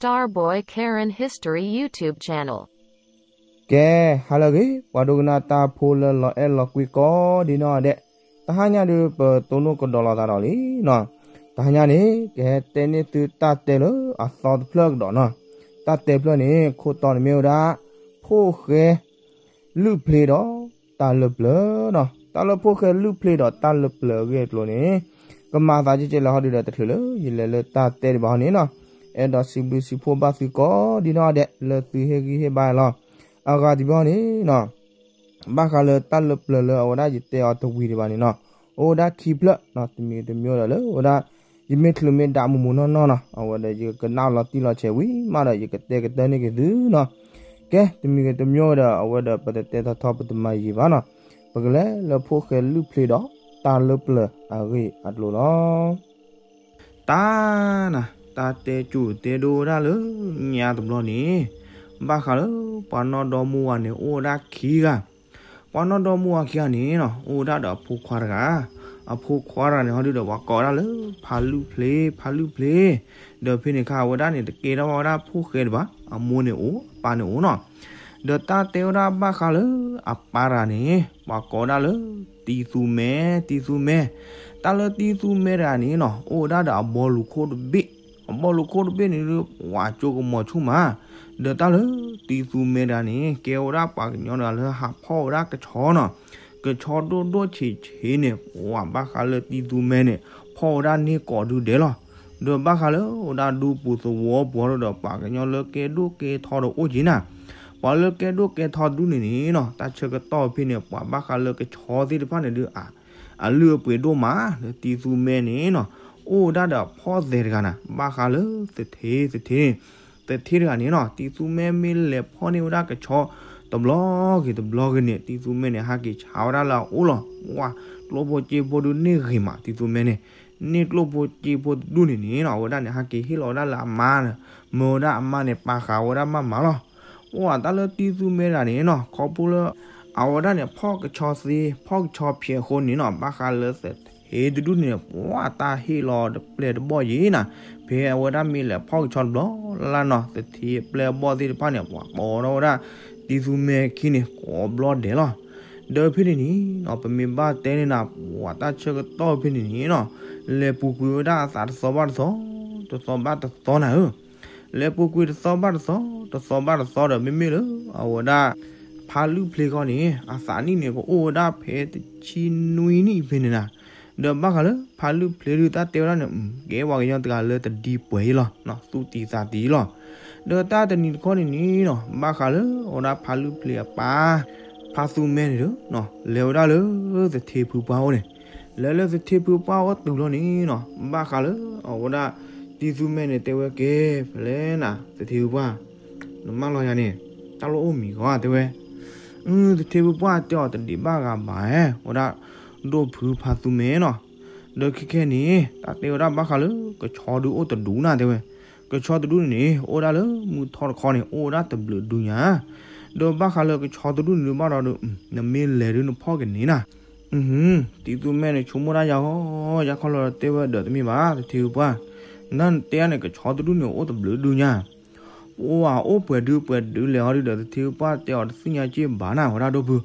Starboy Karen History YouTube Channel. ကဲ, ဟါလၢအဂ့ၤ ပှၤဒိကနၣ်တၢ်ဖိလၢလီၤအဲၣ်လီၤကွံကိးဒံနီၢ်ဒဲး, တဟါညါဒုး ပတိၢ်နီၣ်ကဒီးလိာ်သးဒီးလံနီၤ. တဟါညါန့ၣ် ကဟဲတဲန့ၢ်သုတၢ်တဲလၢအသီတဖျၢၣ်ကဒီးနီၤ. တၢ်တဲဖျၢၣ်န့ၣ် ခိၣ်တီန့ၣ်မ့ၢ်ဝဲဒၣ် ဖိၣ်ဃဲ လုၢ်ဖျ့ဒီးတၢ်လၢပျၢၤနီၤ. တၢ်လၢဖိၣ်ဃဲလုၢ်ဖျ့ဒီးတၢ်လၢပျၢၤအဂ့ၢ်အကျိၤန့ၣ် ကမၤသးကဲကဲလၢဟီဒုးဒီး တချုးလၢယလဲၤလၢတၢ်တဲဒံးဘၣ်ဟီန့ၣ်နီၤ, အဲၣ်ဒိးစံးဘျုးစံးဖှိၣ်ဘၣ်သုကိးဒံနီၢ်ဒဲး လၢသုဟ့ၣ်ဂံၢ်ဟ့ၣ်ဘါလီၤ. အဂၤတဘျီန့ၣ်နီၤ ဘၣ်ဃးလၢတၢ်လၢပျၢၤလၢအဝဲဒၣ်ယတဲအီၤတဝံၤဒံးဘၣ်န့ၣ်နီၤ, အိၣ်ဝဲဒၣ်ခံဖျၢၣ်နီၤ. တမံၤတမံၤဒီးလၢအဝဲဒၣ် ယမ့ၢ်ချုးမ့ၢ်ဒးမူးမူးနီၢ်နီၢ်နီၤ, အဝဲဒီးယကနၣ်လီၤတံၢ်လီၤဆဲးဝံၤမးဒီး ယကတဲကတၢၢ်န့ၢ်က့ၤသုနီၤ. ကဲ, တမံၤတမံၤဒီး အဝဲဒီးပတတဲထီထီ ပတမၤယံာ်ဘၣ်နီၤ. ပကလဲၤလၢဖိၣ်ဃဲလုၢ်ဖျ့ဒီးတၢ်လၢပျၢၤအဂ့ၢ်အကျိၤလီၤ. တၢ်နၤ, တၢ်တဲကၠိၣ်တဲဒိၣ်ဝဲဒၣ်လၢညါတဘျီန့ၣ်, ဘၣ်ဃးလၢပှၤနီၢ်ဒီမါဝၤန့ၣ် အိၣ်ဝဲဒၣ်ခံဂၤ. ပှၤနီၢ်ဒီမါဝၤခံဂၤန့ၣ်နီၤ အိၣ်ဝဲဒၣ်ဒီးအဖိခွါတဂၤ. အဖိခွါတဂၤန့ၣ် ဟီဒုးဒီးပှၤကိးဝဲဒၣ်လၢ ဖးလုၢ်ဖျ့, ဖးလုၢ်ဖျ့. ဒီးဖဲန့ၣ်အခါ အဝဲဒၣ်န့ၣ် တကဲထီၣ်ဘၣ်ဝဲဒၣ်ဖိၣ်ဃဲတဘၣ်, အမိၢ်န့ၣ်အိၣ် အပၢ်န့ၣ်အိၣ်နီၤ. ဒီးတၢ်တဲဝဲဒၣ်ဘၣ်ဃးလၢအပၢ်တဂၤန့ၣ် ပှၤကိးဝဲဒၣ်လၢ တံသူမဲ, တံသူမဲ. တၢ်လၢတံသူမဲတဂၤန့ၣ်နီၤ အိၣ်ဝဲဒၣ်ဒီးအဘီလူၤခိၣ်တဘ့ၣ်. အဘီလူၤခိၣ်တဘ့ၣ်န့ၣ်ဒုး ပှၤကၠိကမီၤဆူၣ်မး. ဒီးတၢ်လၢတံသူမဲတဂၤန့ၣ် ကဲဝဲဒၣ်ပှၤကညီတဂၤလၢဟးဖီၣ်ဝဲဒၣ်ကဆီနီၤ. ကဆီဒိၣ်ဒိၣ်ဆံးဆံးန့ၣ် ပှၤဘၣ်ဃးလၢတံသူမဲန့ၣ် ဖီၣ်ဝဲဒၣ်န့ၢ်ကိးဒုဒဲးလီၤ. ဒီးဘၣ်ဃးလၢဝဲဒၣ်ဒူပူၤသဝီပူၤဒီး ပှၤကညီလၢကဲဒိၣ်ကဲထီဒီးအိၣ်က့ၤနၤ. ပှၤလၢကဲဒိၣ်ကဲထီတဒူၣ်န့ၣ်န့ၣ်နီၤ တၢ်ဆၢကတီၢ်ဖဲန့ၣ် ပှၤဘၣ်ဃးလၢကဆီသ့ၣ်တဖၣ်န့ၣ်ဒုး အလုၢ်အပှ့ၤဒိၣ်မး. လၢတံသူမဲန့ၣ်နီၤ အိၣ်ဝဲဒၣ်ဒီးအဖီၣ်သဲးတဂၤနၤ ဘၣ်ဃးလၢသထ့သထ့န့ၣ်. သထ့တဂၤန့ၣ်နီၤ တံသူမဲမ့ၢ်လဲၤဖီၣ်န့ၢ်ဝဲဒၣ်ကဆီတဘျီဂ့ၤတဘျီဂ့ၤန့ၣ် တံသူမဲန့ၣ် ဟးက့ၤဆါဝဲဒၣ်လၢအအိၣ်လီၤ. ဝဲကျိၣ်ဖိစ့ဖိဒုးန့ၢ်ဂ့ၤမး တံသူမဲန့ၣ်. န့ၢ်ကျိၣ်ဖိစ့ဖိတဒူၣ်န့ၣ်န့ၣ်နီၤ အဝဲဒၣ်န့ၣ် ဟးက့ၤဟ့ၣ်လီၤဝဲဒၣ်လၢအမါ, မၢဝဲဒၣ်အမါန့ၣ် ပာ်ဃာ်ဝဲဒၣ်မးမးလီၤ. အိၣ်တၢ်လၢတံသူမဲတဂၤန့ၣ်နီၤ ခီဖျိလၢ အဝဲဒၣ်န့ၣ် ဖီၣ်ကဆီသ့ ဖီၣ်ကဆီဖျဲးအဃိန့ၣ်နီၤ ဘၣ်ဃးလၢသထ့တဒူၣ်န့ၣ် ပှၤတၢ်ဟ့ၣ်လီၤတပျဲၢ်တဘီၣ်ယံၤနၤ. ဖဲအဝဲဒၣ်မ့ၢ်လဲၤဖီၣ်ကဆီတဘျီလၢ်လၢ်နီၤ သထ့အပျဲၢ်အဘီၣ်သ့ၣ်တဖၣ်န့ၣ် ပှၤကိးထီၣ်ဝဲဒၣ် တံသူမဲခံန့ၣ် ကိးဘျီဒဲးလီၤ. ဒီးဖဲန့ၣ်န့ၣ်နီၤ ပမ့ၢ်ဘၣ်တဲန့ၢ်နၤ ပှၤတၢ်ဆၢကတီၢ်ဖဲန့ၣ်န့ၣ်နီၤ လဲၤပူၤကွံာ်ဝဲဒၣ်အသးတသီဘၣ်တသီ, တသီဘၣ်တသီနၤဧၢ. လဲၤပူၤကွံာ်တသီဘၣ်တသီ, တသီဘၣ်တသီဒီး မ့မ့ၢ်လၢအဝဲဒၣ် ဖးလုၢ်ဖျ့ဃီန့ၣ် အသးနံၣ်န့ၣ် ကအိၣ်ဝဲဒၣ်ဖဲတဆံနွံနံၣ်ဖဲန့ၣ်နၤ. ဒီးဘၣ်ဃးလၢဖးလုၢ်ဖျ့ဒုး တၢ်တဲဝဲဒၣ်န့ၣ် ကဲပှၤကညီတဂၤလၢတဒံပှဲၤအံၤလီၤ, သူၣ်တံၤသးတံၤလီၤ. ဒီးတၢ်တနံၤတခီန့ၣ်န့ၣ်နီၤ ဘၣ်ဃးလၢအဝဲဒၣ်ဖးလုၢ်ဖျ့အပၢ် ဖါသူမဲန့ၣ်ဒီး လဲၤဝဲဒၣ်လၢသထ့ဖုပှၢ်အိၣ်န့ၣ်, လဲၤလၢသထ့ဖုပှၢ်အိၣ်တုၤလီၤန့ၣ်နီၤ ဘၣ်ဃးလၢအဝဲဒၣ် တံသူမဲန့ၣ် တဲဝဲ ကဲ ဖဲလဲၣ်နၤ သထ့ဖုပှၢ်, နမၢလီၤယၤန့ၣ် တၢ်လီၢ်အိၣ်မံၤဂီၤ တဲဝဲ. သထ့ဖုပှၢ်တဲအီၤ တဒံးဘၣ်ဂၤဘၣ်ဧါ ဝဲဒၣ် ဒိၣ်ဖုဖါသူမဲနီၤ. ဒီးခဲခဲန့ၣ် တၢ်တဲဝဲဒၣ်ဘၣ်ဃးလၢကဆီဒုးအိၣ်တဒူၣ်နၤ တဲဝဲ. ကဆီတဒူၣ်န့ၣ်န့ၣ် အိၣ်ဝဲဒၣ်လၢမုၢ်ထီၣ်တခီန့ၣ် အိၣ်ဝဲဒၣ်တဘျုးဒုညါ. ဒီးဘၣ်ဃးလၢကဆီတဒူၣ်န့ၣ်ဒုးဘၣ်ဒီး နမ့ၢ်လဲၤဒုးနဖီၣ်ကန့ၢ်နၤ. တံသူမဲန့ၣ် ဆိကမိၣ်ဒၣ်ယၤဂီၤ ယခီလီၤတဲဝဲဒီး တမ့ၢ်ဘၣ် သထ့ဖုပှၢ်, နတဲန့ၣ် ကဆီတဒူၣ်န့ၣ် အိၣ်တဘျုးဒုညါ ပှၤအိၣ်ပှဲၤဒုပှဲၤဒုလဲၣ်ဟီဒုဒီး သထ့ဖုပှၢ်တဲအီၤ တသ့ၣ်ညါက့ၢ်ဘၣ်နၤ ဝဲဒၣ်ဒိၣ်ဖု,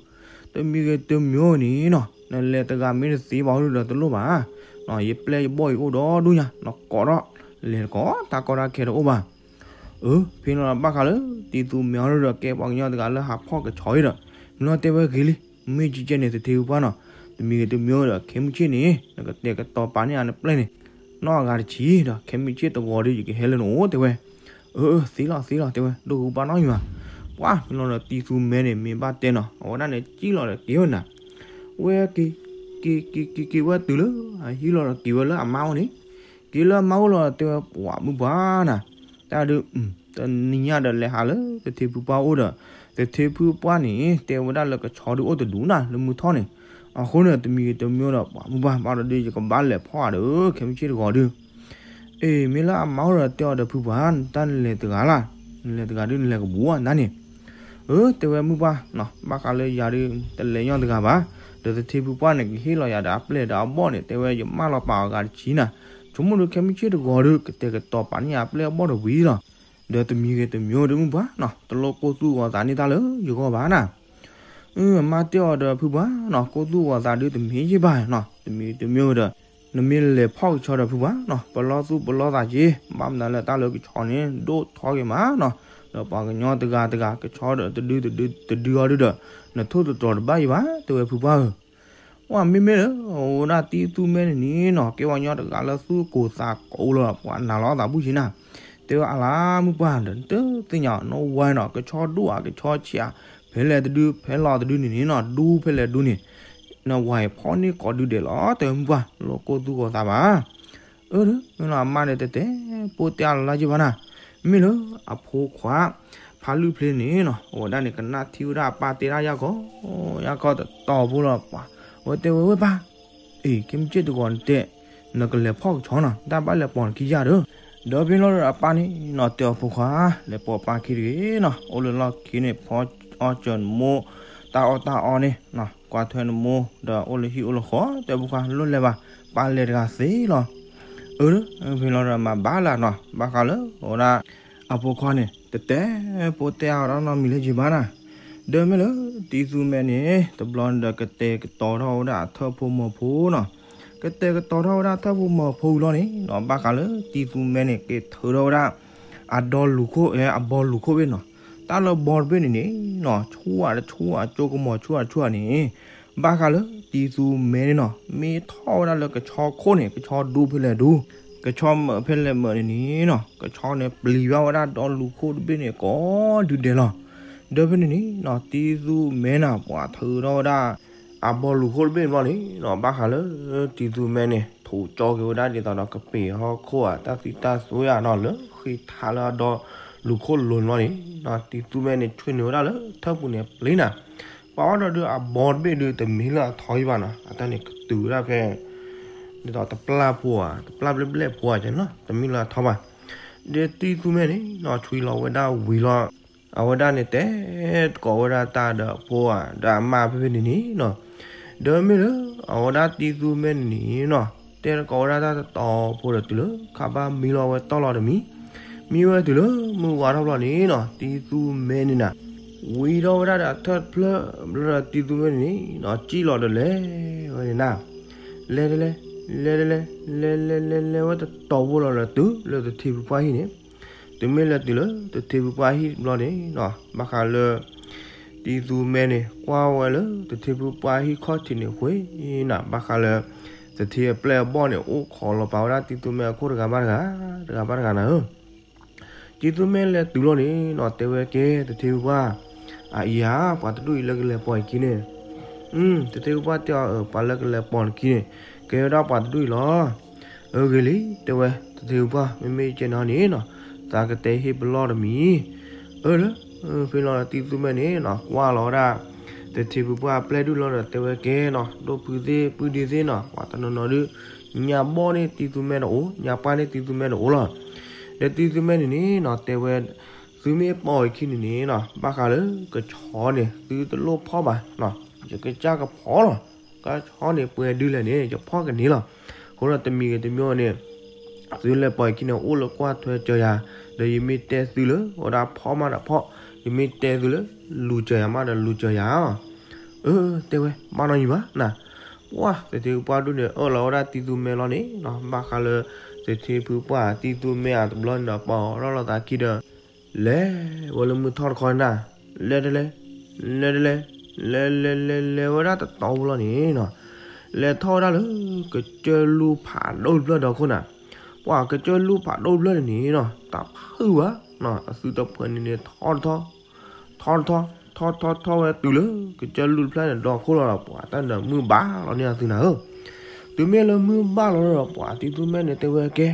တမံၤဂ့ၤတမံၤဂ့ၤန့ၣ်နီၤ နလဲၤတဂၤမ့ၢ်တသ့ဘၣ်ဟီဒုဒီး တလိၣ်ဘၣ်, ယပျဲၢ်ယဘီၣ်အံၤအိၣ်ဒီဒူၣ်ညါ နကိးထီၣ်လဲၤတကိး တၢ်ကီတၢ်ခဲတအိၣ်ဘၣ်. အၢ ဖဲန့ၣ်လီၤ ဘၣ်ဃးလၢ တံသူမဲဟီဒုဒီး ကဲပှၤကညီတဂၤလၢဟးဖီၣ်ကဆီအံၤဒီး မ့ၢ်လီၤတဲဝဲဂ့ၤလံ, မ့ၢ်ကကဲန့ၣ် သထ့ဖုပှၢ်နီၤ, တမံၤဂ့ၤတမံၤဂ့ၤဒီး ခဲမုၢ်ဆ့ၣ်န့ၣ် နကတဲာ်ကတီၤပာ်န့ၢ်အနပျဲၢ်န့ၣ် နီၢ်အဂၤတဆံဒီး ခဲမုၢ်ဆ့ၣ်တဂီၤဒီး ယကဟဲလၢနအိၣ်တဲဝဲ. အၢ သ့လီၤသ့လီၤတဲဝဲ ဒိၣ်ဖုပှၢ်နီၢ်ယွၤ. ပှၢ် မ့ၢ်လီၤဒီး တံသူမဲန့ၣ် မ့ၢ်ဘၣ်တဲနီၤ အဝဲဒၣ်န့ၣ် ကံၣ်လီၤဒီးက့ၤဝဲနၤ, ဝဲက့ၤ က့ၤက့ၤက့ၤက့ၤဝဲတုၤလၢ ဟံးလီၤဒီးက့ၤဝဲလၢအမါအိၣ်န့ၣ်, က့ၤလၢအမါအိၣ်လီၤဒီးတဲဝဲ ပှၢ်မုၢ်ပှၢ်နၤ, တၢ်ဒုး တနံၤညါဒီးလဲၤဟးလၢသထ့ဖုပှၢ်အိၣ်ဒီး သထ့ဖုပှၢ်န့ၣ် တဲဝဲဒၣ်လၢကဆီဒုးအိၣ်တဒူၣ်နၤ လၢမုၢ်ထီၣ်န့ၣ်, အဃိန့ၣ် တမံၤဂ့ၤတမံၤဂ့ၤဒီး ပှၢ်မုၢ်ပှၢ် ဘၣ်ဒီးဒုး ယကဘၣ်လဲၤဖီၣ်အဒီး ခဲမုၢ်ဆ့ၣ်တဂီၤဒုး. အ့ မ့ၢ်လၢအမါအိၣ်ဒီးတဲအီၤဒီး ဖုပှၢ် တၢ်နလဲၤတဂၤလၢ်, နလဲၤတဂၤဒုး နလဲၤကဘူးဧါနၤန့ၣ်. အၢ တဲဝဲမုၢ်ပှၢ်နီၤ ဘၣ်ဃးလၢယၤဒုး တလဲၤညီတဂၤဘၣ်, ဒီးသထ့ဖုပှၢ်န့ၣ် ကဟ့ၣ်လီၤယၤဒီးအပျဲၢ်ဒီးအဘီၣ်န့ၣ် တဲဝဲ ယမၢလီၤပာ်အီၤဂၤတဆံနၤ, ဆိကမိၣ်ဒုး ခဲမုၢ်ဆ့ၣ်တဂီၤဒုး ကတဲာ်ကတီၤပာ်န့ၢ်ယၤအပျဲၢ်အဘီၣ်တဝံၤလီၤ. ဒီးတမံၤဂ့ၤတမံၤဒုးမုၢ်ပှၢ်နီၤ တလိၣ်ကိၢ်သူၣ်ဂီၤသးန့ၢ်တၢ်လၢယဂီၢ်ဘၣ်နၤ. အမါတဲအီၤဒီးဖုပှၢ်နီၤ ကိၢ်သူၣ်ဂီၤသးဒုးတမ့ၢ်ယ့ၢ်ဘၣ်နီၤ တမံၤတမံၤဒီး နမ့ၢ်လဲၤဖီၣ်ကဆီဒီးဖုပှၢ်နီၤ ပလီၢ်သူၣ်ပလီၢ်သးက့ ဘၣ်မနုၤလၢတၢ်လၢကဆီန့ၣ် ဒိၣ်ထီက့ၤမးနီၤ. ဒီးပှၤကညီတဂၤတဂၤ ကဆီဒီးတဒုတဒုတဒုအီၤဒုဒီး နထိၣ်သတြီၤတဘၣ်အံၤဘၣ် တဲဝဲဖုပှၢ်ဧၢ. ဝဲမ့မ့ၢ်လၢ အဝဲဒၣ်တံၤသူမဲန့ၣ်န့ၣ်နီၤ ကဲပှၤကညီတဂၤလၢသူၣ်ကိၢ်သးကိၢ်လီၤ ပှၤနာ်လီၤသးဘူၣ်ဆ့နၤ. တဲဝဲအလါမုၢ်ပှၢ်ဒီး တသ့ၣ်ညါနီၤ ဝဲနီၤ ကဆီဒိၣ်ဧါ ကဆီဆံးဧါ ဖဲလဲၣ်တဒု ဖဲလီၤတဒုန့ၣ်န့ၣ်နီၤ ဒူဖဲလဲၣ်ဒူန့ၣ် နဝၤအံၤဖီၣ်န့ၢ်ကိးဒုဒဲးလီၤ တဲဝဲမုၢ်ပှၢ် လိၣ်ကိၢ်သူၣ်ဂီၤသးဘၣ်. အၢ မ့ၢ်လီၤ အမါန့ၣ်တဲတဲ ပိၢ်တဲအါလၢ်လၢ်ယ့ၢ်ဘၣ်နၤ. မ့ၢ်လၢအဖိခွါ ဖးလုၢ်ဖျ့န့ၣ်နီၤ အဝဲဒၣ်န့ၣ် ကနၣ်ထံၣ်ဝဲဒၣ်အပၢ်တဲဒၣ်ယၢ်ကီ ယၢ်ကီတတီၤဖိလီၤပှၤ အဝဲတဲဝဲဝဲပၢ် အ့ ကဲမ့ၢ်က့ၢ်တဂီၤနတဲ နကလဲၤဖီၣ်ကဆီနီၤ တၢ်ဘၣ်လဲၤပိာ်နခံယၢ်ဒီး ဒီးဖဲလီၤဒီးအပၢ်န့ၣ်နီၤ တဲအီၤဖိခွါ လဲၤပိာ်ပၢ်ခံတဂ့ၤနီၤ အိၣ်လၢလီၢ်ခံန့ၣ် ဖီအီၣ်စၢၤနမိၢ် တၢ်အီၣ်တၢ်အီန့ၣ် ကွၢ်ထွဲနမိၢ် ဒီးအိၣ်လၢဟံၣ်အိၣ်လၢဃီ တဲဖိခွါ လိၣ်လဲၤဘၣ် ပၢ်လဲၤတဂၤသ့လီၤ. အၢ ဖဲလီၤဒီးမၤဘၣ်လၢ်နီၤ ဘၣ်ဃးလၢအဝဲဒၣ် အဖိခွါန့ၣ် တတဲ ပိၢ်တဲအါဝဲဒၣ်နီတမံၤလၢယ့ၢ်ဘၣ်နၤ. ဒီးမ့ၢ်လၢ တံၤသူမဲန့ၣ် တဘျီန့ၣ်ဒီးကတဲာ်ကတီၤထီၣ်ဝဲဒၣ်အထၢၣ်ဖိမီၤဖိနီၤ ကတဲာ်ကတီၤထီၣ်ဝဲဒၣ်ထၢၣ်ဖိမီၤဖိလီၤန့ၣ်နီၤ ဘၣ်ဃးလၢတံၤသူမဲန့ၣ် က့ၤထုးထီၣ်ဝဲဒၣ် အဒီလူၤခိၣ် အဘီလူၤခိၣ်ဘ့ၣ်နီၤ တၢ်လၢဘီတဘ့ၣ်န့ၣ်န့ၣ်နီၤ ဆူၣ်ဝဲတဆူၣ်ဝဲ ကၠိကမီၤဆူၣ်ဝဲတဆူၣ်ဝဲန့ၣ် ဘၣ်ဃးလၢတံၤသူမဲန့ၣ်နီၤ မ့ၢ်ထီၣ်ဝဲဒၣ်လၢကဆီခိၣ်န့ၣ် ကဆီဒူဖဲလဲၣ်ဒူ ကဆီမၢးဖဲလဲၣ်မၢးန့ၣ်န့ၣ်နီၤ ကဆီန့ၣ်ပျံၤဘၣ်ဝဲဒၣ်ဒီလူၤခိၣ်တဘ့ၣ်န့ၣ် ကိးဒုဒဲးလီၤ. ဒီးဖဲန့ၣ်န့ၣ်နီၤ တံၤသူမဲနၤ ပှၤထုးထီၣ်ဝဲဒၣ် အဘီလူၤခိၣ်တဘ့ၣ်န့ၣ်ဘျီန့ၣ်နီၤ ဘၣ်ဃးလၢ တံၤသူမဲန့ၣ် ထုးကၠီက့ၤဝဲဒၣ်ဒ်သိးဒီးကပ့ၤဟီၣ်ခိၣ်ဧါ တၢ်သံတၢ်သွံဧါနီၤ လၢဃ့ထးလၢအဒီလူၤခိၣ်လိၤန့ၣ်ဘျီန့ၣ်နီၤ တံၤသူမဲန့ၣ် ဆွံနုာ်ဝဲဒၣ်လၢထၢၣ်ပူၤန့ၣ်ပျံၤနၤ ပှၤအီၣ်ဒီးဒုးအဘီတဘ့ၣ်ဒုးတမ့ၢ်လၢအထီယံၤဘၣ်နီၤ အတၢ်န့ၣ်ကတုၤဝဲဒၣ်ဖဲ ဒ်သိးတပျၢ်ဖိဧါ တပျၢ်ဘျဲၣ်ဘျဲၣ်ဖိဧါန့ၣ်လီၤ တမ့ၢ်လၢအထီဘၣ်. ဒီးတံၤသူမဲန့ၣ်နီၤ ဆွံလီၤဝဲဒၣ်ဝံၤလီၤ အဝဲဒၣ်န့ၣ်တဲ တကိးဝဲဒၣ်တၢ်ဒီးအဖိဧါ ဒီးအမါဖဲဖဲန့ၣ်န့ၣ်နီၤ ဒီးမ့ၢ်လၢ အဝဲဒၣ်တံၤသူမဲန့ၣ်နီၤ တဲတကိးဝဲဒၣ်တၢ်တတီၤဖိဒီးတုၤလၢ ခးဘၣ်မံလီၤဝဲတီၢ်လီၤတမံၤ မံဝဲတုၤလၢမုၢ်ဝါထီၣ်ဘျီန့ၣ်နီၤ တံၤသူမဲန့ၣ်နၤ ဝံၤထီၣ်ဝဲဒၣ်ဒီးအထၢၣ်တဖျၢၣ် ဘျီဒီးတံၤသူမဲန့ၣ်နီၤ စံၣ်လီၤဒီးလဲၤဝဲန့ၣ်နၤ လဲၤတလဲၤ လဲၤတလဲၤ လဲၤလဲၤလဲၤလဲၤဝဲတတီၤဖိလီၤဒီးတုၤလၢသထ့ဖုပှၢ်ဟံၣ်န့ၣ် တုၤမ့ၢ်လဲၤတုၤလၢသထ့ဖုပှၢ်ဟံၣ်ဘျီန့ၣ်နီၤ ဘၣ်ဃးလၢ တံၤသူမဲန့ၣ် ကွၢ်ဝဲလၢသထ့ဖုပှၢ်ဟံၣ်ခီၣ်ထံးန့ၣ်ဃ့နၤ ဘၣ်ဃးလၢ သထ့အပျဲၢ်အဘီၣ်န့ၣ် အိၣ်ခိးလီၤပာ်ဝဲဒၣ်တံၤသူမဲအခိၣ်တဂၤဘၣ်တဂၤ တဂၤဘၣ်တဂၤနၤဧၢ တံၤသူမဲလဲၤတုၤလီၤန့ၣ်နီၤ တဲဝဲကဲ သထ့ဖုပှၢ် အအံၤဧါ ပှၤတဒူၣ်အံၤလၢကလဲၤပိာ်အခံန့ၣ် သထ့ဖုပှၢ်တဲအီၤ ပှၤလၢကလဲၤပိာ်နခံန့ၣ် ကဲဝဲဒၣ်ပှၤတဒူၣ်အံၤလီၤ. အၢ ဂ့ၤလံ တဲဝဲ သထ့ဖုပှၢ် မ့မ့ၢ်ကဲနီၤန့ၣ်နီၤ သးကတဲဟ့ၣ်ပလီၢ်တမံၤ အၢ လၢ ဖဲလီၤတံၤသူမဲန့ၣ်နီၤ ကွၢ်လီၤဝဲဒၣ် သထ့ဖုပှၢ်အပျဲၢ်ဒူၣ်လီၤဒီးတဲဝဲကဲနီၤ ဒိၣ်ဖုသ့ၣ် ပုၢ်ဒ့သ့ၣ်နီၤ ပှၤတနီၤနီၤဒုး ညါဘီၣ်န့ၢ်တံၤသူမဲတအိၣ် ညါပှၢ်န့ၢ်တံၤသူမဲတအိၣ်လီၤ. ဒီးတံၤသူမဲန့ၣ်န့ၣ်နီၤ တဲဝဲ သုမ့ၢ်ပိာ်အခံန့ၣ်န့ၣ်နီၤ ဘၣ်ဃးလၢကဆီန့ၣ် သုတလိၣ်ဖီၣ်ဘၣ်နီၤ ယကစၢ်ကဖီၣ်လီၤ. ကဆီန့ၣ်ပှဲၤဒုလဲၣ်န့ၣ် ယဖီၣ်ကန့ၢ်လီၤ. အဃိဒီးတမံၤဂ့ၤတမံၤဂ့ၤန့ၣ် သုလဲၤပိာ်အခံန့ၣ် အိၣ်လၢကွၢ်ထွဲစၢၤယၤ ဒီးယမ့ၢ်တဲသုလၢ အဝဲဒၣ်ဖီၣ်မးဒီးဖီၣ် ယမ့ၢ်တဲသုလၢ လူၤစၢၤယၤမးဒီးလူၤစၢၤယၤ အၢ တဲဝဲ ဘၣ်နီတမံၤဘၣ်နၤ. ပှၢ် သထ့ဖုပှၢ်ဒူၣ်န့ၣ် အၢၣ်လီၤဝဲဒၣ်တံၤသူမဲလီၤန့ၣ်နီၤ ဘၣ်ဃးလၢ သထ့ဖုပှၢ်တံၤသူမဲအတဘျီန့ၣ်ဒီး ပာ်အီၤထီၣ်လီၤသးခံဒီး လဲၤဝဲလၢမုၢ်ထီၣ်တခီန့ၣ် လဲၤတလဲၤ လဲၤတလဲၤ လဲၤလဲၤလဲၤလဲၤဝဲဒၣ်တတီၤဖိလီၤန့ၣ်နီၤ လဲၤထီၣ်ဝဲဒၣ်လၢ ကစၢၢ်လူၢ်ဖးဒိၣ်တဖျၢၣ်ဒီခိၣ်နၤ ပှၢ် ကစၢၢ်လူၢ်ဖးဒိၣ်တဖျၢၣ်န့ၣ်န့ၣ်နီၤ တၢ်ဖုၣ်ဘၣ်နီၤ အသုတဖှဲးန့ၣ်န့ၣ် ထီတထီ ထီတထီ ထီထီထီဝဲတုၤလၢ ကစၢၢ်လူၢ်တဖျၢၣ်န့ၣ်ဒီခိၣ်လီၤဒီး ပှၢ် တၢ်န့ၣ်မုၢ်ဘၣ်လီၤန့ၢ်အသုနၤဧၢ. တုၤမ့ၢ်လၢမုၢ်ဘၣ်လီၤဒီး ပှၢ် တံၤသူမဲန့ၣ်တဲဝဲကဲ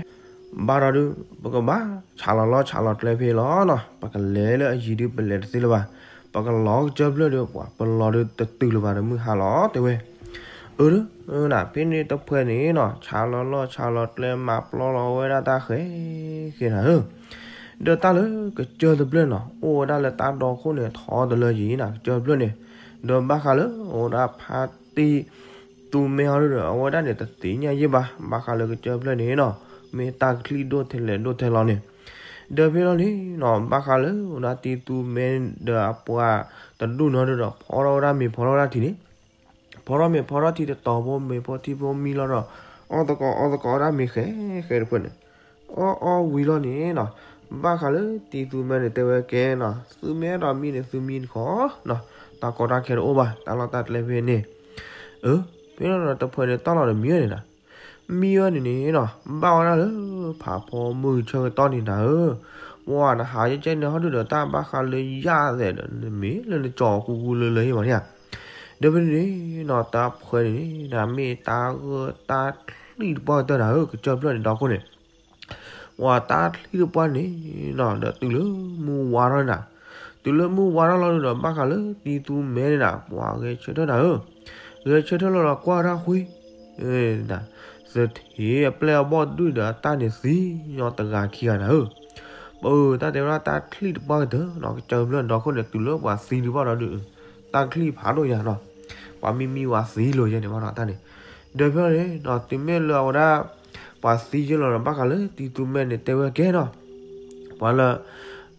ဘၣ်ဒီးဒုး ပကဘၣ်ဆးလီၤလီၢ်ဆးလီၤကျဲဖဲလီၤနီၤ ပကလဲၤလၢအယံၤဒုး ပလဲၤတသ့လၢၤဘၣ် ပကလီၤကစၢၢ်ဖျၢၣ်ဒီး ပှၢ် ပလီၤဒုးတတုၤလၢၤဘၣ်ဒီးမုၢ်ဟါလီၤ တဲဝဲ အၢ ဒုး ဖဲန့ၣ်တဖှဲးန့ၣ်နီၤ ဆးလီၤလီၢ်ဆးလီၤကျဲ မၤပျီလီၤဝဲဒၣ်တၢ်ဃဲၤဃဲၤနၤဧၢ. ဒီးတၢ်လၢကစၢၢ်တဖျၢၣ်နီၤ အိၣ်ဝဲဒၣ်လၢတၢ်ဒီခိၣ်န့ၣ် ထီတလၢယံၤနၤ ကစၢၢ်တဖျၢၣ်န့ၣ် ဒီးဘၣ်ဃးလၢအဝဲဒၣ်ဖါတံၤသူမဲအီၤဒီး အဝဲဒၣ်န့ၣ် တသ့ၣ်ညါယဲၢ်ဘၣ် ဘၣ်ဃးလၢကစၢၢ်တဖျၢၣ်န့ၣ်နီၤ မ့ၢ်တၢ်ကချံၣ်ဒိၣ်ထဲလဲၣ်ဒိၣ်ထဲလီၤန့ၣ် ဒီးဖဲလီၤန့ၣ်နီၤ ဘၣ်ဃးလၢဝဲဒၣ်တံၤသူမဲဒီးအပှၤတဒူၣ်နီၤဒီး ဖီထီၣ်ဝဲဒၣ်မ့ၤဖီထီၣ်ဝဲဒၣ်ထံန့ၣ်, ဖီထီၣ်မ့ၤဖီထီၣ်ထံတတီၤဖိ မ့ၤဖီထီၣ်ထံဖိမံလီၤဒီး အီၣ်သကိးအီသကိးဝဲဒၣ်မ့ၤဃဲဃဲတဖျၢၣ်န့ၣ်, အီၣ်အီဝံၤလီၤန့ၣ်နီၤ, ဘၣ်ဃးလၢတံၤသူမဲန့ၣ်တဲဝဲကဲနီၤ သုမ့ၢ်အဲၣ်ဒိးမံန့ၣ် သုမံတခီနီၤ, တၢ်ကီတၢ်ခဲတအိၣ်ဘၣ် တၢ်လီၢ်တၢ်ကျဲဖဲန့ၣ်. အၢ ဖဲလီၤဒီးတဖျၢၣ်န့ၣ်တီၢ်လီၤဒီးမံဝဲန့ၣ်နီၤ, မံဝဲန့ၣ်န့ၣ်နီၤ ဘၣ်ဝဲဒၣ်လၢဖးဖီမုၢ်ဆၢကတီၢ်န့ၣ်နၤဧၢ, ပှၤနဟးကဲကဲန့ၣ်ဟီဒုဒီး တၢ်ဘၣ်ဃးလၢယၣ်သဲးဒီး နမ့ၢ်လၢနကၠီၤကူကူလၢလၢယမီၤန့ၣ်ဧါ, ဒီးဖဲန့ၣ်နီၤ တၢ်ဖှဲးန့ၣ်န့ၣ် မ့ၢ်တၢ်ဂၢၢ်တၢ်ချံၣ်တပှၢ်ကတၢၢ်နၤဧၢ, ကစၢၢ်ဖျၢၣ်န့ၣ်ဒီခိၣ်န့ၣ် ပှၤတၢ်ချံၣ်တပှၢ်န့ၣ်နီၤ ဒီးတုၤလၢမုၢ်ဝါထီၣ်နၤ, တုၤလၢမုၢ်ဝါထီၣ်လီၤဒုဒီး ဘၣ်ဃးလၢတံၤသူမဲန့ၣ်နၤ ပှၤဂဲၤဆၢထၢၣ်နၤဧၢ, ဂဲၤဆၢထၢၣ်လီၤဒီးကွၢ်တၢ်ဃ့ သထ့အပျဲၢ်အဘီၣ်တဒူၣ်ဒီး အတၢ်န့ၣ်သံညီတဂၤခံဂၤနၤဧၢ, ပတၢ်တဲဝဲဒၣ်တၢ်ချံၣ်တပှၢ်ကတၢၢ်နီၤ ကစၢၢ်ဖျၢၣ်ဒီခိၣ်န့ၣ် တုၤလၢပှၤသံဒုဘၣ်ဒီးဒုး တၢ်ချံၣ်ဖးဒိၣ်ညါနီၤ, ပှၤမံမံဝဲသံလိာ်ယဲန့ၣ်ဘၣ်နီၤတၢ်န့ၣ်, ဒီးဖဲန့ၣ်နီၤ တုၤမ့ၢ်လၢအဝဲဒၣ် ပှၤသံယဲလီၤဒီး ဘၣ်ဃးလၢတံၤသူမဲန့ၣ်တဲဝဲကဲနီၤ ပှၤလၢ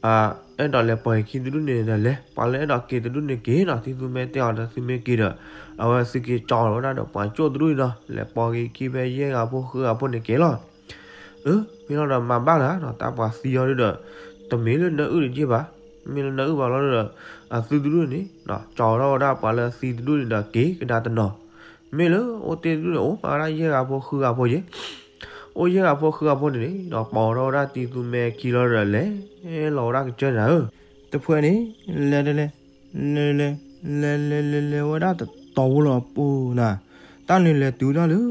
အဲၣ်ဒိးလဲၤပိာ်ယခံတဒူၣ်န့ၣ်ဒီးလဲၤ, ပှၤလၢအဲၣ်ဒိးက့ၤတဒူၣ်န့ၣ်က့ၤနီၤ, တံၤသူမဲတဲအီၤဒီး သုမ့ၢ်က့ၤဒီး အဝဲသုက့ၤကၠီၤလီၤဝဲဒၣ်ဒီးပှၤကၠိၣ်တဒူၣ်န့ၣ်နီၤ, လဲၤပိာ်က့ၤခံဖဲယဲၢ်ဂၤဖိဃုဂၤဖိန့ၣ်က့ၤလီၤ. အၢ မ့ၢ်လီၤဒီးမၤဘၣ်လၢနီၤ တၢ်ပှၤသံအီၤဒုဒီး တမ့ၢ်လၢနအုၣ်တက့ၢ်ဘၣ်, မ့ၢ်လၢနအုၣ်ဘၣ်လီၤဒုဒီး အသုတဒူၣ်န့ၣ် ကၠီၤထီၣ်ဝဲဒၣ်ပှၤလၢသံတဒူၣ်န့ၣ်ဒီးက့ၤကဒါတနီၤ, မ့ၢ်လၢအိၣ်တ့ၢ်တဒူၣ်န့ၣ် အိၣ်မးဝဲဒၣ်ယဲၢ်ဂၤဖိဃုဂၤဖိယဲၢ် အိၣ်ယဲၢ်ဂၤဖိဃုဂၤဖိန့ၣ်န့ၣ် ပိာ်ထီၣ်ဝဲဒၣ်တံၤသူမဲခံလီၤဒီး လဲၤလီၤဝဲဒၣ်ကစၢၢ်န့ၣ်ဧၢ, တဖှဲးန့ၣ် လဲၤတလဲၤ လဲၤလဲၤ လဲၤလဲၤလဲၤလဲၤဝဲဒၣ်တတီၤဖိလီၤပူၤနၤ, တၢ်န့ၣ်လဲၤတုၤဒၣ်လၢ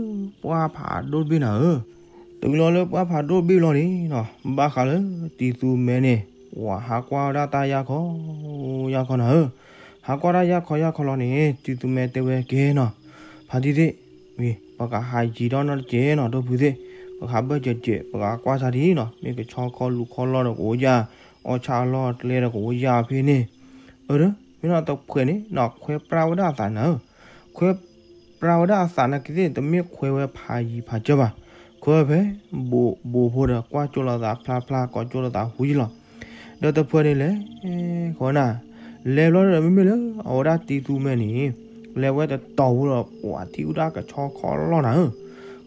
ပှၢ်ဖးဒိၣ်တဘ့ၣ်နၤဧၢ, တုၤလီၤလၢပှၢ်ဖးဒိၣ်တဘ့ၣ်လီၤန့ၣ်နီၤ ဘၣ်ဃးလၢတံၤသူမဲန့ၣ် ဝၤဟးကွၢ်ဝဲဒၣ်တၢ်ယၢ်ခီ ယၢ်ခီနၤဧၢ, ဟးကွၢ်တၢ်ယၢ်ခီယၢ်ခီလီၤန့ၣ် တံၤသူမဲတဲဝဲကဲနီၤ, ဖါတံၢ်သ့ၣ် ပကဟးယံၤထီၣ်နီတစဲးနီၤ ဒီပုၢ်သ့ၣ်, ပကဟးဘၢၣ်စၢၤစဲး ပကကွၢ်ဆါဒ်နီၤ မ့ၢ်ကဆီခီလူၤခီလီၢ်ဒီးကအိၣ်ယၢ်, အီၣ်ဆၣ်အလီၢ်အကျဲဒီးကအိၣ်ယၢ်ဖဲန့ၣ်, အၢ မ့ၢ်နီၤတဖှဲးန့ၣ်နီၤ ခွဲးပြၢ်ဝဲဒၣ်အသးနၤဧၢ, ခွဲးပြၢ်ဝဲဒၣ်အသးနာ်က့သ့ၣ် တမ့ၢ်ခွဲးဝဲဖးယံၤဖးစၢၤဘၣ်, ခွဲးဝဲဖဲ ဘိးဘိးဖိဒီး ကွၢ်ကၠိလိာ်သးဖျါဖျါ ကိးကၠိလိာ်သးဟူယံၤလီၤ. ဒီးတဖှဲးန့ၣ်လဲၤ ဃီနၤ, လဲၤဘျီဒီး မ့မ့ၢ်လၢအဝဲဒၣ်တံၤသူမဲန့ၣ် လဲၤဝဲတတီၤဖိဒီး ပှၤထံၣ်ဝဲဒၣ်ကဆီခီလီၢ်နၤဧၢ,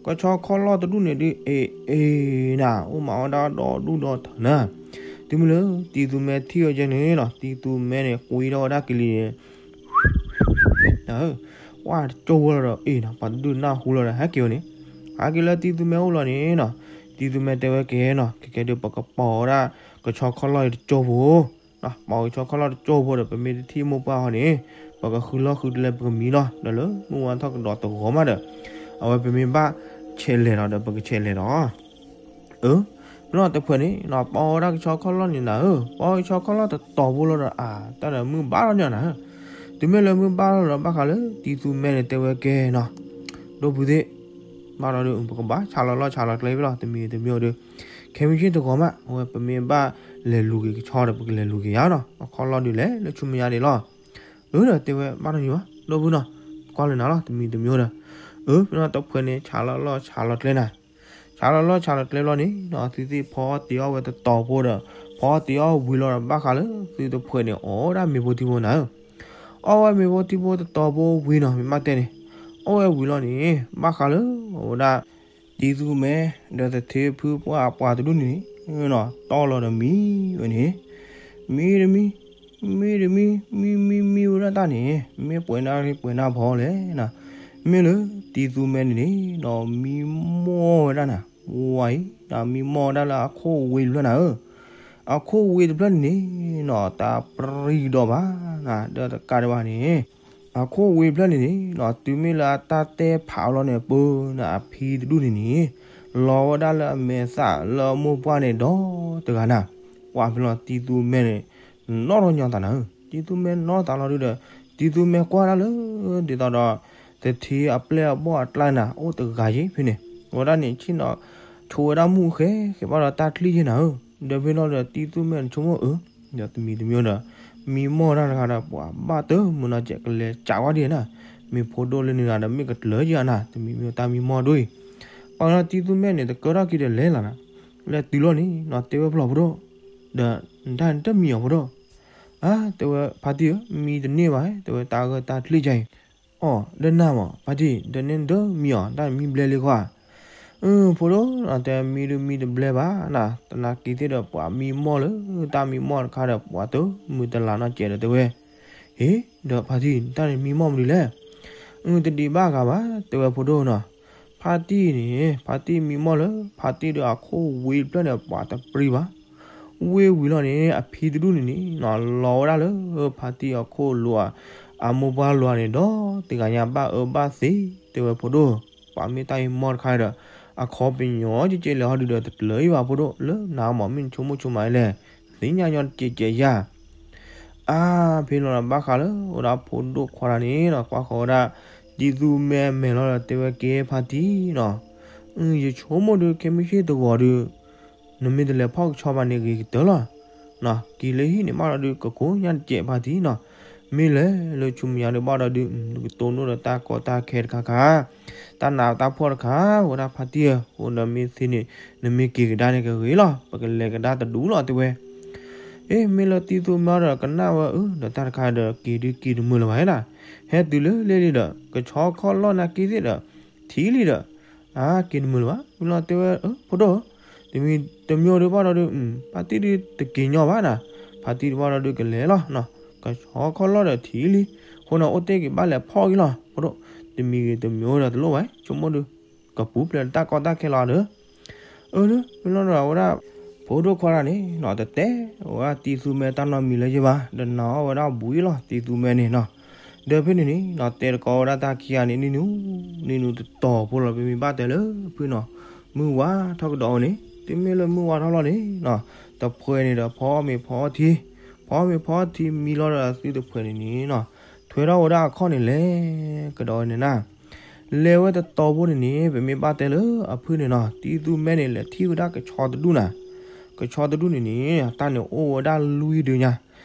ကဆီခီလီၢ်တဒူၣ်န့ၣ်ဒုး အ့ၣ်အ့ၣ်နၤ အိၣ်မးဝဲဒၣ်ဒီဒူၣ်ဒီထၢနၤ, တုၤမ့ၢ်လၢတံၤသူမဲထံၣ်ဝဲကဲန့ၣ်နီၤ တံၤသူမဲန့ၣ် ကွံထီၣ်ဝဲဒၣ်ကလံၤန့ၣ် နၤဧၢ, ဝဲတကၠိဖိလီၤဒီး အ့ၣ်နီၤ ပှၤတဒူၣ်နၢ်ဟူလီၤဒီး ဟဲက့ၤဝဲန့ၣ်, ဟဲက့ၤလၢတံၤသူမဲအိၣ်လီၤန့ၣ်နီၤ, တံၤသူမဲတဲဝဲကဲနီၤ ကဲကဲဒုး ပကပိာ်ဝဲဒၣ်ကဆီခီလီၢ်အံၤတကၠိဖိ ပိာ်ကဆီခီလီၢ်တကၠိဖိဒီး ပမ့ၢ်တထံၣ်မိၢ်ပှၢ်ဟီန့ၣ် ပကဃုလီၢ်ဃုကျဲ ပကမံလီၤ ဒီးလၢမုၢ်ဝါထီၣ်ကဒီးတဂီၤမးဒီး အဝဲပမ့ၢ်ဘၣ်ဆဲးလဲၤဒီး ဒီးပကဆဲးလဲၤဒီး အၢ မ့ၢ်နီၤတဖှဲးန့ၣ်နီၤ ပိာ်ဝဲဒၣ်ကဆီခီလီၢ်န့ၣ်နၤဧၢ, ပိာ်ကဆီခီလီၢ်တတီၤဖိလီၤဒီး အါ တၢ်ဒီးမုၢ်ဘၣ်ထီၣ်န့ၣ်နၤဧၢ, တုၤမ့ၢ်လၢမုၢ်ဘၣ်ထီၣ်လီၤဒီး ဘၣ်ဃးလၢတံၤသူမဲန့ၣ်တဲဝဲကဲနီၤ, ဒီပုၢ်သ့ၣ် ဘၣ်ဒီးဒုး ပကဘၣ်ဆးလီၤလီၢ်ဆးလီၤကျဲဖဲလီၤ တမံၤတမံၤဒီး ခဲမုၢ်ဆ့ၣ်တဂီၤမး အဝဲပမ့ၢ်ဘၣ်လဲၤလူၤက့ၤကဆီဒီး ပကလဲၤလူၤက့ၤယါနီၤ အခီၣ်လီၢ်ဒုးလဲၤလၢဆူမဲာ်ညါဒံးလီၤ. အၢ ဒီးတဲဝဲဘၣ်နီတမံၤဘၣ် ဒီပုၢ်နီၤ, ကွၢ်လၢနၤလီၤ တမံၤတမံၤဒီး, အၢ မ့ၢ်နီၤတဖှဲးန့ၣ် ဆးလီၤလီၢ်ဆးလီၤကျဲနၤ, ဆးလီၤလီၢ်ဆးလီၤကျဲဘျီန့ၣ်နီၤ သုသ့ၣ်ဖီအီၣ်တ့ၤအီၣ်ဝဲတတီၤဖိဒီး ဖီအီၣ်တ့ၤအီၣ်ဝံၤလီၤဒီး ဘၣ်ဃးလၢသုတဖှဲးန့ၣ် အီၣ်ဝဲဒၣ်မ့ၤဖိထံဖိနၤဧၢ, အီၣ်ဝဲမ့ၤဖိထံဖိတတီၤဖိဝံၤနီၤ မ့ၢ်ဘၣ်တဲန့ၣ်, အီၣ်ဝဲဝံၤလီၤန့ၣ် ဘၣ်ဃးလၢအဝဲဒၣ် တံၤသူမဲ ဒီးသထ့ဖုပှၢ်အပှၤတဒူၣ်န့ၣ်နီၤ တီၢ်လီၤဒီးမံဝဲန့ၣ်, မံတမံ မံတမံ မံမံမံဝဲဒၣ်တၢ်န့ၣ် မ့ၢ်ပှဲၤနၢ်ပှဲၤနၢ်ဖီလဲၣ်နီၤ, မ့ၢ်လၢတံၤသူမဲန့ၣ်န့ၣ်နီၤ မံမီၢ်ဝဲဒၣ်နၤ, ဝါအံၤ မံမီၢ်ဝဲဒၣ်လၢအခိၣ်ဝ့တဖျၢၣ်နၤဧၢ, အခိၣ်ဝ့တဖျၢၣ်န့ၣ်နီၤ တၢ်ပြံကဒီးဘၣ်နၤ ဒီးတကးဒံးဘၣ်န့ၣ် အခိၣ်ဝ့တဖျၢၣ်န့ၣ်န့ၣ်နီၤ တုၤမ့ၢ်လၢအတၢ်တဲဖးအီၤလီၤန့ၣ် ပၢနၤအဖံတဒူၣ်န့ၣ်န့ၣ် လီၤဝဲဒၣ်လၢအမဲာ်သၣ်လၢအမိၢ်ပှၢ်န့ၣ်ဒီတဂၤနၤ, ကွၢ်ဖဲလီၤတံၤသူမဲန့ၣ် နီၣ်ထီၣ်ညီသးနၤဧၢ, တံၤသူမဲနီၣ်သးလီၤဒုဒီး တံၤသူမဲကွၢ်ဒၣ်လၢ ဒ်သိးဒီး သထ့အပျဲၢ်အဘီၣ်အကျါနၤ အိၣ်တဂၤယ့ၣ်ဖဲန့ၣ်, ဝဲဒၣ်န့ၣ်ဆ့ၣ်နီၤ ဆိဝဲဒၣ်မုၢ်ဃဲဃဲဘၣ်ဒီးတၢ်ချံၣ်ယဲၢ်နၤဧၢ, ဒီးဖဲလီၤဒီးတံၤသူမဲန့ၣ်ဆိကမိၣ်အၢ ဒီးတမံၤတမံၤဒီး မံမီၢ်တၢ်တဂၤဒီး ပှၤဘၣ်တၢ်မုာ်နီၤ ကလဲၤကးဝဲဒ်နၤ, မ့ၢ်ဖိဒိၣ်လၢန့ၣ်ဒီး မ့ၢ်ကတြၢၤယဲၢ်နၤ တမံၤမံၤတၢ်မံမီၢ်ဒိၣ်အံၤ, ပှၤလီၤတံၤသူမဲန့ၣ် တကၢထီၣ်က့ၤဒီးလဲၤလီၤနၤ, လဲၤတုၤလီၤန့ၣ်နီၤ တဲဝဲဖျီၣ်ဖိဒိၣ် ဒီးနတၢ်န့ၣ်တမံအီၤဖိဒိၣ်. အါ တဲဝဲ ဖါတံၢ်ဧၢ, မံတန့ၢ်ဘၣ်, တဲဝဲ တၢ်ဂၢၢ်တၢ်ကျၢၢ်ကါအံၤ. အိ ဒီးနၤမး ဖါတံၢ်, ဒီးန့ၣ်တမံအီၤ, တၢ်မံဘျဲၣ်လံကွၢ်. အၢ ဖိဒိၣ်, တဲမံဒုးမံတဘျဲၣ်ဘၣ်နၤ, တနာ်က့ၤသ့ၣ်ဒီး ပှၤမံမီၢ်လၢတၢ်မံမီၢ်တခါဒီး ပှၤတမုာ်တလၤနီတစဲးဒီးတဲဝဲ. ဟ့ ဒီးဖါတံၢ် တၢ်န့ၣ်မံမီၢ်မနုၤလဲၣ်. အၢ တဒံးဘၣ်ဂၤဘၣ်, တဲဝဲဖိဒိၣ်နီၤ. ဖါတံၢ်န့ၣ် ဖါတံၢ်မံမီၢ်လၢ ဖါတံၢ်ဒီးအခိၣ်ဝ့တဖျၢၣ်န့ၣ် ပှၤတပြံဘၣ်. ဝ့ဝံၤလီၤန့ၣ် အဖံတဒူၣ်န့ၣ်န့ၣ်နီၤ လီၤဝဲဒၣ်လၢဖါတံၢ်အခိၣ်လိၤဧါ, အမိၢ်ပှၢ်လိၤဧါန့ၣ်ဒီး တဂၤညါဘၣ်အၢဘၣ်သီ, တဲဝဲဖိဒိၣ်, ပှၤမ့ၢ်တၢ်မံမီၢ်တခါဒီး အခီပညီကဲကဲလဲၣ်ဟီဒုဒီး တကျၢၤအံၤဘၣ်ဖိဒိၣ်, လၢနၤမး မ့ၢ်နဆိကမိၣ်ဆိကမးလဲၣ်, သ့ၣ်ညါညီတကဲးကဲးယၤ. အါ ဖဲလီၤဒီး ဘၣ်ဃးလၢအဝဲဒၣ်ဖိဒိၣ်ခွါတဂၤန့ၣ်နီၤ ကွၢ်ဃီၤဝဲဒၣ် တံၤသူမဲမဲာ်လီၤဒီး တဲဝဲကဲဖါတံၢ်နီၤ. အၢ ယဆိကမိၣ်ဒီး ခဲမုၢ်ဆ့ၣ်တဂီၤဒီး နမ့ၢ်တလဲၤဖီၣ်ကဆီဘၣ်န့ၣ်ဂ့ၤကတၢၢ်လီၤ. က့ၤလၢဟံၣ်န့ၣ်ဘၣ်ဒီးဒုး ကကိးညါတစဲးဖါတံၢ်နီၤ. မ့ၢ်လဲၤလၢဆူမဲာ်ညါဒီးဘၣ်ဒီးဒုး နကတိၢ်နီၣ်ဒီးတၢ်ကီတၢ်ခဲတခါခါ, တၢ်နးတၢ်ဖှီၣ်တခါ, ဝဲဒၣ်ဖါတံၢ်ဧၢ, အဃိဒီးမ့ၢ်သ့န့ၣ် နမ့ၢ်က့ၤကဒါန့ၣ်ကဂ့ၤလီၤ, ပကလဲၤကဒါတဒူၣ်လီၤ တဲဝဲ. အ့ မ့ၢ်လၢတံၤသူမဲဒီးကနၣ်ဝဲ အၢ ဒီးတၢ်တခါဒီး က့ၤဒုးက့ၤတမုာ်လၢၤဘၣ်ဒၣ်, ဟဲတုၤလၢလဲၤလံဒီး ကဆီခီၣ်လီၢ်နာ်က့ၤသ့ၣ်ဒီး ထံၣ်လံဒီး အါ က့ၤတမုာ်လၢၤဘၣ်. မ့ၢ်လီၤတဲဝဲ အၢ ဖိဒိၣ်ဧၢ, တမံၤတမံၤဒီးဘၣ်ဒီးဒုး ဖါတံၢ်ဒုးတက့ၤညီဘၣ်နၤ, ဖါတံၢ်တဘၣ်ဒီးဒုးကလဲၤလီၤ, ကဆီခီၣ်လီၢ်ဒီးထံၣ်လံ, အဃိန့ၣ် အိၣ်တ့ၢ်က့ၤဘၣ်လဲၤဖီၣ်အံၤလီၤ ဖိဒိၣ်, တမံၤဂ့ၤတမံၤဒီးတလိၣ်ဘၣ်, ဆိကမိၣ်ဒုး ကပူၤဖျဲးတၢ်ကီတၢ်ခဲလီၤဒီး အၢ မ့ၢ်လီၤဒီးအဝဲဒၣ် ဖိဒိၣ်ခွါတဂၤန့ၣ်နီၤ တတဲဝဲဒၣ်တံၤသူမဲတၢ်နီတမံၤလၢၤဘၣ်, ဒီးနာ်အီၤဝဲဒၣ်ဘှံးလီၤ တံၤသူမဲန့ၣ်နီၤ. ဒီးဖဲန့ၣ်န့ၣ်နီၤ တဲတကီဝဲဒၣ်တၢ်ခံဂၤန့ၣ် နံၤနူၤ, နံၤနူၤတတီၤဖိလီၤ ပမ့ၢ်ဘၣ်တဲလၢဖုနီၤ, မုၢ်ဝါထီၣ်ကဒီးအီၤန့ၣ် တုၤမ့ၢ်လၢမုၢ်ဝါထီၣ်လီၤန့ၣ်နီၤ, တဖှဲန့ၣ်ဒီးဖီမ့ၤဖီထံ, ဖီမ့ၤဖီထံမံလီၤဒီးသုတဖှဲန့ၣ်န့ၣ်နီၤ, ထွဲထီၣ်ဝဲဒၣ်အခီၣ်န့ၣ်လဲၤကဒီးန့ၣ်နၤ လဲၤဝဲတတီၤဖိန့ၣ်န့ၣ် ပမ့ၢ်ဘၣ်တဲလၢအဖုန့ၣ်နီၤ တံၤသူမဲန့ၣ် လဲၤထံၣ်ဝဲဒၣ်ကဆီတဒူၣ်နၤ, ကဆီတဒူၣ်န့ၣ်န့ၣ် တၢ်န့ၣ်အိၣ်ဝဲဒၣ်လွံၢ်ဒုညါ,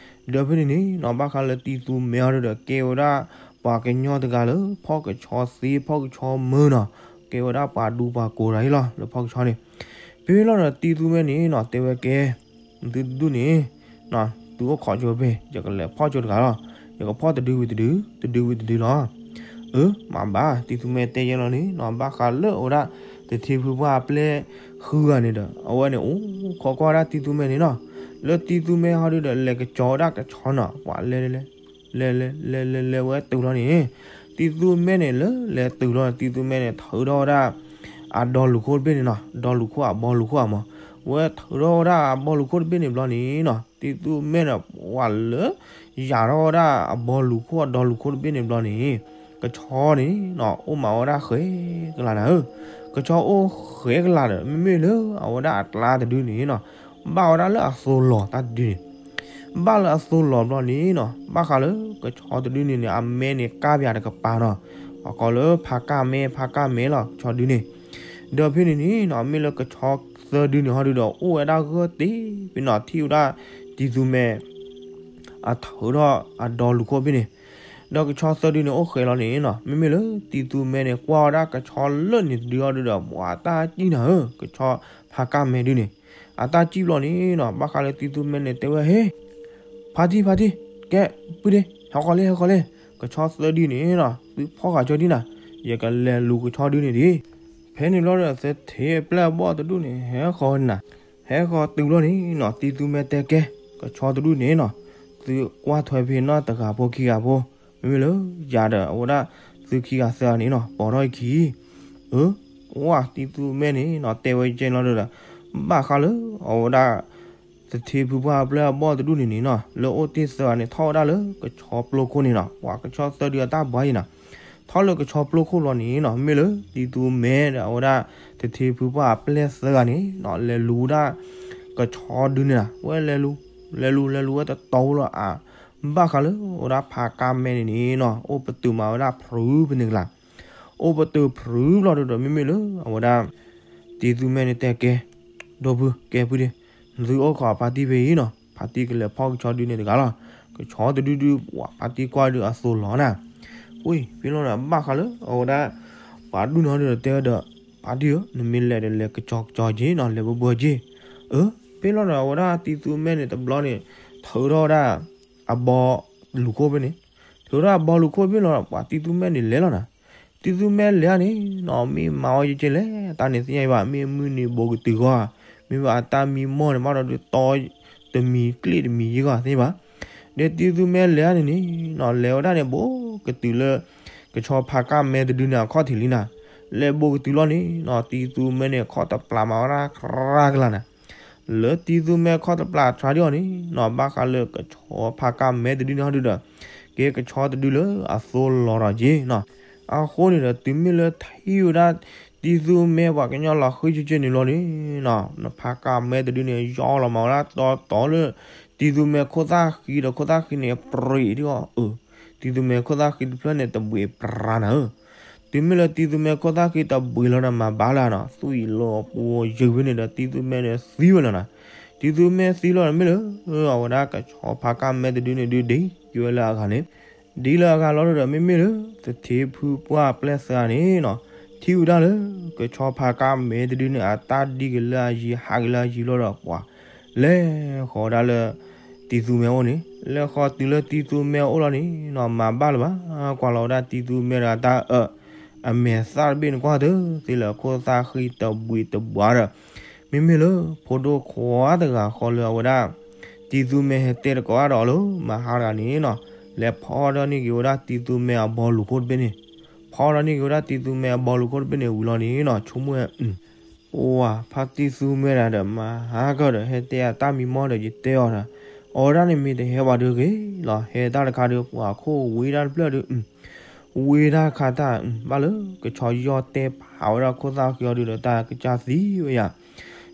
ဒီးဖဲန့ၣ်န့ၣ်နီၤ ဘၣ်ဃးလၢတံၤသူမဲအီၤဒီး ကဲဝဲဒၣ်ပှၤကညီတဂၤလၢ ဖီၣ်ကဆီသ့ ဖီၣ်ကဆီမုာ်နီၤ, ကဲဝဲဒၣ်ပှၤဒူပှၤကိးတဂၤအံၤလီၤ လၢဖီၣ်ကဆီန့ၣ်, ဖဲလီၤဒီးတံၤသူမဲန့ၣ်နီၤ တဲဝဲကဲ သုတဒူၣ်န့ၣ် သုအိၣ်ခိးကၠိဖဲ ယကလဲၤဖီၣ်ကၠိတဂၤလီၤ, ယကဖီၣ်တဒုဝံၤတဒု, တဒုဝံၤတဒုလီၤ. အၢ မ့ၢ်ဘၣ် တံၤသူမဲတဲယဲလီၤန့ၣ်နီၤ ဘၣ်ဃးလၢအဝဲဒၣ် တထံဖုပှၢ်အပျဲၢ်ဃုဂၤန့ၣ်ဒီး အဝဲန့ၣ်အိၣ်ခိးကွၢ်ဝဲဒၣ်တံၤသူမဲန့ၣ်နီၤ, လၢတံၤသူမဲဟီဒုဒီး လဲၤကစီၤဝဲဒၣ်ကဆီနီၤ, ပှၤလဲၤ လဲၤ လဲၤ လဲၤ လဲၤဝဲတုၤလီၤန့ၣ် တံၤသူမဲန့ၣ်လၢလဲၤတုၤလီၤ တံၤသူမဲန့ၣ် ထုးထီၣ်ဝဲဒၣ် အဒီလူၤခိၣ်တဘ့ၣ်န့ၣ်နီၤ, ဒီလူၤခိၣ်အဘီလူၤခိၣ်အမး, ဝဲထုးထီၣ်ဝဲဒၣ်အဘီလူၤခိၣ်တဘ့ၣ်န့ၣ်ဘျီန့ၣ်နီၤ တံၤသူမဲန့ၣ် ပှၤလၢ ယၤထီၣ်ဝဲဒၣ်အဘီလူၤခိၣ်အဒီလူၤခိၣ်တဘ့ၣ်န့ၣ်ဘျီန့ၣ် ကဆီန့ၣ်နီၤ အိၣ်မးဝဲဒၣ်ဃဲကလးနၤဧၢ, ကဆီအိၣ်ဃဲကလးဒီး မ့မ့ၢ်လၢအဝဲဒၣ်အကျါတဒုန့ၣ်နီၤ ဘၣ်ဝဲဒၣ်လၢအသိလီၤတၢ်တဒုန့ၣ် ဘၣ်လၢအသိလီၤဘျီန့ၣ်နီၤ ဘၣ်ဃးလၢကဆီတဒုန့ၣ်န့ၣ် အမဲန့ၣ်ကၢ်ပၠးတကပၤနီၤ, ပှၤကိးလၢဖးကၢ်မဲ ဖးကၢ်မဲလီၤ ကဆီဒုန့ၣ်, ဒီးဖဲန့ၣ်န့ၣ်နီၤ မ့ၢ်လၢကဆီသၢဒုန့ၣ်ဟီဒုဒီး အိၣ်ဝဲဒၣ်ဂၢၢ်တ့ၢ်ဖဲနီၤ ထံၣ်ဝဲဒၣ်တံၤသူမဲ အထုးထီၣ်အဒီလူၤခိၣ်ဖဲန့ၣ်, ဒီးကဆီသၢဒုန့ၣ်အိၣ်ဃဲလီၤန့ၣ်နီၤ မ့မ့ၢ်လၢတံၤသူမဲန့ၣ် ကွၢ်ဝဲဒၣ်ကဆီလၢန့ၣ်တဒုဟီဒုဒီး ပှၤတၢ်စံၣ်နၤဧၢ, ကဆီဖးကၢ်မဲဒုန့ၣ်, အတၢ်စံၣ်ဘျီန့ၣ်နီၤ ဘၣ်ဃးလၢတံၤသူမဲန့ၣ်တဲဝဲဟ့ ဖါတံၢ် ဖါတံၢ်, ကဲ ပုၢ်ဒ့ ဟဲဃီၤလံ ဟဲဃီၤလံ, ကဆီသၢဒုန့ၣ်နီၤ သုဖီၣ်ဃာ်ကၠီဒ်နၤ, ယကလဲၤလူၤကဆီဒုန့ၣ်ဒံး, ဖဲန့ၣ်ဘျီဒီး သထ့အပျဲၢ်အဘီၣ်တဒူၣ်န့ၣ် ဟဲဃီၤနၤ, ဟဲဃီၤတုၤဘျီန့ၣ်နီၤ တံၤသူမဲတဲကဲ ကဆီတဒူၣ်န့ၣ်နီၤ သုကွၢ်ထွဲဖဲနီတဂၤဖိခံဂၤဖိ, မ့မ့ၢ်လၢယၤဒီးအဝဲဒၣ် သုခံဂၤသၢဂၤန့ၣ်နီၤ ပိာ်ထီၣ်အခံ အၢ ဝဲတံၤသူမဲန့ၣ်နီၤ တဲဝဲကဲလီၤဒီး ဘၣ်ဃးလၢအဝဲဒၣ် သထ့ဖုပှၢ်အပျဲၢ်အဘီၣ်တဒူၣ်န့ၣ်န့ၣ်နီၤ လၢအိၣ်တ့ၢ်သၢဂၤန့ၣ် ထီၣ်ဝဲဒၣ်လၢကဆီပျိခိၣ်န့ၣ်နီၤ ပှၤကဆီသၢဒုအတၢ်ဘှါအံၤနီၤ ထီၣ်လၢကဆီပျိခိၣ်လီၤန့ၣ်နီၤ မ့ၢ်လၢတံၤသူမဲဒီးအဝဲဒၣ် သထ့ဖုပှၢ်အပျဲၢ်သၢဂၤန့ၣ်နီၤ လဲၤလူၤဝဲဒၣ် ကဆီဒုန့ၣ်နီၤ ဝဲလဲၤလူၤ လဲၤလူၤ လဲၤလူၤဝဲတတီၤလီၤအါ ဘၣ်ဃးလၢအဝဲဒၣ်ဖးကၢ်မဲန့ၣ်န့ၣ်နီၤ အိၣ်ပတုာ်မးဝဲဒၣ်ဖုဖဲန့ၣ်ကလး အိၣ်ပတုာ်ဖုဘျီဒီးမ့မ့ၢ်လၢအဝဲဒၣ် တံၤသူမဲန့ၣ်တဲကဲ ဒီပုၢ် ကဲပုၢ်ဒ့ သုအိၣ်ခိးဖါတံၢ်ဖဲအံၤနီၤ ဖါတံၢ်ကလဲၤဖီၣ်ကဆီဒုန့ၣ်တဂၤလီၤ ကဆီတဒုဒု ပှၤဖါတံၢ်ကွၢ်ဒုအသိလီၤနၤ ဝံၤဖဲလီၤဒီးဘၣ်ဃးလၢအဝဲဒၣ် ပှၤဒူၣ်န့ၣ်ဒီးတဲဝဲဒီး ဖါတံၢ်ဧၢ နမ့ၢ်လဲၤဒီးလဲၤကကီကကီက့ၤနီၤ လဲၤဘၢဘၢက့ၤ အၢ ဖဲလီၤဒီး အဝဲဒၣ်တံၤသူမဲန့ၣ်တဘျီန့ၣ် ထုးထီၣ်ဝဲဒၣ် အဘီလူၤခိၣ်ဖဲန့ၣ်, ထုးထီၣ်အဘီလူၤခိၣ်ဖဲလီၤဒီး ပှၤတံၤသူမဲန့ၣ်လဲၤလီၤနၤ. တံၤသူမဲလဲၤဧါန့ၣ်နီၤ မ့ၢ်မၤအီၣ်ယကဲလဲၣ် တၢ်န့ၣ်သ့ၣ်ညါဘၣ်, မ့ၢ်မုၢ်နံၤဘိးကတုၤဂီၢ်ဧါ, မ့ၢ်ဘၣ်အတၢ်မံမီၢ်န့ၣ် ဘၣ်ဒီးဒုးတီ တမံၤကျ့ၣ်တမံၤယံၤဂီၢ်သ့ၣ်ညါဘၣ်. ဒီးတံၤသူမဲလဲၤဧါန့ၣ်န့ၣ်နီၤ လဲၤဝဲဒၣ်န့ၣ် ဘိးကတုၤလၢ ကဆီဖါကၢ်မဲတဒုန့ၣ်အခီၣ်ထံးလံနၤ. လဲၤဘိးကတုၤလီၤန့ၣ်နီၤ တံၤသူမဲန့ၣ် ခီၣ်တပျၢ်မၤဝဲဒၣ်ကြၢးကလာ်နၤ. လၢတံၤသူမဲခီၣ်တပျၢ်တြၢဒံးအီၤန့ၣ်နီၤ ဘၣ်ဃးလၢကဆီဖါကၢ်မဲတဒုန့ၣ်ဟီဒုဒီး ကဲကဆီတဒုလၢအသိလီၤဒီးက့ၤနီၤ. အဃိန့ၣ်ဒီး တုၤမ့ၢ်လၢထံၣ်ဝဲဒၣ် တံၤသူမဲပှၤကညီလီၤဃံဆ့ဆ့န့ၣ်လီၤန့ၣ်နီၤ နဖါကၢ်မဲတဒုန့ၣ် ယီလီၤမၤဝဲဒၣ်တီတီလၢ တံၤသူမဲခိၣ်သၣ်ဃံဒီး ခိၣ်သၣ်ဃံန့ၣ် ပြံးဒံးအီၤ အၢ တံၤသူမဲခိၣ်သၣ်ဃံတဖျၢၣ်န့ၣ် တဘှံးပြးနၤဧၢ. တုၤမ့ၢ်လၢတံၤသူမဲခိၣ်သၣ်ဃံတဘှံးလီၤဒီး မၤဘၣ်လၢနၤ သွံၣ်လီၤပူၤယုာ်ဖဲန့ၣ်ဒီး တံၤသူမဲန့ၣ်သံဝဲလီၤနၤ. တံၤသူမဲသံလီၤဒီး မ့ၢ်လၢ အဝဲဒၣ်ကဆီဖါကၢ်မဲတဒုန့ၣ်ဒုး ဒ်က့ၤဝဲလၢအဂၤန့ၣ် ဒ်လၢအဂၤလီၤဒီး မ့မ့ၢ်လၢ သထ့ဖုပှၢ်အပျဲၢ်သၢဂၤန့ၣ်နီၤ ထံၣ်ဝဲဒၣ်လၢ ကဆီဖါကၢ်မဲတဒုန့ၣ် အတၢ်ဒ်က့ၤလၢအယံၤ ဟးက့ၤလၢအယံၤလီၤဒီး ပှၤ လဲၤဃီၤဝဲဒၣ်လၢ တံၤသူမဲအအိၣ်န့ၣ် လဲၤဃီၤတုၤလၢတံၤသူမဲအအိၣ်လီၤန့ၣ်နီၤ မၤဘၣ်လၢၤဘၣ် ကွၢ်လီၤဝဲဒၣ်တံၤသူမဲဒီးတၢ်အၢ အမဲာ်သၣ်တဘ့ၣ်န့ၣ်ကွၢ်တသ့လၢၤ ခိၣ်သၣ်ဃံတဘှံးတဘှါဒီး မ့မ့ၢ်လၢ ဖိဒိၣ်ခွါတဂၤဃီလၢအဝဲဒၣ် တံၤသူမဲဟဲတဲတကိးအါဒီးအီၤလၢ မဟါတဂၤန့ၣ်နီၤ လဲၤဖီထီၣ်န့ၢ်က့ၤဝဲဒၣ်တံၤသူမဲအဘီလူၤခိၣ်တဘ့ၣ်န့ၣ် ဖီထီၣ်န့ၢ်က့ၤဝဲဒၣ်တံၤသူမဲအဘီလူၤခိၣ်တဘ့ၣ်န့ၣ်ဝံၤလီၤန့ၣ်နီၤ ဆိကမိၣ်ဝဲ ပှၤဖါတံၤသူမဲဒၣ်ဒီး မဟါကဒီး ဟဲတဲအတၢ်မံမီၢ်ဒီး ယတဲအီၤဒီး အဝဲဒၣ်န့ၣ်မ့ၢ်တဟဲဝဲဒုးဂ့ၤလီၤ ဟဲတၢ်တခါဒီး ပှၤခိၣ်ဝ့ဒၣ်တဖျၢၣ်ဒီး ဝ့ဒၣ်တခါတၢ် ဘၣ်လၢကဆီယီၢ်တဲဖးဝဲဒၣ်ခိၣ်သၣ်ဃံအီၤဒုးဒီး တၢ်ကစၢ်သံဝဲယၤ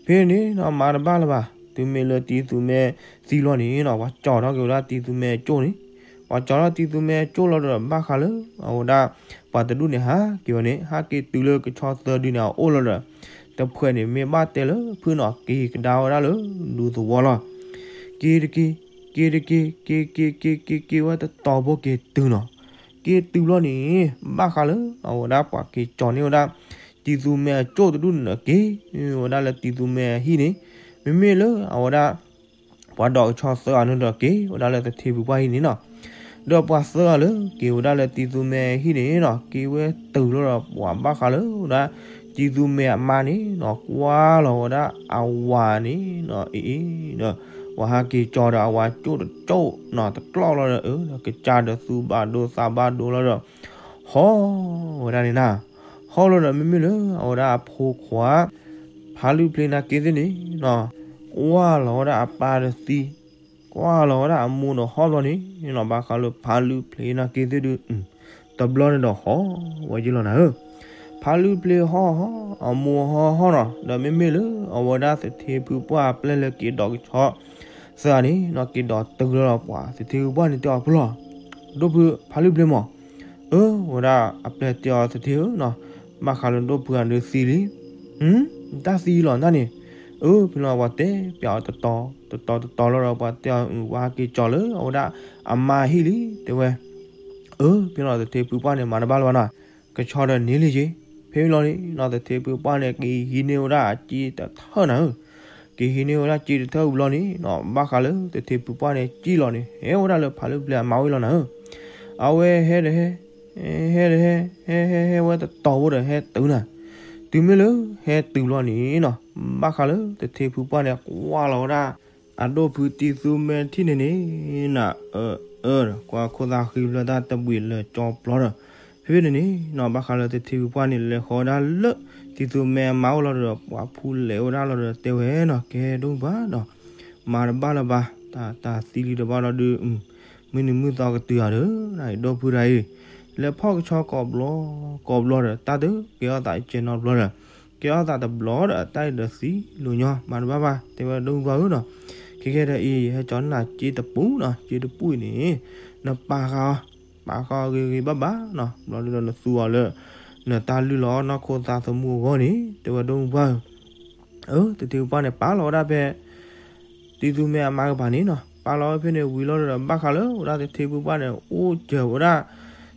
ဖဲန့ၣ်နီၤ မၤတဘၣ်လၢၤဘၣ် တုၤမ့ၢ်လၢတံၤသူမဲသံလီၤန့ၣ်နီၤ ပှၤကၠီထီၣ်က့ၤဝဲဒၣ်တံၤသူမဲအကၠိၣ်န့ၣ် ပှၤကၠီထီၣ်တံၤသူမဲအကၠိၣ်လီၤဒီး ဘၣ်ဃးလၢ အဝဲဒၣ် ပှၤတဒူၣ်န့ၣ်ဟးက့ၤဝဲန့ၣ် ဟးက့ၤတုၤလၢကဆီသၢဒုန့ၣ်အအိၣ်လီၤဒီး တဖှဲးန့ၣ်မ့ၢ်ဘၣ်တဲလၢဖုၣ်နီၤ က့ၤကဒါဝဲဒၣ်လၢဒူသဝီလီၤ က့ၤတက့ၤ က့ၤတက့ၤ က့ၤက့ၤ က့ၤက့ၤ က့ၤဝဲ တတီၤဖိက့ၤတုၤနီၤ က့ၤတုၤလီၤန့ၣ် ဘၣ်ဃးလၢ အဝဲဒၣ်ပှၤက့ၤကၠီန့ၢ်ဝဲဒၣ် တံၤသူမဲအကၠိၣ်တဒူၣ်န့ၣ်ဒီး က့ၤဝဲဒၣ်လၢတံၤသူမဲအဟံၣ်န့ၣ် မ့မ့ၢ်လၢအဝဲဒၣ် ပှၤဒီးကဆီသၢဂၤန့ၣ်ဒီး က့ၤဝဲဒၣ်လၢသထ့ဖုပှၢ်ဟံၣ်န့ၣ်နီၤ ဒီးပှၤသၢဂၤလၢက့ၤဝဲဒၣ်လၢတံၤသူမဲအဟံၣ်န့ၣ်နီၤ က့ၤဝဲတုၤလီၤဒီး ပှၤဘၣ်ဃးလၢဝဲဒၣ် တံၤသူမဲအမါန့ၣ်နီၤ ကွၢ်လီၤဝဲဒၣ်အဝၤန့ၣ်နီၤ အ့ၣ်အ့ၣ်ဒီး ပှၤဟးက့ၤကၠီဒီး အဝၤကၠိၣ်တကၠိၣ်နီၤ တကျီၣ်လီၤဒီး အၢ ဒီးကစၢ်ဒီးသူၣ်ဘၣ်ဒိသးဘၣ်ဒိလီၤဒီး ဟီၣ်ဝဲဒၣ်န့ၣ်နၤ ဟီၣ်လီၤဒီး မ့မ့ၢ်လၢအဝဲဒၣ်အဖိခွါ ဖးလုၢ်ဖျ့နၤက့သ့ၣ်န့ၣ်နီၤ ကွၢ်လီၤဝဲဒၣ်အပၢ်ဒီးသံ ကွၢ်လီၤဝဲဒၣ်အမိၢ်ဒီးဟီၣ်ဘျီန့ၣ်နီၤ ဘၣ်ဃးလၢဖးလုၢ်ဖျ့နၤက့သ့ၣ်ဒုး တဘျီန့ၣ်ဒီးဟီၣ်ဝဲယ့ၢ်လီၤနၤဧၢ ဖးလုၢ်ဖျ့ဟီၣ်ဟီၣ် အမိၢ်ဟီၣ်ဟီၣ်နီၤ ဒီးမ့မ့ၢ်လၢအဝဲဒၣ်သထ့ဖုပှၢ်အပျဲၢ်လၢက့ၤဒီးကဆီ သၢဂၤန့ၣ်နီၤ က့ၤဒီးတုၤလီၤပှၤ သထ့ဖုပှၢ်န့ၣ်တဲအီၤဖုၣ်လီၤ ဒိၣ်ဖု ဖးလုၢ်ဖျ့မး အၢ ဝဲဒၣ်အပျဲၢ်တဲအီၤသထ့ဧၢနီၤ ဘၣ်ဃးလၢဒိၣ်ဖုအဒုးသံလံ တၢ်သံလီၤနၢ်န့ၣ် အၢ ဖဲလီၤပှၤတဲပျးအီၤတတီၤ တတီၤတတီၤလီၤဒီး ပှၤတဲအီၤ ပှၤဟးက့ၤကၠီလၢအဝဲဒၣ်အမါဟံၣ်လံ တဲဝဲ အၢ ဖဲလီၤသထ့ဖုပှၢ်န့ၣ် မၤတဘၣ်လၢၤဘၣ်နီၤ ကဆီဒီးန့ၢ်လံယ့ၢ် ဖဲလီၤန့ၣ်နီၤ သထ့ဖုပှၢ်န့ၣ် က့ၤဟံးန့ၢ်ဝဲဒၣ်အစ့တထၢၣ်နၤဧၢ က့ၤဟံးန့ၢ်ဝဲဒၣ်စ့တထၢၣ်ဝံၤလီၤန့ၣ်နီၤ ဘၣ်ဃးလၢသထ့ဖုပှၢ်န့ၣ် စံၣ်လီၤန့ၣ် ဟဲဝဲဒၣ်လၢဖးလုၢ်ဖျ့အမါဝံၤလီၤနၤဧၢ အဝဲဟဲဒီးဟဲ ဟဲဒီးဟဲ ဟဲဟဲဟဲဝဲတတီၤဖိဒီးဟဲတုၤနၤ တုၤမ့ၢ်လၢဟဲတုၤလီၤန့ၣ်နီၤ ဘၣ်ဃးလၢသထ့ဖုပှၢ်န့ၣ် ကွၢ်လီၤဝဲဒၣ် အဒိၣ်ဖုတံၤသူမဲထံၣ်န့ၣ်န့ၣ် နၤအၢအၢဒီး ကွၢ်ခိၣ်သၣ်ဃံဖျၢၣ်တၢ်တဘှံးလၢာ်ကၠီပျီဒီး ဖဲဖဲန့ၣ်န့ၣ်နီၤ ဘၣ်ဃးလၢသထ့ဖုပှၢ်န့ၣ် လဲၤဃီၤဝဲဒၣ်လၢ တံၤသူမဲအမါအိၣ်လီၤဒီး ပှၤဖူလဲၤဝဲဒၣ်လီၤဒီး တဲဝဲနီၤ ကဲဒိၣ်ဖုပှၢ်ဒီး မၤတဘၣ်လၢၤဘၣ် တၢ်သံလံတဘၣ်လီၤဒုး မုၢ်နံၤမုၢ်သီကတုၤဧါဒီး နၤအံၤဒိၣ်ဖုတၢ်အံၤ လဲၤဖီၣ်ကဆီကိးဘျီ ကိးဘျီဒီး တၢ်တကဲထီၣ်သးကဲနီတဘျီဒီး ကဲထီၣ်သးတဘျီဒီး တၢ်အံၤဒီးသံလီၤညီ မၤတဘၣ်ဘၣ် တဲဝဲဒိၣ်ဖုပှၢ်ဧၢနီၤ ခဲကဲဒီးအံၤ ယဟဲကၠီနၤစ့တပူနီၤ စ့တပူအံၤန့ၣ် နပာ်ဃာ်အီၤ ပာ်ဃာ်အီၤဂ့ၤဂ့ၤဘၣ်ဘၣ်နီၤ ဘျီဒုးဒီးနသူအီၤလၢ နတၢ်လုၢ်လီၤအီၣ်နီၢ်ခိသးသမူအဂီၢ်န့ၣ် တဲဝဲဒိၣ်ဖုပှၢ်ဧၢ အၢ သထ့ဖုပှၢ်န့ၣ် ပာ်လီၤဝဲဒၣ်ဖဲ တံၤသူမဲအမါကပၤန့ၣ်နီၤ ပာ်လီၤဝဲဖဲန့ၣ်ဝံၤလီၤဒီး ဘၣ်ဃးလၢဝဲဒၣ်သထ့ဖုပှၢ်န့ၣ် အိၣ်စၢၤဝဲဒၣ်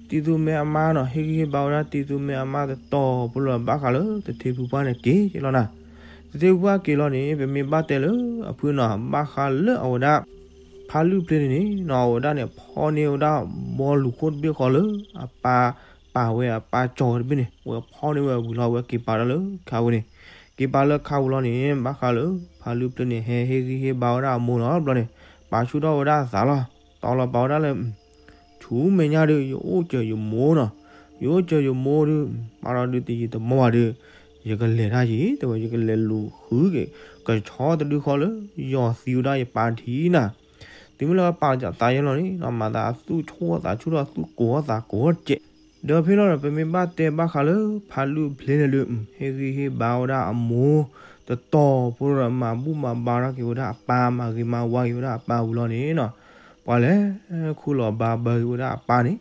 တံၤသူမဲအမါနီၤ ဟ့ၣ်ဂံၢ်ဟ့ၣ်ဘါဝဲဒၣ်တံၤသူမဲအမါတတီၤဖိလီၤ ဘၣ်ဃးလၢသထ့ဖုပှၢ်န့ၣ်က့ၤက့ၤလီၤနၤ သ့ၣ်ပှၢ်က့ၤလီၤန့ၣ် ပမ့ၢ်ဘၣ်တဲလၢအဖုနီၤ ဘၣ်ဃးလၢအဝဲဒၣ် ဖးလုၢ်ဖျ့န့ၣ်န့ၣ်နီၤ အဝဲဒၣ်န့ၣ် ဖီန့ၢ်ဝဲဒၣ်ဘီလူၤခိၣ်တဘ့ၣ်ဃီလၢ အပၢ်ပာ်ဝဲအပၢ်ကၠီဝဲတဘ့ၣ်န့ၣ် ဝဲဖီန့ၢ်ဝဲဝံၤလီၤ ဝဲက့ၤပာ်ဒၣ်လၢခါဝဲန့ၣ် က့ၤပာ်လၢခါဝံၤလီၤန့ၣ် ဘၣ်ဃးလၢ ဖးလုၢ်ဖျ့န့ၣ် ဟဲဟ့ၣ်ဂံၢ်ဟ့ၣ်ဘါဝဲဒၣ်အမိၢ်လီၤ ဘျီန့ၣ် ပာ်ဆူၣ်ထီၣ်ဝဲဒၣ်အသးလီၤ တီလီၤပာ်ဝဲဒၣ်လၢ ဆူမဲာ်ညါဒုး ယအိၣ်စၢၤယမိၢ်နီၤ, ယအိၣ်စၢၤယမိၢ်ဒုး ဘၣ်ဒီးဒုးတယံာ်တမီၢ်ဘၣ်ဒီး ယကလဲၤတၢ်ယံၤ တဲဝဲ ယကလဲၤလူၤဃုက့ၤ ကဆီတဒုဃီလၢ ယီၤသံဝဲဒၣ်ယပၢ်ထံနၤ, တုၤမ့ၢ်လၢပာ်သးယဲလီၤန့ၣ် မၤသးအသူၣ်ဆူၣ်အသးဆူၣ်ဒီးသူၣ်ကိးအသးကိးတကဲး, ဒီးဖဲလီၤဒီး ပမ့ၢ်ဘၣ်တဲဘၣ်ဃးလၢ ဖးလုၢ်ဖျ့န့ၣ်ဒုး ဟ့ၣ်ဂံၢ်ဟ့ၣ်ဘါဝဲဒၣ်အမိၢ် တတီၤဖိဒီး မၤဘူၣ်မၤဘါထီၣ်က့ၤဝဲဒၣ်အပၢ် မၤဂ့ၤမၤဝါက့ၤဝဲဒၣ်အပၢ်ဝံၤလီၤန့ၣ်နီၤ, ပှၤလဲၤခူၣ်လီၤဘါဘၢက့ၤဝဲဒၣ်အပၢ်န့ၣ်,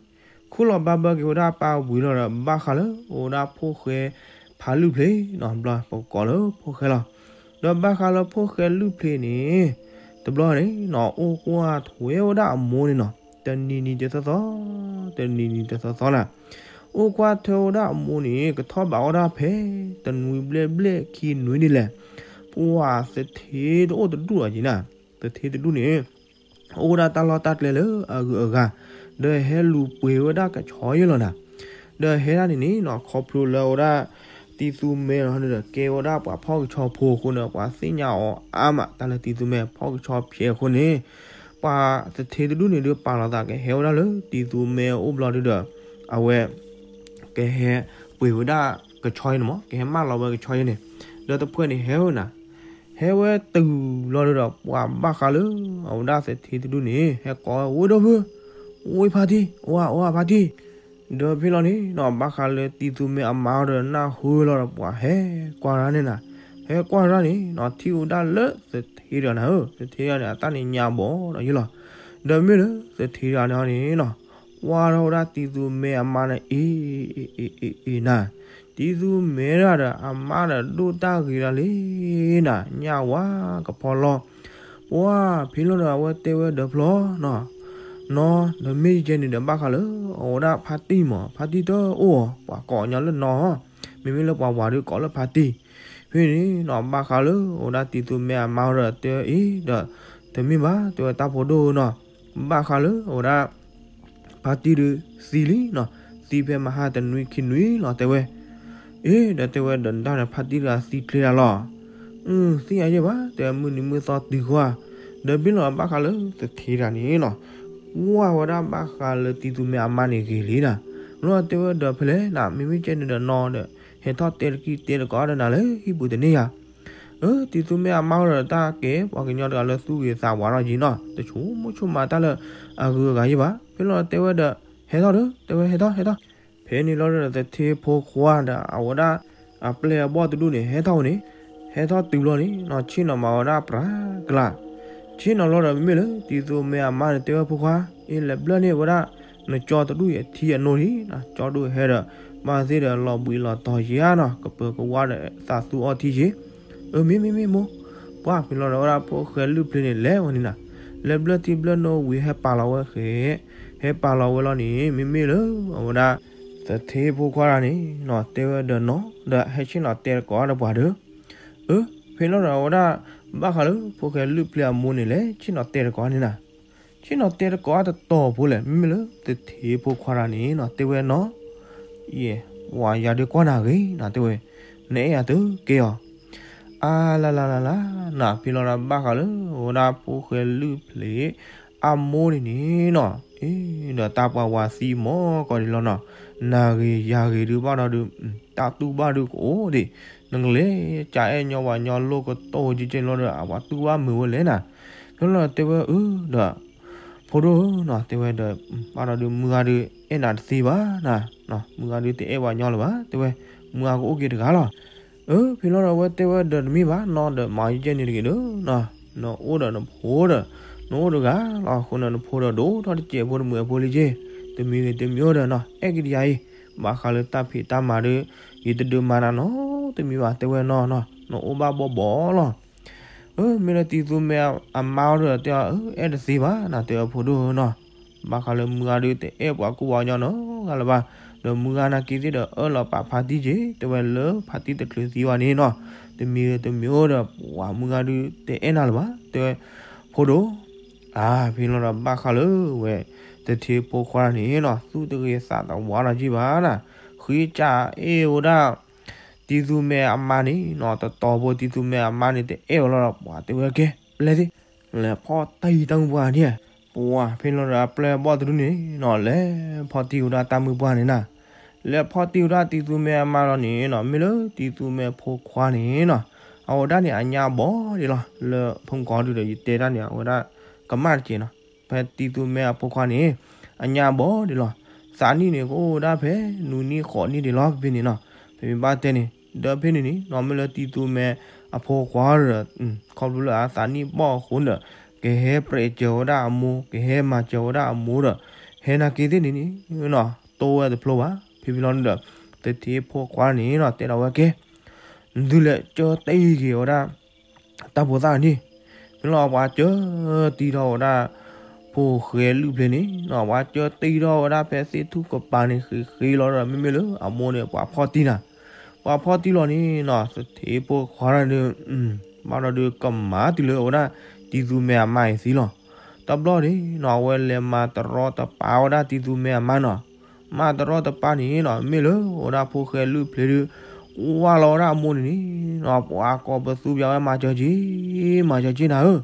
ခူၣ်လီၤဘါဘၢက့ၤဝဲဒၣ်အပၢ်ဝံၤလီၤဒီး ဘၣ်ဃးလၢ အိၣ်ဝဲဒၣ်ဖိၣ်ဃဲဖးလုၢ်ဖျ့နီၤ, ဘျီပကိးလၢဖိၣ်ဃဲလီၤ. ဒီးဘၣ်ဃးလၢဖိၣ်ဃဲလုၢ်ဖျ့န့ၣ် တဘျီန့ၣ်နီၤ အိၣ်ကွၢ်ထွဲဝဲဒၣ်အမိၢ်န့ၣ်နီၤ, တနံၤနံၤတသီသီ, တနံၤနံၤတသီသီနၤ, အိၣ်ကွၢ်ထွဲဝဲဒၣ်အမိၢ်န့ၣ် ကထီၣ်ဘးအီၣ်တၢ်ဖဲ တနွံဘျဲၣ်ဘျဲၣ်ခံနွံန့ၣ်လဲၣ်, ပှၤသထ့တအိၣ်တဒူၣ်လီၤက့ၤနၤ, သထ့တဒူၣ်န့ၣ် အိၣ်ဝဲဒၣ်တၢ်လီၢ်တၢ်ကျဲလၢအဂုၤအဂၤ, ဒီးဟဲလူၤပှ့ၤဝဲဒၣ်ကဆီယဲလီၤနၤ, ဒီးဟဲဒၣ်န့ၣ်န့ၣ်နီၤ ခီဖျိလၢအဝဲဒၣ် တံၤသူမဲလီၤဒီး ကဲဝဲဒၣ်ပှၤဖီၣ်ကဆီဖိအဃိန့ၣ် ပှၤသ့ၣ်ညါအီၤအါမး တၢ်လၢတံၤသူမဲဖီၣ်ကဆီဖျဲးအဃိန့ၣ်, ပှၤသထ့တဒူၣ်န့ၣ်ဒုး ပာ်လီၤသးကဟဲဝဲဒၣ်လၢတံၤသူမဲအအိၣ်ဘျီဒုးဒီး အဝဲ ကဟဲပှ့ၤဝဲဒၣ်ကဆီယဲန့ၣ်မး ကဟဲမၢလီၤဝဲကဆီယဲန့ၣ်, ဒီးတဖှဲးန့ၣ်ဟဲဝဲနၤ, ဟဲဝဲတုၤလီၤဒုးဒီး ပှၤဘၣ်ဃးလၢ အဝဲဒၣ်သထ့တဒူၣ်န့ၣ် ဟဲကိးဝဲ အိၣ်ဒီပုၢ်, အိၣ်ဖါတံၢ်, အိၣ်ဧါ အိၣ်ဧါဖါတံၢ်, ဒီးဖဲလီၤန့ၣ်နီၤ ဘၣ်ဃးလၢတံၤသူမဲအမါဒီးနၢ်ဟူလီၤဒီး ပှၤဟဲကွၢ်ရၢ်န့ၣ်နၤ, ဟဲကွၢ်ရၢ်န့ၣ်နီၤ ထံၣ်ဝဲဒၣ်လၢသထ့တဂၤနၤဧၢ, သထ့တဂၤန့ၣ် အတၢ်န့ၣ်ညါဘီဒီးယ့လီၤ, ဒီးမ့ၢ်လၢသထ့တဂၤန့ၣ်န့ၣ်နီၤ ကွၢ်ထီၣ်ဝဲဒၣ်တံၤသူမဲအမါန့ၣ် အ့ အ့ အ့ အ့ အ့ နၤ, တံၤသူမဲတဂၤဒီး အမါဒီးဒိၣ်တၢ်ဂ့ၤဒၣ်လံနၤ ညၣ်ဝါကဖီလီၤ, ပှၤဖဲလီၤဒီးအဝဲတဲဝဲဒီးဖျီနီၤ, နီၤ ဒီးမ့ၢ်ယကဲန့ၣ်ဒီးဘၣ်ဃးလၢ အဝဲဒၣ်ဖါတံၢ်မး ဖါတံၢ်တအိၣ်အီၤ ပှၤကိးညီလၢနီၤ, မ့မ့ၢ်လၢပှၤဝၤဒုးကိးလၢဖါတံၢ်, ဖဲန့ၣ်နီၤ ဘၣ်ဃးလၢ အဝဲဒၣ်တံၤသူမဲအမါဒီးတဲအံၤဒီး တမ့ၢ်ဘၣ် တဲဝဲတၢ်ဖိဒိၣ်နီၤ, ဘၣ်ဃးလၢ အဝဲဒၣ် ဖါတံၢ်ဒုးသံလံနီၤ, သံဖဲမဟါတနွံခံနွံလီၤ တဲဝဲ, အ့ ဒီးတဲဝဲဒီးတၢ်န့ၣ် ဖါတံၢ်တဂၤသံချ့ဒၣ်လီၤ, သံအယဲၢ်ဘၣ် တဲဝဲ မုၢ်နံၤမုၢ်သီတုၤကွၢ်, ဒီးဘ့ၣ်လီၤဘၣ်ဃးလၢသထ့တဂၤန့ၣ်နီၤ, ကွၢ်ဝဲဒၣ်ဘၣ်ဃးလၢတံၤသူမဲအမါန့ၣ်ဂ့ၤလံနၤ, လီၤတဲဝဲဒီးဖဲလဲၣ်နၤ မ့မ့ၢ်ကဲန့ၣ်ဒီးနီၤဒီး ဟဲထီၣ်တဲတကံၢ်တဲတကိးဒီးနၤလၢဟံၣ်ပူၤတန့ၢ်ယၤ အၢ တံၤသူမဲအမါဒီးတၢ်ကဲ ပှၤကညီတဂၤလၢသူၣ်ဂ့ၤသးဝါထီၣ်ယံၤနီၤ, တဆိကမိၣ်ဆိကမးတၢ်လၢအဂုၤအဂၤယဲၢ်ဘၣ်, ဖဲလီၤတဲဝဲဒီး ဟဲထီၣ်ဒီး တဲဝဲဟဲထီၣ်ဟဲထီၣ်, ဖဲန့ၣ်လီၤဒီးသထ့ဖိခွါဒီးအဝဲဒၣ် အပျဲၢ်အဘီၣ်တဒူၣ်န့ၣ် ဟဲထီၣ်ဝဲန့ၣ်, ဟဲထီၣ်တုၤလီၤန့ၣ်နီၤ ဆ့ၣ်နီၤမၤဝဲဒၣ်ပြးကျါ, ဆ့ၣ်နီၤလီၤဒီးမ့မ့ၢ်လၢ တံၤသူမဲအမါန့ၣ်တဲဝဲဖိခွါ, အ့ လဲၤဘျၢၣ်န့ၢ်ဝဲဒၣ် နကၠီတဒူၣ်အထံအနိဒံး, ကၠီဒူၣ်ဟဲဒီး ဘၣ်သ့ၣ်ဒီးလီၤဘှံးလီၤတီၤယါနီၤ, ကပၢၤကဝါဒီးသးသူအီထံယ့ၤ, အၢ မ့ၢ်မ့ၢ်မ့ၢ်မိၢ်, ပှၤဖဲလီၤဒီးဝဲဒၣ်ဖိၣ်ဃဲလုၢ်ဖျ့န့ၣ် လဲၤဝဲန့ၣ်နၤ, လဲၤဘျၢၣ်ထံဘျၢၣ်နိဝံၤဟဲပာ်လီၤဝဲဃဲ, ဟဲပာ်လီၤဝဲလီၤန့ၣ် မ့မ့ၢ်လၢ အဝဲဒၣ် သထ့ဖိခွါတဂၤန့ၣ်နီၤ တဲဝဲဒီးနီၤ ဒီးဟဲဆ့ၣ်နီၤတဲတကိးဒီးပှၤဒီး, အၢ ဖဲလီၤဒီးအဝဲဒၣ် ဘၣ်ဃးလၢဖိၣ်ဃဲလုၢ်ဖျ့အမိၢ်န့ၣ် လဲၤဆ့ၣ်နီၤတဲတကိးန့ၣ်နၤ, ဆ့ၣ်နီၤတဲတကိးတတီၤဖိလဲၣ် မ့မ့ၢ်လၢသထ့ဖိခွါတဂၤန့ၣ်နီၤ တဲဝဲနီၤ, ယဲ ပှၤယၤဒုးကွၢ်နၤဂ့ၤနၤ တဲဝဲ, နအဲၣ်ယၤတကဲအီၤ, အါလါလါလါလါ, နၤဖဲလီၤဒီးဘၣ်ဃးလၢ အဝဲဒၣ်ဖိၣ်ဃဲလုၢ်ဖျ့ အမိၢ်န့ၣ်န့ၣ်နီၤ, အ့ ဒီးတၢ်ပှၤဝၤသံမီၢ်ကီးဒ်လီၤနီၤ, နၤဂ့ၤယၤဂ့ၤဒုးဘၣ်ဒီးဒုး တၢ်တူၢ်ဘၣ်ဒုးကအိၣ်ဒံး, နကလဲၤကအဲၣ်ညီဝၤညီလိၣ်ကတိၢ်ကကဲလီၤဒီး အဝဲတူၢ်ဘၣ်မုာ်ဝဲလဲၣ်နၤ, ဖဲလီၤတဲဝဲအၢ ဒီး ဖိဒိၣ်ဧၢနီၤ တဲဝဲဒီး ဘၣ်ဒီးဒုးမုၢ်ဂၤဒုးအဲၣ်နၤတသ့ဘၣ်နၤ, မုၢ်ဂၤဒုးတအဲၣ်ဝၤညီလၢၤဘၣ် တဲဝဲ, မုၢ်ဂၤကအိၣ်က့ၤတဂၤလီၤ, အၢ ဖဲလီၤဒီးအဝဲတဲဝဲဒီးတမ့ၢ်ဘၣ်နီၤ ဒီးမၤယကဲန့ၣ်တဂ့ၤဒီး နအိၣ်ဒီးနဖိဒီး နအိၣ်တဂၤလီၤ အဃိန့ၣ်နဖိဒီးဒိၣ်ထီၣ်တစဲးဖိတမုာ်အဖိလံက့, တမံၤဂ့ၤတမံၤအိၣ်ဒီးနီၤ အဲၣ်က့ၤတယၤအံၤ, ဘၣ်ဃးလၢတၢ်ဖံးတၢ်မၤဒီး ယတဒုးမၤနၤနီတမံၤဘၣ် တဲဝဲနီၤနီၤ နအိၣ်ဘၣ်ဘီဘီလီၤ အၢ မ့ၢ်လၢတံၤသူမဲအမါအီၤဒီးတဲအီၤ အၢ အဲၣ်တသ့ဘၣ်နၤ တဲအီၤဖိဒိၣ်ဧၢနီၤ, ဘၣ်ဃးလၢမုၢ်ဂၤဒုးတအဲၣ်ပှၤကူပှၤကညီနီတဂၤလၢၤဘၣ်, ဒီးမုၢ်ဂၤနာ်က့သ့ၣ်ဒီး အၢၣ်လီၤပာ်ဖါတံၢ်က့ၤ တဲဝဲလၢဖါတံၢ်တချုးသံဝဲန့ၣ်နီၤ, တမံၤတမံၤအိၣ်ဒီး ပှၤမုၢ်ဂၤဒုးတအဲၣ်နၤလၢၤဘၣ် တဲဝဲ, ဖိဒိၣ် အါ ဖဲလီၤဒီးဘၣ်ဃးလၢဝဲ သထ့ဖိခွါန့ၣ်နီၤ သူၣ်တဂ့ၤသးတဝါလီၤက့ဘၣ်နၤ, ဃ့ကၢ်အ့ၣ်ဝဲဒၣ် တံၤသူမဲအမါန့ၣ်နီၤ, တတီၤဖိတံၤသူမဲအမါန့ၣ် တအဲၣ်ဝဲလီၤဒီး ပှၤတဲဝဲကဲ ပျဲသ့ၣ် လဲၤဖီၣ်တံၢ်တၢ်မုၢ်ပှၢ်န့ၣ်, ပှၤဖဲလီၤဒီးအပျဲၢ်အဘီၣ်တဒူၣ်န့ၣ်နီၤ လဲၤဖီၣ်တံၢ်ဝဲဒၣ်တၢ်မုၢ်ပှၢ်န့ၣ်နၤ, လဲၤဖီၣ်တံၢ်ဝဲဒၣ်တံၤသူမဲအမါလီၤန့ၣ်နီၤ, မ့ၢ်လၢတံၤသူမဲဖိခွါန့ၣ်နီၤ, အဝဲဒၣ်န့ၣ် အညါဘီဒံးလီၤ, လၢဖုကီဒုဒီး ယတဲတၢ်န့ၣ် အဝဲဒၣ် ကမၣ်တက့ၢ်နီၤ, ဖဲတံၤသူမဲအဖိခွါန့ၣ် အညါဘီဒံးလီၤ, သးနံၣ်န့ၣ် ကအိၣ်ဝဲဒၣ်ဖဲနွံနံၣ်ဃိးနံၣ်ဒံးလီၤ ဖဲဖဲန့ၣ်နီၤ, ပမ့ၢ်ဘၣ်တဲန့ၣ် ဒီးဖဲန့ၣ်န့ၣ်နီၤ မ့ၢ်လၢတံၤသူမဲအဖိခွါဒီး ခီဖျိလၢအသးနံၣ်ဘီၣ်အဃိန့ၣ်ဒီး ကဟဲပြဲးစၢၤဝဲဒၣ်အမိၢ် ကဟဲမၤစၢၤဝဲဒၣ်အမိၢ်ဒီး ဟဲနာ်က့သ့ၣ်န့ၣ်န့ၣ်နီၤ တအိၣ်ဝဲတဖျိဘၣ်, ဖဲဖဲလီၤန့ၣ်ဒီး သထ့ဖိခွါန့ၣ်နီၤ တဲဒီးဝဲကဲ နသုလဲၤကၢတံၢ်က့ၤဝဲဒၣ် တၢ်ဖိသၣ်န့ၣ်, ဖဲလီၤပှၤကၢတံၢ်ထီၣ်ဝဲဒၣ် ဖိၣ်ဃဲလုၢ်ဖျ့န့ၣ်နီၤ, ပှၤကၢတံၢ်ထီၣ်ဝဲဒၣ်ဖဲသ့ၣ်ထူၣ်ကပၤန့ၣ် ဃ့ဃ့လီၤဒီး မ့မ့ၢ်လၢအမိၢ်န့ၣ် ပှၤဖီၣ်တံၢ်နၤ, ပှၤဖီၣ်တံၢ်လီၤန့ၣ်နီၤ သထ့ဖိခွါန့ၣ်ဒုး ဘၣ်ဒီးဒုးကမၤတုၤလၢအဝဲဒၣ် တံၤသူမဲအမါအံၤသံလီၤ, တဘျီန့ၣ်နီၤ အဝဲလဲၤမၤတရီတပါဝဲဒၣ်တံၤသူမဲအမါနီၤ, မၤတရီတပါန့ၣ်နီၤ မ့ၢ်လၢအဝဲဒၣ်ဖိၣ်ဃဲလုၢ်ဖျ့ဒုး ကွၢ်လီၤဝဲဒၣ်အမိၢ်န့ၣ်န့ၣ်နီၤ ပှၤကိးပသူပျးဝဲ မၤစၢၤက့ၢ် မၤစၢၤက့ၢ်နၤဧၢ,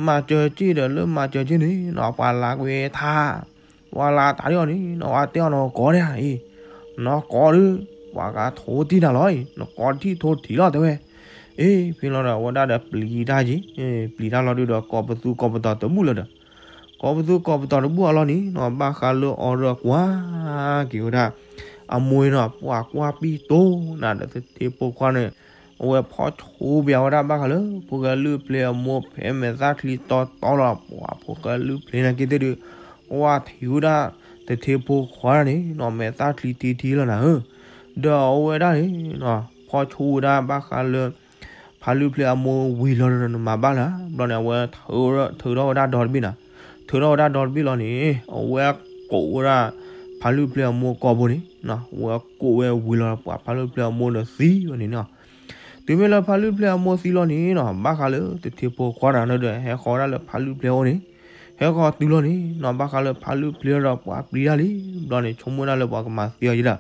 မၤစၢၤက့ၢ်ဒီးလၢမၤစၢၤက့ၢ်န့ၣ်နီၤ ပှၤလၢကွံာ်ထါ, ပှၤလၢတၢ်ဒ်အီၤန့ၣ်နီၤ ပှၤတဲအီၤနီၤ ကိးဒၣ်အံၤ, နီၤကိးဒုး ပှၤကထိတံၢ်နၤလီၤအံၤ နကိးတထံၣ်ထိတထံၣ်လီၤ တဲဝဲ, အ့ ဖဲလီၤဒီးအဝဲဒၣ်ဒီးပျံၤတၢ်က့ၢ်, ပျံၤတၢ်လီၤဒုးဒီး ကိးပသူကိးပတီၤတဘူၣ်လၢၤဒီး ကိးပသူကိးပတီၤတဘူၣ်အလီၢ်န့ၣ်နီၤ ဘၣ်ဃးလၢအီၤဒီးကွၢ်က့ၤဝဲဒၣ် အမိၢ်အံၤနီၤ ပှၤကွၢ်ပံတိၢ်နၤဒီးသထ့ဖိခွါန့ၣ် အဝဲဖီၣ်ဆိပၠးဝဲဒၣ်ဘၣ်ဃးလၢ ဖိၣ်ဃဲလုၢ်ဖျ့အမိၢ်ဖဲမဲာ်သၣ်ချံတီတီလီၤ ပှၤဖိၣ်ဃဲလုၢ်ဖျ့နာ်က့သ့ၣ်ဒုး ကွၢ်ထံၣ်ဝဲဒၣ် သထ့ဖိခွါန့ၣ်နီၤ မဲာ်သၣ်ချံထံထံလီၤနၤဧၢ, ဒီးအဝဲဒၣ်န့ၣ်နီၤ ဖီၣ်ဆိဝဲဒၣ်ဘၣ်ဃးလၢ ဖါလုၢ်ဖျ့အမိၢ်ဝံၤလီၤဒီး နမၤဘၣ်လၢၤ ဘျီန့ၣ် အဝဲထုးထီၣ်ဝဲဒၣ်ဒီတဘ့ၣ်နၤ, ထုးထီၣ်ဝဲဒၣ်ဒီတဘ့ၣ်လီၤန့ၣ် အဝဲကိးဝဲဒၣ် ဖါလုၢ်ဖျ့အမိၢ်ကိာ်ဘိန့ၣ်နီၤ အဝဲကိးဝဲဝံၤလီၤ ပှၤဖါလုၢ်ဖျ့အမိၢ်ဒီးသံဝဲန့ၣ်နီၤ, တုၤမ့ၢ်လၢဖါလုၢ်ဖျ့အမိၢ်သံလီၤန့ၣ်နီၤ ဘၣ်ဃးလၢသထ့ဖိခွါနၤဒီး ဟဲဃီၤဝဲဒၣ်လၢဖါလုၢ်ဖျ့အအိၣ်န့ၣ်, ဟဲဃီၤတုၤလီၤန့ၣ်နီၤ ဘၣ်ဃးလၢဖါလုၢ်ဖျ့ဒီးပှၤပျံၤတၢ်လံ, ဘျီန့ၣ် ဆိကမိၣ်ဒၣ်လၢပှၤကမၤသံအီၤယဲဒၣ်,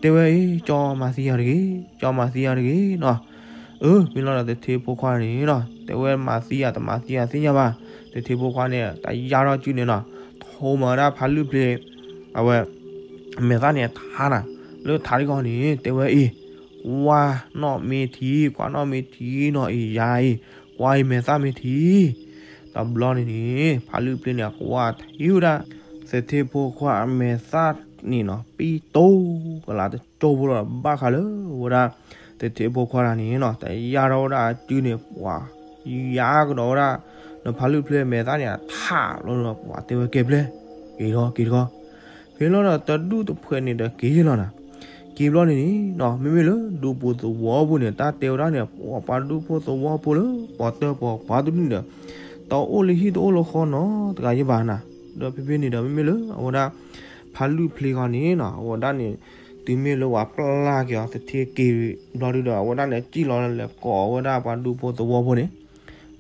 တဲဝဲအံၤ ကၠီမၤသံယၤတဂ့ၤ, ကၠီမၤသံယၤတဂ့ၤနီၤ, အၢ မ့ၢ်လီၤဒီးသထ့ဖိခွါန့ၣ်နီၤ တဲဝဲမၤသံယၤတမၤသံယၤသ့ၣ်ညါဘၣ်, သထ့ဖိခွါန့ၣ် တယါထီၣ်စုန့ၣ်နီၤ ထိးမၤဝဲဒၣ်ဖါလုၢ်ဖျ့ အဝဲ မဲာ်သၣ်န့ၣ်ထါနၤ, လၢထါတခီန့ၣ် တဲဝဲအံၤ ကွၢ်နီၣ်မ့ၢ်ထံ, ကွၢ်နီၣ်မ့ၢ်ထံနီၤအံၤ ယၤအံၤ ကွၢ်အံၤမဲာ်သၣ်မ့ၢ်ထံ, တဘျီန့ၣ်န့ၣ် ဖါလုၢ်ဖျ့န့ၣ် ကွၢ်ထံဝဲဒၣ် သထ့ဖိခွါအမဲာ်သၣ်န့ၣ်နီၤ ပံတိၢ်ကလးတကၠိဖိလီၤ ဘၣ်ဃးလၢဝဲဒၣ် သထ့ဖိခွါတဂၤန့ၣ်နီၤ တယါထီၣ်ဝဲဒၣ်အစုန့ၣ် ပှၤ ယါကဒီးဝဲဒၣ် ဒီးဖါလုၢ်ဖျ့မဲာ်သၣ်န့ၣ် အထါလီၤဒီး ပှၤတဲဝဲကဲပျဲ က့ၤတခီ က့ၤတခီ, ဖဲလီၤဒီးတဒူၣ်တဖှဲးန့ၣ်ဒီးက့ၤလီၤနၤ, က့ၤဘျီန့ၣ်န့ၣ်နီၤ မ့မ့ၢ်လၢဒူဖိသဝီဖိန့ၣ် တၢ်တဲဝဲဒၣ်န့ၣ် ပှၤဒူဖိသဝီဖိလၢ ပှၤတၢၢ်ပှၤပှၤတဒူၣ်န့ၣ်ဒီး တအိၣ်လၢဟံၣ်တအိၣ်လၢဃီနီတဂၤယဲဘၣ်နၤ, ဒီးဖဲဖဲန့ၣ်ဒီး မ့မ့ၢ်လၢအဝဲဒၣ် ဖါလုၢ်ဖျ့ဂီၤန့ၣ်နီၤ အဝဲဒၣ်န့ၣ် တုၤမ့ၢ်လၢပှၤပျၢ်က့ၤအီၤသထ့က့ၤဘျီဒုဒီး အဝဲဒၣ်န့ၣ် စံၣ်လီၤလဲၤကိးဝဲဒၣ်ပှၤဒူဖိသဝီဖိန့ၣ်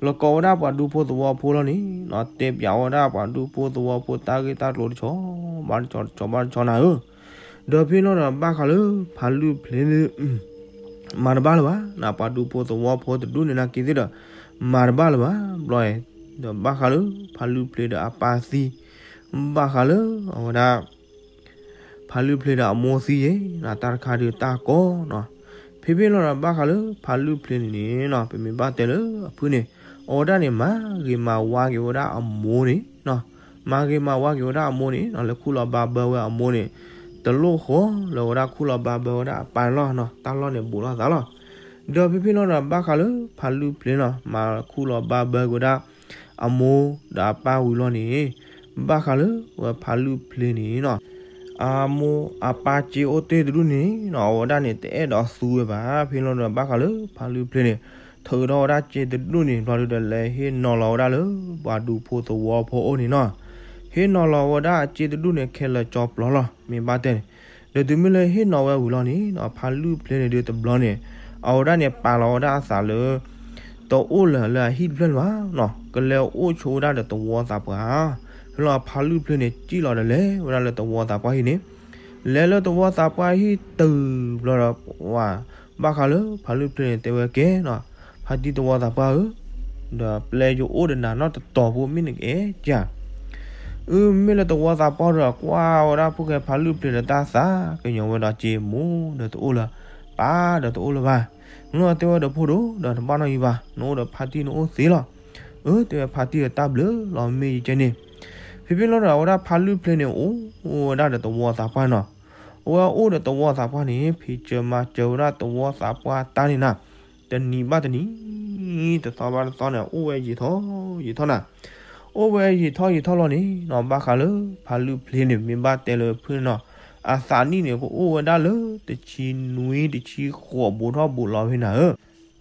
လၢကိးဝဲဒၣ်ပှၤဒူဖိသဝီဖိလီၤန့ၣ်နီၤ တဲပၠးဝဲဒၣ်ပှၤဒူဖိသဝီဖိတၢ်ဂ့ၢ်တၢ်ကျိၤတဆီ ဘၣ်တဆီတဆီဘၣ်တဆီနၤဧၢ, ဒီးဖဲလီၤဒီးဘၣ်ဃးလၢဖါလုၢ်ဖျ့န့ၣ် မၤတဘၣ်လၢၤဘၣ်နၤ ပှၤဒူဖိသဝီဖိတဒူၣ်န့ၣ်နာ်က့သ့ၣ်ဒီး မၤတဘၣ်လၢၤဘၣ် ဘျီအံၤ ဒီးဘၣ်ဃးလၢဖါလုၢ်ဖျ့ဒီးအပၢ်သံ ဘၣ်ဃးလၢအဝဲဒၣ် ဖါလုၢ်ဖျ့ဒီးအမိၢ်သံယဲ တၢ်တခါဒုးတၢ်ကီနီၤ, ဖဲဖဲလီၤဒီးဘၣ်ဃးလၢဖါလုၢ်ဖျ့န့ၣ်န့ၣ်နီၤ ပမ့ၢ်ဘၣ်တဲလၢအဖုၣ်န့ၣ် အဝဲဒၣ်န့ၣ် မၤဂ့ၤမၤဝါက့ၤဝဲဒၣ်အမိၢ်န့ၣ်နီၤ, မၤဂ့ၤမၤဝါက့ၤဝဲဒၣ်အမိၢ်န့ၣ်နီၤ လဲၤခူၣ်လီၤဘါဘၢဝဲအမိၢ်န့ၣ် တလိၣ်ဃီလၢအဝဲဒၣ်ခူၣ်လီၤဘါဘၢဝဲဒၣ်အပၢ်န့ၣ်လီၤနီၤ, တၢ်လီၢ်န့ၣ်ဘူးလိာ်သးလီၤ. ဒီးဖဲဖဲလီၤဒီးဘၣ်ဃးလၢဖါလုၢ်ဖျ့နီၤ မၤခူၣ်လီၤဘါဘၢက့ၤဝဲဒၣ် အမိၢ်ဒီးအပၢ်ဝံၤလီၤန့ၣ် ဘၣ်ဃးလၢဝဲဖါလုၢ်ဖျ့န့ၣ်နီၤ အမိၢ်အပၢ်စ့အိၣ်တ့ၢ်တဒူၣ်န့ၣ်နီၤ အဝဲဒၣ်န့ၣ် တအဲၣ်ဒိးသူဝဲဘၣ်. ဖဲလီၤဒီးဘၣ်ဃးလၢဖါလုၢ်ဖျ့န့ၣ် ထုးထီၣ်ဝဲဒၣ်စ့တဒူၣ်န့ၣ် ဘျီဒုဒီးလဲၤဟ့ၣ်နီၤလီၤဝဲဒၣ်လၢပှၤဒူဖိသဝီဖိအအိၣ်န့ၣ်နီၤ. ဟ့ၣ်နီၤလီၤဝဲဒၣ်အစ့တဒူၣ်န့ၣ် ခဲလၢာ်ကၠီပျီလီၤ. မ့ၢ်ဘၣ်တဲန့ၣ် ဒီးတုၤမ့ၢ်လၢဟ့ၣ်နီၤဝဲဝံၤလီၤန့ၣ်နီၤ ဖါလုၢ်ဖျဲန့ၣ်ဒုးတဘျီန့ၣ် အဝဲဒၣ်န့ၣ် ပာ်လီၤဝဲဒၣ်အသးလၢ တအိၣ်လၢၤလၢအဟံၣ်တဖျၢၣ်န့ၣ်ဘၣ်နီၤ, ကလဲၤအိၣ်ဆိးဝဲဒၣ်ဒီးသဝီသးပှၢ်. ဖဲလီၤဖါလုၢ်ဖျဲန့ၣ် စံၣ်လီၤဒီးလဲၤဝဲဒၣ်လၢသဝီသးပှၢ်ဟံၣ်န့ၣ်, လဲၤလၢသဝီသးပှၢ်ဟံၣ်တုၤဘျီဒီး ဘၣ်ဃးလၢဖါလုၢ်ဖျဲန့ၣ်တဲဝဲကဲနီၤ, ဖါတံၢ်သဝီသးပှၢ်ဧၢ, ဒီးပျဲယအိၣ်ဒီးနၤနီတတီၤဖိမ့ၢ်နကအဲၣ်ကၢ် အမ့ၢ်လၢသဝီသးပှၢ်ဒီး ကွၢ်ဝဲဒၣ်ဖိၣ်ဃဲဖါလုၢ်ဖျဲဒီးတၢ်သးကညီၤဝဲဒီး စ့မိၢ်ဒီးတအိၣ်လၢၤ, ပၢ်ဒီးတအိၣ်လၢၤဘၣ်. မ့ၢ်တဲဝဲဒီး ဖိဒိၣ်ဒီး တဘၣ်နီတမံၤဘၣ်, နအိၣ်ဒီးဖါတံၢ်နအိၣ်သ့လီၤ. အၢ တဲဝဲ ဖါတံၢ်ဒီးတၢ်ဘျုးလီၤ မ့ၢ်ယကဲန့ၣ်. ဖဲဖဲလီၤဒီး အဝဲဒၣ်ဖါလုၢ်ဖျဲန့ၣ် အိၣ်ဝဲဒၣ်ဒီးသဝီသးပှၢ်နီၤ, အဝဲအိၣ်ဒီးသဝီသးပှၢ်န့ၣ် ဖံးစၢၤမၤစၢၤဝဲဒၣ်သဝီသးပှၢ်တၢ်န့ၣ်နၤ, တနံၤဘၣ်တနံၤ တသီဘၣ်တသီန့ၣ် အိၣ်ဝဲယံာ်ထီၣ်ယံာ်ထီၣ်နၤ, အိၣ်ဝဲယံာ်ထီၣ်ယံာ်ထီၣ်လီၤန့ၣ်နီၤ, ဘၣ်ဃးလၢဖါလုၢ်ဖျဲန့ၣ် မ့ၢ်ဘၣ်တဲလၢဖုန့ၣ်နီၤ, အသးနံၣ်န့ၣ် ကအိၣ်ဝဲဒၣ်လၢတဆံနွံတဆံဃိးဘူးထီၣ်ဘူးလီၤဖဲနၤဧၢ.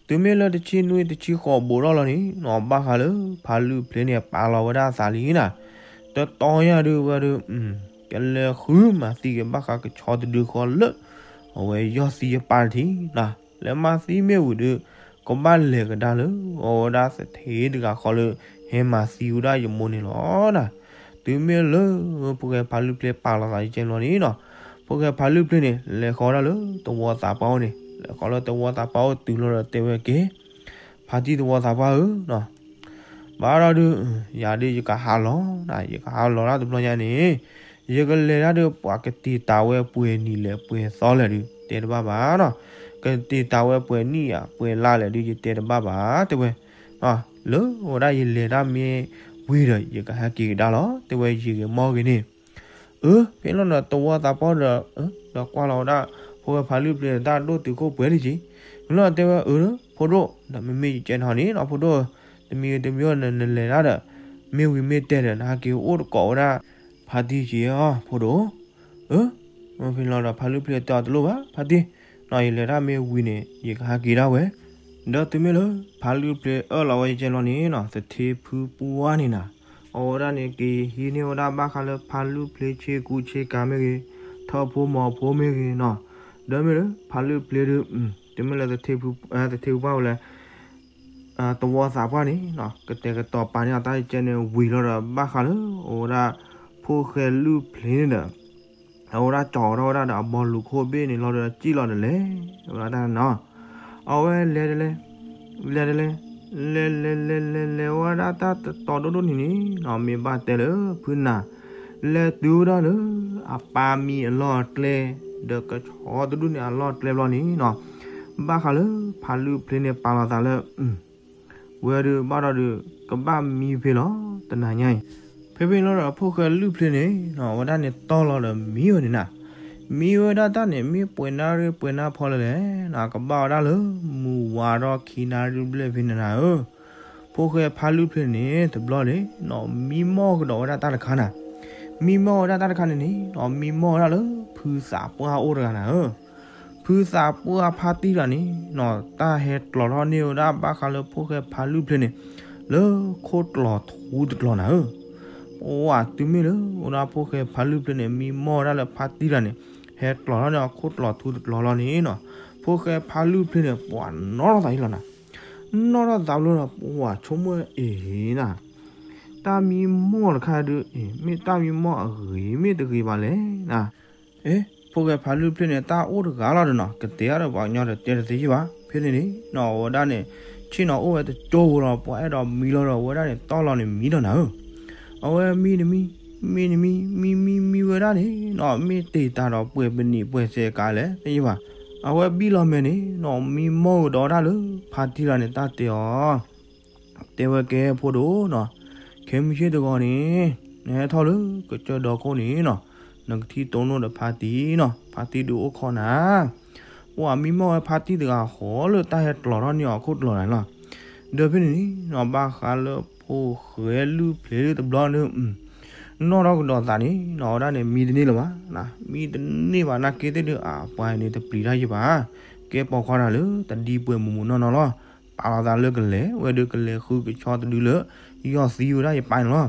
တုၤမ့ၢ်လၢတဆံနွံတဆံဃိးဘူးထီၣ်လီၤန့ၣ်နီၤ, ဘၣ်ဃးလၢဖါလုၢ်ဖျဲန့ၣ် ပာ်လီၤဝဲဒၣ်အသးလံနၤ, တတီၤညါဒုးဝဲဒုး ကလဲၤဃုမၤသံက့ၤဘၣ်ဃးကဆီတဒုဃီလၢ အဝဲယီၢ်သံယပၢ်တထံၣ်နၤ, လဲၤမၤသံမ့ၢ်ဝံၤဒီး ကဘၣ်လဲၤကဒါလၢ အဝဲဒၣ်သထ့တဂၤဃီလၢ ဟဲမၤသံဝဲဒၣ်ယမိၢ်န့ၣ်လီၤနၤ. တုၤမ့ၢ်လၢ ဖိၣ်ဃဲဖါလုၢ်ဖျဲပာ်လီၤသးယကဲလီၤန့ၣ်နီၤ, ဖိၣ်ဃဲဖါလုၢ်ဖျဲန့ၣ် လဲၤဃီၤဒၣ်လၢသဝီသးပှၢ်အိၣ်န့ၣ်, လဲၤဃီၤလၢသဝီသးပှၢ်အိၣ်တုၤလီၤဒီးတဲဝဲကဲ ဖါတံၢ်သဝီသးပှၢ်ဧၢနီၤ, ဘၣ်ဒီးဒုး ယၤဒုးယကဟးလီၤနၤ, ယကဟးလီၤဒၣ်တဘျီညါန့ၣ် ယကလဲၤဒၣ်ဒီး ပှၤကတ့ၤတၢ်ဝဲပှဲၤနံၣ်လဲၣ်ပှဲၤသီလဲၣ်ဒုး တဲတဘၣ်ဘၣ်နီၤ, ကတ့ၤတၢ်ဝဲပှဲၤနံၣ်ဧါပှဲၤလါလဲၣ်ဒုး ယတဲတဘၣ်ဘၣ် တဲဝဲ, လၢဝဲဒၣ်ယလဲၤတၢ်မ့ၢ်ဝံၤဒီး ယကဟဲက့ၤကဒါလီၤ တဲဝဲ ယဂ့ၤမီၢ်ဂ့ၤန့ၣ် အၢ ဖဲလီၤဒီးသဝီသးပှၢ်ဒီး ဒီးကွၢ်လီၤဝဲဒၣ် ဖိၣ်ဃဲဖါလုၢ်ဖျဲဒီးတၢ်ဒိၣ်တုာ်ခိၣ်ပှဲၤဒံးက့ၤ, မ့ၢ်လီၤတဲဝဲ အၢ ဖိဒိၣ် ဒီးမ့မ့ၢ်ယကဲထီၣ်န့ၣ်နီၤ ဖိဒိၣ် တမံၤတမံၤနလဲၤဒၣ်ဒီး မ့ၢ်ဝံၤမ့ၢ်တဲာ်ဒီး နဟဲက့ၤအိၣ်တကိးဝဲဒၣ် ဖါတံၢ်က့ၤဧါ ဖိဒိၣ် အၢ ဖဲလီၤဒီးဖါလုၢ်ဖျဲတဲအီၤတလိၣ်ဘၣ် ဖါတံၢ်, နီၤ ယလဲၤတၢ်မ့ၢ်ဝံၤန့ၣ် ယကဟဲက့ၤဒၣ်ဝဲ, ဒီးတုၤမ့ၢ်လၢ ဖါလုၢ်ဖျဲအၢၣ်လီၤဝဲယကဲလီၤန့ၣ်နီၤ သထ့ဖုပှၢ်န့ၣ်နၤ, အဝဲဒၣ်န့ၣ် က့ၤဟံးန့ၢ်ဝဲဒၣ်ဘၣ်ဃးလၢဖါလုၢ်ဖျဲဆ့ကူဆ့ကၤမ့ၢ်ဂ့ၤ, ထၢၣ်ဖိမီၤဖိမ့ၢ်ဂ့ၤနီၤ, ဒီးမ့ၢ်လၢ ဖါလုၢ်ဖျဲဒုး တုၤမ့ၢ်လၢ သထ့ဖုပှၢ်ဝဲလဲၣ် သဝီသးပှၢ်န့ၣ်နီၤ ကတဲာ်ကတီၤပာ်န့ၢ်အီၤတၢ်ယကဲန့ၣ်ဝံၤလီၤဒီး ဘၣ်ဃးလၢ အဝဲဒၣ် ဖိၣ်ဃဲလုၢ်ဖျဲန့ၣ်ဒီး အဝဲဒၣ်ကၠီထီၣ်ဝဲဒၣ်ဒီးအဘီလူၤခိၣ်ဘ့ၣ်န့ၣ်လီၤဒီး စံၣ်လီၤဒီးလဲၤဝဲဒၣ်တၢ်နီၤ, အဝဲလဲၤတလဲၤ လဲၤတလဲၤ လဲၤလဲၤလဲၤလဲၤလဲၤဝဲဒၣ်တၢ်တတီၤဒိၣ်ဒိၣ်န့ၣ်န့ၣ်နီၤ မ့ၢ်ဘၣ်တဲလၢဖုနၤ လဲၤတုၤဝဲဒၣ်လၢ အပၢ်မံအလီၢ်အကျဲ ဒီးကဆီတဒူၣ်န့ၣ်အလီၢ်အကျဲဘျီန့ၣ်နီၤ, ဘၣ်ဃးလၢဖါလုၢ်ဖျဲန့ၣ်ပာ်လီၤသးလၢ ဝဲဒုးဘၣ်ဒီးဒုး ကဘၣ်မံဖဲလီၤ တနၤညါအံၤ, ဖဲဖဲလီၤဒီးဖိၣ်ဃဲလုၢ်ဖျဲန့ၣ်နီၤ အဝဲဒၣ်န့ၣ်တီၢ်လီၤဒီးမံဝဲန့ၣ်နၤ, မံဝဲဒၣ်တၢ်န့ၣ် မ့ၢ်ပှဲၤနၣ်ရံၣ်ပှဲၤနၣ်ဖီလဲၣ်လဲၣ်နီၤ ကဘၣ်ဝဲဒၣ်လၢ မုၢ်ဝါထီၣ်ခံနၣ်ရံၣ်ဘျဲၣ်ဖဲန့ၣ်နၤဧၢ, ဖိၣ်ဃဲဖါလုၢ်ဖျဲန့ၣ် တဘျီန့ၣ်နီၤ မံမီၢ်ကဒီးဝဲဒၣ်တၢ်တခါနၤ, မံမီၢ်ဝဲဒၣ်တၢ်တခါန့ၣ်န့ၣ်နီၤ မံမီၢ်ဝဲဒၣ်လၢ ဖုသးပှၢ်အိၣ်တဂၤနၤဧၢ ဖုသးပှၢ်ဖါတံၢ်တဂၤန့ၣ်နီၤ တၢ်ဟဲကျီၤထီၣ်န့ၢ်ဝဲဒၣ်ဘၣ်ဃးလၢဖိၣ်ဃဲဖါလုၢ်ဖျဲန့ၣ် လၢခိၣ်ကျီၤထူတကျီၤနၤဧၢ, ပှၤတုၤမ့ၢ်လၢ အိၣ်ဒၣ်ဖိၣ်ဃဲဖါလုၢ်ဖျဲန့ၣ် မံမီၢ်ဝဲဒၣ်လၢဖါတံၢ်တဂၤန့ၣ် ဟဲကျီၤထီၣ်န့ၢ်အီၤခိၣ်ကျီၤထူတကျီၤလီၤန့ၣ်နီၤ, ဖိၣ်ဃဲဖါလုၢ်ဖျဲန့ၣ် ပှၤနီၣ်ထီၣ်သးဟံၣ်လီၤနၤ, နီၣ်ထီၣ်သးဘျီဒီး ပှၤဆိကမိၣ်အ့ၣ်နၤ တၢ်မံမီၢ်တခါဒုး မ့ၢ်တၢ်မံမီၢ်အဂ့ၤမ့ၢ်တဂ့ၤဘၣ်လဲၣ်နၤ, အ့ ဖိၣ်ဃဲဖါလုၢ်ဖျဲန့ၣ် တၢ်အိၣ်တဂၤလီၤဒီးနီၤ ကတဲအါဒီးပှၤကညီဒီးတဲတသ့ဘၣ် ဖဲန့ၣ်န့ၣ်နီၤ အဝဲဒၣ်န့ၣ် ဆ့ၣ်နီၤအိၣ်ဝဲတကၠိဖိလီၤ ပှၤအဲၣ်ဒိးမံလီၤဒီး အဝဲဒၣ်န့ၣ် တီၢ်လီၤန့ၣ်မံဒီးနၤဧၢ, အဝဲမံတမံ မံတမံ မံမံမံဝဲဒၣ်န့ၣ်နီၤ မ့ၢ်တ့ၢ်တၢ်ဒီးပှဲၤပနံာ်ပှဲၤစဲးကးလဲၣ် တယံာ်ဘၣ်, အဝဲဘံၣ်လီၤမဲာ်န့ၣ်နီၤ မံမီၢ်ကဒီးဒၣ်လၢ ဖါတံၢ်တဂၤန့ၣ် တၢ်တဲအီၤ တဲဝဲကဲဖိဒိၣ်နီၤ, ခဲမုၢ်ဆ့ၣ်တဂီၤန့ၣ် နဟဲထီၣ်လၢကစၢၢ်ဒီခိၣ်န့ၣ်နီၤ, နကထံၣ်တိၢ်နီၣ်ဒီးဖါတံၢ်နီၤ, ဖါတံၢ်ဒုးအိၣ်ခိးနၤ, ပှၤမံမီၢ်ဝဲဖါတံၢ်တဂၤဃီလၢတၢ်ဟဲကျီၤထီၣ်န့ၢ်အီၤခိၣ်ကျီၤနၤလီၤ, ဒီးဖဲန့ၣ်န့ၣ်နီၤ ဘၣ်ဃးလၢဖိၣ်ဃဲလုၢ်ဖျဲဒုးတဘျီန့ၣ် နီၣ်ထီၣ်ကဒီးသးန့ၣ်နီၤ အဝဲဒၣ်န့ၣ် မံတန့ၢ်လၢၤဘၣ်, မံတန့ၢ်ဘၣ်နာ်က့သ့ၣ်ဒုး အပှၤန့ၣ်တပျံၤတၢ်ယံာ်ဘၣ်, ကဲပိာ်ခွါတၢ်လၢတဒံပှဲၤမူးမူးနီၢ်နီၢ်လီၤ, ပာ်လီၤသးလၢကလဲၤဝဲဒုးကလဲၤဃုကဆီတဒုလၢ ယီၢ်သံဝဲဒၣ်ယပၢ်န့ၣ်လီၤ,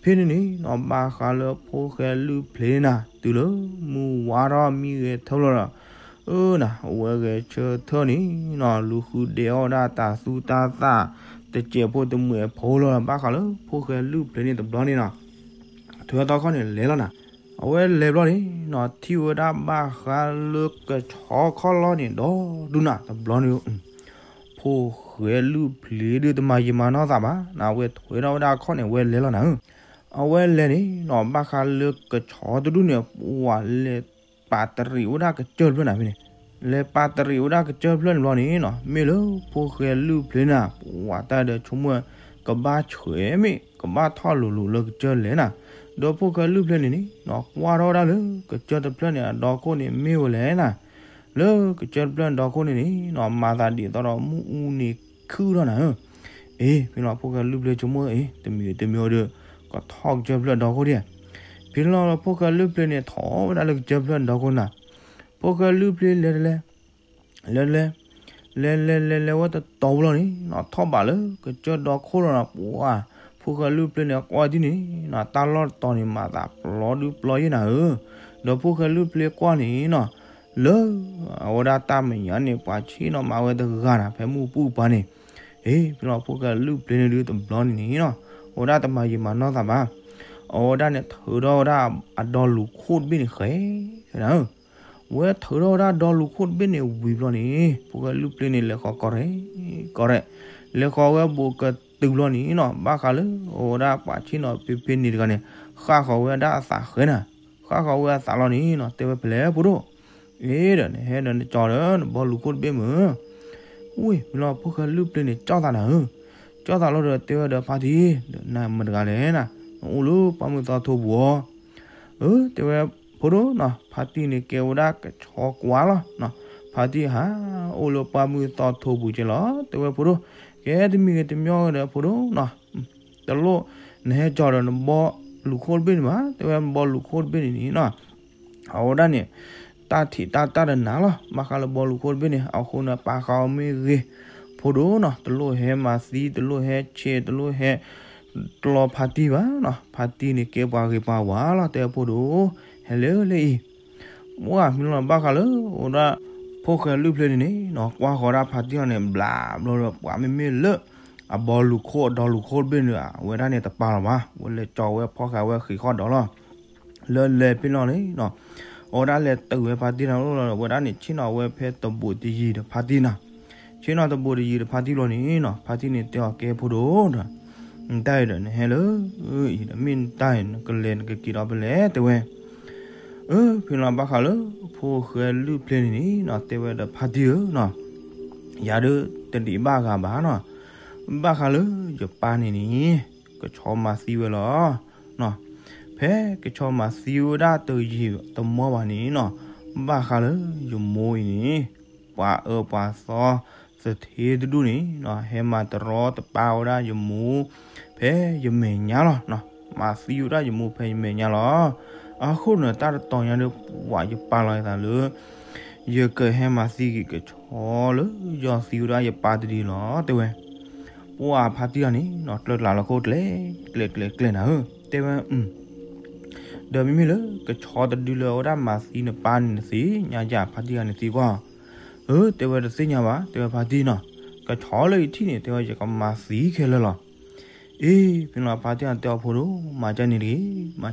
ဖဲန့ၣ်န့ၣ်နီၤ ဘၣ်ဃးလၢဖိၣ်ဃဲလုၢ်ဖျ့နၤ တုၤလၢမုၢ်ဝါထီၣ်မံဂဲၤထၢၣ်လီၤဒီး အၢနၤ အဝဲဂဲၤဆၢထၢၣ်န့ၣ်နီၤ လူၤဃုဒဲးအီၣ်ဝဲဒၣ်တၤသူတၤသၣ် တစဲးဖိတမှဲးဖိလီၤ ဘၣ်ဃးလၢဖိၣ်ဃဲလုၢ်ဖျ့န့ၣ်တဘျီန့ၣ်နီၤ ထွဲသီခီန့ၣ်လဲၤလီၤနၤ အဝဲလဲၤဘျီန့ၣ်နီၤ ထံၣ်ဝဲဒၣ်ဘၣ်ဃးလၢကဆီခီၣ်လီၢ်န့ၣ် ဒီဒူၣ်နၤ တဘျီန့ၣ် ဖိၣ်ဃဲလုၢ်ဖျ့ဒုးတမၤယံာ်မၤနီၢ်သးဘၣ်နၤ အဝဲထွဲထီၣ်ဝဲဒၣ်အခီၣ်န့ၣ် အဝဲလဲၤလီၤနၤဧၢ အဝဲလဲၤန့ၣ်နီၤ ဘၣ်ဃးလၢကဆီတဒူၣ်န့ၣ် ပှၤလဲၤပာ်တရံးဝဲဒၣ်ကစၢၢ်တဖျၢၣ်နၤဖဲန့ၣ် လဲၤပာ်တရံးဝဲဒၣ်ကစၢၢ်တဖျၢၣ်န့ၣ်ဘျီန့ၣ်နီၤ မ့ၢ်လၢဖိၣ်ဃဲလုၢ်ဖျ့နၤ ပှၤတၢ်ဒီးဆိကမိၣ် ကဘၣ်ဆှဲးမ့ၢ် ကဘၣ်ထီၣ်လိၤလိၤလၢကစၢၢ်လဲၣ်နၤ ဒီးဖိၣ်ဃဲလုၢ်ဖျ့န့ၣ်န့ၣ်နီၤ ကွၢ်ထီၣ်ဝဲဒၣ်လၢကစၢၢ်တဖျၢၣ်န့ၣ် အဒီခိၣ်န့ၣ်မ့ၢ်ဝဲလဲၣ်နၤ လၢကစၢၢ်တဖျၢၣ်န့ၣ်ဒီခိၣ်န့ၣ်န့ၣ်နီၤ မၤသးဒ်သိးဒီးမ့ၣ်အူန့ၣ်ခုၣ်ထီၣ်နၤဧၢ အ့ ဖဲလီၤဖိၣ်ဃဲလုၢ်ဖျ့ဆိကမိၣ်အ့ တမံၤတမံၤဒီး ကထီၣ်ကစၢၢ်ဖျၢၣ်ဒီခိၣ်ဒံး ဖဲလီၤဖိၣ်ဃဲလုၢ်ဖျ့န့ၣ် ထီၣ်ဝဲဒၣ်လၢကစၢၢ်ဖျၢၣ်ဒီခိၣ်နၤ ဖိၣ်ဃဲလုၢ်ဖျ့လဲၤတလဲ လဲၤတလဲ လဲၤလဲၤလဲၤလဲၤဝဲတတီၤဘျီန့ၣ်နီၤ ထီၣ်ဘးလၢကစၢၢ်ဒီခိၣ်လီၤနၤ ပှၤ ဖိၣ်ဃဲလုၢ်ဖျ့န့ၣ်ကွၢ်ဒ်န့ၣ်နီၤ တၢ်လီၢ်တတီၤန့ၣ် မၤသးပျီဒုပျီယဲၢ်နၤဧၢ ဒီးဖိၣ်ဃဲလုၢ်ဖျ့ကွၢ်န့ၣ်နီၤ လၢအဝဲဒၣ်တၢ်မဲာ်ညါန့ၣ် ပှၤဆ့ၣ်နီၤမၤဝဲတဂၤနၤ ဖဲမုၢ်ပူၤပၤန့ၣ် အ့ ဖဲလီၤဖိၣ်ဃဲလုၢ်ဖျ့န့ၣ်ဒုးတဘျီန့ၣ်န့ၣ်နီၤ အဝဲဒၣ်တမၤယံာ်မၤနီၢ်သးဘၣ် အဝဲဒၣ်န့ၣ်ထုးထီၣ်ဝဲဒၣ်အဒီလူၤခိၣ်တဘ့ၣ်န့ၣ်ဃဲ နၤဧၢ ဝဲထုးထီၣ်ဝဲဒၣ်ဒီလူၤခိၣ်တဘ့ၣ်န့ၣ်ဝံၤဘျီန့ၣ် ဖိၣ်ဃဲလုၢ်ဖျ့န့ၣ် လဲၤဃီၤကီၢ်ရဲၣ် ကီၢ်ရဲၣ် လဲၤဃီၤဝဲဘူးကတုၤဘျီန့ၣ်နီၤ ဘၣ်ဃးလၢအဝဲဒၣ်ပှၤဆ့ၣ်နီၤဖဲဖဲန့ၣ်တဂၤန့ၣ် ဃၣ်ဃီၤဝဲဒၣ်အသးဃဲနၤ ဃၣ်ဃီၤဝဲအသးလီၤန့ၣ်နီၤ တဲဝဲဖဲလဲၣ်ဖိဒိၣ် အ့ဒီးနဟဲဒီးနကၠီဒီးနဘီလူၤခိၣ်တဘ့ၣ်မုၢ် ဝ့ၢ်မ့ၢ်လီၤဖိၣ်ဃဲလုၢ်ဖျ့န့ၣ် ကၠီၣ်သးနၤဧၢ ကၠီၣ်သးလီၤဒီးတဲဝဲဒီးဖါတံၢ် ဒီးနမတဂၤလဲၣ်နၤ နအိၣ်လၢပှၢ်မုၢ်သီထိပူၤဧါ အၢ တဲဝဲဖိဒိၣ်နီၤ ဖါတံၢ်န့ၣ်ကဲဝဲဒၣ်ကဆီကွၢ်လီၤ ဖါတံၢ်ဟးအိၣ်လၢပှၢ်မုၢ်သီထိပူၤကဲလီၤ တဲဝဲဖိဒိၣ် ကဲတမံၤဂ့ၤတမံၤဂ့ၤဒီးဖိဒိၣ်နီၤ တလိၣ်နဟဲကၠီဒီးနဘီလူၤခိၣ်တဘ့ၣ်န့ၣ်ဘၣ် တဲဝဲနဘီလူၤခိၣ်တဘ့ၣ်န့ၣ်နီၤ အဝဲဒၣ်န့ၣ် တၢ်ထံးတၢ်တၢ်တနၤလီၤ ဘၣ်ဃးလၢဘီလူၤခိၣ်တဘ့ၣ်န့ၣ် အဃိန့ၣ်ပာ်ဃာ်အီၤမ့ၢ်ဂ့ၤ ဖိဒိၣ်နီၤ တလိၣ်ဟဲမၤသံ တလိၣ်ဟဲဆဲး တလိၣ်ဟဲကျီဖါတံၢ်ဘၣ်နီၤ ဖါတံၢ်န့ၣ်ကဲပှၤဂ့ၤပှၤဝါလီၤ တဲဖိဒိၣ် ဟဲလၢလၢအံၤ ပှၢ်မ့ၢ်လီၤဘၣ်ဃးလၢ အိၣ်ဒၣ် ဖိၣ်ဃဲလုၢ်ဖျ့န့ၣ်န့ၣ်နီၤ ကွၢ်ဃီၤဒၣ်ဖါတံၢ်အီၤန့ၣ် ဘျးဘျီဒီး ပှၢ်မ့မ့ၢ်လၢ အဘီလူၤခိၣ်အဒီလူၤခိၣ်တဘ့ၣ်န့ၣ် အဝဲဒၣ်န့ၣ်တပာ်လီၤဘၣ် ဝဲလဲၤကၠီဝဲဖီၣ်ဃာ်ဝဲဃံးဃီၣ်ဒီးလီၤ လၢလဲၤဖဲလီၤန့ၣ်နီၤ အဝဲဒၣ်လဲၤတုၤဝဲဖါတံၢ်န့ၣ်လီၤ ဝဲဒၣ်န့ၣ် ဆ့ၣ်နီၤဝဲဖဲတဘူးတယံၤဒီးဖါတံၢ်နီၤ ဆ့ၣ်နီၤတဘူးတယံၤဒီးဖါတံၢ်လီၤန့ၣ်နီၤ ဖါတံၢ်န့ၣ်တဲအီၤကဲဖိဒိၣ်ဒီး တၢ်အံၤဒီးနဟဲလၢ အံၤဒီးမ့ၢ်နတၢ်အံၤ နကလဲၤနကက့ၤဒီးဖဲလဲၣ် တဲဝဲ အၢ ဖဲလီၤဘၣ်ဃးလၢ ဖိၣ်ဃဲလုၢ်ဖျ့န့ၣ်န့ၣ်နီၤ တဲဝဲဒီးဖါတံၢ်ဧၢနီၤ ယၤဒုးတဒံးဘၣ်ဂၤဘၣ်နီၤ ဘၣ်ဃးလၢယပၢ်န့ၣ်န့ၣ် ကဆီမၤသံဝဲလီၤ ဖဲကဆီမၤသံဝဲဒၣ်တယံာ်တမီၢ်ဘၣ်န့ၣ်နီၤ ဘၣ်ဃးလၢယမိၢ်အံၤန့ၣ် ပှၤအၢပှၤသီ သထ့တဒူၣ်န့ၣ်နီၤ ဟဲမၤတရီတပါဝဲဒၣ်ယမိၢ် ဖဲယမဲာ်ညါလီၤ မၤသံဝဲဒၣ်ယမိၢ်ဖဲယမဲာ်ညါလီၤ အဃိန့ၣ် တၢ်တတီၤညါဒီး ပှၤယပာ်လီၤယသးလၢ ယကဟဲမၤသံက့ၤကဆီလၢယီၢ်သံဝဲဒၣ်ယပၢ်တဒုလီၤ တဲဝဲ ပှၢ်ဖါတံၢ်အီၤန့ၣ်နီၤ ကျၢၢ်ကျါလီၤခိၣ်ကျဲ ကျဲကျဲကျဲနၤဧၢ တဲဝဲ ဒီးမ့မ့ၢ်လၢကဆီတဒုလၢအဝဲဒၣ်မၤသံနပၢ်န့ၣ် နသ့ၣ်ညါယၤ ဖါတံၢ်ဂၤန့ၣ်သံကွၢ် အၢ တဲဝဲတသ့ၣ်ညါဘၣ် တဲဝဲဖါတံၢ်နီၤ ကဆီလၢယထံၣ်န့ၣ် တဲဝဲယကမၤသံခဲလၢာ်လီၤ အ့ ဖဲလီၤဖါတံၢ်အီၤတဲအီၤဖိဒိၣ် မၤကၢန့ၣ်တဂ့ၤ မၤကၢန့ၣ်တဂ့ၤ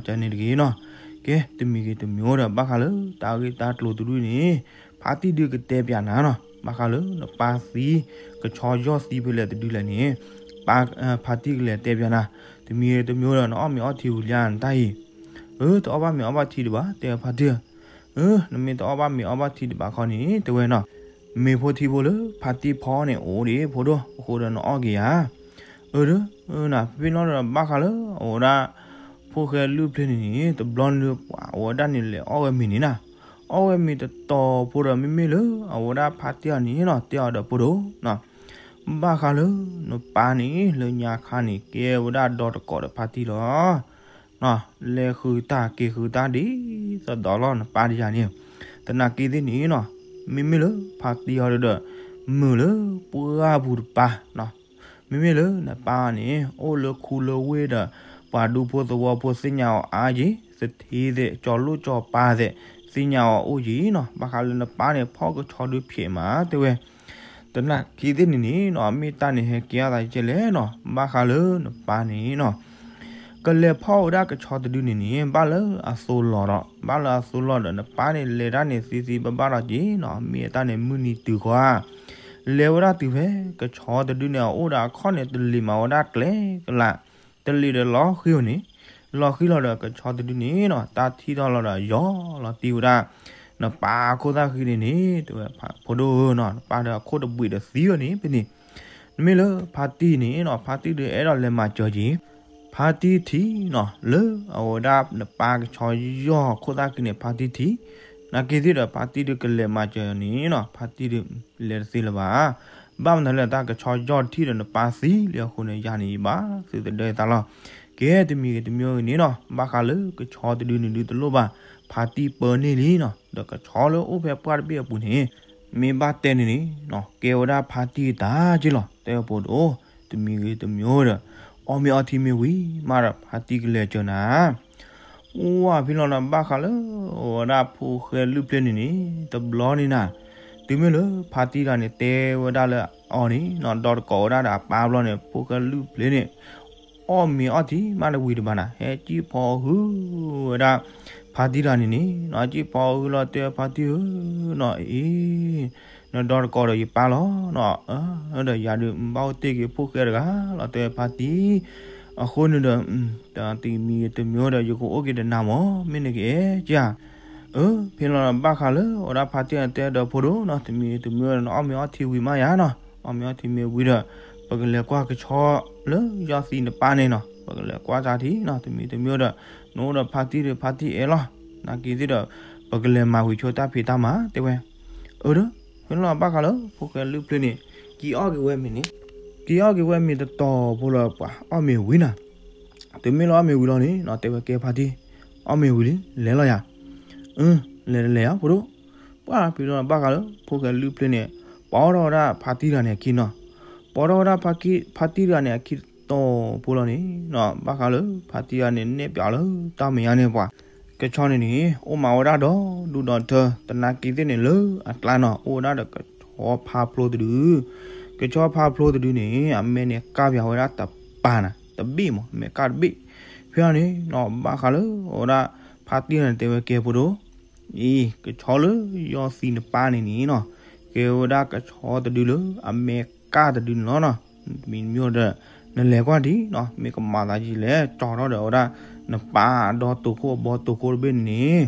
နီၤ ကဲ တမံၤဂ့ၤတမံၤအိၣ်ဒီး ဘၣ်ဃးလၢတၢ်ဂ့ၢ်တၢ်ကျိၤတဒူၣ်န့ၣ် ဖါတံၢ်ဒုးကတဲပျးနၤနီၤ ဘၣ်ဃးလၢနပၢ်သံ ကဆီယီၢ်သံဖဲလဲၣ်တဒုလဲၣ်န့ၣ် ပၢ် ဖါတံၢ်ကလဲၤတဲပျးနၤ တမံၤဂ့ၤတမံၤအိၣ်ဒီး နအီၣ်မ့ၤအီထံဧူၤလံနတၢ်အံၤ အၢ တအီၣ်ဘၣ်မ့ၤအီဘၣ်ထံဒံးဘၣ် တဲဖါတံၢ် အၢ နမ့ၢ်တအီၣ်ဘၣ်မ့ၤအီဘၣ်ထံဒံးဘၣ်ခီန့ၣ် တဲဝဲနီၤ မ့ၤဖိထံဖိလၢဖါတံၢ်ဖီန့ၣ်အိၣ်ဒံးဖိဒိၣ် အဃိဒီးနအီၣ်က့ၤယၤ အၢ ဒီး နဖဲလီၤဒီးဘၣ်ဃးလၢ အဝဲဒၣ် ဖိၣ်ဃဲလုၢ်ဖျ့န့ၣ်န့ၣ် တဘျီန့ၣ်ပှၤအဝဲဒၣ်န့ၣ်လဲၤအီၣ်ဝဲမ့ၤန့ၣ်နၤ အီၣ်ဝဲမ့ၤတတီၤဖိဒီးမ့မ့ၢ်လၢ အဝဲဒၣ်ဖါတံၢ်အီၤန့ၣ်နီၤ တဲအီၤဒီးဖိဒိၣ်နီၤ ဘၣ်ဃးလၢ နပၢ်န့ၣ် လၢညါခါန့ၣ် ကဲဝဲဒၣ်ဒီတကိးဒီးဖါတံၢ်လီၤ လဲၤဃုာ်တၢ်က့ၤဃုာ်တၢ်ဒ်သိးဒီးလီၤ နပၢ်တယၤန့ၣ် သနာ်က့သ့ၣ်န့ၣ်နီၤ မ့မ့ၢ်လၢဖါတံၢ်အီၤဒီး မုာ်လၢပှၢ်ပူၤတပၤနီၤ မ့မ့ၢ်လၢနပၢ်န့ၣ် အိၣ်လၢခူလၢဝ့ၢ်ဒီး ပှၤဒူဖိသဝီဖိသ့ၣ်ညါအီၤအါယံၤ, သထ့သ့ၣ် ကၠီၤလိၣ်ကၠီၤပၤသ့ၣ် သ့ၣ်ညါအီၤအိၣ်ယံၤနီၤ, ဘၣ်ဃးလၢနပၢ်န့ၣ် ဖီၣ်ကဆီဒုဖျဲးမး တဲဝဲ. တနာ်က့ၤသ့ၣ်န့ၣ်န့ၣ်နီၤ, မ့ၢ်တၢ်န့ၣ်ဟဲကဲအသးကဲလဲၣ်နီၤ, ဘၣ်ဃးလၢနပၢ်န့ၣ်နီၤ ကလဲၤဖီၣ်ဝဲဒၣ်ကဆီတဒုန့ၣ်န့ၣ် ဘၣ်လၢအသိလီၤဒီး ဘၣ်လၢအသိလီၤဒီး နပၢ်န့ၣ်လဲၤတၢ်န့ၣ်သ့သ့ဘၣ်ဘၣ်ဒီးက့ၤနီၤ, မ့ၢ်အတၢ်န့ၣ်မုၢ်နံၤတုၤဃီဧါ, လဲၤဝဲဒၣ်တုၤဖဲ ကဆီတဒုန့ၣ် အအိၣ်ဒီးအခီၣ်န့ၣ် တလ့ၤမးဝဲဒၣ်ကျဲကလး, တလ့ၤဒီးလီၤဃံၤအီၤန့ၣ်, လီၤဃံၤလီၤဒီးကဆီတဒုန့ၣ်နီၤ, တၢ်ထံၣ်ထီၣ်လီၤဒီးယီၤလီၤတံၢ်ဝဲဒၣ် နပၢ်အခိၣ်သၣ်ဃံန့ၣ်န့ၣ် တဲဝဲ ဖိဒိၣ်ဧၢနီၤ, နပၢ်ဒီးအခိၣ်တဘှံးဒီးသံအီၤန့ၣ် ဖဲန့ၣ် နမ့ၢ်လၢဖါတံၢ်န့ၣ်နီၤ, ဖါတံၢ်ဒုးအဲၣ်ဒိးလဲၤမၤစၢၤက့ၤ ဖါတံၢ်ထံးနီၤ, လၢအဝဲဒၣ်နပၢ်ကဆီယီၤခိၣ်သၣ်ဃံန့ၣ် ဖါတံၢ်ထံး, နာ်က့ၤသ့ၣ်ဒီးဖါတံၢ်ဒုးကလဲၤမၤစၢၤန့ၣ်နီၤ, ဖါတံၢ်ဒုးလဲၤတသ့လၢၤဘၣ်. ဘၣ်မနုၤလဲၣ် တၢ်ကဆီယီၤတထံၣ်ဒီးနပၢ်သံလံအဃိန့ၣ် ယၤန့ၣ်ယဘၣ်သုတဒၢအသးလီၤ. ကဲတမံၤဂ့ၤတမံၤဂ့ၤန့ၣ်နီၤ, ဘၣ်ဃးလၢကဆီတဒုန့ၣ်ဒုးတလိၣ်ဘၣ်, ဖါတံၢ်ပၢန့ၢ်လံနီၤ, ဒီးကဆီလၢအိၣ်ဖဲပှၢ်တဘ့ၣ်အပူၤန့ၣ် မ့ၢ်ဘၣ်တဲန့ၣ်န့ၣ်နီၤ, ကဲဝဲဒၣ်ဖါတံၢ်အတၢ်က့ၤလီၤ, တဲဖိဒိၣ်, တမံၤဂ့ၤတမံၤဒီး အီၣ်မ့ၤအီထံမ့ၤဝံၤမးဒီး ဖါတံၢ်ကလဲၤစၢၤနၤ အိၣ်ဝဲဖဲလီၤဒီးဘၣ်ဃးလၢအဝဲဒၣ်ဖိၣ်ဃဲလုၢ်ဖျဲၣ်န့ၣ်န့ၣ် တဘျီန့ၣ်နၤ, တုၤမ့ၢ်လၢဖါတံၢ်တဂၤန့ၣ် တဲဝဲဒၣ်လၢအီၤန့ၣ်နီၤ, ဒီးတကိးဝဲဒၣ်ဒီးအပၢ်ဘျီန့ၣ် ဖိၣ်ဃဲလုၢ်ဖျဲၣ်န့ၣ် အီၣ်မ့ၤအီထံမးတဝံၤတဘၣ်နၤ, ဟဲစံၣ်ဖီအီၣ်ဟုၣ်ဝဲဒၣ် ဖါတံၢ်တဂၤန့ၣ်န့ၣ်နီၤ, စံၣ်ဖီအီၣ်ဟုၣ်လီၤတဲဖါတံၢ်ဧၢနီၤ, အ့ နဒီတကိးဒီးယပၢ်လီၤနီၤ, ဒီးယၤဒုးဘၣ်အိၣ်တ့ၢ်က့ၤဖိၣ်ဃဲတဂၤလီၤ တဲဖါတံၢ်, အဃိန့ၣ်ဒီး တမံၤတမံၤဒီး ယကအိၣ်က့ၤဒီးနၤမး မ့ၢ်နကအဲၣ်ကဧါ. အၢ ဖဲလီၤဒီးဘၣ်ဃးလၢအဝဲဒၣ်ဖါတံၢ်တဲဒီးဖိဒိၣ်နီၤ, တမံၤတမံၤဒီး နအီၣ်မ့ၤအီထံဝံၤမးယၤနီၤ, အီၣ်မ့ၤအီထံမ့ၤဝံၤဒီး ပကလဲၤကွၢ်ကဆီလၢယီၢ်သံနပၢ်န့ၣ်နီၤ, ပကလဲၤကွၢ်တၢ်ထံနီၤ, တမံၤတမံၤဒီး နအိၣ်ဒီးဖါတံၢ်ဒီးဖါတံၢ်အဲၣ်လီၤ, နာ်က့ၤသ့ၣ်ဒီး ပကလဲၤမၤဝံၤဆိတၢ်ဖံးတၢ်မၤ တဲဝဲ. အၢ ဒီး ဖဲလီၤဘၣ်ဃးလၢဖိၣ်ဃဲလုၢ်ဖျဲၣ်န့ၣ် က့ၤအီၣ်က့ၤဝဲမ့ၤန့ၣ်, က့ၤအီၣ်က့ၤဝဲမ့ၤတတီၤဖိလၢပှၤအီၣ်မ့ၤဝံၤနၤ, တုၤမ့ၢ်လၢအီၣ်မ့ၤဝံၤလီၤန့ၣ်နီၤ, တဲဝဲကဲဖါတံၢ်, အီၣ်မ့ၤဝံၤလံ လဲၤလီၤယၤ, အၢ လဲၤတလဲၤဧါဖိဒိၣ်. ပှၢ်ဖဲလီၤဘၣ်ဃးလၢဖိၣ်ဃဲလုၢ်ဖျဲၣ်န့ၣ် ပိာ်ထီၣ်ဝဲဒၣ်ဖါတံၢ်တဂၤန့ၣ်အခံနီၤ, ပိာ်ထီၣ်ဝဲဒၣ်ဖါတံၢ်တဂၤန့ၣ်အခံတတီၤဖိလီၤန့ၣ်နီၤ, ဘၣ်ဃးလၢဖါတံၢ်တဂၤန့ၣ် နဲၣ်ပၠးအီၤလၢတၢ်မဲာ်ညါန့ၣ်ပှၤ ကဆီန့ၣ်န့ၣ် အိၣ်မးဝဲဒၣ်ဒီဒူၣ်ဒီထၢ တနာ်က့ၤသ့ၣ်န့ၣ်လၢအကျါနီၤ, အိၣ်ဝဲဒၣ်ဒီးကဆီဖါဖျိတဒု, ကဆီဖါဖျိတဒုန့ၣ် အမဲာ်န့ၣ်ကၢ်ပၠးဝဲဒၣ်တပၤနၤ, တဘ့ၣ်မး အမဲာ်ကၢ်တဘ့ၣ်. ဖဲအံၤန့ၣ်နီၤ ဘၣ်ဃးလၢအဝဲဒၣ်ဖါတံၢ်န့ၣ် တဲဝဲကဲဖိဒိၣ်, အံၤ ကဆီလၢယီၢ်သံနပၢ်န့ၣ်န့ၣ်နီၤ, ကဲဝဲဒၣ်ကဆီတဒုလၢအမဲာ်ကၢ်တဒုန့ၣ်လီၤနီၤ. မ့မ့ၢ်ဒီး နလဲၤကွၢ်ဒံးနီၤ, မ့ၢ်ကမၤသးယံာ်လဲၣ် ကၠီထီၣ်ဒီးအဝဲဒၣ်နပၢ်အဒီတိာ်ခိၣ်အဘီတိာ်ခိၣ်တဘ့ၣ်န့ၣ်န့ၣ်.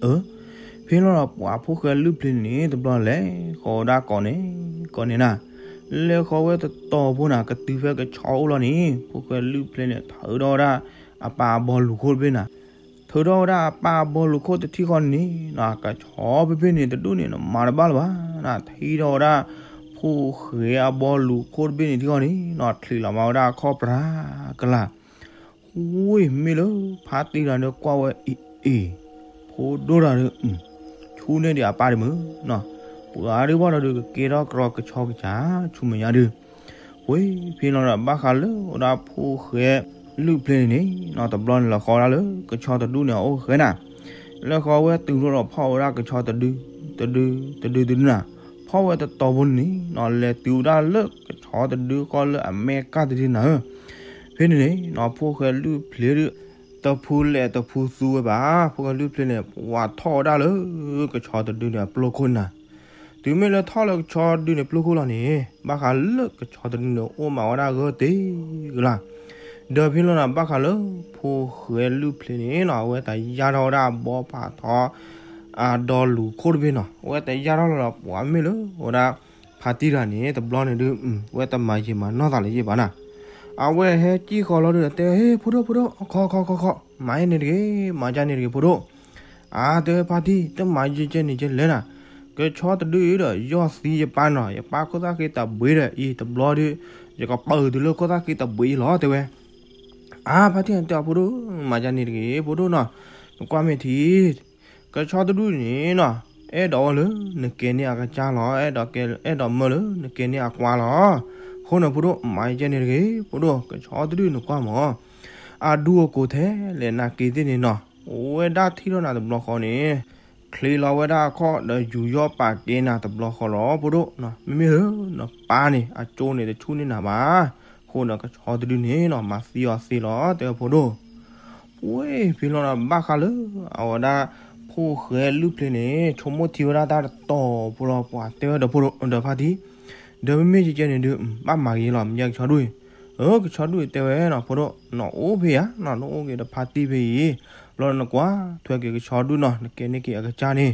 အၢ ဖဲလီၤဒီးပှၤဖိၣ်ဃဲလုၢ်ဖျဲၣ်န့ၣ်န့ၣ် တဘျီလဲၤဃီၤဝဲဒၣ်ကိးန့ၣ် ကိးန့ၣ်နၤ, လဲၤဃီၤဝဲတတီၤဖိနၤ ကတုၤဖဲကဆီအိၣ်လီၤန့ၣ် ဖိၣ်ဃဲလုၢ်ဖျဲၣ်န့ၣ် ထုးထီၣ်ဝဲဒၣ်အပၢ်အဘီလူၤခိၣ်တဘ့ၣ်နၤ, ထုးထီၣ်ဝဲဒၣ်အပၢ်အဘီလူၤခိၣ်တထံၣ်ဃီန့ၣ်နၤ, ကဆီဖဲဖဲန့ၣ်တဒူၣ်န့ၣ် နမၤတဘၣ်လၢၤဘၣ်နၤ, ထံၣ်ထီၣ်ဝဲဒၣ် ဖိၣ်ဃဲအဘီလူၤခိၣ်တဘ့ၣ်န့ၣ်ထံၣ်ဃီန့ၣ်နၤ ချံးလီၤမၤဝဲဒၣ်အခီၣ်ပြၤကလာ် ဝ့ၢ် မ့ၢ်လၢဖါတံၢ်တဂၤဒီးကွၢ်ဝဲအံၤအံၤ, ဖိဒိၣ်တဂၤဒီး ဆူန့ၢ်ဒံးအပၢ်ဒံးမုၢ်နီၤ, ပှၤဒုးဘၣ်ဒီးဒုး ကကဲထီၣ်ကြီကဆီကစၢ် ဆူမဲာ်ညါဒုး, ဝ့ၢ် ဖဲလီၤဒီးဘၣ်ဃးလၢအဝဲဒၣ်ဖိၣ်ဃဲလုၢ်ဖျဲၣ်န့ၣ်န့ၣ်နီၤ, တဘျီန့ၣ်လီၤဃီဒၣ်လၢကဆီတဒူၣ်န့ၣ်အအိၣ်ဃဲနၤ, လၢဃီဝဲတုၤထီၣ်ဒီးဖီၣ်ဝဲဒၣ်ကဆီတဒု, တဒု, တဒုတဒုနၤ, ဖီၣ်ဝဲတတီၤဖိန့ၣ်နီၤ, လဲၤတုၤဝဲဒၣ်လၢကဆီတဒုဃီလၢအမဲာ်ကၢ်တဒုနၤဧၢ ဖဲန့ၣ်န့ၣ်နီၤ ဖိၣ်ဃဲလုၢ်ဖျဲၣ်ဒုး တဖုလဲၣ်တဖုသူဝဲဘၣ်, ဖိၣ်ဃဲလုၢ်ဖျဲၣ်န့ၣ် ပှၤထီၣ်ဝဲဒၣ်လၢကဆီတဒုန့ၣ်အပျိခိၣ်နၤ, တုၤမ့ၢ်လၢထီၣ်လၢကဆီတဒုန့ၣ်ပျိခိၣ်လီၤန့ၣ် ဘၣ်ဃးလၢကဆီတဒုန့ၣ်အိၣ်မးဝဲဒၣ်ဂၢၢ်တ့ၢ်ကလါ, ဒီးဖဲလီၤနၤ ဘၣ်ဃးလၢဖိၣ်ဃဲလုၢ်ဖျဲၣ်န့ၣ်နီၤ အဝဲတယၢ်ထီၣ်ဝဲဒၣ်အဘီဖးထီ အဒီလူၤခိၣ်တဘ့ၣ်နီၤ, အဝဲတယၢ်ထီၣ်လီၤဒီး ပှၤမ့ၢ်လၢအဝဲဒၣ်ဖါတံၢ်တဂၤန့ၣ် တဘျီန့ၣ်ဒုး အဝဲတမၤယံာ်မၤနီၢ်သးလၢၤယံာ်ဘၣ်နၤ, အဝဲဟဲကံၣ်ဃီလီၤဒုးဒီးတဲ ဟ့ ဖိဒိၣ်ဖိဒိၣ် ခီခီခီခီ မၤယဲန့ၣ်တဂ့ၤ မၤယဲန့ၣ်တဂ့ၤ ဖိဒိၣ်, အါ တဲဝဲဖါတံၢ် တမၤယဲကဲန့ၣ်ကဲလဲၣ်နၤ, ကဆီတဒုအံၤဒီး ယီၢ်သံယပၢ်နီၤ, ယပၢ်ခိၣ်သၣ်ဃံတဘှံးဒီးအံၤ တဘျီဒုး ယကပာ်အုးတုၤလၢခိၣ်သၣ်ဃံတဘှံးအံၤလီၤ တဲဝဲ အါ ဖါတံၢ်တဲအီၤ ဖိဒိၣ် မၤယဲန့ၣ်တဂ့ၤ ဖိဒိၣ်နီၤ, နကွၢ်မ့ၢ်ထံ ကဆီတဒုန့ၣ်နီၤ, အဲၣ်ဒိးဝဲလၢနကဲန့ၢ်အကစၢ်လီၤ, အဲၣ်ဒိးမၢလၢနကဲန့ၢ်အကွၢ်လီၤ, အဃိန့ၣ် ဖိဒိၣ် မၤယဲန့ၣ်တဂ့ၤ ဖိဒိၣ်, ကဆီတဒုနကွၢ်မး အဒူၣ်အကိာ်ထဲလဲၣ်နၤက့ၤသ့ၣ်န့ၣ်နီၤ, အိၣ်ဝဲဒၣ်ထံၣ်ထီၣ်နၤတဘျီဃီန့ၣ်, ချ့လီၤဝဲဒၣ်အခီၣ်ဒီးယူးယီၣ်ပာ်ကဲနၤတဘျီဃီလီၤ ဖိဒိၣ်နီၤ. မ့မ့ၢ်ဧၢ, နပၢ်န့ၣ် အကၠိန့ၣ်တဆူၣ်န့ၢ်နၤဘၣ်. အဃိန့ၣ်ကဆီတဒုန့ၣ်နီၤ မၤသံအီၤသ့လီၤ တဲဝဲဖိဒိၣ်. ဝ့ၢ် ဖဲလီၤဒီးဘၣ်ဃးလၢ အဝဲဒၣ် ဖိၣ်ဃဲလုၢ်ဖျ့န့ၣ် ဆိကမိၣ်ထံဝဲဒၣ်တၢ်တတီၤဖိလီၤ ပှၤတဲဝဲဒီးဖိဒိၣ်ဒီးဖါတံၢ်, ဒီးမ့မ့ၢ်ကဲကဲန့ၣ်ဒုး ဘၣ်မၤဂ့ၤလီၤ မ့ၢ်ကဆီဒူၣ်အံၤ. အၢ ကဆီဒူၣ်အံၤတဲဝဲနီၤ ဖိဒိၣ် နအိၣ်ဖဲယၤနီၤ နအိၣ်က့ၤဒီးဖါတံၢ်ဖဲအံၤ, ဘျီနကွၢ်ထွဲက့ၤကဆီဒူၣ်နီၤ နကဲန့ၢ်က့ၤအကစၢ်န့ၣ်.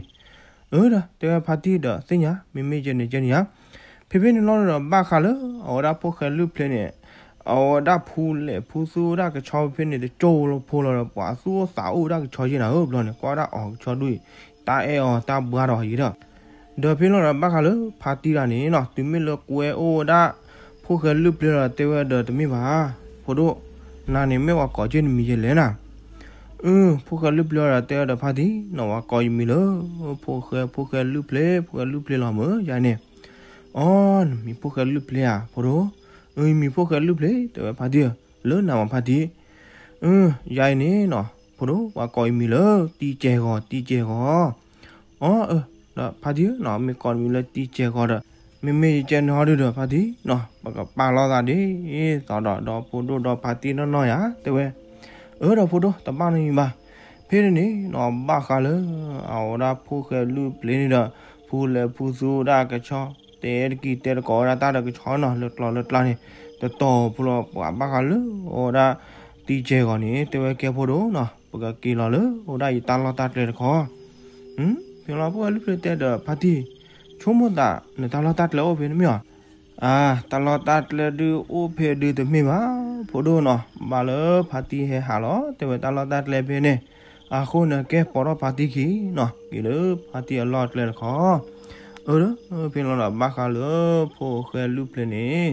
အၢ ဒီးတဲဝဲဖါတံၢ်ဒီးသ့ၣ်ညါ မ့မ့ၢ်ကဲန့ၣ်ကဲန့ၣ်ဧါ. ဖဲဖဲန့ၣ်လီၤဒီးဘၣ်ဃးလၢ အဝဲဒၣ်ဖိၣ်ဃဲလုၢ်ဖျ့န့ၣ် အဝဲဒၣ်ဖူလဲၣ်ဖူသူဝဲဒၣ်ကဆီဖဲန့ၣ် တကၠိဖိလီၤဒီး ပှၤသူၣ်အိၣ်သးအိၣ်ဝဲဒၣ်ကဆီယ့ၢ်နၤဧၢ ဘျီန့ၣ် ကွၢ်ဝဲဒၣ်အီၤကဆီဒူၣ်အံၤ တၢ်အဲၣ်အီၤတၢ်ဘှါဒီးယံၤဒီး, ဒီးဖဲလီၤဒီးဘၣ်ဃးလၢဖါတံၢ်တဂၤန့ၣ်နီၤ တုၤမ့ၢ်လၢကွဲအိၣ်ဝဲဒၣ် ဖိၣ်ဃဲလုၢ်ဖျ့လီၤတဲဝဲဒီးတမ့ၢ်ဘၣ်, ဖိဒိၣ် နၤန့ၣ်မ့ၢ်ဝဲကိးက့ၤနမံၤယဲလဲၣ်နၤ. အၢ ဖိၣ်ဃဲလုၢ်ဖျ့လီၤဒီးတဲဝဲဒီးဖါတံၢ်နီၤ ဝဲကိးယမံၤလၢ ဖိၣ်ဃဲ ဖိၣ်ဃဲလုၢ်ဖျ့ ဖိၣ်ဃဲလုၢ်ဖျ့လီၤမၢ် ယၤန့ၣ်. အီ နမံၤဖိၣ်ဃဲလုၢ်ဖျ့ဧါ ဖိဒိၣ်. အၢ ယမံၤဖိၣ်ဃဲလုၢ်ဖျ့ တဲဝဲဖါတံၢ်ဧၢ, လၢနၤမးဖါတံၢ်. အၢ ယၤအံၤန့ၣ်နီၤ ဖိဒိၣ် ပှၤကိးယမံၤလၢ တံကဲၢ်ဂီၤ တံကဲၢ်ဂီၤ. အီ အၢ ဒီးဖါတံၢ်ဧၢနီၤ မ့ၢ်ကိးနမံၤလၢတံကဲၢ်ဂီၤဒီး မ့မ့ၢ်ယကဲန့ၣ်ဟီဒုဒီးဖါတံၢ်နီၤ ပကပာ်လီၤသးဒ်သိးဒီး ဒီဖိဒိၣ်ဒီးဖါတံၢ်နီၢ်နီၢ်ယၤ တဲဝဲ. အၢ ဒီးဖိဒိၣ် တဘၣ်နီတမံၤဘၣ်. ဖဲန့ၣ်န့ၣ်နီၤ ဘၣ်ဃးလၢ အဝဲဒၣ်ဖိၣ်ဃဲလုၢ်ဖျ့န့ၣ်ဒီး ဖူလဲၣ်ဖူသူဝဲဒၣ်ကဆီ တဲတကံၤတဲတကိးဝဲဒၣ်တၢ်ဒီးကဆီနီၤ လၢကျီလၢကျါန့ၣ် တတီၤဖိလီၤ ပှၤဘၣ်ဃးလၢ အဝဲဒၣ် တံကဲၢ်ဂီၤန့ၣ် တဲဝဲကဲဖိဒိၣ်နီၤ ပကက့ၤလီၤလၢ အဝဲဒၣ်ယတၢ်လီၢ်တၢ်ကျဲတခီ ဖဲလီၤဖိၣ်ဃဲလုၢ်ဖျ့တဲဒီးဖါတံၢ်, ဆိကမိၣ်သး နတၢ်လီၢ်တၢ်ကျဲအိၣ်ဖဲန့ၣ်မ့ၢ်ဧါ. အါ တၢ်လီၢ်တၢ်ကျဲဒုးအိၣ်ဖဲဒုးတမ့ၢ်ဘၣ် ဖိဒိၣ်နီၤ ဘၣ်လၢဖါတံၢ်ဟဲဟးလီၤ တဲဝဲတၢ်လီၢ်တၢ်ကျဲဖဲန့ၣ်. အဃိန့ၣ်ကဲပိာ်ထီၣ်ဖါတံၢ်ခံနီၤ က့ၤလၢဖါတံၢ်အလီၢ်ကျဲတခီ အၢ ဒီး ဖဲလီၤဒီးဘၣ်ဃးလၢ ဖိၣ်ဃဲလုၢ်ဖျ့န့ၣ်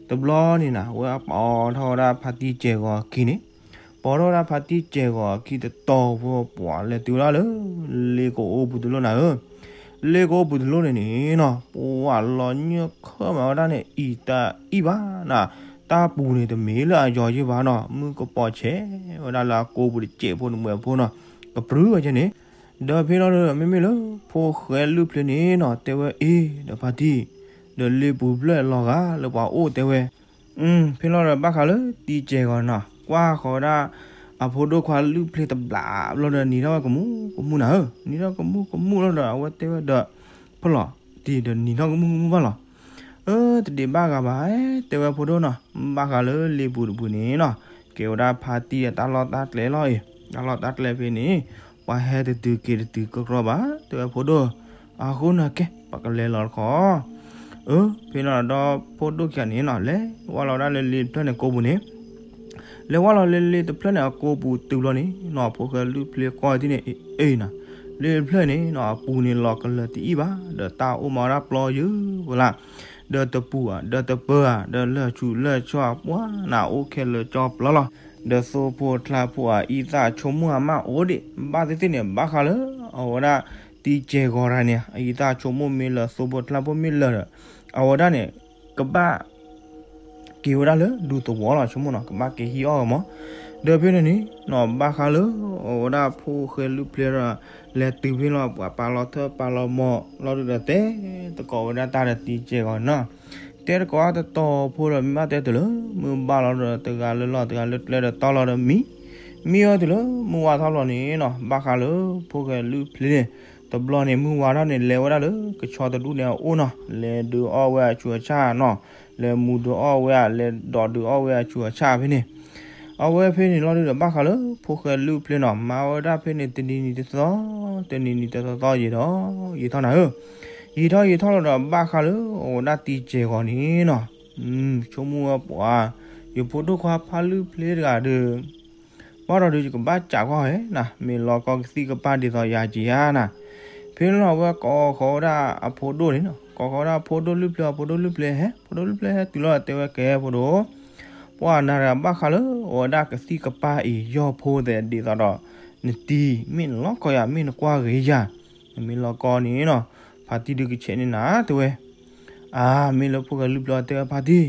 တဘျီန့ၣ်နၤ အဝဲပိာ်ထီၣ်ဝဲဒၣ်ဖါတံၢ်စဲးဂီၤအခံန့ၣ် ပိာ်ထီၣ်ဝဲဒၣ်ဖါတံၢ်စဲးဂီၤအခံတတီၤဖိပှၤလဲၤတုၤဝဲဒၣ်လၢ လ့ကအိပူၤတလိၣ်နၤဧၢ. လ့ကအိပူၤတလိၣ်န့ၣ်န့ၣ်နီၤ ပှၤလီၤညၢၢ်ခၢၣ်မးဝဲဒၣ်န့ၣ် အံၤတၢ်အံၣ်ဘၣ်နၤ တၢ်ပူၤန့ၣ်တမ့ၢ်လၢအယီၤယ့ၢ်ဘၣ်နီၤ မုၢ်ကပီၤဆဲးဝဲဒၣ်လၢအကိပူၤတစဲးဖိန့ၣ်မွဲဖိနီၤ ကပြုၢ်ဝဲကဲန့ၣ်. ဒီးဖဲလီၤဒီး မ့မ့ၢ်လၢ ဖိၣ်ဃဲလုၢ်ဖျ့န့ၣ်နီၤ တဲဝဲအ့ၣ် ဒီးဖါတံၢ် ဒီးလ့ပူၤဖျၢၣ်လီၤဂာ်လၢပှၤအိၣ်တဲဝဲ ဖဲလီၤဒီးဘၣ်ဃးလၢတံကဲၢ်ဂီၤနီၤ ကွၢ်ဃီၤဝဲဒၣ် အဖိဒိၣ်ခွါလုၢ်ဖျ့တဘျီဘျီဒီးနံၤထီၣ်ဝဲကမူကမူနၤဧၢ နံၤထီၣ်ကမူကမူလီၤဒီး အဝဲတဲဝဲဒီး ဖဲလီၤတံၢ်ဒီးနံၤထီၣ်ကမူကမူဘၣ်လီၤ. အၢ တဒံးဘၣ်ဂၤဘၣ် တဲဝဲဖိဒိၣ်နီၤ ဘၣ်ဃးလၢလ့ပူၤတပူၤန့ၣ်နီၤ ကဲဝဲဒၣ်ဖါတံၢ်အတၢ်လီၢ်တၢ်ကျဲလီၤအံၤ တၢ်လီၢ်တၢ်ကျဲဖဲန့ၣ် ပှၤဟဲတတုၤက့ၤတတုၤကီကီဘၣ် တဲဝဲဖိဒိၣ် အဃိန့ၣ်ကဲ ပကလဲၤလီၤတခီ အၢ ဖဲလီၤဒီးဖိဒိၣ်ခံဂၤန့ၣ်နီၤ လဲၤဝဲလီၤဝဲဒၣ်လၢလ့တဖျၢၣ်န့ၣ်ကိပူၤန့ၣ် လဲၤဝဲလီၤလၢလ့တဖျၢၣ်န့ၣ်အကိပူၤတုၤဘျီန့ၣ်နီၤ ဖိၣ်ဃဲလုၢ်ဖျ့ကွၢ်ထံၣ်န့ၣ် အ့ၣ်နီၤ လ့တဖျၢၣ်န့ၣ်နီၤ အပူၤန့ၣ်လီၤကလၢာ်တအံၣ်ဘၣ် ဒီးတၢ်အိၣ်မးဝဲဒၣ်ပျီယုၢ်ဝဲလၢ ဒီးတပူၤဧါ ဒီးတပၢၤဧါ ဒီးလၢာ်ဆူးလၢာ်ဆှီအပှၢ်နၤ အိၣ်ခဲလၢာ်ကၠီပျီလီၤ. ဒီးသိဖိကျါဖိဧါ အံသၣ်ဆိကမိၣ်အမးအိၣ်ဒံး ဘၣ်သ့ၣ်သ့ၣ်န့ၣ် ဘၣ်ဃးလၢ အဝဲဒၣ်တံကဲၢ်ဂီၤတဂၤန့ၣ် အံသၣ်ဆိကမိၣ်မ့ၢ်လၢာ် သိဖိကျါဖိမ့ၢ်လၢာ်ဒီး အဝဲဒၣ်န့ၣ် ကဘၣ် က့ၤဝဲဒၣ်လၢဒူသဝီလီၤ ဆိကမိၣ်နီၤ ကဘၣ်က့ၤဟံးအီၣ်ဂ့ၤမး. ဒီးဖဲန့ၣ်န့ၣ်နီၤ ဘၣ်ဃးလၢ အဝဲဒၣ်ဖိၣ်ဃဲလုၢ်ဖျ့ဒီး လဲၤတုၤဖဲလီၤ ပှၤပာ်လီၤထၢၣ်ပာ်လီၤမီၤ လီၤဒုးဒီးတဲသကိးဝဲဒၣ်တၢ်ဒီးတံကဲၢ်ဂီၤနီၤ တဲသကိးတတီၤဖိဒီးမ့ၢ်ဘၣ်တဲတုၤလၢ မုၢ်ဘၣ်လီၤဒီးတဂၤလၢလီၢ် တဂၤလၢကျဲဒီးတီလီၤဒီးမံ မံဝဲတုၤလၢမုၢ်ဝါထီၣ်လီၤန့ၣ်နီၤ ဘၣ်ဃးလၢ ဖိၣ်ဃဲလုၢ်ဖျ့န့ၣ် တဘျီန့ၣ် မုၢ်ဝါထီၣ်န့ၣ် လဲၤဝဲဒၣ်လၢကဆီတဒူၣ်န့ၣ်အအိၣ်နီၤ လဲၤဒုးအီၣ်ဝဲအဆူးအဆၣ်နီၤ လဲၤမူဒုးအီၣ်ဝဲဧါ လဲၤဒိးဒုးအီၣ်ဝဲအဆူးအဆၣ်ဖဲန့ၣ် အဝဲဖဲန့ၣ်လီၤဒုးဒီးဘၣ်ဃးလၢ ဖိၣ်ဃဲလုၢ်ဖျ့နီၤ မၤဝဲဒၣ်ဖဲန့ၣ် တနံၤနံၤတသီသီ တနံၤနံၤတသီသီယံာ်ဒီး ယံာ်ထီၣ်နၤဧၢ ယံာ်ထီၣ်ယံာ်ထီၣ်လီၤဒီးဘၣ်ဃးလၢ အဝဲဒၣ်တံကဲၢ်ဂီၤန့ၣ်နီၤ ဆိကမိၣ်ဝဲပှၤ ယဖိဒိၣ်ခွါဖါလုၢ်ဖျ့တဂၤဒီး ဘၣ်ဒီးဒုးယကဘၣ်စးကွၢ်ဝဲနၤ မ့ၢ်လီၤကီကသံၣ်ကပၢ်ဒ်သိးယၤက့ၤဧါနၤ ဖဲန့ၣ်လီၤ အဝဲကိးဃီၤဝဲဒၣ်အဖိဒိၣ်န့ၣ်နီၤ ကိးဃီၤဝဲဒၣ်ဖိဒိၣ်လုၢ်ဖျ့ အဖိဒိၣ်လုၢ်ဖျ့ဟဲ ဖိဒိၣ်လုၢ်ဖျ့ဟဲတုၤလီၤတဲဝဲကဲဖိဒိၣ် ပှၤနၤတဂၤဘၣ်ဃးလၢ အဝဲဒၣ်ကသံၣ်ကပၢ်အံၤ ယီၢ်ဖိသဲးဒ်သိးဒီး နတံၤ မ့ၢ်နလီၤကီယၤ မ့ၢ်နကွၢ်ဂ့ၤယၤ နမ့ၢ်လီၤကီန့ၣ်နီၤ ဖါတံၢ်ဒုးကဆဲးန့ၢ်နၤ တဲဝဲ အါ မ့ၢ်လၢဖိၣ်ဃဲလုၢ်ဖျ့တဲဝဲဖါတံၢ်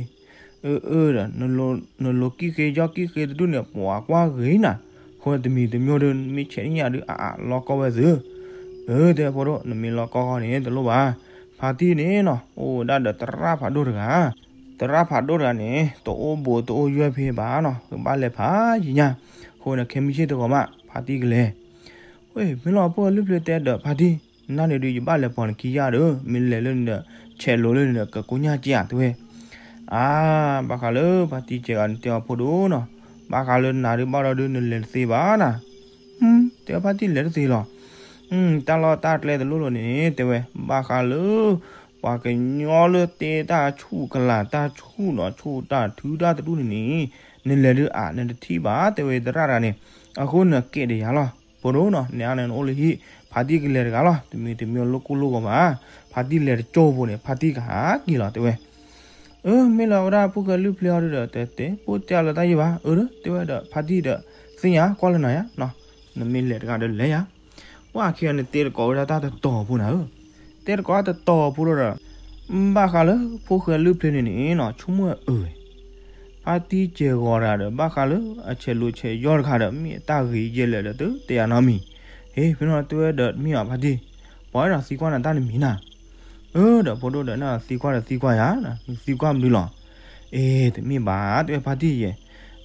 အၢ အၢ ဒီး နလိၤကံၣ်ဃ့ယီၢ်ကံၣ်ဃ့တဒူၣ်န့ၣ် ပှၤကွၢ်ဂ့ၤနၤ, အဃိတမံၤတမံၤဒီး မ့ၢ်ဆဲးနံၣ်ညါဒုးအအးလီၤကီဝဲသု, အၢ တဲဖိဒိၣ် နမ့ၢ်လီၤကီၢ်ဃီန့ၣ် တလိၣ်ဘၣ်, ဖါတံၢ်န့ၣ်နီၤ အိၣ်ဝဲဒၣ်ဒီးသရၣ်ဖးဒိၣ်တဂၤ, သရၣ်ဖးဒိၣ်တဂၤန့ၣ် တအိၣ်ဘူးတအိၣ်ယွဲၢ်ဖဲဘၣ်နီၤ ကဘၣ်လဲၤဖးယံာ်ညါ, အဃိန့ၣ် ခဲမုၢ်ဆ့ၣ်တဂီၤမး ဖါတံၢ်ကလဲၤ ဝ့ၢ် မ့ၢ်လီၤ ဖိၣ်ဃဲလွံၢ်ဖျၢၣ်တဲဒီးဖါတံၢ်, နၤန့ၣ်ဒုး ယဘၣ်လဲၤပိာ်နခံယါဒီး မ့ၢ်လဲၤလၢန့ၣ်ဒီး ဆဲးလိၤလၢန့ၣ်ဒီး ကကိညၢ်က့ဧါ တဲဝဲ, အါ ဘၣ်ဃးလၢဖါတံၢ်စဲးဂီၤန့ၣ်တဲအီၤဖိဒိၣ်နီၤ, ဘၣ်ဃးလၢနၤဒုးဘၣ်ဒီးဒုး နလဲၤတသ့ဘၣ်နၤ, တဲဖါတံၢ်လဲၤတသ့လီၤ, တၢ်လီၢ်တၢ်ကျဲတလိၣ်လိၤန့ၣ် တဲဝဲ ဘၣ်ဃးလၢ ပှၤကညီလၢတဲတၢ်ဆူၣ်ကလာ်တၢ်ဆူၣ်နီၤ ဆူၣ်တၢ်ထုတၢ်တဒူၣ်န့ၣ်န့ၣ်, နလဲၤဒုးအါ နတထံၣ်ဘၣ် တဲဝဲသရၣ်တဂၤန့ၣ်, အဃိနကဲဒ်ယၤလီၤ ဖိဒိၣ်နီၤ နအါန့ၣ်နအိၣ်လၢဟံၣ် ဖါတံၢ်ကလဲၤတဂၤလီၤ တမံၤတမံၤလိၣ်ကိၢ်လိၣ်ဂီၤဘၣ်, ဖါတံၢ်လဲၤတကၠိဖိန့ၣ် ဖါတံၢ်ကဟးက့ၤလီၤ တဲဝဲ, အၢ မ့ၢ်လီၤဝဲဒၣ် ဖိၣ်ဃဲလွံၢ်ဖျၢၣ်အီၤဒုးဒီး တဲတဲပိၢ်တဲအီၤလၢတၢ်ယံၢ်ဘၣ်, အၢ တဲဝဲဒီး ဖါတံၢ်ဒီး သ့ၣ်ညါကွၢ်လၢနၤယါ, နမ့ၢ်လဲၤတဂၤဒီးလဲၤယါ, ပှၢ်ခံဂၤန့ၣ်တဲတကိးဝဲဒၣ်တၢ်တတီၤဖိနၤဧၢ, တဲတကိးတၢ်တတီၤဖိလီၤဒီး, ဘၣ်ဃးလၢဖိၣ်ဃဲလွံၢ်ဖျၢၣ်န့ၣ်န့ၣ်နီၤ ဆိကမိၣ်အၢဝဲ ဖါတံၢ်စဲးဂီၤတဂၤဒီး ဘၣ်ဃးလၢအဆဲးလိၤဆဲးယီၢ်တခါဒီး မ့ၢ်အတၢ်ဂ့ၤယဲၢ်လဲၣ်ဒီး တတဲယၤနီတမံၤ, ဟ့ၣ် ဖဲနီၤတဲဝဲဒီး မ့ၢ်အဖါတံၢ်, ပှၤအဲၣ်ဒိးသံကွၢ်နၤတၢ်တမံၤနၤ, အၢ ဒီးဖိဒိၣ်ဒီး နသံကွၢ်ဒီးသံကွၢ်ယၤ, နသံကွၢ်မနုၤလီၤ, အ့ တမ့ၢ်ဘၣ် တဲဝဲဖါတံၢ်ယဲၢ်,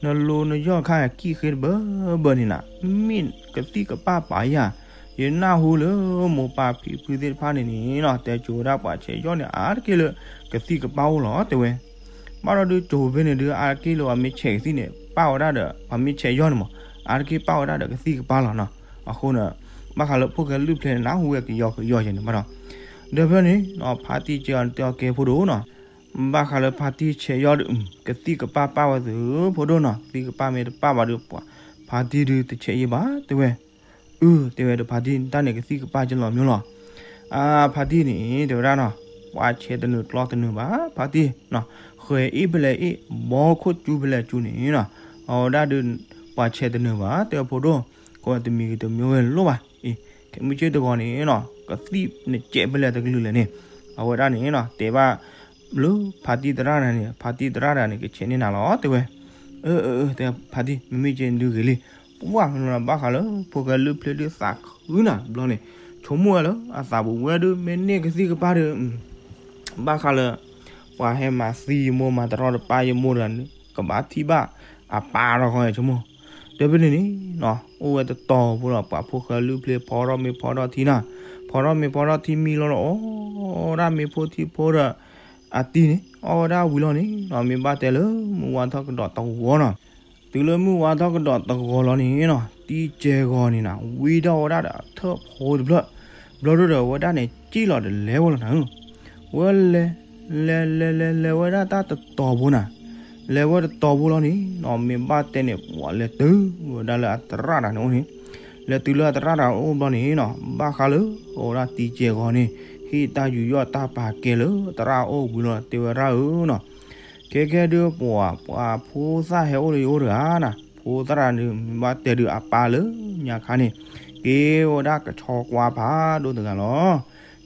နလိၤနယီၢ်ခါကံၣ်ဃ့တဘၢဘၢန့ၣ်နၤ, မ့ၢ်ကသံၣ်ကပၢ်ပာ်ယၤ, ယနၢ်ဟူလၢမိၢ်ပၢ်ဖံဖုသ့ၣ်တဖၣ်န့ၣ်န့ၣ်နီၤ တဲကိၤဝဲဒၣ်ပှၤဆဲးယီၢ်န့ၣ် အါတက့ၢ်လၢ ကသံၣ်ကပၢ်အိၣ်လီၤ တဲဝဲ ဘၣ်ဒီးဒုးကိၤဖဲန့ၣ်ဒုး အါတက့ၢ်လၢပှၤမ့ၢ်ဆဲးကသံၣ်န့ၣ် ပၢ်ဝဲဒၣ်ဒီး ပှၤမ့ၢ်ဆဲးယီၢ်န့ၣ်မး အါတက့ၢ်ပၢ်ဝဲဒၣ်ဒီးကသံၣ်ကပၢ်လီၤနီၤ. အဃိန့ၣ် ဘၣ်ဃးလၢဖိၣ်ဃဲလွံၢ်ဖျၢၣ်န့ၣ် နၢ်ဟူဝဲကယီကယီယဲန့ၣ်ဘၣ်ဒီး, ဒီးဖဲန့ၣ်နီၤ ဖါတံၢ်စဲးဂီၤန့ၣ်တဲအီၤကဲဖိဒိၣ်နီၤ, ဘၣ်ဃးလၢဖါတံၢ်ဆဲးယီၢ်ဒုး ကသံၣ်ကပၢ်ပၢ်ဝဲသု ဖိဒိၣ်နီၤ, ကသံၣ်ကပၢ်မ့ၢ်တပၢ်ဘၣ်ဒီး ပှၤဖါတံၢ်ဒုးတဆဲးယံာ်ဘၣ် တဲဝဲ အၢ တဲဝဲဒီးဖါတံၢ် တၢ်န့ၣ်ကသံၣ်ကပၢ်ကလီၤမၠိလီၤ. အါ ဖါတံၢ်န့ၣ် တဲဝဲဒၣ်နီၤ, ပှၤဆဲးတနုာ်ကျီတနုာ်ဘၣ် ဖါတံၢ်, ဃဲၤအ့ၣ်ဖဲလဲၣ်အ့ၣ် ဘီခိၣ်ကၠူဖဲလဲၣ်ကၠူန့ၣ်နီၤ, အဝဲဒၣ်ဒုး ပှၤဆဲးတနုာ်ဘၣ် တဲဝဲဖိဒိၣ်, ဃိတမံၤဂ့ၤတမံၤဝဲလိၣ်ဘၣ်, အံၤ ခဲမုၢ်ဆ့ၣ်တဂီၤန့ၣ်နီၤ ကသံၣ်နကဲးဖဲလဲၣ်တကလုာ်လဲၣ်န့ၣ်, အဝဲဒၣ်န့ၣ်နီၤ တဲဘၣ် လၢဖါတံၢ်သရၣ်တဂၤန့ၣ် ဖါတံၢ်သရၣ်တဂၤန့ၣ် ကဆဲးန့ၢ်နၤလီၤ တဲဝဲ, အၢ အၢ တဲဖါတံၢ် မ့မ့ၢ်ကဲန့ၣ်ဒုးဂ့ၤလံ, ပှၢ်ဖဲန့ၣ်လီၤ ဘၣ်ဃးလၢဖိၣ်ဃဲလွံၢ်ဖျၢၣ်ဒုးသးခုနၤဘျီန့ၣ်, ဆိကမိၣ်ဝဲလၢအသးပူၤဝဲဒုး မ့ၢ်န့ၢ်ကသံၣ်ကပၢ်ဒီး ဘၣ်ဃးလၢ ပှၤဟဲမၤသံယမိၢ်မၤတရီတပါယမိၢ်တဂၤန့ၣ် ကဘၣ်ထံၣ်ဘၣ်အပၢ်ဒီးဃီဆိကမိၣ်, ဒီးဖဲန့ၣ်န့ၣ်နီၤ အိၣ်ဝဲတတီၤဖိလီၤ ပှၤဖိၣ်ဃဲလွံၢ်ဖျၢၣ်ဖီထီၣ်မ့ၤဖီထီၣ်ထံနီၤ, ဖီထီၣ်မ့ၤဖီထီၣ်ထံမံလီၤဒီး အီၣ်ဝဲဒၣ်မ့ၤဖိထံဖိဒီး အတံၤန့ၣ် အီၣ်ဝဲဒၣ်ဝံၤလီၤန့ၣ်နီၤ မ့ၢ်ဘၣ်တဲလၢမုၢ်ဝါထီၣ်ကဒီးတဂီၤနီၤ, တုၤလၢမုၢ်ဝါထီၣ်ကဒီးတဂီၤလီၤန့ၣ်နီၤ တံၢ်စဲးဂီၤန့ၣ်နီၤ ဝံထီၣ်ဝဲဒၣ်ဒီးအထၢၣ်ဖိတဖျၢၣ်, ဘျီဒိၣ်ဒီးအဝဲဒၣ်န့ၣ် စံၣ်လီၤဒီးလဲၤဝဲလီၤနၤဧၢ, ဝဲလဲၤ လဲၤလဲၤလဲၤလဲၤဝဲဒၣ်တၢ်တတီၤဖိနၤ, လဲၤဝဲတတီၤဖိလီၤန့ၣ်နီၤ မ့ၢ်ဘၣ်တဲန့ၣ် ပှၤလဲၤတုၤဝဲဒၣ်လၢအသရၣ်တဂၤန့ၣ်အိၣ်န့ၣ်, လဲၤတုၤလၢအသရၣ်တဂၤအိၣ်ဘျီန့ၣ်နီၤ ဘၣ်ဃးလၢ အဝဲဒၣ်တံၢ်စဲးဂီၤန့ၣ် ဟ့ၣ်တၢ်ယူးယီၣ်တၢ်ပာ်ကဲလၢသရၣ်အအိၣ်ဝံၤလီၤ တဲဝဲဒၣ်ဧၢနီၤ ခဲကဲဒုးပှၤ ပှၤဖိသၣ်ဟဲအိၣ်လၢယအိၣ်တဂၤနၤ, ဖိသၣ်တဂၤန့ၣ် မ့ၢ်ဘၣ်တဲဒုးအပၢ်လၢညါခါန့ၣ် ကဲဝဲဒၣ်ကဆီကွၢ်ဖးဒိၣ်တဂၤလီၤ.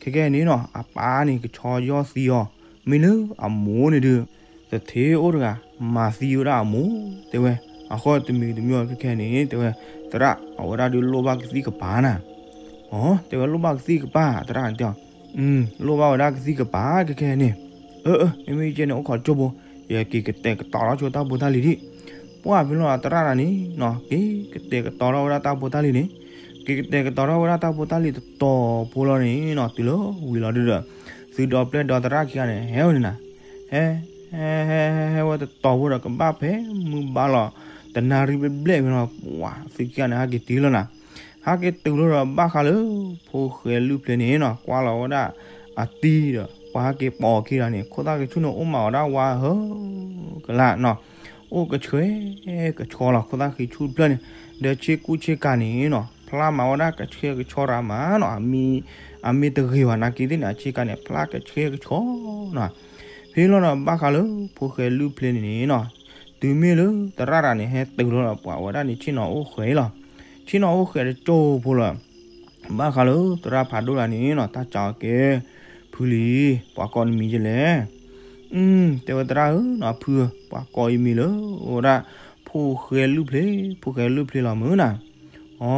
ခဲကဲန့ၣ်နီၤ အပၢ်န့ၣ် ကဆီယီၢ်သံအီၤ, မ့ၢ်လၢအမိၢ်န့ၣ်ဒုး တထ့အိၣ်တဂၤ မၤသံဝဲဒၣ်အမိၢ် တဲဝဲ, အဃိတမံၤတမံၤခဲကဲန့ၣ် တဲဝဲ, သရၣ် အဝဲဒၣ်ဒုးလိၣ်ဘၣ်ကသံၣ်ကပၤနၤ, အ တဲဝဲလိၣ်ဘၣ်ကသံၣ်ကပၤ သရၣ်တဲအီၤ လိၣ်ဘၣ်ဝဲဒၣ်ကသံၣ်ကပၤ ခဲကဲန့ၣ်, အၢ အၢ မ့မ့ၢ်ကဲန့ၣ် အိၣ်ခိးကၠိဖိ, ယက့ၤကတဲာ်ကတီၤထီၣ်ဆိတၢ်ဖိတၢ်လံၤဒံး, ပှၢ်ဖဲလီၤသရၣ်တဂၤန့ၣ်နီၤ က့ၤကတဲာ်ကတီၤထီၣ်ဝဲဒၣ်တၢ်ဖိတၢ်လံၤန့ၣ်, က့ၤကတဲာ်ကတီၤထီၣ်ဝဲဒၣ်တၢ်ဖိတၢ်လံၤတတီၤဖိလီၤန့ၣ်နီၤ တုၤလၢဝံၤလီၤဒုးဒီး သုးဒီးပျဲၢ်ဒီးသရၣ်ခံဂၤန့ၣ် ဟဲဝဲန့ၣ်နၤ, ဟဲ ဟဲ ဟဲ ဟဲဝဲတတီၤဖိဒီးကဘၣ်ဖဲမုၢ်ဘါလီၤ တနၣ်ရံၣ်ဘျဲၣ်ဘျဲၣ်ဖဲလီၤ ပှၢ်သုးခံဂၤန့ၣ် ဟဲက့ၤတုၤလီၤဒီး ဟဲက့ၤတုၤလီၤဒီး ဘၣ်ဃးလၢ ဖိၣ်ဃဲလွံၢ်ဖျၢၣ်န့ၣ်နီၤ ကွၢ်လီၤဝဲဒၣ်အတံၤဒီး ပှၤဟဲက့ၤပိာ်ခံဂၤန့ၣ် ခိၣ်သၣ်ဃံဆူၣ်န့ၣ် အိၣ်မးဝဲဒၣ်ဝါဟၢကလးနီၤ, အိၣ်ကဆှဲကဆှီလီၤ ခိၣ်သၣ်ဃံဆူၣ်တဖျၢၣ်န့ၣ်, ဒီးဆ့ကူဆ့ကၤန့ၣ်နီၤ ဖျါမးဝဲဒၣ်ကဆှဲကဆှီရၤမးနီၤ, အမ့ၢ်တဂ့ၤဘၣ် နာ်က့သ့ၣ်န့ၣ် အဆ့ကၤန့ၣ် ဖျါကဆှဲကဆှီနီၤ, ဖဲလီၤဒီး ဘၣ်ဃးလၢ ဖိၣ်ဃဲလွံၢ်ဖျၢၣ်န့ၣ်နီၤ တုၤမ့ၢ်လၢသရၣ်တဂၤန့ၣ် ဟဲတုၤလီၤဒီး ပှၤဝဲဒၣ်န့ၣ် ဆ့ၣ်နီၤအိၣ်ဃဲလီၤ, ဆ့ၣ်နီၤအိၣ်ဃဲတကၠိဖိလီၤ, ဘၣ်ဃးလၢသရၣ်ဖးဒိၣ်တဂၤန့ၣ်နီၤ တၢ်စံးအီၤကဲ ဖုလံၤ ပှၤကိးနမံၤဒ်လဲၣ်, တဲဝဲသရၣ်ဧၢနီၤ ဖုဧၢ ပှၤကိးအံၤမံၤလၢ အိၣ်ဝဲဒၣ် ဖိၣ်ဃဲလုၢ်ဖျ့, ဖိၣ်ဃဲလုၢ်ဖျ့လီၤမုၢ်နၤ. အိ,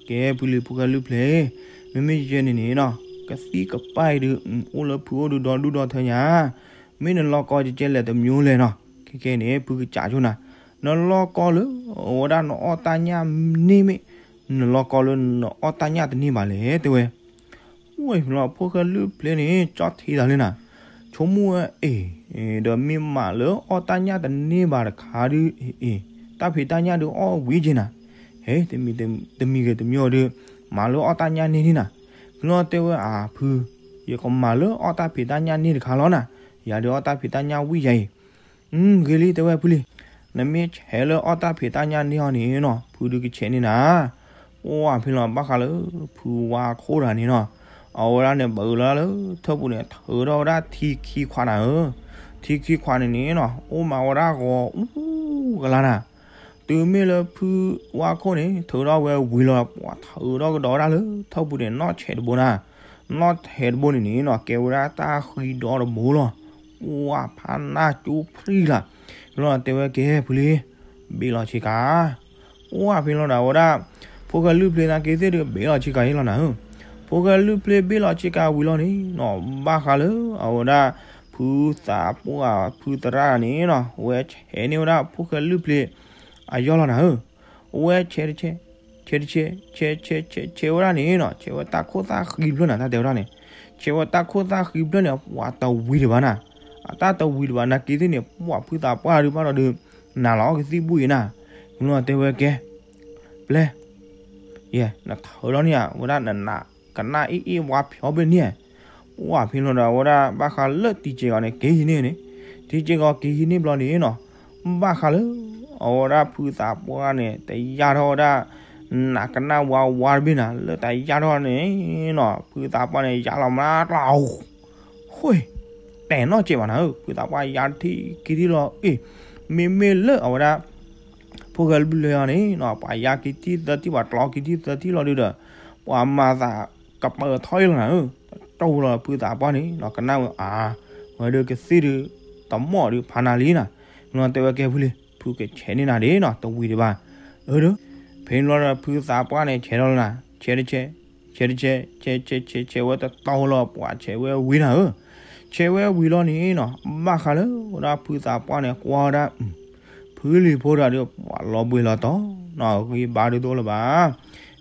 ကဲဖုလံ ဖိၣ်ဃဲလုၢ်ဖျ့, မ့မ့ၢ်ယဲန့ၣ်န့ၣ်နီၤ ကသံၣ်ကပၢ်အံၤဒုး အိၣ်လၢဖုအိၣ်ဒုးဒီဒူၣ်ဒီထၢညါ, မ့ၢ်နလီၢ်ကီကကဲလဲၣ်တမျိုးလဲၣ်နီၤ. ခဲကဲန့ၣ် ဖုကစးဆိနၤ, နလီၢ်ကီလၢ အဝဲဒၣ်နအီၣ်တၢ်ညၣ်န့ၢ်မ့ၢ်, နလီၢ်ကီလၢနအီၣ်တၢ်ညၣ်တန့ၢ်ဘၣ်လဲၣ် တဲဝဲ. ဝဲဖဲလီၤ ဖိၣ်ဃဲလုၢ်ဖျ့န့ၣ် ကၠီထံးသးလၢနၤ, ဆိကမိၣ်ဝဲအ့ၣ်, ဒီးမ့ၢ်မးလၢအီၣ်တၢ်ညၣ်တန့ၢ်ဘၣ်တခါဒုး အ့ၣ်, တၢ်ဖံးတၢ်ညၣ်ဒုးအီၣ်ဝံၤက့ၤနၤ, ဟဲ, တမံၤဂ့ၤတမံၤဒုး မၤလၢအီၣ်တၢ်ညၣ်န့ၢ်န့ၣ်နၤ. ဖဲလီၤတဲဝဲအဖု, ယကမၤလၢအီၣ်တၢ်ဖံးတၢ်ညၣ်န့ၢ်တခါလီၤနၤ, ယၤဒုးအီၣ်တၢ်ဖံးတၢ်ညၣ်ဝံၤယၤအံၤ ဂ့ၤလံ တဲဝဲဖုလံ, နမ့ၢ်ဆဲးလၢအီၣ်တၢ်ဖံးတၢ်ညၣ်န့ၢ်အီၤန့ၣ်နီၤ ဖုဒုးကဆဲးန့ၢ်နၤ. အိၣ်ဖဲလီၤဘၣ်ဃးလၢ ဖုဝါခိၣ်တဂၤန့ၣ်နီၤ, အဝဲဒၣ်န့ၣ် ဘၣ်အၢလီၤလၢထၢၣ်ပူၤန့ၣ် ထုးထီၣ်ဝဲဒၣ်ထံခံခွးနၤဧၢ, ထံခံခွးန့ၣ်န့ၣ်နီၤ အိၣ်မးဝဲဒၣ်ဂီၤအူကလါနၤ. တုၤမ့ၢ်လၢဖုဝါခိၣ်န့ၣ် ထုးထီၣ်ဝဲဝံၤလီၤ ပှၤထုးထီၣ်ကဒီးဝဲဒၣ်လၢထၢၣ်ပူၤန့ၣ် နီၣ်ဆဲးတဘိနၤ, နီၣ်ဆဲးတဘိန့ၣ်န့ၣ်နီၤ ကဲဝဲဒၣ်တၢ်ဃံဒီတဘိလီၤ. အိၣ်ဖးနၢ်ကၠူဖရံလၢ်, လီၤတဲဝဲကဲဖုလံ, ဘ့ၣ်လီၤဆ့ကၤ အိၣ်ဖဲလီၤဒီးအဝဲဒၣ် ဖိၣ်ဃဲလုၢ်ဖျ့သနာ်က့သ့ၣ်ဒုး ဘ့ၣ်လီၤဆ့ကၤအံၤလီၤနၤဧၢ. ဖိၣ်ဃဲလုၢ်ဖျ့ဘ့ၣ်လီၤဆ့ကၤဝံၤလီၤန့ၣ်နီၤ ဘၣ်ဃးလၢအဝဲဒၣ် ဖုသးပှၢ်ဖုသရၣ်န့ၣ်နီၤ ဝဲဆဲးန့ၢ်ဝဲဒၣ်ဖိၣ်ဃဲလုၢ်ဖျ့အယီၢ်လီၤနၤဧၢ. အဝဲဆဲးတဆဲး, ဆဲးတဆဲး, ဆဲးဆဲးဆဲးဆဲးဝဲဒၣ်န့ၣ်နီၤ ဆဲးဝဲတၢ်ခိၣ်သၣ်ဃံဖျၢၣ်နၤ တၢ်တဲဝဲဒၣ်န့ၣ်, ဆဲးဝဲတၢ်ခိၣ်သၣ်ဃံဖျၢၣ်န့ၣ် ပှၤတဝံၤတဘၣ်နၤ, အတၢ်တဝံၤတဘၣ်နာ်က့သ့ၣ်န့ၣ် ပှၤဖုသးပှၢ်ဒုးဘၣ်ဒီးဒုး နၤလီၤအီၣ်ကသံၣ်ဘူၣ်အံၤနၤ, မုၢ်လီၤတဲဝဲကဲ ပျဲ ယဲ နထုးထီၣ်န့ၢ်ဧါ ဝဲဒၣ်နနးကနၣ်အ့ၣ်အ့ၣ်ဝါဖျီဘ့ၣ်န့ၣ်, ပှၤဖဲလီၤဒီးအဝဲဒၣ်ဘၣ်ဃးလၢတံၤစဲးဂီၤန့ၣ် က့ၤဟံးန့ၢ်န့ၣ်, တံၤစဲးဂီၤက့ၤဟံးန့ၢ်ဘျီန့ၣ်နီၤ, ဘၣ်ဃးလၢ အဝဲဒၣ်ဖုသးပှၢ်န့ၣ် တယၢ်ထီၣ်ဝဲဒၣ် နးကနၣ်ဝါဝါတဘ့ၣ်နၤ လၢတယၢ်ထီၣ်န့ၣ်နီၤ ဖုသးပှၢ်န့ၣ် ယါလီၤမးတၢ် ဃ့ တဲနီၣ်ကဲးဘၣ်နၤဧၢ, ဖုသးပှၢ်ယါထံခံထံလီၤအ့ၣ်, မ့မ့ၢ်လၢအဝဲဒၣ် ဖိၣ်ဃဲလုၢ်ဖျ့အီၤန့ၣ်နီၤ ပှၤယါခံထံသၢထံ ပှၤကျီခံထံသၢထံလီၤဒုးဒီး ပှၤမၤသးကပၢၤထီၣ်အံၤလီၤနၤဧၢ, တၢ်လီၤဖုသးပှၢ်န့ၣ်နီၤ ကနၣ်ဝဲအါ, ဝဲဒုးကသ့ၣ်ဒုး တမီၢ်ဒုးဖးနၤလံနၤ, လီၤတဲဝဲကဲဖုလံ ဖုကဆဲးန့ၢ်နၤဒ်နီၤ တဝံၤဒံးဘၣ်, အၢ ဒီး ဖဲန့ၣ်ဘျီဒီးဖုသးပှၢ်န့ၣ် ဆဲးထီၣ်လီၤနၤ ဆဲးတဆဲး ဆဲးတဆဲး ဆဲးဆဲးဆဲးဆဲးဝဲတတီၤလီၤ ပှၤဆဲးဝဲဝံၤနၤဧၢ, ဆဲးဝဲဝံၤလီၤန့ၣ်နီၤ ဘၣ်ဃးလၢဝဲဒၣ်ဖုသးပှၢ်န့ၣ် ကွၢ်ဝဲဒၣ် ဖုလံၤဖိတဂၤဒီး ပှၤလီၤဘှံးလီၤတီၤနီၤ ဂံၢ်ဘါဒုးတအိၣ်လၢၤဘၣ်,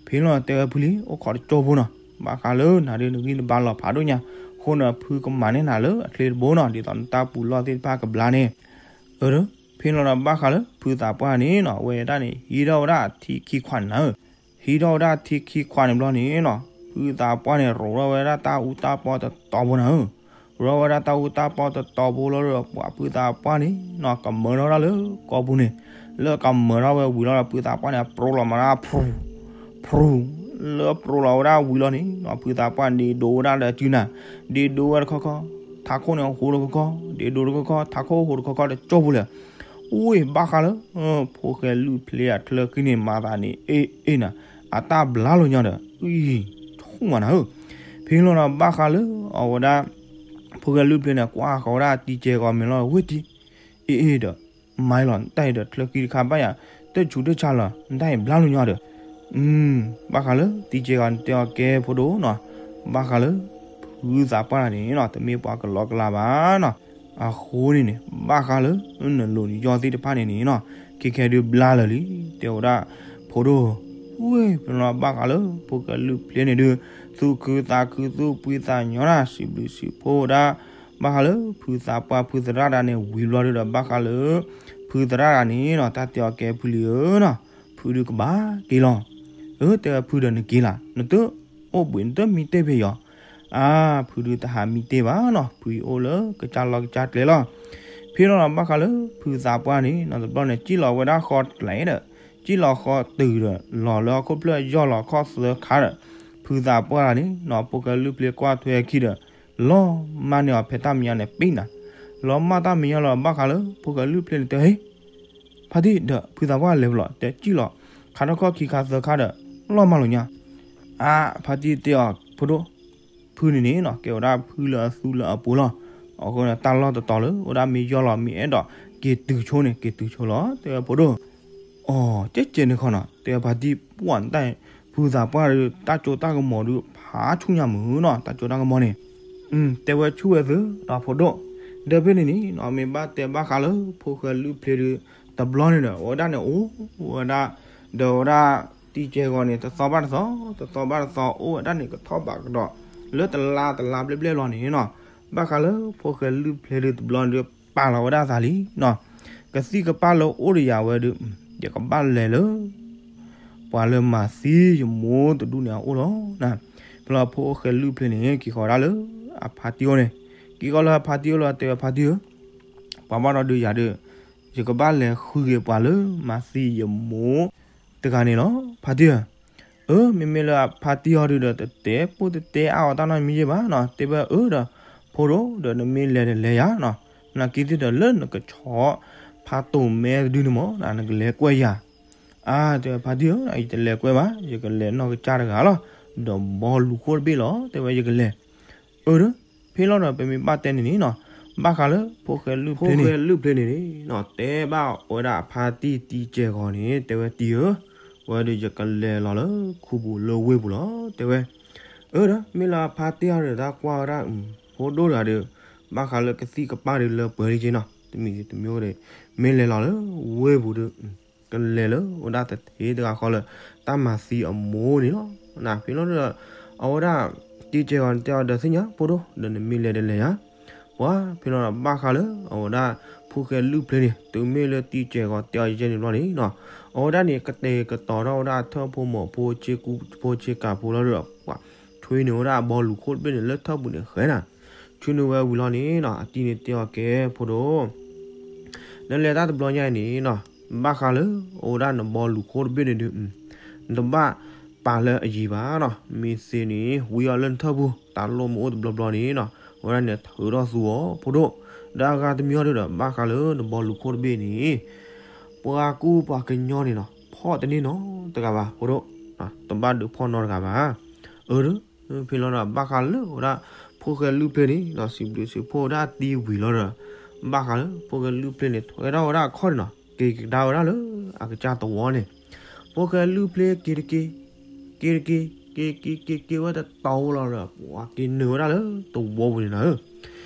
ဖဲလီၤတဲဝဲဖုလံ အိၣ်ခိးတကၠိဖိနီၤ ဘၣ်ဃးလၢနၤဒုးနဂံၢ်နဘါလီၤဖးဒိၣ်ညါ, အဃိန့ၣ် ဖုကမၤန့ၢ်နၤလၢအချ့တဘိနီၤ ဒ်သိးနတၢ်ပူၤလီၢ်သ့ၣ်တဖၣ်ကဘျါန့ၣ်, အၢ ဒီး ဖဲလီၤဒီးဘၣ်ဃးလၢဖုသးပှၢ်န့ၣ်နီၤ အဝဲဒၣ်န့ၣ် ဟံးထီၣ်ဝဲဒၣ်အထံခံခွးန့ၣ်နၤဧၢ, ဟံးထီၣ်ဝဲဒၣ်ထံခံခွးန့ၣ်ဘျီန့ၣ်နီၤ ဖုသးပှၢ်န့ၣ် ရိးထီၣ်ဝဲဒၣ်တၢ်အူတၢ်ပီတတီၤဖိနၤဧၢ, ရိးထီၣ်ဝဲဒၣ်တၢ်အူတၢ်ပီတတီၤဖိလီၤဒီး ပှၤဖုသးပှၢ်န့ၣ်နီၤ ကမၢထီၣ်ဒၣ်လၢကီၢ်ပူၤန့ၣ်, လၢကမၢထီၣ်ဝဲဝံၤလီၤဒီး ဖုသးပှၢ်န့ၣ် ပြိလီၤမးဒၣ် ဖြူ, ဖြူ, လၢပြိလီၤဝဲဒၣ်ဝံၤလီၤန့ၣ်နီၤ ဖုသးပှၢ်န့ၣ် ဒိးဝဲဒၣ်ဒီးစုနၤ, ဒ့ဒိဝဲတခီခီ, ထးခိၣ်န့ၣ်ဟူးတခီခီ, ဒ့ဒိတခီခီ, ထးခိၣ်ဟူးတခီခီတကၠိဖိလဲၣ် ဝ့ၢ်ဘၣ်ဃးလၢ ဖိၣ်ဃဲလုၢ်ဖျ့အချၢဃံန့ၣ် မၤသးန့ၣ် အ့ၣ်အ့ၣ်နၤ, အတၢ်ဘျါလိာ်ညီဒီး အံၤ ဆိၣ်မးနၤဧၢ, ဖဲလီၤဒီးဘၣ်ဃးလၢ အဝဲဒၣ် ဖိၣ်ဃဲလုၢ်ဖျ့န့ၣ် ကွၢ်ဃီၤဝဲဒၣ်တံၤကဲၤဂီၤမဲာ်လီၤ ဝ့ၢ်တံၤ, အ့ၣ်အ့ၣ်ဒီး မၤလီၤ တၢ်အံၤဒီးချၢဃံတခါဘၣ်ယၤ တဆူးတဆါလီၤ တၢ်အံၤဘျါလိာ်ညီဒီး ဘၣ်ဃးလၢတံၤကဲၤဂီၤန့ၣ်တဲအီၤကဲဖိဒိၣ်နီၤ, ဘၣ်ဃးလၢ ဖုသးပှၢ်န့ၣ်နီၤ တမ့ၢ်ပှၤကလီကလီဘၣ်နီၤ, အဃိန့ၣ်န့ၣ် ဘၣ်ဃးလၢ နလိၤနယီၢ်သ့ၣ်တဖၣ်န့ၣ်န့ၣ်နီၤ ခဲခဲဒုးဘျါလၢာ်လံ တဲဝဲဒၣ် ဖိဒိၣ်, ဝ့ၢ် ဖဲလီၤဘၣ်ဃးလၢ ဖိၣ်ဃဲလုၢ်ဖျ့န့ၣ်ဒုး သူၣ်ခုသးခုသူၣ်ဖှံသးညီနၤ စံးဘျုးစံးဖှိၣ်ဝဲဒၣ် ဘၣ်ဃးလၢ ဖုသးပှၢ်ဖုသရၣ်တဂၤန့ၣ် ဝံၤဘျီဒုးဒီး ဘၣ်ဃးလၢ ဖုသရၣ်တဂၤန့ၣ်နီၤ တၢ်တဲအီၤကဲဖုလံဧၢနီၤ, ဖုဒုးကဘၣ်က့ၤလီၤ, အၢ တဲဖုဒီးနက့ၤလၢ် နတအိၣ်ဘှံးနတမံတ့ၢ်ဖဲအံၤအီၤ, အါ ဖုဒုးတဟးမံတ့ၢ်ဘၣ်နီၤ ဖုအံၤအိၣ်လၢကစၢ်လီၢ်ကစၢ်ကျဲလီၤ ဖဲလီၤလီၤဘၣ်ဃးလၢ ဖုသးပှၢ်န့ၣ်နီၤ တဘျီန့ၣ် စံၣ်လီၤဝဲဒၣ်ဃီကျဲဒီး စံၣ်လီၤဃီတုၤဒီး လီၤလၢဟီၣ်ခိၣ်ဖျၢၣ်ယီၢ်လီၤခီၣ်သၢခါဒီး ဖုသးပှၢ်န့ၣ်နီၤ ဖိၣ်ဃဲလုၢ်ဖျ့ကွၢ်ထွဲခံဒီး လီၤမၢ်န့ၢ်အီၤဖဲတၢ်မဲာ်ညါန့ၣ်ပ့ၤနၤ, လီၤမၢ်တၢ်မဲာ်ညါလီၤဘၣ်ဃးလၢ ဖိၣ်ဃဲလုၢ်ဖျ့န့ၣ်တဲ ဟ့ၣ် ဖါတံၢ်ဒီးဖုသးပှၢ်လဲၤဖဲလဲၣ် တဲစံၣ်လီၤ ခါထီၣ်ခီၣ်ခံခါသၢခါဒီး လီၤမၢ်လိာ်ညါ, အါ ဖါတံၢ်တဲအီၤ ဖိဒိၣ်, ဖုန့ၣ်န့ၣ်နီၤ ကဲဝဲဒၣ်ဖုလၢအသူလၢအပှဲၤလီၤ, အဃိန့ၣ် တၢ်လီၢ်တတီၤလၢ အိၣ်ဒၣ်မ့ၢ်ယီၢ်လီၤ မ့ၢ်အဲၣ်ဒိးက့ၤတုၤဆိန့ၣ် က့ၤတုၤဆိလီၤ တဲဝဲဖိဒိၣ်. အိ ကဲကဲန့ၣ်ခီနီၤ တဲဝဲဖါတံၢ် ပှၢ်နတၢ် ဖုသးပှၢ်ဒီး တၢ်စိတၢ်ကမီၤဒီး ဖးဆူၣ်ညါမုာ်နီၤ တၢ်စိတၢ်ကမီၤန့ၣ် တဲဝဲဆူၣ်ဝဲသုဒီးဖိဒိၣ်. ဒီးဖဲန့ၣ်န့ၣ်နီၤ မ့ၢ်ဘၣ်တဲဘၣ်ဃးလၢ ဖိၣ်ဃဲလုၢ်ဖျ့ဒီး တဘျီန့ၣ်ဒီး အဝဲဒၣ်န့ၣ်အိၣ်ဝဲဒၣ် ဒီးဝဲဒၣ် တံၢ်ကဲဂီၤန့ၣ် တသီဘၣ်တသီ တသီဘၣ်တသီ အိၣ်ဝဲဒၣ်န့ၣ် ကထီၣ်ဘးကဒီး လၢတလါတလါဘျဲၣ်ဘျဲၣ်လီၤန့ၣ်နီၤ ဘၣ်ဃးလၢ ဖိၣ်ဃဲလုၢ်ဖျ့ဒီးတဘျီန့ၣ်ဒီး ပာ်လီၤဝဲဒၣ်အသးလံနီၤ ကသံၣ်ကပၢ်လၢအိၣ်ဒီးယၤဝဲဒီး ယကဘၣ်လဲၤလၢ ပှၤလၢမၤသံယမိၢ်တဒူၣ်န့ၣ်အအိၣ်လီၤ. ဖဲလီၤဖိၣ်ဃဲလုၢ်ဖျ့န့ၣ် က့ၤဃီၤဒၣ်လၢအဖါတံၢ်အိၣ်န့ၣ် က့ၤဃီၤလၢအဖါတံၢ်အိၣ်လီၤ တဲဝဲဖါတံၢ်ဧၢ ပှၤဘၣ်ဒီးဒုးယၤဒီး ယကဘၣ်လဲၤဃုဂ့ၤပှၤလၢမၤသံယမိၢ်တဂၤန့ၣ်လီၤ ဖါတံၢ်ဧၢ. အၢ မ့မ့ၢ်လၢအဖါတံၢ်အီၤဒုးဒီး တတဲပိၢ်တတဲအါအီၤတၢ်နီတမံၤယဲၢ်ဘၣ်နီၤ တဲဝဲအၢဒီး ဖိဒိၣ်ဒီးနမ့ၢ်လဲၤဒီးလဲၤယၤနီၤ နာ်က့သ့ၣ်ဒီးလၢနကဆီဖါတိၢ်မဲတဒုန့ၣ်မ့ၢ် နကလဲၤကွဲးယၤ အါ တဲဝဲဖါတံၢ်ဧၢ ယတလဲၤကွဲးဘၣ် ယကလဲၤနီၢ်ကစၢ်တဂၤလီၤ ဒီးဘီလူၤခိၣ်တဘ့ၣ်လီၤ တဲဝဲယကလဲၤ အၢ ဒီး ဖဲလီၤဒီးပမ့ၢ်ဘၣ်တဲန့ၣ်န့ၣ်နီၤ ဘၣ်ဃးလၢဖိၣ်ဃဲလုၢ်ဖျ့န့ၣ် ဖိၣ်ဃဲလုၢ်ဖျ့န့ၣ်န့ၣ်နီၤ တဲဘၣ်ဝဲဒၣ်အဖါတံၢ်တံၢ်ကဲဂီၤန့ၣ် တဲဝဲတံၢ်ဧၢ ဝဲဒီးယကလဲၤလီၤလၢခူပူၤလၢဝ့ၢ်ပူၤလီၤ တဲဝဲ အၢ ဒီး မ့ၢ်လၢအဖါတံၢ်အီၤဒီးတၢ်ကွၢ်ဝဲဒၣ် ဖိဒိၣ်တဂၤဒီး ဘၣ်ဃးလၢကသံၣ်ကပၢ်ဒီးလၢပှဲၤလံက့နီၤ တမံၤတမံၤဒီး မ့ၢ်လဲၤလီၤလၢဝ့ၢ်ပူၤဒီး ကလဲၤလၢဝဲဒၣ်တထံတဂၤဃီလၢ တၢ်မၤသံအမိၢ်န့ၣ်လီၤ. ဖဲလီၤဒီး အဝဲဒၣ် တံၢ်ကဲဂီၤန့ၣ်တဲအီၤဒီးသ့ၣ်ညါ ဖိဒိၣ် ဒီးနမ့ၢ်လဲၤဒီးလဲၤယၤ ပှၤဖဲလီၤဒီးဘၣ်ဃးလၢ အဝဲဒၣ် ဖိၣ်ဃဲလုၢ်ဖျ့န့ၣ် တုၤမ့ၢ်လၢတံၢ်ကဲဂီၤတဲအီၤယဲန့ၣ်ဘျီန့ၣ်နီၤ အဝဲဒၣ်န့ၣ် ကတဲာ်ကတီၤထီၣ်ဝဲဒၣ်အထၢၣ်ဖိမီၤဖိ ဆ့ကူဖိဆ့ကၤဖိလီၤဒီး ပှၤ ဆွံနုာ်ဝဲဒၣ်အဘီလူၤခိၣ်တဘ့ၣ်န့ၣ် လၢထၢၣ်ပူၤန့ၣ်ဃဲနၤ ဆွံနုာ်ဝဲဝံၤလီၤန့ၣ်နီၤ အတံၢ်န့ၣ်တဲအီၤကဲ ဖိဒိၣ် နလဲၤတၢ်တဘျီညါအံၤန့ၣ်နီၤ ဘၣ်ဃးလၢ အိၣ်ဝဲဒၣ်နဘီလူၤခိၣ်တဘ့ၣ်န့ၣ်ဒုး နတဘၣ်ပာ်လၢအယံၤဘၣ်နီၤ မ့ၢ်သ့န့ၣ် ဝံအီၤလၢနထၢၣ်ပူၤ တၢ်လိၣ်မ့ၢ်အိၣ်တဘျီဘျီန့ၣ်နီၤ အဝဲဒၣ်န့ၣ်ထုးထီၣ်သူအီၤ ဖိဒိၣ် ဒီးအဂၤတမံၤအီၤဒုးဒီး ဘၣ်ဃးလၢနဘီလူၤခိၣ်တဘ့ၣ်န့ၣ် ပှၤကူပှၤကညီန့ၣ်နီၤ ဖီၣ်တန့ၢ်နီတဂၤဘၣ် ဖိဒိၣ် တဘၣ်ဒုးဖီၣ်နီတဂၤဘၣ် အၢ ဒီး ဖဲလီၤဒီးဘၣ်ဃးလၢဝဲဒၣ် ဖိၣ်ဃဲလုၢ်ဖျ့န့ၣ်နီၤ စံးဘျုးစံးဖှိၣ်ဝဲဒၣ်တံၢ်ဝံၤလီၤဒီး ဘၣ်ဃးလၢ ဖိၣ်ဃဲလုၢ်ဖျ့န့ၣ် ထွဲထီၣ်ဝဲဒၣ်အခီၣ်န့ၣ်နီၤ က့ၤကဒါဝဲဒၣ်လၢ အကစၢ်သဝီန့ၣ် ဖိၣ်ဃဲလုၢ်ဖျ့က့ၤတက့ၢ် က့ၤတက့ၢ် က့ၤက့ၤက့ၤက့ၤဝဲတတီၤဝဲလီၤဒီး ပှၤက့ၤနုာ်ဝဲဒၣ်လၢသဝီပူၤန့ၣ်နီၤ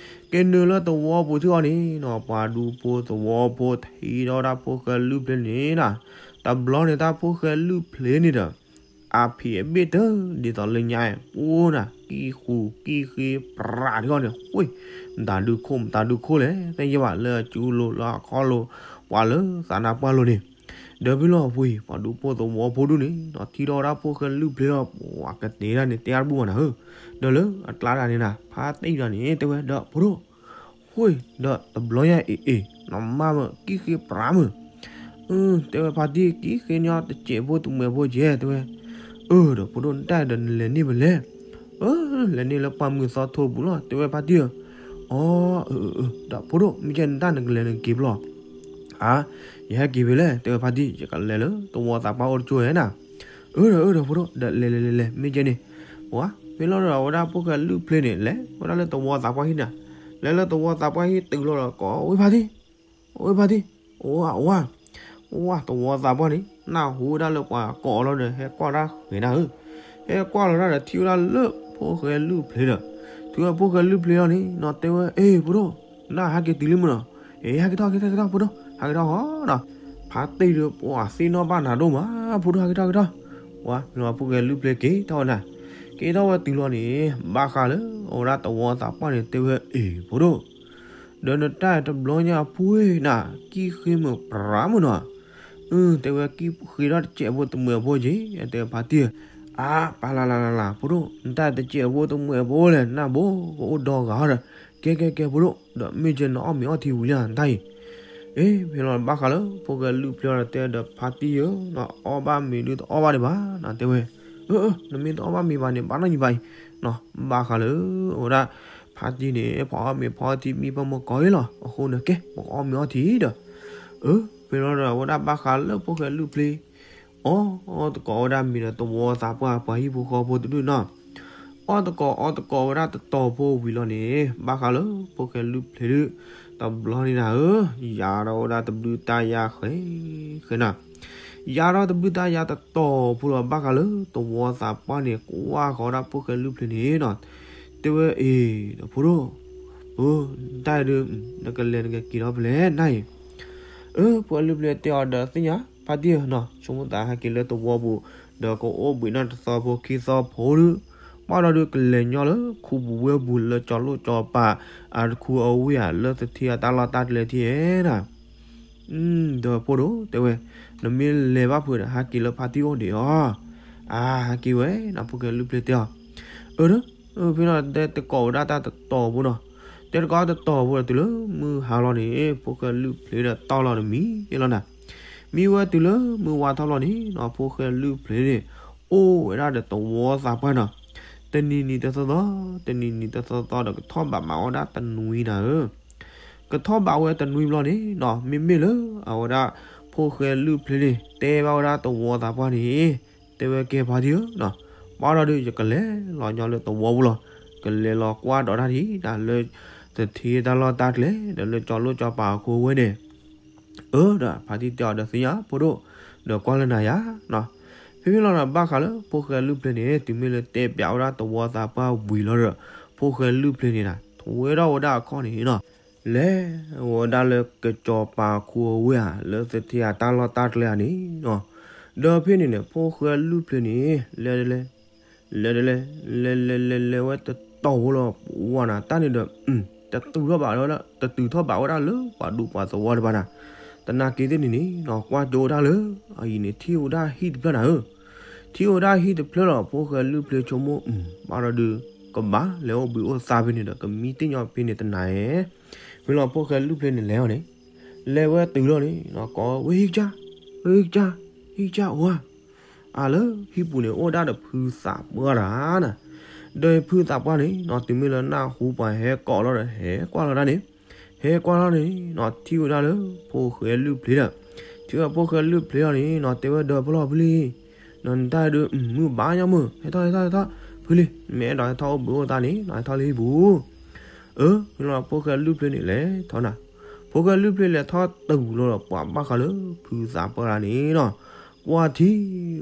ဧၢ က့ၤနုာ်လၢသဝီပူၤထံအီၤန့ၣ်နီၤ ပှၤဒူဖိသဝီဖိထံၣ်ထီၣ်ဝဲဒၣ်ဖိၣ်ဃဲလုၢ်ဖျ့န့ၣ်နီၤ တဘျီန့ၣ်တၢ်ဖိၣ်ဃဲလုၢ်ဖျ့န့ၣ်ဒီး အဖံးအဘ့ၣ်တၢ်ဒ်သိးလၢညါအံၤ ပူၤနၤ ကံၢ်ဃူကံၢ်ဃ့ပြးထံအီၤန့ၣ် ဃ့ မတၤဒုးခိၣ်မတၤဒုးခိၣ်လဲၣ် သ့ၣ်ညါဘၣ်လၢအစုလိၤလၢအခီၣ်လိၤ ပှၤလၢသးနါပှၢ်လိၤန့ၣ် ဒီးဖဲလီၤအပူၤ ပှၤဒူဖိသဝီဖိဒူၣ်န့ၣ်နီၤ ထံၣ်ထီၣ်ဝဲဒၣ်ဖိၣ်ဃဲလုၢ်ဖျ့ဒီး ပှၤကတဲဒၣ်န့ၣ် တဲအါတဘူၣ်ဘၣ်နၤဧၢ ဒီးလၢအကျါဒၣ်န့ၣ်နၤ ဖါတံၢ်တဂၤန့ၣ် တဲဝဲဒီးဖိဒိၣ် ဃ့ ဒီးတဘျီညါအံၤအံၤ နမါမ့ၢ်ကံၢ်ဃ့ပြးမုၢ် တဲဝဲဖါတံၢ် ကံၢ်ဃ့ညီတစဲးဖိတမှဲးဖိကဲ တဲဝဲ အၢ ဒီးဖိဒိၣ် နတၢ်ဒီးနလဲၤန့ၢ်ဖဲလဲၣ် အၢ လဲၤန့ၢ်လၢပှၢ်မုၢ်သီထိပူၤလီၤ တဲဝဲဖါတံၢ်ဧၢ အီ အၢ အၢ ဒီးဖိဒိၣ် မ့ၢ်ကဲနတၢ်နကလဲၤနက့ၤဖဲလဲၣ် အါ ယဟဲက့ၤဖဲလဲၣ် တဲဝဲဖါတံၢ် ယကလဲၤလၢသဝီသးပှၢ်အိၣ်တကၠိဧဲနၤ အၢ ဒီးအၢ ဒီးဖိဒိၣ် ဒီးလဲၤလဲၤလဲၤလဲၤ မ့ၢ်ကဲန့ၣ် ပှၤ ဖဲလီၤဒီးအဝဲဒၣ်ဖိၣ်ဃဲလုၢ်ဖျ့န့ၣ် လဲၤဝဲဒၣ်လၢသဝီသးပှၢ်ဟံၣ်နၤ လဲၤလၢသဝီသးပှၢ်ဟံၣ်တုၤလီၤဒီး ကိးဝဲဖါတံၢ် ဝဲဖါတံၢ် အိၣ်ဝဲ အိၣ်ဝဲ အိၣ်ဝဲ သဝီသးပှၢ်န့ၣ် နၢ်ဟူဝဲဒၣ်လၢပှၤကိးအီၤလီၤဒီး ဟဲကွၢ်တၢ်ဃဲၤနၤဧၢ ဟဲကွၢ်လီၤတၢ်ဒီးထံၣ်ဝဲဒၣ်လၢဖိၣ်ဃဲလုၢ်ဖျ့ဒီး ထံၣ်ဝဲဖိၣ်ဃဲလုၢ်ဖျ့လီၤန့ၣ်နီၤ တဲဝဲ အ့ ဖိဒိၣ် နဟဲက့ၤတုၤလံမ့ၢ်နီၤ အ့ ဟဲက့ၤထီၣ် က့ၤထီၣ် က့ၤထီၣ် ဖိဒိၣ် ဟဲက့ၤထီၣ်ဃီနီၤ ဖါတံၢ်ဒီး ပှၤသ့ၣ်နီၣ်ဘၣ်နၤဒိၣ်မး ဖိဒိၣ် ဟဲက့ၤထီၣ် က့ၤထီၣ် ပှၤ ဖဲလီၤဖိၣ်ဃဲလုၢ်ဖျ့က့ၤထီၣ်ဝဲနၤ က့ၤထီၣ်ဝဲတုၤလီၤန့ၣ် ဘၣ်ဃးလၢ အဝဲဒၣ်သဝီသးပှၢ်န့ၣ် တဲဝဲ အ့ ဖိဒိၣ် ဒီးနတၢ်တဘျီညါအပူၤနၤ ကံၢ်ဃ့မုၢ်ပြးမုၢ်နီၤ အၢ တဲဝဲကံၢ်ဃ့ထီၣ်တစဲးဖိတမှဲးဖိက့ တဲဝဲဖါတံၢ် အါ ပၢ်လၢ်လၢ်လၢ်လၢ် ဖိဒိၣ် နတၢ်တစဲးဖိတမှဲးဖိလဲၣ် နၢ်ဘိ ကအိၣ်ဒီဂၤဒီး ကဲကဲကဲ ဖိဒိၣ် ဒီးမ့ၢ်ကဲနအီၣ်မ့ၤအီထံဝံၤလံနတၢ်အံၤ အ့ ဖဲလီၤဘၣ်ဃးလၢ ဖိၣ်ဃဲလုၢ်ဖျ့ဒီးတဲဒီးဖါတံၢ်ဧၢ နအီၣ်ဘၣ်မ့ၤဒုးတအီၣ်ဘၣ်ဒံးဘၣ် နတဲဝဲ အၢ အၢ နမ့ၢ်တအီၣ်ဘၣ်မ့ၤဘၣ်န့ၣ် ဘၣ်နီၢ်ယံၤဘၣ်အံၤ ဘၣ်ဃးလၢ အဝဲဒၣ် ဖါတံၢ်န့ၣ် ဖီအီၣ်မ့ၤဖီအီထံမံဖးမီၢ်ကီအံၤလီၤ အဃိန့ၣ်ကဲ ပကအီၣ်မ့ၤအီထံဒီး အၢ ဖဲလီၤဒီးအဝဲဒၣ်ဘၣ်ဃးလၢဖိၣ်ဃဲလုၢ်ဖျ့ အီၣ် တကိးဝဲဒၣ်မ့ၤဒီးသဝီသးပှၢ်ပှၤဟံၣ်ဖိဃီဖိတဒူၣ်နီၤ အီၣ်တကိးအီတကိးဝဲဒၣ်တတီၤဖိဝံၤလီၤန့ၣ် ဘၣ်ဃးလၢဖိၣ်ဃဲလုၢ်ဖျ့ဒုး တဘျီန့ၣ်နၤဧၢ, ယၤထီၣ်ဝဲဒၣ်တဘျုးတၢ်ယၤဃဲဃဲနၤ, ယၤထီၣ်တဘျုးတၢ်ယၤတတီၤဖိလီၤ. ဘၣ်ဃးလၢသဝီသးပှၢ်န့ၣ် ကွၢ်ဃီၤဝဲဒၣ်ဖိၣ်ဃဲလုၢ်ဖျ့န့ၣ်နီၤ, တဲဝဲအ့ၣ် ဒီးဖိဒိၣ်, ပတၢ်အံၤဒုး နကလဲၤနကက့ၤထီၣ်ဖဲလဲၣ်နၤအံၤ. အၢ ဖိၣ်ဃဲလုၢ်ဖျ့တဲအီၤဒီးသ့ၣ်ညါ ဖါတံၢ်ဧၢနီၤ, ဆိကမိၣ်သးဟဲက့ၤလၢသဝီပူၤ ဒီးကအိၣ်ဘှံးနီၢ်တသီဖိခံသီဖိဒုး ဘၣ်ဒီးဒုးကလဲၤညီလၢခူပူၤဝ့ၢ်ပူၤလၢကၠီၤလိၣ်ကၠီၤပၤ အတခူအဝ့ၢ်ဧါ လၢသထ့အတၢ်လီၢ်တၢ်ကျဲထံဧါနၤ. ဒီးဖိဒိၣ်တဲဝဲ, နမ့ၢ်လဲၤဘၣ်ဖုးဒီး ဟဲက့ၤလၢဖါတံၢ်အိၣ်ဒံးအီၤ. အါ ဟဲက့ၤဝဲနီၤ ဖိၣ်ဃဲလုၢ်ဖျ့တဲအီၤ. အၢ ဒီး ဖဲလီၤတဲတကိးဝဲဒၣ်တၢ်တတီၤဖိနီၤ, တဲတကိးတတီၤဖိဒီးတုၤလၢမုၢ်ဟါလီၤန့ၣ် ဖိၣ်ဃဲလုၢ်ဖျ့ဒီးတီၢ်လီၤတမံၤလီၤနၤ. မံဝဲတုၤလၢမုၢ်ဝါထီၣ်လီၤန့ၣ်နီၤ ဖိၣ်ဃဲလုၢ်ဖျ့န့ၣ် အိၣ်ဝဲဒၣ်ဒီးသဝီသးပှၢ်နီၤ, တနံၤနံၤတသီသီ တနံၤနံၤတသီသီဒီး ကထီၣ်ဘးမၤဝဲဒၣ်တနွံနၤဧၢ. ကထီၣ်ဘးဝဲတနွံဘျီန့ၣ်နီၤ မ့မ့ၢ်လၢအဝဲဒၣ် ဖိၣ်ဃဲလုၢ်ဖျ့န့ၣ် တဲဘၣ်ဝဲဒၣ်သဝီသးပှၢ်န့ၣ် တဲဝဲကဲဖါတံၢ်ဧၢနီၤ, ဘၣ်ဒီးဒုး ယကလဲၤလီၤညီလၢသဝီပူၤလီၤ. ကလဲၤလီၤကွၢ်ဒီးတၢ်ထံၣ်နၤ လၢသထ့တၢ်လီၢ်တၢ်ကျဲ ဒီးလၢကၠီၤလိၣ်ကၠီၤပၤအခိဝဲန့ၣ် အၢ ဒီးဖါတံၢ်တဲအီၤဒီးသ့ၣ်ညါ ဖိဒိၣ်, ဒီးကွၢ်လၢနၤယၤနီၤ. ဖဲဖဲလီၤနီၤ ဘၣ်ဃးလၢဖိၣ်ဃဲလုၢ်ဖျ့န့ၣ် တုၤမ့ၢ်လၢတဲပၠးဝဲဒၣ်သဝီသးပှၢ်ဝံၤလီၤဒီး ဖိၣ်ဃဲလုၢ်ဖျ့န့ၣ်နၤ ထဝဲထီၣ်ဝဲဒၣ်အခီၣ်န့ၣ်နီၤ, လဲၤဝဲဒၣ်လၢကၠီၤပၤခိအဝ့ၢ်ဧါ လၢသထ့အတၢ်လီၢ်တၢ်ကျဲဧါန့ၣ်နီၤ. ဒီးဖဲန့ၣ်န့ၣ် ဖိၣ်ဃဲလုၢ်ဖျ့န့ၣ် လဲၤတလဲၤ လဲၤတလဲၤ လဲၤလဲၤလဲၤလဲၤဝဲတတီၤဖိလီၤ ပဝါနၤ တၢ်န့ၣ်ဒီး တတုၤထီၣ်ဘး တတုၤထီၣ်ဘးဝဲဒၣ်လၢပှၤဒူပှၤသဝီတဖၣ်နၤ. သနာ်က့သ့ၣ်န့ၣ်န့ၣ်နီၤ ကွၢ်ကၠိဝဲဒၣ်လၢ အအံၤန့ၣ် ထံၣ်ဝဲဒၣ်ဟံၣ်တဖျၢၣ်နၤဧၢ, ထံၣ်ဝဲဒၣ်ဟံၣ်တဖျၢၣ်လီၤ. ဖိၣ်ဃဲလုၢ်ဖျ့ဆိကမိၣ် ဘၣ်ဒီးဒုး ကဘၣ်လဲၤအိၣ်ဘှံးအိၣ်သါဖဲန့ၣ်ဒီး ကမံတ့ၢ်ညီဖဲန့ၣ်တနၤဧဲ. ဖဲလီၤဖိၣ်ဃဲလုၢ်ဖျ့န့ၣ်လဲၤအီၤန့ၣ် လဲၤဝဲတုၤလီၤန့ၣ်နီၤ ကိးဝဲဟံၣ်ကစၢ်, ဟံၣ်ကစၢ်, ဟံၣ်ကစၢ်အိၣ်ဧါ. အလၢဟံၣ်ပူၤန့ၣ် အိၣ်ဒၣ်ဒီးဖုသးပှၢ်တဂၤနၤ. ဒီးဖုသးပှၢ်န့ၣ်နီၤ တုၤမ့ၢ်လၢနၢ်ဟူပှၤဟဲကိးလီၤဒီး ဟဲကွၢ်လီၤဒၣ်န့ၣ်, ဟဲကွၢ်လီၤန့ၣ်နီၤ ထံၣ်ဝဲဒၣ်လၢဖိၣ်ဃဲလုၢ်ဖျ့ဒီး ထံၣ်ဝဲဖိၣ်ဃဲလုၢ်ဖျ့လီၤန့ၣ်နီၤ တဲဝဲဒီးဖဲလီၤဖုလံ, နတၢ်ဒုး မုၢ်ဘၣ်ညါမုၢ် ဟဲထီၣ်ဟဲထီၣ်ဟဲထီၣ် ဖုလံ မ့ၢ်အဲၣ်ဒိးဟဲထီၣ်အိၣ်ဘှံးအိၣ်သါန့ၣ်နီၤ ဟဲထီၣ်လၢဟံၣ်ပူၤ. အၢ ဖဲလီၤဖိၣ်ဃဲလုၢ်ဖျ့န့ၣ်လဲၤထီၣ်နၤ. ဖိၣ်ဃဲလုၢ်ဖျ့လဲၤထီၣ်တုၤလီၤဒီး ပှၤဘၣ်ဃးလၢဖုသးပှၢ်တဂၤန့ၣ်နီၤ ကွၢ်ထံ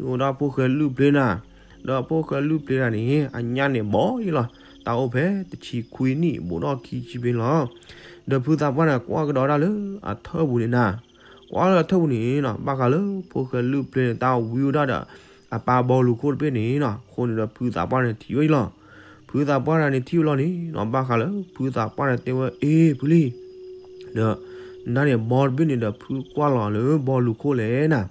ဝဲဒၣ်ဖိၣ်ဃဲလုၢ်ဖျ့နၤ. ဒီးဖိၣ်ဃဲလုၢ်ဖျ့တဂၤန့ၣ် အညၣ်န့ၣ်ဘီယလီၤ, တၢ်အိၣ်ဖဲတဆံခွံနံၣ် ဘူးဒီးခံဆံဖဲန့ၣ်လီၤ. ဒီးဖုသးပှၢ်န့ၣ် ကွၢ်ကဒီးဒၣ်လၢအထၢၣ်ပူၤန့ၣ်နၤ, ကွၢ်လၢအထၢၣ်ပူၤန့ၣ်နီၤ ဘၣ်ဃးလၢဖိၣ်ဃဲလုၢ်ဖျ့န့ၣ် တၢ်ဝံဝဲဒၣ်ဒီး အပၢ်ဘီလူၤခိၣ်တဘ့ၣ်န့ၣ်နီၤ. အဃိန့ၣ်ဒီး ဖုသးပှၢ်န့ၣ်ထံၣ်ဝဲလီၤ. ဖုသးပှၢ်တဂၤန့ၣ်ထံၣ်ဝဲလီၤန့ၣ်နီၤ ဘၣ်ဃးလၢဖုသးပှၢ်န့ၣ်တဲဝဲ အ့ ဖုလံ, ဒီး နၤန့ၣ်ဘီတဘ့ၣ်န့ၣ်ဒီး ဖုကွၢ်လီၤလၢဘီလူၤခိၣ်လဲၣ်နၤ.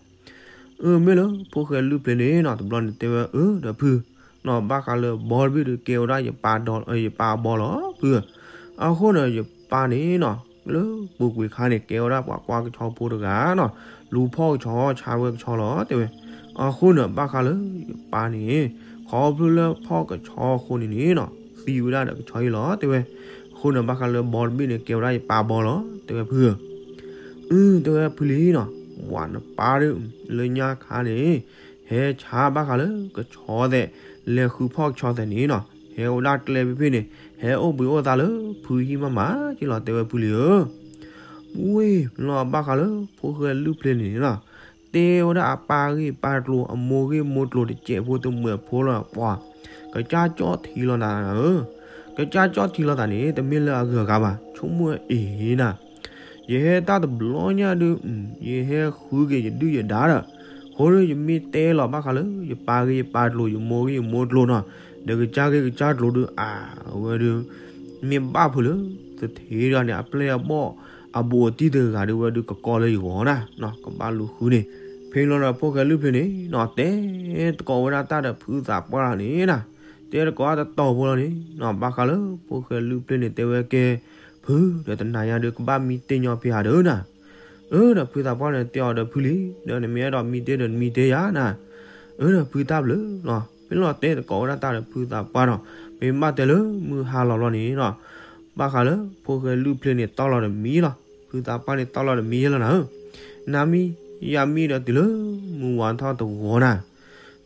အၢ မ့ၢ်လၢဖိၣ်ဃဲလုၢ်ဖျ့န့ၣ်နီၤ တဘျီန့ၣ်တဲဝဲ အၢ ဒီးဖုနီၤ ဘၣ်ဃးလၢဘီတဘ့ၣ်ဒီး ကဲဝဲဒၣ်ယပၢ်ဘီလီၤဖု. အဃိန့ၣ် ယပၢ်န့ၣ်နီၤ လၢပူၤကွံာ်ခါန့ၣ် ကဲဝဲဒၣ်ပှၤကွၢ်ကဆီဖိတဂၤနီၤ, လူၤဖီၣ်ကဆီ ဆါဝဲကဆီလီၤ တဲဝဲ. အဃိန့ၣ် ဘၣ်ဃးလၢယပၢ်န့ၣ် ခီဖျိလၢဖီၣ်ကဆီအဃိန့ၣ်န့ၣ်နီၤ သံဝဲဒၣ်ဒီးကဆီအံၤလီၤ တဲဝဲ. အဃိန့ၣ် ဘၣ်ဃးလၢဘီတဘ့ၣ်န့ၣ် ကဲဝဲဒၣ်ယပၢ်ဘီလီၤ တဲဝဲဖုဧၢ. အၢ တဲဝဲဖုလံနီၤ, ဝၤနပၢ်ဒီး လၢညါခါန့ၣ် ဟဲဆါဘၣ်ဃးလၢကဆီသဲး လဲၤဃုဖီၣ်ကဆီသဲးန့ၣ်နီၤ ဟဲအိၣ်ဒၣ်ကျဲဖဲဖဲန့ၣ် ဟဲအိၣ်ဘှံးအိၣ်သါလၢဖုဟံၣ်မးမးက့လီၤ တဲဝဲဖုလံဧၢ. ဝ့ၢ်လီၤ ဘၣ်ဃးလၢဖိၣ်ဃဲလုၢ်ဖျ့န့ၣ်နီၤ တဲဝဲဒၣ်အပၢ်ဂ့ၢ်ပၢ်ကျိၤ အမိၢ်ဂ့ၢ်မိၢ်ကျိၤ တစဲးဖိတမှဲးဖိလီၤ ပှၤ ကစၢ်ကၠီၣ်ထံလီၤသးဧၢ, ကစၢ်ကၠီၣ်ထံလီၤသးန့ၣ် တမ့ၢ်လၢအဂၤဂၤဘၣ် ဆိကမိၣ်အ့ၣ်နၤ ယဟဲတၢ်တဘျီညါဒုး ယဟဲဃုက့ၤယဒုၣ်ယဒါဒီး အဃိဒီးယမ့ၢ်တဲလီၤဘၣ်ဃးလၢ ယပၢ်ဂ့ၢ်ယပၢ်ကျိၤ ယမိၢ်ဂ့ၢ်ယမိၢ်ကျိၤနီၤ ဒီးကစၢ်ဂ့ၢ်ကစၢ်ကျိၤဒုး အဝဲဒုး မ့ၢ်ဘၣ်ဖုးလၢ သထ့တဂၤန့ၣ် အပျဲၢ်အဘီၣ် အဘူးအတံၢ်တဂၤဒုး ဝဲဒုးကကီလၢယဂီၢ်နၤ ကဘၣ်လူၤဃုန့ၣ်. ဖဲလီၤဒီးဖိၣ်ဃဲလုၢ်ဖျ့န့ၣ်နီၤ တဲသကိးဝဲဒၣ်တၢ်ဒီးဖုသးပှၢ်န့ၣ်နၤ တဲသကိးတတီၤဖိလီၤန့ၣ်နီၤ ဘၣ်ဃးလၢဖိၣ်ဃဲလုၢ်ဖျ့န့ၣ် တဲဝဲကဲ ဖုဒီးတနၤညါဒုး ကဘၣ်မံတ့ၢ်ညီဖဲဧါဒီးနၤ. အၢ ဒီးဖုသးပှၢ်န့ၣ်တဲအီၤဒီးဖုလံ ဒီးနမ့ၢ်အဲၣ်ဒိးမံတ့ၢ်ဒီးနမံတ့ၢ်ယၤနၤ. အၢ ဒီးဖုတၢ်ဘျုးနီၤ ဖဲလီၤတဲသကိးဝဲဒၣ်တၢ်ဒီးဖုသးပှၢ်နီၤ မ့ၢ်ဘၣ်တဲလၢမုၢ်ဟါလီၤလီၤန့ၣ်နီၤ ဘၣ်ဃးလၢဖိၣ်ဃဲလုၢ်ဖျ့န့ၣ် တီၢ်လီၤတမံၤလီၤ. ဖုသးပှၢ်န့ၣ်တီၢ်လီၤတမံၤယဲလီၤနၤဧၢ. နၤမံ ယၤမံဒီးတုၤလၢမုၢ်ဝါထီၣ်တဂီၤနၤ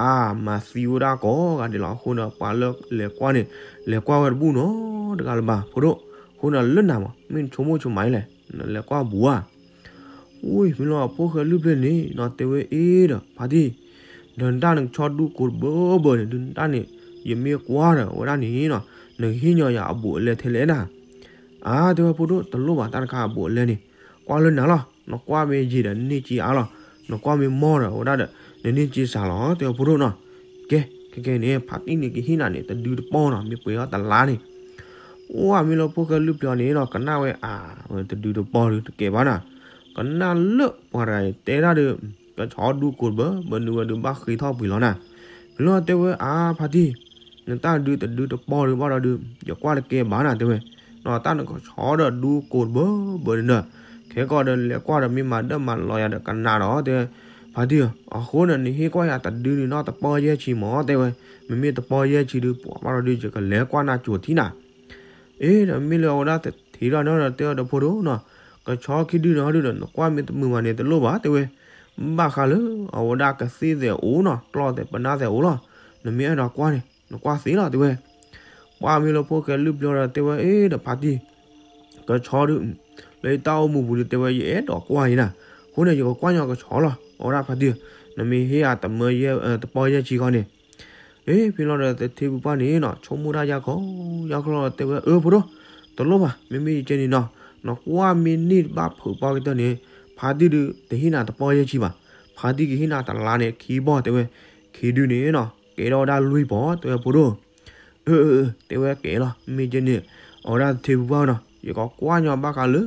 အါ မၤသံဝဲဒၣ်ကိးဂၤဒဲးလီၤ. အဃိန့ၣ် ပှၤလၢလဲၤကွၢ်န့ၣ် လဲၤကွၢ်ဝဲတဘူၣ်နီတဂၤလၢၤဘၣ် ဖိဒိၣ်. အဃိန့ၣ်လၢနၤမး မ့ၢ်နဆိကမိၣ်ဆိကမးအံၤလဲၣ်, နလဲၤကွၢ်ဘူးဧါ. ဝံၤမ့ၢ်လီၤ ဖိၣ်ဃဲလုၢ်ဖျဲၣ်န့ၣ်နီၤ တဲဝဲအ့ဒီး ဖါတံၢ်, ဒီးနတၢ်နကဆီဒူကိးတဘၢဘၢန့ၣ် ဒုးနတၢ်န့ၣ် ယမ့ၢ်ကွၢ်ဒီးအဝဲဒၣ်န့ၣ်နီၤ နကဟ့ၣ်ညီယၤအဘူးအလဲထဲလဲၣ်နၤ. အါ တဲဝဲဖိဒိၣ် တလိၣ်ဘၣ် တၢ်တခါအဘူးအလဲန့ၣ် ကွၢ်လၢနၤလီၤ. နကွၢ်မ့ၢ်ယံာ်ဒီးနန့ၢ်စ့အါလီၤ. နကွၢ်မ့ၢ်မီၢ်ဒီးအဝဲဒၣ်ဒီး နန့ၢ်စ့စှၤလီၤ တဲဝဲဖိဒိၣ်နီၤ. ကဲ ခဲကဲန့ၣ် ဖါတံၢ်န့ၣ်ကဟ့ၣ်နၤန့ၣ် တဒုတပီၢ်နီၤ မ့ၢ်ပှဲၤထီၣ်တလါန့ၣ်. အိၣ် မ့ၢ်လၢဖိၣ်ဃဲလုၢ်ဖျဲၣ်အီၤန့ၣ်နီၤ ကနၣ်ဝဲအါ တဒုတပီၢ်ဒုးတကဲဘၣ်နၤ. ကနၣ်လၢပှၤတဂၤအံၤတဲဒၣ်ဒီး ကဆီဒူကိးတဘၢဘၢ နုာ်ဝဲဒုးဘၣ်ဃ့ထီၣ်ပှ့ၤလီၤနၤ. မ့ၢ်လီၤတဲဝဲအါ ဖါတံၢ်, နတၢ်ဒုးတဒုတပီၢ်ဒုးဘၣ်ဒီးဒုး ယကွၢ်တကဲဘၣ်နၤ တဲဝဲ. နီၤ တၢ်နကဆီဒီးဒူကိးတဘၢဘၢန့ၣ်ဒီး ခဲကီးဒီးလဲၤကွၢ်ဒီးမ့ၢ်မၤဒၢၣ်မၤလီၤယၤဒီးကနၣ်ဒီး တဲဝဲ. ဖါတံၢ်ဧၢ, အဃိန့ၣ် နဟ့ၣ်ကွၢ်ယၤတဒုန့ၣ်နီၤ တပီၢ်ယဲၢ်ဆံမး တဲဝဲ. မ့မ့ၢ်တပီၢ်ယဲၢ်ဆံဒုး ပှၤဘၣ်ဒီးဒုး ယကလဲၤကွၢ်နၤကိၤထံနၤ. အ့ ဒီးမ့ၢ်လၢအဝဲဒၣ်တထံၣ်ဒီးနီၤ တဲဝဲဒီးဖိဒိၣ်နီၤ, ကဆီခံဒုန့ၣ်ဒုးဒီး နကွၢ်မ့ၢ်တမုာ်ဘၣ်န့ၣ် တလိၣ်ဘၣ် တဲဝဲ. ဘၣ်ဃးလၢ အဝဲဒၣ်ကသ့ၣ်သဲးအိၣ်နီၤ ကျီၢ်သဲးပနၢ်သဲးအိၣ်လီၤ. နမ့ၢ်အဲၣ်ဒိးကွၢ်န့ၣ် နကွၢ်သ့လီၤ တဲဝဲ. ပှၤမ့ၢ်လၢဖိၣ်ဃဲလုၢ်ဖျဲၣ်ဒီးတဲဝဲ အ့ ဒီးဖါတံၢ် ကဆီဒုး လၢယတၢ်အိၣ်မူပူၤဒုး တဲဝဲ ယအဲၣ်ဒိးကွၢ်အံၤနၤ. အဃိန့ၣ် ယကကွၢ်ညီကဆီလီၤ အဝဲဒၣ်ဖါတံၢ်ဧၢ, နမ့ၢ်ဟ့ၣ်ယၤတမၢယဲၢ် တပီၢ်ယဲၢ်ဆံဃီန့ၣ်. အ့ ဖဲလီၤဒီးသထ့ဖုပှၢ်န့ၣ်နီၤ ဆိကမိၣ်တၢ်ယၢ်ခီ ယၢ်ခီလီၤ တဲဝဲ အၢ ဖိဒိၣ်, တလိၣ်ဘၣ် မ့မ့ၢ်ယကဲန့ၣ်နီၤ နကွၢ်မ့ၢ်န့ၢ်တဘၣ်ဖုးပှၢ်ကတၢၢ်န့ၣ် ဖါတံၢ်ဒုး တဟ့ၣ်နၤတပီၢ်ယဲၢ်ဆံဘၣ်. ဖါတံၢ်ကဟ့ၣ်နၤတလါန့ၣ် ခံပီၢ် တဲဝဲ. ခံဒုန့ၣ်နီၤ ကဲထီၣ်ဝဲဒၣ်လွံၢ်ပီၢ် တဲဝဲဖိဒိၣ်. အၢ အၢ အၢ တဲဝဲကဲလီၤ မ့ၢ်ကဲန့ၣ် အဝဲဒၣ်သထ့ဖုပှၢ်နီၤ ယကကွၢ်ညီဘၣ်ဃးလၢ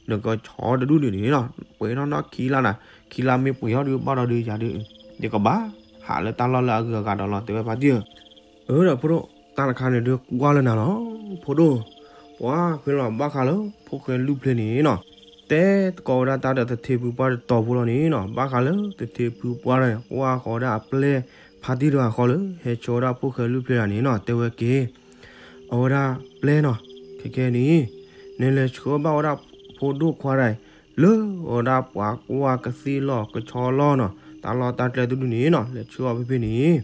နကဆီတဒူၣ်န့ၣ်န့ၣ်နီၤ ပှဲၤထီၣ်နီၢ်ခံလါနၤ, ခံလါမ့ၢ်ပှဲၤထီၣ်ဒုးဘၣ်ဒီးဒုးယၤဒုး ယကဘၣ်ဟးလၢတၢ်လီၢ်လၢအဂုၤအဂၤဒီးလီၤ တဲဝဲဖါတံၢ်ဧၢ. အၢ ဒီးဖိဒိၣ် တၢ်တခါန့ၣ်ဒုးကွၢ်လၢနၤလီၤ ဖိဒိၣ်. ပှၤဖဲလီၤဘၣ်ဃးလၢဖိၣ်ဃဲလုၢ်ဖျဲၣ်န့ၣ်နီၤ တဲသကိးဝဲဒၣ်တၢ်ဒီးသထ့ဖုပှၢ်တတီၤဖိလီၤန့ၣ်နီၤ ဘၣ်ဃးလၢသထ့ဖုပှၢ်န့ၣ် ကွၢ်ဃီၤဝဲဒၣ်အပျဲၢ်ဖါတံၢ်တဂၤဃီလၢ ဟဲဆှၢဝဲဒၣ်ဖိၣ်ဃဲလုၢ်ဖျဲၣ်တဂၤန့ၣ်နီၤ တဲဝဲက့ၤ အဝဲဒၣ်ပျဲၢ်နီၤ ခဲကဲန့ၣ် နလဲၤဆှၢဘၣ်ဝဲဒၣ်ဖိဒိၣ်ခွါတဂၤအံၤ လၢအဝဲဒၣ်ပှၤကွၢ်ကသ့ၣ်လီၢ်ကဆီလီၢ်နီၤ တၢ်လီၢ်တၢ်ကျဲတဒူၣ်န့ၣ်နီၤ လဲၤဆှၢအီၤဖဲဖဲန့ၣ်.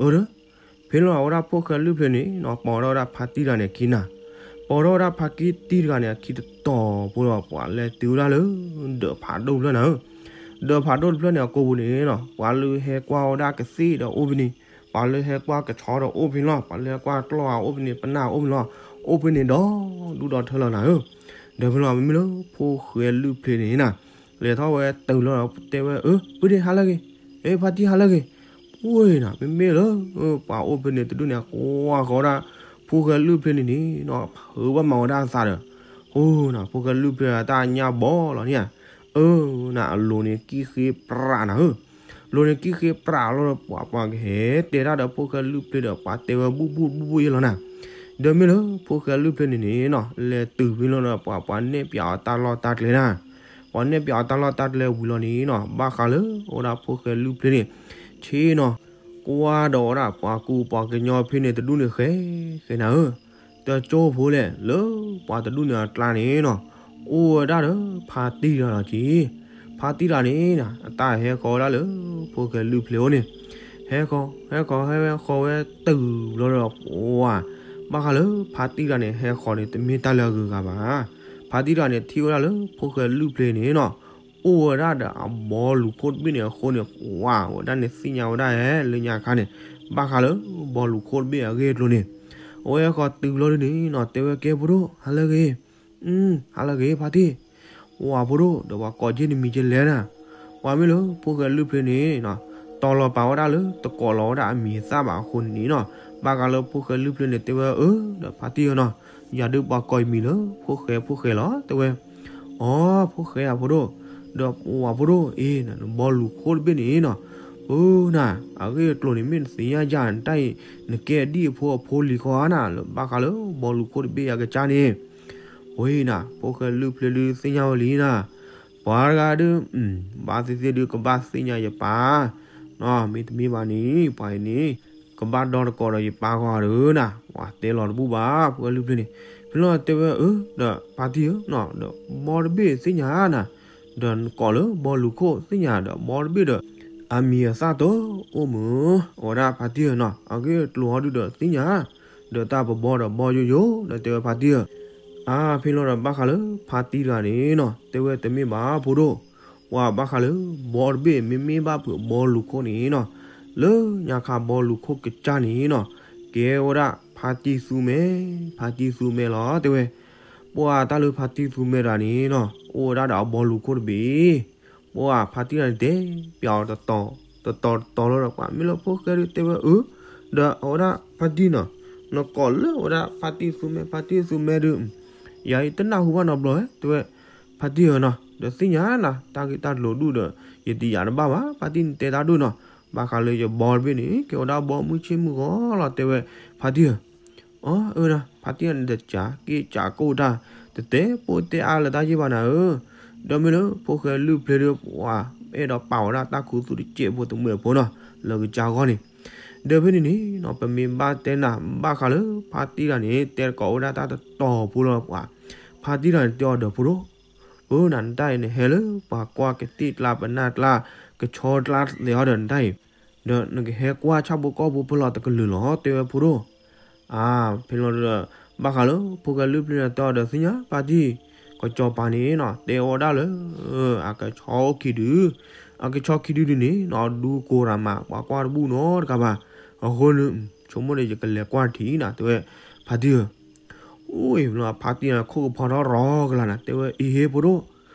အၢ ဒီး ဖဲလီၤအဝဲဒၣ်ဖိၣ်ဃဲလုၢ်ဖျဲၣ်န့ၣ်နီၤ ပိာ်ထီၣ်ဝဲဒၣ်ဖါတံၢ်တဂၤန့ၣ်အခံနၤ, ပိာ်ထီၣ်ဝဲဒၣ်ဖါတံၢ်တဂၤန့ၣ်အခံတတီၤဖိလီၤ ပှၤလဲၤတုၤဝဲဒၣ်လၢ ဒၢးဖးဒိၣ်တဖျၢၣ်နၤဧၢ. ဒၢးဖးဒိၣ်တဖျၢၣ်န့ၣ်အကိာ်ပူၤန့ၣ်နီၤ ပှၤလၢဟဲကွၢ်ဝဲဒၣ်ကသ့ၣ်ဒီးအိၣ်ဖဲန့ၣ်, ပှၤလၢဟဲကွၢ်ကဆီဒီးအိၣ်ဖဲန့ၣ်လီၤ, ပှၤလၢဟဲကွၢ်ကျီၢ်ဧါအိၣ်ဖဲန့ၣ်, ပနၢ်အိၣ်ဖဲန့ၣ်လီၤ, အိၣ်ဖဲန့ၣ်ဒီဒူၣ်ဒီထၢလီၤနၤဧၢ. ဒီးဖဲလီၤမ့မ့ၢ်လၢဖိၣ်ဃဲလုၢ်ဖျဲၣ်န့ၣ်နၤ လဲၤထီၣ်ဝဲတုၤလီၤဒီးတဲဝဲ အၢ ပုၢ်ဒ့ၣ်ဟါလၢအဂ့ၤ, အ့ ဖါတံၢ်ဟါလၢအဂ့ၤ. ပှၤနၤ မ့မ့ၢ်လၢ ပှၤအိၣ်ဖဲန့ၣ်တဒူၣ်န့ၣ် ကွၢ်ဃီၤဝဲဒၣ် ဖိၣ်ဃဲလုၢ်ဖျဲၣ်န့ၣ်န့ၣ်နီၤ ဖုးဘၣ်မၤဝဲဒၣ်အသးဒီး အၢ နၤ ဖိၣ်ဃဲလုၢ်ဖျဲၣ်တၢ်ညၣ်ဘီလီၤန့ၣ်ဧါ. အၢ နၤ အလိၤန့ၣ်ကံၣ်ဃ့ပြးနၤဧၢ. လိၤန့ၣ်ကံၣ်ဃ့ပြးလီၤဒီး ပှၤပှၤကဟဲတဲတၢ်ဒီးဖိၣ်ဃဲလုၢ်ဖျဲၣ်ဒီး ပှၤတဲဝဲဘူၣ်ဘူၣ်ဘူၣ်ဘူၣ်ယဲလီၤနၤ. ဒီးမ့ၢ်လၢဖိၣ်ဃဲလုၢ်ဖျဲၣ်န့ၣ်န့ၣ်နီၤ လဲၤတုၤဖဲလီၤဒီး ပှၤပှၤနဲၣ်ပၠးအီၤတၢ်လီၢ်တၢ်ကျဲနၤ. ပှၤနဲၣ်ပၠးအီၤတၢ်လီၢ်တၢ်ကျဲဝံၤလီၤန့ၣ်နီၤ ဘၣ်ဃးလၢအဝဲဒၣ်ဖိၣ်ဃဲလုၢ်ဖျဲၣ်န့ၣ် ဆ့နီၤ ကွၢ်ဒီးဝဲဒၣ်ပှၤကူပှၤကညီဖဲန့ၣ်တဒူၣ်န့ၣ်ဃဲ ဃဲနၤဧၢ. တကၠိဖိလဲၣ် လၢပှၤတဒူၣ်န့ၣ်အကျါန့ၣ်နီၤ အိၣ်ဝဲဒၣ်ဒီးဖါတံၢ်တဂၤလီၤက့ၤ. ဖါတံၢ်တဂၤန့ၣ်နၤ အတၢ်ဟဲဃီၤဝဲဒၣ်လၢဖိၣ်ဃဲလုၢ်ဖျဲၣ်အိၣ်န့ၣ် ဟဲဃီၤ ဟဲဃီၤ ဟဲဃီၤဝဲတုၤလီၤဒီး ပှၤ ဘၣ်ဃးလၢဖါတံၢ်တဂၤန့ၣ် ဟဲဃီၤန့ၣ် တမ့ၢ်တၢ်လၢအဂုၤအဂၤဘၣ်. ဖါတံၢ်တဂၤန့ၣ် ထံၣ်ဝဲဒၣ်လၢဖိၣ်ဃဲလုၢ်ဖျဲၣ်န့ၣ်နီၤ အိၣ်ဝဲဒၣ်ဒီးအဘီလူၤခိၣ်တဘ့ၣ်န့ၣ်အဃိန့ၣ် ပှၤဝဲဒၣ်န့ၣ် သ့ၣ်ညါဝဲဒၣ်ဧဲ လၢညါခါန့ၣ် ဘၣ်ဃးလၢဘီလူၤခိၣ်တဘ့ၣ်အဂ့ၢ်အကျိၤန့ၣ် အဝဲဟဲဃီၤတုၤလီၤဒုန့ၣ်နီၤ တဲဝဲကဲဖိဒိၣ် ဟါလၢအဂ့ၤ ဟါလၢအဂ့ၤ ဖါတံၢ်. ပှၤဖိဒိၣ် ဒီးပှၤကိးက့ၤနမံၤကဲလဲၣ်နၤ. ပှၤမ့ၢ်လၢဖိၣ်ဃဲလုၢ်ဖျဲၣ်န့ၣ်နီၤ တီၤလီၤပာ်ဝဲဒၣ်လၢတကိးလီၤဝဲဒၣ်အမံၤအသၣ်ဘၣ်အဃိန့ၣ်နီၤ ဘၣ်ဃးလၢဖိၣ်ဃဲလုၢ်ဖျဲၣ်န့ၣ် တဲဝဲအၢ ဒီးဖါတံၢ်ဧၢနီၤ ယၤဒုးပှၤကိးယမံၤလၢဖိၣ်ဃဲဖိၣ်ဃဲလီၤ တဲဝဲ. အိ ဖိၣ်ဃဲဧါဖိဒိၣ် ဒီးပှၤဖိဒိၣ်အ့ နဘီလူၤခိၣ်တဘ့ၣ်န့ၣ်နီၤ အၢ နၤ အဂ့ၢ်အကျိၤန့ၣ် မ့ၢ်နသ့ၣ်ညါယၤနတၢ်အံၤ နကဲဒ်အဖိအဖိလံၤဃီဧါနၤ လၢဘၣ်ဃးလၢဘီလူၤခိၣ်တဘ့ၣ်ယၤကစၢ်န့ၣ် ဝံၤနၤ ဖိၣ်ဃဲလုၢ်ဖျဲၣ်ဒုးသ့ၣ်ညါဝဲလံနၤ ပှၤတဂၤဒုး ဘၣ်သ့ၣ်သ့ၣ်ဒုးကဘၣ်သ့ၣ်ညါယပၢ် မ့တမ့ၢ်ဘၣ်န့ၣ် ပှၤအံၤန့ၣ် ကဘၣ်ဒီတကိးဒီးယပၢ်ဂီၢ်ဧါဒီးနၤ ပှၤတဲလီၤတဘူၣ်ဘၣ် ဖိၣ်ဃဲလုၢ်ဖျဲၣ်န့ၣ် ဖဲလီၤတဲဝဲအၢ ဒီးဖါတံၢ်ဧၢ ဒီးဘီတဘ့ၣ်သ့ၣ်ညါနၤ ဒီးနကိးလၢဘီလူၤခိၣ်သ့ၣ်ညါဒီးဘီတဘ့ၣ်ဒီး အမံၤအသၣ်တအိၣ်မုာ်, အဝဲဒၣ်ဖါတံၢ်ဧၢနီၤ, အဂ့ၢ်အကျိၤဟီဒုဒီးသ့ၣ်ညါ, ဒီးတၢ်ပဘီဒီးဘီယိယိ ဒီးတဲဝဲဖါတံၢ်ဧၢ, အါဖဲလီၤဒီးဘၣ်ဃးလၢဖါတံၢ်တဂၤန့ၣ်နီၤ, တဲဝဲတမ့ၢ်ဘၣ်ဖိဒိၣ်, ပှၤဘၣ်ဃးလၢဘီတဘ့ၣ် မ့မ့ၢ်ဘၣ်ဖုးဘီလူၤခိၣ်န့ၣ်နီၤ, လၢညါခါဘီလူၤခိၣ်ကစၢ်န့ၣ်နီၤ, ကဲဝဲဒၣ်ဖါတံၢ်သူမဲ, ဖါတံၢ်သူမဲလီၤ တဲဝဲ, ပှၤတၢ်လၢဖါတံၢ်သူမဲတဂၤန့ၣ်နီၤ အိၣ်ဝဲဒၣ်ဒီးအဘီလူၤခိၣ်တဘ့ၣ် ပှၤဖါတံၢ်တဂၤန့ၣ်တဲ, ပျးအီၤတတီၤတတီၤတတီၤလီၤဒီး ပှၤမ့ၢ်လၢဖိၣ်ဃဲဒုးတဲဝဲအၢ, ဒီးအဝဲဒၣ်ဖါတံၢ်နီၤ, နကိးလၢအဝဲဒၣ်ဖါတံၢ်သူမဲ ဖါတံၢ်သူမဲဒုး, ယၤအံၤတနၢ်ဟူဘၣ်နီတဘျီဧဲ တဲဝဲ, ဖါတံၢ်ဧၢနီၤ, ဒီးသ့ၣ်ညါနၤ တၢ်ဂ့ၢ်တၢ်လိၤဒုဒီး ယတယာ်တဘၣ်ဘၣ် ဖါတံၢ်န့ၣ်တဲတၢ်ဒိၣ်နီၤ, ဘၣ်ဃးလၢယဘီတဘ့ၣ်န့ၣ် ကဲဝဲဒၣ်ဘီမုၢ်ဆ့ၣ်မုၢ်ဂီၤလီၤ တဲဝဲ, ဖါတံၢ်ဧၢ အၢ အၢ ဖါတံၢ်န့ၣ်တစးက့ၣ်စးကိၣ်တၢ်, တတဲပိာ်တဲအါလၢတၢ်ယ့ၢ်ဘၣ်နၤဧၢ, ဒီးမ့ၢ်လၢဖိၣ်ဃဲလုၢ်ဖျဲဒုး ပှၤအဲၣ်ဒိးပာ်ဝဲဒၣ်တၢ်ခူသူၣ်တစဲးဖိတမှဲးဖိနီၤ လၢကစၢ်ဂီၢ်န့ၣ်, ဒီးဖဲန့ၣ်န့ၣ်နီၤ ပမ့ၢ်ဘၣ်တဲနၤ ဘၣ်ဃးလၢဖါတံၢ်တဂၤန့ၣ် တဲတကိးဝဲဒၣ်တၢ်တတီၤဖိလီၤပှၤ, ဖါတံၢ်တဂၤန့ၣ်တဲအီၤဒီးဖိဒိၣ် အၢ နၤနတၢ်အံၤနဟဲလၢပှၤကွၢ်ကသ့ၣ်ကျါပနၢ်ကျါ ကဆီကျါသဲးအီၤဒီးနတၢ်အံၤ, ဒီးနကဟဲကွၢ်ဆၣ်ဖိကီၢ်ဖိဖဲလီၤတကလုာ်လီၤ တဲဝဲဖိဒိၣ်, အါ ဖဲလီၤဒီး ဘၣ်ဃးလၢဖိၣ်ဃဲလုၢ်ဖျဲန့ၣ်တဲအီၤဒီးသ့ၣ်ညါဖါတံၢ်, ကစီၤပၤန့ၣ်နီၤ တဲဝဲဒၣ်လၢ အကဆီအိၣ်ခံဒု, အကဆီခံဒုန့ၣ်နီၤ ဒူကိၤရၤမး ပှၤကွၢ်တဘူၣ်နီတဂၤဘၣ်, အဃိန့ၣ် ဆိကမိၣ်ဒီးယကလဲၤကွၢ်ထံၣ်နၤ တဲဝဲ, ဖါတံၢ်ဧၢ အိၣ်အံၤ ဖဲလီၤဖါတံၢ်န့ၣ်ခိၣ်ကဖီထီၣ်ရီကလာ်နၤ တဲဝဲအံၤဟ့ၣ်ဖိဒိၣ်,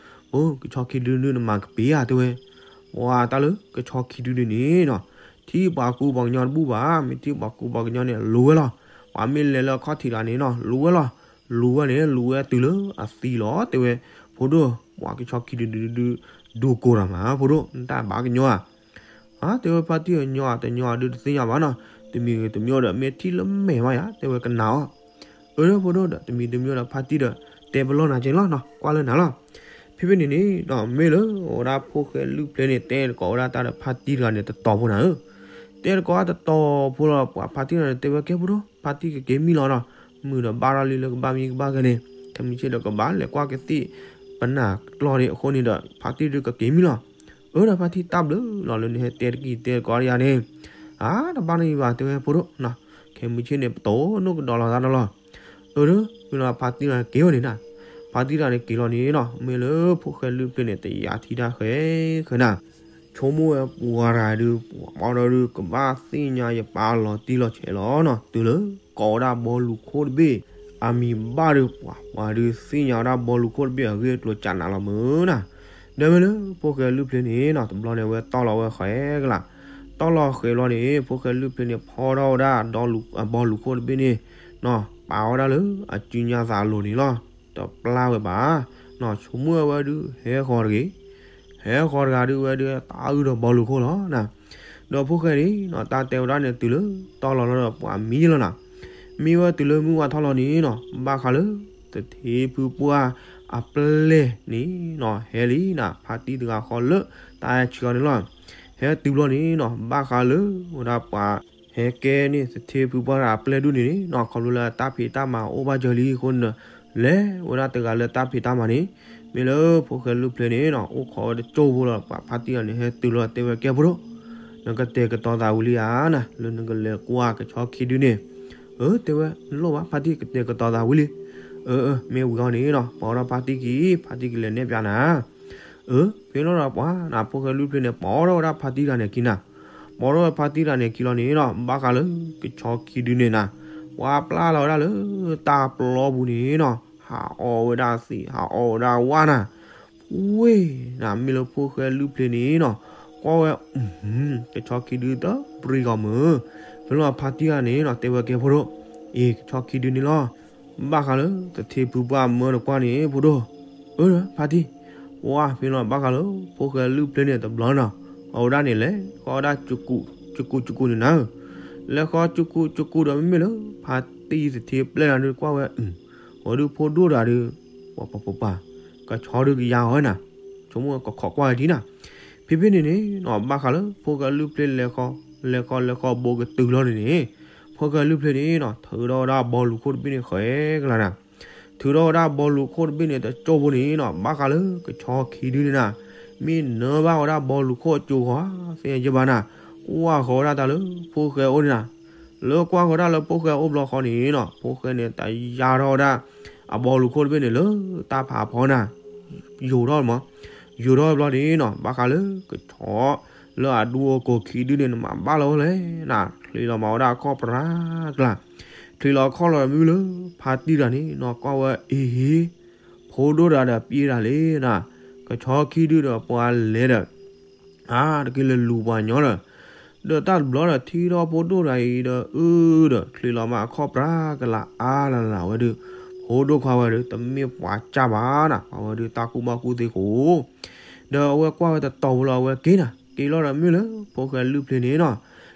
ပကဆီခံဒုဒုနမၤကပ့ၤဧါ တဲဝဲ, ပှၤတၢ်လၢကဆီခံဒုန့ၣ်နီၤ, ထံၣ်ပှၤကူပှၤကညီတဘူၣ်ဘၣ်, မ့ၢ်ထံၣ်ပှၤကူပှၤကညီန့ၣ် လူၤဝဲလီၤ, ပှၤမ့ၢ်လဲၤလၢအခီၣ်ထံးတဂၤန့ၣ်နီၤ လူၤဝဲလီၤ, လူၤဝဲန့ၣ် လူၤဝဲတုၤလၢအသံလီၤ တဲဝဲ, ဖိဒိၣ်, ပှၤကဆီခံဒုဒုဒု ဒူကိၤတၢ်မး ဖိဒိၣ် နတၢ်ဘၣ်ကညီဧါ အါ တဲဝဲဖါတံၢ်ဧၢ ညီဧါတညီဧါဒုးတသ့ၣ်ညါဘၣ်နီၤ, တမံၤတမံၤဒီး မ့ၢ်ထံၣ်လၢမဲာ်မးယၤ တဲဝဲကနၣ်အီၤ, အၢ ဖိဒိၣ်ဒီး တမံၤတမံၤဒီး ဖါတံၢ်ဒီး တဲပလီၢ်နၤကဲလီၤနီၤ ကွၢ်လၢနၤလီၤ, ဖဲဖဲန့ၣ်န့ၣ်ဒီး မ့ၢ်လၢအဝဲဒၣ်ဖိၣ်ဃဲလုၢ်ဖျဲန့ၣ် တဲတကိးဝဲဒၣ်တၢ်ဒီးဖါတံၢ်တဂၤန့ၣ်တတီၤဖိနၤဧၢ, တဲတကိးတတီၤဖိလီၤ ပှၤဖါတံၢ်တဂၤန့ၣ်တဲဝဲကဲဖိဒိၣ် ဖါတံၢ်ကက့ၤမံလီၤနီၤ, မုာ်ဒီးဘၣ်ထီၣ်လံလၢကဘၣ်မံကဘၣ်ဂဲၤန့ၣ် ခဲမုၢ်ဆ့ၣ်ဒီးကဘၣ်လဲၤကွၢ်ကသ့ၣ် ပနၢ်ကျီန့ၣ် အဃိန့ၣ်ဒီး ဖါတံၢ်ဒုးကက့ၤမံလီၤ အၢဒီးဖါတံၢ်တၢ်ဘျုးလီၤလၢနဟဲတဲတကံၢ်တဲတကိးယၤန့ၣ်, အါ တဘၣ်နီတမံၤဘၣ် တဲဝဲဖိဒိၣ်, ခဲမုၢ်ဆ့ၣ်န့ၣ် ပတိၢ်နီၣ်ကဒီးလီၤသးဒီးလီၤ, အၢ မ့ၢ်လီၤဖါတံၢ်တဂၤန့ၣ်က့ၤဝဲန့ၣ်နၤ, ဖါတံၢ်တဂၤန့ၣ်က့ၤလီၤန့ၣ်နီၤ မ့ၢ်လၢဖိၣ်ဃဲလုၢ်ဖျဲန့ၣ် တယာ်ထံတၢ်ဃဲဃဲနၤ ဆိကမိၣ်ဝဲပှၤတဂၤဒုး ပှၤမီဒီဒုး ကဘၣ်သ့ၣ်ညါယပၢ်လီၤတံၢ်လီၤဆဲးလီၤနီၤ တုၤလၢကိးဝဲဒၣ်ဘီလူၤခိၣ်တဘ့ၣ်, အမံၤဘၣ်ဒုး ပှၤပှၤဒုးသ့ၣ်ညါဝဲဒၣ်ဘီလူၤခိၣ်တဘ့ၣ်အဂ့ၢ်အကျိၤကနၤလီၤမုာ်နၤ, ဒီးမ့ၢ်လၢဖိၣ်ဃဲလုၢ်ဖျဲန့ၣ်နီၤ တဘျီန့ၣ်ဝဲတီၢ်လီၤဝဲဃဲကလး, တီၢ်လီၤဃဲလီၤန့ၣ် ဖိၣ်ဃဲလုၢ်ဖျဲန့ၣ် ဖီထီၣ်ဝဲဒၣ် ဘီလူၤခိၣ်တဘ့ၣ်န့ၣ်နီၤ ပာ်ဝဲဒၣ်လၢအစုညါသးအလိၤန့ၣ်လီၤ, တပျၢ်ဝဲဘၣ် နီၤ ဆိကမိၣ်ဝဲဒုး ဟဲဃီၤတဂ့ၤ ဟဲဃီၤတဂၤဒုးဝဲဒုး တၢ်အုၣ်ဒီးဘီလူၤခိၣ်လီၤနၤ, ဒီးဖိၣ်ဃဲန့ၣ်နီၤ တၢ်တဲဝဲဒၣ်န့ၣ်တုၤလၢတီၢ်လီၤလီၤဒီးပှၤမံလီၤနၤ, မံဝဲတုၤလၢမုၢ်ဝါထီၣ်လီၤန့ၣ်နီၤ ဘၣ်ဃးလၢ သထ့ဖုပှၢ်အပျဲၢ်န့ၣ်နီၤ ဟဲလံနၤ ဖါတံၢ်တဂၤဃီလၢတၢ်ဟဲဆှၢအီၤန့ၣ်လီၤ, ဟဲတုၤဘျီန့ၣ်နီၤ ဘၣ်ဃးလၢဝဲဒၣ်ပှၤ ဟဲကဲန့ၣ် သထ့ဖုပှၢ်တဂၤအပျဲၢ်ဒုန့ၣ်နီၤ ခီဖျိလၢတၢ်ဖံးတၢ်မၤအိၣ်ဘၣ်စၢၤလံအဃိန့ၣ်ဒီး လဲၤဝဲဒၣ်တဂၤလၢတၢ်ဖံးတၢ်မၤန့ၣ်, မ့ၢ်လၢဖိၣ်ဃဲလုၢ်ဖျဲန့ၣ်နီၤ အိၣ်ခိးဝဲတစိၢ်ဖိလီၤ ပှၤဖါတံၢ်တဂၤန့ၣ် ဟဲတုၤလီၤတဲဝဲကဲဖိဒိၣ်, နကတဲာ်ကတီၤသးဝံၤလံဧါနၤ လၢနကလဲၤကွၢ်ကဆီခံဒုန့ၣ်, အၢ တဲဝဲ နလိၣ်ဘၣ်ဖါတံၢ် ကတဲာ်ကတီၤသးဝံၤလံ, အၢ အၢ မ့ၢ်ဝံၤအီၤန့ၣ်နီၤ ပိာ်ထီၣ်ဖါတံၢ်ခံ ဖါတံၢ်ကလဲၤနဲၣ်ပၠးနၤ အၢ ဖဲလီၤဒီးပှၤနၤ ဖိၣ်ဃဲလုၢ်ဖျဲန့ၣ် ပိာ်ထီၣ်ဝဲဒၣ်ဖါတံၢ်တဂၤန့ၣ်ခံနၤ, ပိာ်ထီၣ်ဝဲဖါတံၢ်တဂၤန့ၣ်ခံလီၤန့ၣ်နီၤ ဘၣ်ဃးလၢကဆီခံဒုန့ၣ်နၤ, ပှၤပျၢ်လီၤဝဲဒၣ်လၢတၢ်ပျီပူၤန့ၣ်နီၤ ဟးအီၣ်ဝဲဒၣ်သံး ဟးအီၣ်ဝဲဒၣ်ဝါနၤ, ဝ့ၢ်နၤ မ့ၢ်လၢဖိၣ်ဃဲလုၢ်ဖျဲန့ၣ်နီၤ ကွၢ်ဝဲ ကဆီခံဒုတပြံဂီၤမုၢ်, ဖဲလီၤဖါတံၢ်တဂၤန့ၣ်နီၤ တဲဝဲကဲဖိဒိၣ်, အ့ ကဆီခံဒုန့ၣ်လီၤ ဘၣ်ဃးလၢသထ့ဖုပှၢ်မၢတကွၢ်န့ၣ် ဖိဒိၣ်, အၢ ဖါတံၢ်, ဝါ ဖဲလီၤဘၣ်ဃးလၢဖိၣ်ဃဲလုၢ်ဖျဲန့ၣ်တဘျီနီၤ, အဝဲဒၣ်န့ၣ်လဲၤဃီဒၣ် ကကူးကကူးန့ၣ်နၤ, လဲၤဃီကကူးကကူးဒီးမ့မ့ၢ်လၢ ဖါတံၢ်သထ့ပျဲၢ်နၤဒုးကွၢ်ဝဲ အၢ ဝဲဒုးဖိဒိၣ်တဂၤဒုး ပှၤပှၤပှၤပှၤ ကဆီဒုးကယၤအီၤဝဲနၤ, ဆိကမိၣ်ကခိးကွၢ်ဝဲဒံးနၤ, ဖဲဖဲန့ၣ်န့ၣ်နီၤ ဘၣ်ဃးလၢဖိၣ်ဃဲလုၢ်ဖျဲလဲၤဃီ လဲၤဃီလဲၤဃီဘိကတုၤလီၤန့ၣ်န့ၣ်, ဖိၣ်ဃဲလုၢ်ဖျဲန့ၣ်နီၤ ထုးထီၣ်ဝဲဒၣ်ဘီလူၤခိၣ်တဘ့ၣ်န့ၣ်ဃဲကလၤနၤ, ထုးထီၣ်ဝဲဒၣ်ဘီလူၤခိၣ်တဘ့ၣ်န့ၣ် တစိၢ်ဖိန့ၣ်နီၤ ဘၣ်ဃးလၢကဆီခံဒုန့ၣ်နၤ, မ့ၢ်နၢဘၣ်ဝဲဒၣ်ဘီလူၤခိၣ်အကၠိဃီ သ့ၣ်ညါက့ဘၣ်နၤ, ကွၢ်ဃီၤဝဲဒၣ်တၢ်လၢဖိၣ်ဃဲအိၣ်န့ၣ်နၤ, လၢကွၢ်ဃီၤဒၣ်လၢဖိၣ်ဃဲအိၣ်ဘျီဃီန့ၣ်နီၤ ဖိၣ်ဃဲန့ၣ် တယါထီၣ်ဝဲဒၣ် အဘီလူၤခိၣ်တဘ့ၣ်န့ၣ်လၢတၢ်ဖးဖီနၤ, ယိၤထီၣ်မး, ယိၤထီၣ်ဘျီန့ၣ်နီၤ ဘၣ်ဃးလၢကဆီ လၢအဒူအကိာ်ခံဒုန့ၣ် နမၤဘၣ်လီၤဝဲလဲၣ်နၤ, ချံးလီၤမၤဝဲဒၣ်အခီၣ်ပြးကလး, ချံးလီၤအခီၣ်လီၤမုၢ်လၢဖါတံၢ်တဂၤန့ၣ်နီၤ ကွၢ်ဝဲအ့ဟ့ ဖိဒိၣ်တဂၤဒီးပျံၤတၢ်လံနၤ, ကဆီခံဒုဒီးပှၤလဲၤဒီး အါ တက့ၢ်လၢလူၤပှၤညီဒီး, ဒီးတၢ်တဘျီဒီးထံၣ်ထီၣ်ဖိဒိၣ်တဂၤအံၤဒီးအုဒီး ချံးလီၤမၤအခီၣ်ပြးကလးအါလၢ်လၢ်ဝဲဒုး, ဖိဒိၣ်ခွါဝဲဒုး တမ့ၢ်ပှၤကၢ်ဘၣ်နၤ, ပှၤဝဲဒုးတၢ်ကူၣ်ဘၣ်ကူၣ်သ့ကိး ဒီးအဝဲကွၢ်ဝဲတတီၤဖိလီၤ အဝဲက့ၤနၤ, က့ၤလီၤဒီးမုၢ်လၢဖိၣ်ဃဲလုၢ်ဖျ့န့ၣ်နီၤ,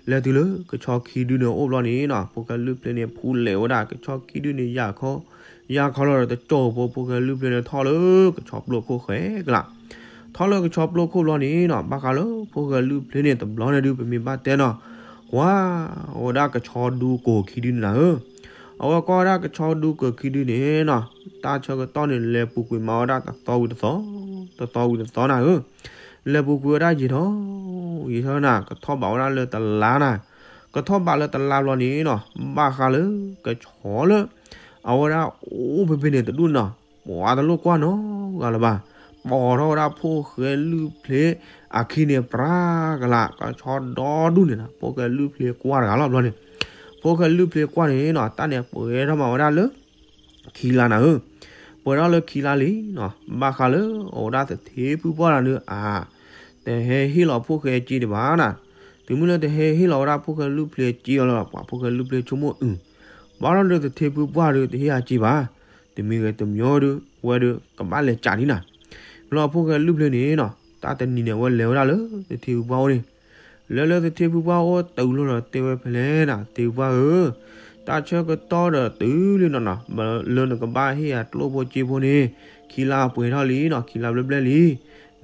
လဲၤတုၤလၢကဆီခံဒုန့ၣ်အိၣ်ဘျီန့ၣ်နီၤ ဖိၣ်ဃဲလုၢ်ဖျ့န့ၣ် ဖူလဲၤဝဲဒၣ်ကဆီခံဒုန့ၣ် ယၢ်ခီ ယၢ်ခီလီၤဒီးတကၠီၣ်ဖိ ဖိၣ်ဃဲလုၢ်ဖျ့န့ၣ်ထီၣ်လၢကဆီပျိခိၣ်ဃဲကလး, ထီၣ်လၢကဆီပျိခိၣ်ဘျီန့ၣ်နီၤ ဘၣ်ဃးလၢဖိၣ်ဃဲလုၢ်ဖျ့န့ၣ်တဘျီန့ၣ်ဒုး ပမ့ၢ်ဘၣ်တဲနီၤ, ကွၢ်ဝဲဒၣ်ကဆီဒူကိာ်ခံဒုန့ၣ်နၤဧၢ, အဝဲကွၢ်ဝဲဒၣ်ကဆီဒူကိာ်ခံဒုန့ၣ်နီၤ တၢ်ဆၢကတီၢ်န့ၣ် လဲၤပူၤကွံာ်မးဝဲဒၣ်တသီဝံၤတသီ, တသီဝံၤတသီနၤဧၢ, လဲၤပူၤကွံာ်ဝဲဒၣ်ယံာ်ထီၣ် ယံာ်ထီၣ်နၤ ကထီၣ်ဘးဝဲဒၣ်လၢတလါနၤ, ကထီၣ်ဘးလၢတလါဘျီန့ၣ်နီၤ ဘၣ်ဃးလၢကဆီလၢ အဝဲဒၣ်အိၣ်ဖဲဖဲန့ၣ်တဒူၣ်နီၤ ပှၤတလိၣ်ကွၢ်နီတဂၤလၢၤဘၣ်, ပိာ်ထီၣ်ဝဲဒၣ်ဖိၣ်ဃဲလုၢ်ဖျ့အခံန့ၣ် ပြးကလး ကဆီဒီဒူၣ်န့ၣ်နီၤ ဖိၣ်ဃဲလုၢ်ဖျ့ကွၢ်တဂၤလီၤဘျီန့ၣ်, ဖိၣ်ဃဲလုၢ်ဖျ့ကွၢ်န့ၣ်နီၤ တၢ်န့ၣ်ပှဲၤထီၣ်မးဝဲဒၣ်လၢ ခံလါနၤဧၢ, ပှဲၤထီၣ်လၢခံလါလံနီၤ ဘၣ်ဃးလၢအဝဲဒၣ်သထ့ဖုပှၢ်တဂၤန့ၣ် အါ တဟဲဟ့ၣ်လီၤဖိၣ်ဃဲစ့ဒံးဘၣ်နၤ, တုၤမုၢ်လၢတဟဲဟ့ၣ်လီၤဝဲဒၣ်ဖိၣ်ဃဲလုၢ်ဖျ့စ့အီၤလၢ ပှၤဖိၣ်ဃဲလုၢ်ဖျ့ဆိကမိၣ်အု ဘၣ်ထီၣ်ဒီးသထ့ဖုပှၢ်ဒီးတဟ့ၣ်အစ့ဘၣ်, တမံၤဂ့ၤတမံၤဒုး ဝဲဒုးကဘၣ်လဲၤကးဒံးနၤ, လၢဖိၣ်ဃဲလုၢ်ဖျ့န့ၣ်နီၤ တၢ်တနံၤန့ၣ် အဝဲလဲၤဝဲဒၣ်လၢသထ့ဖုပှၢ်အိၣ်န့ၣ် လဲၤလၢသထ့ဖုပှၢ်အိၣ်တုၤလီၤဒီးတဲဝဲဖဲလဲၣ်နၤ သထ့ဖုပှၢ်ဧၢ, တၢ်ဆၢကတီၢ်ဒီးတုၤလံနီၤနီၤ လၢနကဘၣ်ဟ့ၣ်ယၤကျိၣ်ဖိစ့ဖိန့ၣ် ခံလါပှဲၤထီၣ်လံနီၤ ခံလါဘျဲၣ်ဘျဲၣ်လံ,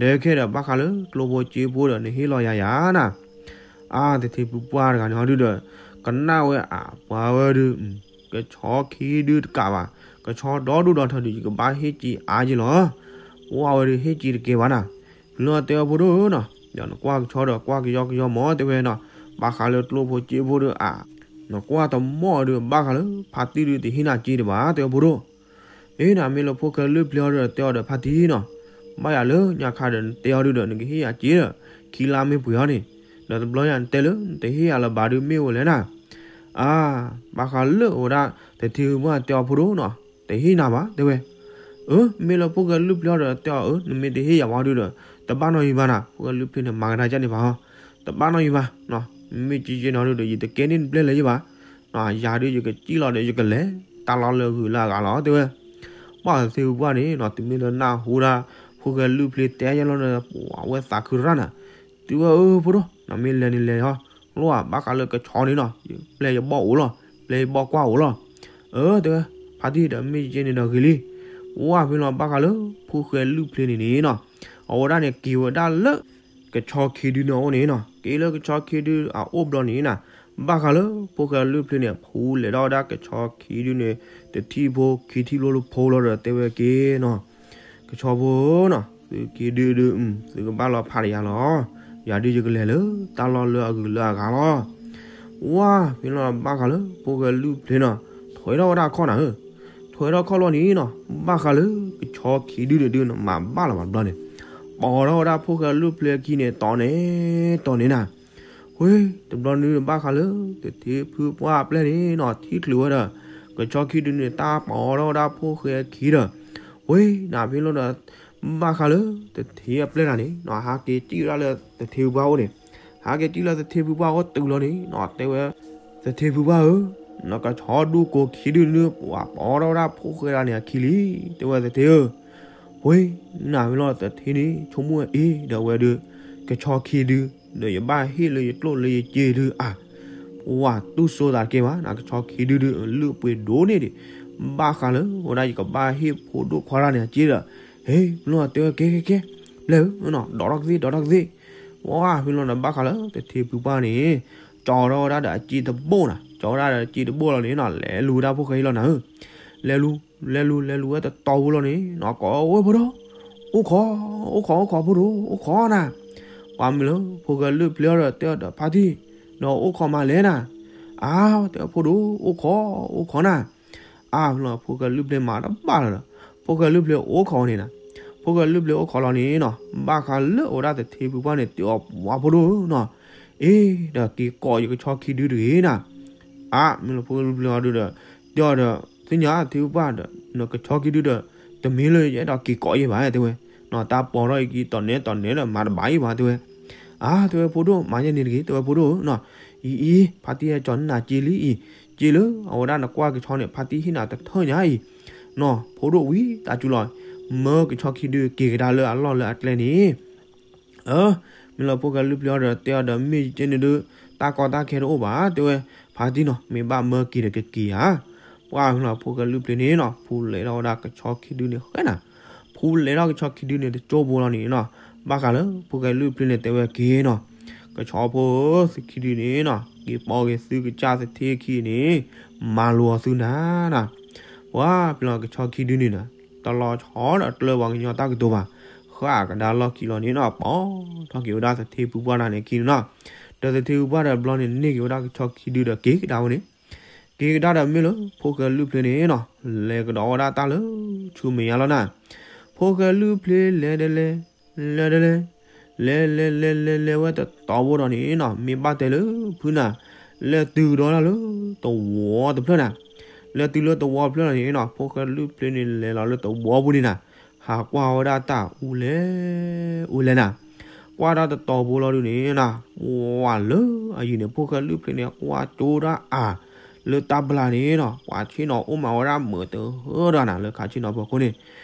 ဒီးခဲဒီးဘၣ်ဃးလၢကျိၣ်ဖိစ့ဖိဒီးနဟ့ၣ်လီၤယၤယၤနၤ, အါ သထ့ဖုပှၢ်တဂၤန့ၣ်ဟီဒုဒီး ကနၣ်ဝဲအပှၤဝဲဒုး ကဆီခံဒုတကးဘၣ်, ကဆီဒီဒူၣ်ဒီထၢဒုး ယကဘၣ်ဟ့ၣ်စ့အါက့လီၤ, ပှၢ်ဝဲဒုးဟ့ၣ်စ့တကဲဘၣ်နၤ, လၢတဲဝဲဖိဒိၣ်နီၤ ဒီးနကွၢ်ကဆီဒီးကွၢ်ကယီကယီမး တဲဝဲနီၤ, ဘၣ်ဃးလၢကျိၣ်ဖိစ့ဖိဒုးအါ နကွၢ်တမီၢ်ဒုး ဘၣ်ဃးလၢဖါတံၢ်ဒုးတဟ့ၣ်နၤစ့ဒံးဘၣ် တဲဝဲဖိဒိၣ်, အ့ နမ့ၢ်လၢဖိၣ်ဃဲလုၢ်ဖျ့အီၤဒီး တဲအီၤဒီးဖါတံၢ်နီၤ, ဘၣ်ယၤလၢညါခါဒီးနတဲအီၤဒုဒီး နကဟ့ၣ်ယၤစ့ဒီး ခံလါမ့ၢ်ပှဲၤအီၤန့ၣ်, ဒီးတဘျီယၤနတဲလၢနတဟ့ၣ်ယၤလၢၤဘၣ်ဒုးမ့ၢ်ဝဲလဲၣ်နၤ, အါ ဘၣ်ဃးလၢအဝဲဒၣ်သထ့ဖုပှၢ်တဲအီၤဖိဒိၣ်နီၤ, တဟ့ၣ်နၤဘၣ် တဲဝဲ, အၢ မ့ၢ်လၢဖိၣ်ဃဲလုၢ်ဖျ့အီၤဒီးတဲအီၤ အၢ နမ့ၢ်တဟ့ၣ်ယၤဘၣ်ဒုဒီး တဘၣ်နီတမံၤဘၣ်နၤ, ဖိၣ်ဃဲလုၢ်ဖျ့န့ၣ် မၤကဒါကန့ၣ်ဘၣ်ဟီ, တဘၣ်နီတမံၤဘၣ်, မ့ၢ်က့က့နီၤဒုဒီး ယတကဲန့ၢ်နပျဲၢ်လၢၤယဘၣ်, ယၤဒုးယကစံၣ်လီၤဒီး ယကလဲၤ တၢ်လီၢ်လၢအဂုၤလၢအဂၤလီၤ တဲဝဲ, ပှၢ်သထ့ဖုပှၢ်န့ၣ်နီၤ တုၤမ့ၢ်လၢနၢ်ဟူဒၣ် ဖိၣ်ဃဲလုၢ်ဖျ့တဲယဲလီၤန့ၣ် ပှၤဝဲသးခုတရၣ်နၤ, တုၤဝဲအၢဖိဒိၣ် နမ့ၢ်လဲၤန့ၣ်လဲၤဟီ, လိၣ်ဧါဘၣ်ဃးလၢကဆီန့ၣ်နီၤ ပျဲယဘီၣ်အိၣ်လီၤ, ပျဲယဘီၣ်ကွၢ်အိၣ်လီၤ, အၢ တဲဝဲ, ဖါတံၢ်ဒီးမ့ၢ်က့န့ၣ်ဒီးဂ့ၤလံ, ပှၢ်ဖဲလီၤဘၣ်ဃးလၢဖိၣ်ဃဲလုၢ်ဖျ့န့ၣ်န့ၣ်နီၤ, အဝဲဒၣ်န့ၣ်က့ၤဝဲဒၣ်လၢ ကဆီခံဒုန့ၣ်အအိၣ်န့ၣ်နီၤ, က့ၤလၢကဆီခံဒုအအိၣ်ဘျီန့ၣ်နၤ, ဘၣ်ဃးလၢဖိၣ်ဃဲလုၢ်ဖျ့န့ၣ် ဖူလဲၤထီၣ်ဝဲဒၣ်ကဆီခံဒုန့ၣ် တထံၣ်ဖိခံထံၣ်လိၤလိၤဖိလီၤဒီးတဲဝဲက့ၤနီၤ, ကဆီဖိနီၤ သုခံဒုဒုး သုကဘၣ်လီၤဖးဒီးယၤလီၤ, ယၤဒုးယကလဲၤလၢတၢ်လီၢ်လၢအဂုၤလၢအဂၤလီၤ, ဝါ ဖဲလီၤဘၣ်ဃးလၢဖိၣ်ဃဲလုၢ်ဖျ့နီၤ ထွဲထီၣ်ဝဲဒၣ်ခီၣ်နၤဧၢ, ထွဲထီၣ်ခီၣ်လီၤန့ၣ်နီၤ ဘၣ်ဃးလၢကဆီခံဒုန့ၣ်ဒုး နမၤဘၣ်လီၤဘၣ်တဘျီန့ၣ်, ပိာ်ထီၣ်ဝဲဒၣ်ဖိၣ်ဃဲလုၢ်ဖျ့အခံန့ၣ် တီၤန့ၣ် တီၤန့ၣ်နၤ, ဝ့ တဘျီန့ၣ်ဘၣ်ဃးလၢသထ့ဖုပှၢ်အပျဲၢ်န့ၣ်နီၤ ထံၣ်ချုးဝဲဒီး ကဆီခံဒုန့ၣ် တၢ်ပိာ်ထီၣ်ဝဲဒၣ်ဖိၣ်ဃဲခံဒီး ဝ့ နဖဲလီၤဒီး ဘၣ်ဃးလၢသထ့အပျဲၢ်တဂၤန့ၣ်နီၤ ဟးက့ၤစံၣ်ဝဲဒၣ်လၢသထ့ဖုပှၢ်အိၣ်န့ၣ်, ဟးက့ၤစံၣ်လၢသထ့ဖုပှၢ်အိၣ်တုၤလီၤန့ၣ်နီၤ တဲဝဲ သထ့ဖုပှၢ်ဧၢ, နကဆီဒူကိာ်ခံဒုန့ၣ် ပှၤပိာ်ထီၣ်ဝဲဒၣ်ဖိၣ်ဃဲတဂၤန့ၣ်အခံလံ, တဲဝဲသထ့ဧၢ, ဝ့ နဖဲလီၤသထ့န့ၣ် ဆိကမိၣ်အ့ၣ်ဒီးဝဲဒုး ကဆီခံဒု ဒီးယဘၣ်ဟ့ၣ်လၢယကျိၣ်လၢယစ့ဒုးအါ, ပှၤတူၢ်စိသးတကဲဘၣ် နကဆီခံဒုဒုး လုၢ်ပှ့ၤဒိၣ်န့ၣ်ဒံး, ဘၣ်ဃးလၢဝဲဒၣ်ယကဘၣ်ဟ့ၣ်ဖိဒိၣ်ခွါတဂၤန့ၣ်အစ့ဒီး, ဟ့ၣ်ဖဲလီၤတဲဝဲကဲကဲကဲ, ပျဲၢ်ဧၢ, ဒီးထီၣ်ကသ့ၣ် ဒီးထီၣ်ကသ့ၣ်, ဝါ ဖဲလီၤဒီးဘၣ်ဃးလၢသထ့ဖုပှၢ်န့ၣ် ကၠီထီၣ်ဝဲဒၣ်ဒီးအစ့တဘိၣ်နၤ, ကၠီဝဲဒၣ်ဒီးအစ့တဘိၣ်လီၤန့ၣ်နီၤ လဲၤလူၤဝဲဒၣ်ဖိၣ်ဃဲအံၤလီၤနၤဧၢ, လဲၤလူၤ လဲၤလူၤ လဲၤလူၤဝဲတတီၤဖိလီၤန့ၣ်နီၤ ကိးဝဲဖိဒိၣ်, အိၣ်ခိး, အိၣ်ခိး အိၣ်ခိး ဖိဒိၣ် အိၣ်ခိးနၤ. ပှၤမ့ၢ်လၢဖိၣ်ဃဲလုၢ်ဖျ့အီၤဒီး တဲအီၤဒီး ဖါတံၢ်, ဒီးအိၣ်ခိးမးလဲၣ်နၤ. အါ, တဲဖိဒိၣ် အိၣ်ခိး, အိၣ်ခိးနၤ. အါ, ဖိၣ်ဃဲလုၢ်ဖျ့မၤတဘၣ်လၢၤဒီး ဖိၣ်ဃဲလုၢ်ဖျ့အိၣ်ခိးန့ၣ်နၤ. ဖိၣ်ဃဲလုၢ်ဖျ့အိၣ်ခိးလီၤန့ၣ်နီၤ, ဘၣ်ဃးလၢအဝဲဒၣ်သထ့ဖုပှၢ်န့ၣ် တဲအီၤ ပှၤဖိဒိၣ်နီၤ, အ့, ဒီးက့ၤကိးယကဆီခံဒုတဂ့ၤနၤ. အါ, မ့ၢ်လၢဖိၣ်ဃဲလုၢ်ဖျ့အီၤဒုဒီး တဲအီၤဒီး သ့ၣ်ညါသထ့ဖုပှၢ်ဒီး နကဆီခံဒုဒီး တမ့ၢ်လၢယအဲၣ်ဒိးက့ၤကိးယဲဘၣ် တဲဝဲ, နီၤ တၢ်ပိာ်ထီၣ်အံၤက့ၤ တီၢ်နဲတီၢ်နဲဒီး မၤတဘၣ်အံၤဘၣ် တဲဝဲ. အါ, တဲဝဲဖိဒိၣ် မၤယဲန့ၣ်တဂ့ၤ တဲဝဲဖိဒိၣ်နီၤ. အံၤအံၤ ဖါတံၢ်ဟဲကၠီၤနနၤက့လံအံၤ, က့လၢအဝဲဒၣ်နကွၢ်ကဆီန့ၣ် ဖါတံၢ်ဟ့ၣ်နၤတထၢၣ်ညါအံၤ, နီၤ ဖိဒိၣ်ဝံသးစူၤလီၤ, မၢကဆီခံဒုက့ၤကဒါလၢအလီၢ်လၢအကျဲန့ၣ် အၢ, မ့ၢ်လၢဖိၣ်ဃဲလုၢ်ဖျ့အီၤဒီး တဲအီၤဒီး မ့ၢ်ယကဲန့ၣ်ဒုး တၢ်ကီတၢ်ခဲတအိၣ်ဘၣ် တဲဝဲ, ဖါတံၢ်နီၤ မ့ၢ်ဘၣ်မၢက့ၤဒီးကက့ၤဧါ. ပှၤမ့ၢ်လၢဖိၣ်ဃဲလုၢ်ဖျ့န့ၣ်နီၤ ဖူလဲၤထီၣ်ဝဲဒၣ်ကဆီခံဒုန့ၣ်ဃဲနၤ, ဖူလဲၤထီၣ်ကဆီခံဒုန့ၣ်တကၠိဖိလီၤန့ၣ်နီၤ, ဘၣ်ဃးလၢဖိၣ်ဃဲလုၢ်ဖျ့န့ၣ် တဲဝဲက့ၤနီၤ, ကဆီဖိသုခံဒုန့ၣ်နီၤ က့ၤပိာ်က့ၤသုကစၢ်သထ့ခံန့ၣ် မၤလိာ်အီၤသုနၤနၤ. ပှၤဖဲလီၤကဆီခံဒုန့ၣ်နီၤ တလီၤဆီဒီးကျၢၢ်ပှၤကညီတၢ်ကတိၤဘၣ်, ဃၣ်ကဒါလီၢ်ခံလီၤန့ၣ်နီၤ ပိာ်ထီၣ်က့ၤဝဲဒၣ်သထ့ဖုပှၢ်နၤန့ၣ်ခံန့ၣ်နီၤ, ဒီးသထ့ဖုပှၢ်ဒီးဘျီန့ၣ် န့ၢ်က့ၤဝဲဒၣ်ကဆီခံဒုဒီးက့ၤကဒါဝဲန့ၣ်, က့ၤကဒါဒီးမ့ၢ်လၢဖိၣ်ဃဲလုၢ်ဖျ့န့ၣ်နီၤ လဲၤကဒီးဝဲဒၣ်တၢ်လၢဆူမဲာ်ညါလီၤနၤ. ဖိၣ်ဃဲလုၢ်ဖျ့လဲၤဒီးလဲၤ, လဲၤဒီးလဲၤ, လဲၤလဲၤလဲၤလဲၤလဲၤဝဲတတီၤဖိဒီးန့ၣ်နီၤ မ့ၢ်ဘၣ်တဲလၢဖုနၤ, လဲၤတုၤကဒီးဒၣ်လၢတဝီတဖျၢၣ်နၤ, လဲၤတုၤလၢတဝီတဖျၢၣ်လီၤန့ၣ်နီၤ ဖိၣ်ဃဲလုၢ်ဖျ့န့ၣ် လဲၤလီၤလၢတဝီပူၤန့ၣ်နၤ, ဟးကွၢ်ဝဲဒၣ်တၢ်အူလဲၣ်, အူလဲၣ်နၤ, ကွၢ်တၢ်တတီၤဖိလီၤဒုန့ၣ်နၤ, ဝါလၢအယံၤန့ၣ် ဖိၣ်ဃဲလုၢ်ဖျ့န့ၣ် ကွၢ်ကၠိဒၣ်အါ လၢတၢ်ဘျါန့ၣ်နီၤ ပှၤဆ့ၣ်နီၤအိၣ်မးဝဲဒၣ်မုာ်တဟၢတဂၤနၤ လၢခးဆ့ၣ်နီၤဖီခိၣ်န့ၣ်,